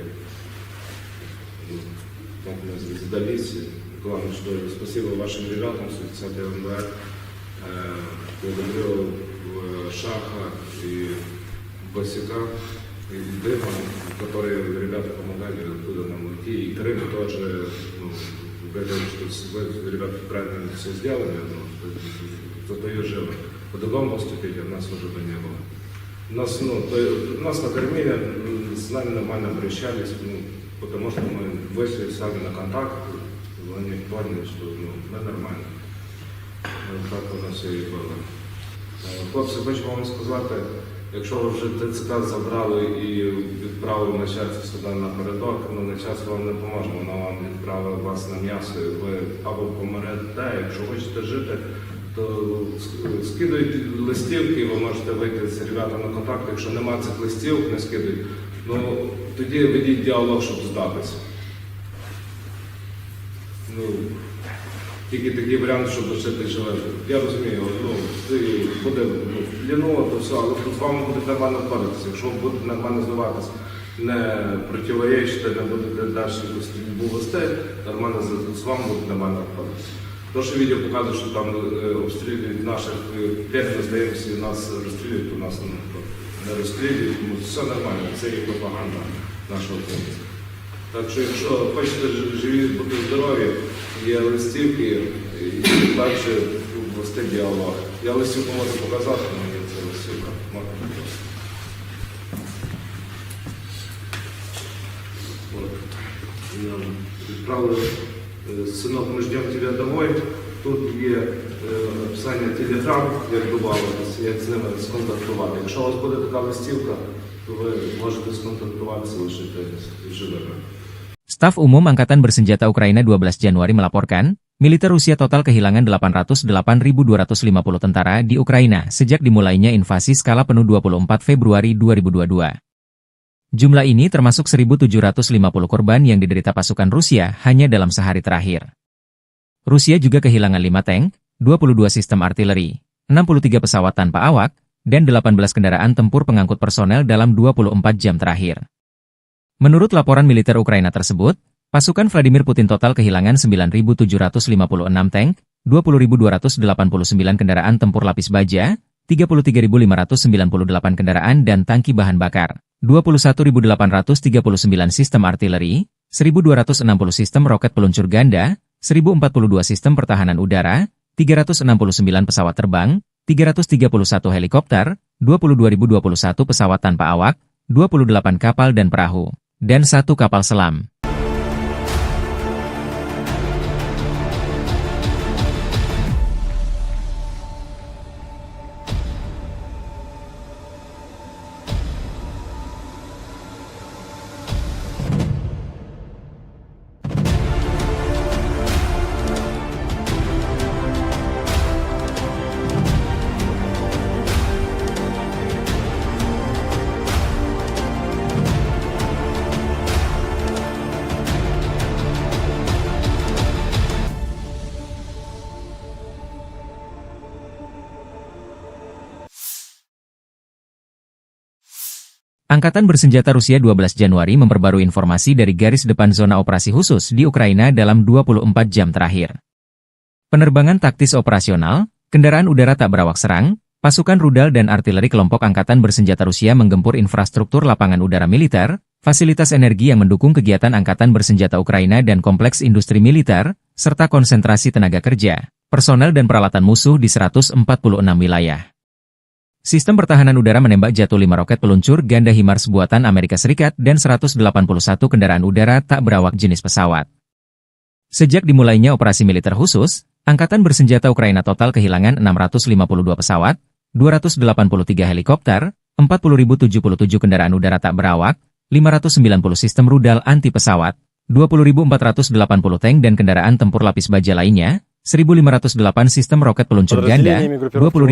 Так мы с-, сдались. Главное, что спасибо вашим ребятам, с тридцатого января. Э, благодарю, э, Шаха и Басика, и Дыма, которые ребята помогали, откуда нам уйти. И Крым тоже, ну, говорил, что с-, вы, ребята, правильно всё сделали, ну, зато и живы. По-другому поступить у нас уже бы не было. Нас, ну, то, нас накормили, м, с нами нормально обращались, ну, потому что мы вышли с вами на контакт, они поняли, что, ну, мы нормально. Ну, так у нас всё и было. Е, хлопці, хочу вам сказати, якщо ви вже Т Ц К забрали і відправили начальство сюди напередок, ну, начальство вам не поможе, воно вам відправить вас на м'ясо, і ви або помрете, якщо хочете жити, то с-, скидуйте листівки, ви можете вийти з ребятами на контакт, якщо нема цих листівок, не скидуйте, ну, тоді ведіть діалог, щоб здатися. Ну, тільки такий варіант, щоб лишити живим. Я розумію, ну, це буде, ну, ліново, то все, але тут з вами будуть нормально обходитися. Якщо ви будете нормально здаватись, не противоречити, не будете далі якусь стрільбу вести, нормально з, з вами будуть нормально обходитися. То, що відео показує, що там, е, обстрілюють наших, е, пленних, здаємося, і нас розстрілюють, то нас, ну, не розстрілюють, тому все нормально, це є пропаганда нашого українця. Так що, якщо хочете ж-, живі, бути здорові, є листівки, і далі вести діалог. Я листівку можу показати, але це листівка. Можна показати. От. Нам відправили, е, «Сынок, мы ждём тебя домой». Тут є, е, описання Telegram, як добавитися, як з ними сконтактувати. Якщо у вас буде така листівка, то ви можете сконтактуватися, лишити живими. Staf Umum Angkatan Bersenjata Ukraina dua belas Januari melaporkan, militer Rusia total kehilangan delapan ratus delapan ribu dua ratus lima puluh tentara di Ukraina sejak dimulainya invasi skala penuh dua puluh empat Februari dua ribu dua dua. Jumlah ini termasuk seribu tujuh ratus lima puluh korban yang diderita pasukan Rusia hanya dalam sehari terakhir. Rusia juga kehilangan lima tank, dua puluh dua sistem artileri, enam puluh tiga pesawat tanpa awak, dan delapan belas kendaraan tempur pengangkut personel dalam dua puluh empat jam terakhir. Menurut laporan militer Ukraina tersebut, pasukan Vladimir Putin total kehilangan sembilan ribu tujuh ratus lima puluh enam tank, dua puluh ribu dua ratus delapan puluh sembilan kendaraan tempur lapis baja, tiga puluh tiga ribu lima ratus sembilan puluh delapan kendaraan dan tangki bahan bakar, dua puluh satu ribu delapan ratus tiga puluh sembilan sistem artileri, seribu dua ratus enam puluh sistem roket peluncur ganda, seribu empat puluh dua sistem pertahanan udara, tiga ratus enam puluh sembilan pesawat terbang, tiga ratus tiga puluh satu helikopter, dua puluh dua ribu dua puluh satu pesawat tanpa awak, dua puluh delapan kapal dan perahu, dan satu kapal selam. Angkatan Bersenjata Rusia dua belas Januari memperbarui informasi dari garis depan zona operasi khusus di Ukraina dalam dua puluh empat jam terakhir. Penerbangan taktis operasional, kendaraan udara tak berawak serang, pasukan rudal dan artileri kelompok angkatan bersenjata Rusia menggempur infrastruktur lapangan udara militer, fasilitas energi yang mendukung kegiatan angkatan bersenjata Ukraina dan kompleks industri militer, serta konsentrasi tenaga kerja, personel dan peralatan musuh di seratus empat puluh enam wilayah. Sistem pertahanan udara menembak jatuh lima roket peluncur ganda HIMARS buatan Amerika Serikat dan seratus delapan puluh satu kendaraan udara tak berawak jenis pesawat. Sejak dimulainya operasi militer khusus, angkatan bersenjata Ukraina total kehilangan enam ratus lima puluh dua pesawat, dua ratus delapan puluh tiga helikopter, empat puluh ribu tujuh puluh tujuh kendaraan udara tak berawak, lima ratus sembilan puluh sistem rudal anti pesawat, dua puluh ribu empat ratus delapan puluh tank dan kendaraan tempur lapis baja lainnya, seribu lima ratus delapan sistem roket peluncur ganda, dua puluh ribu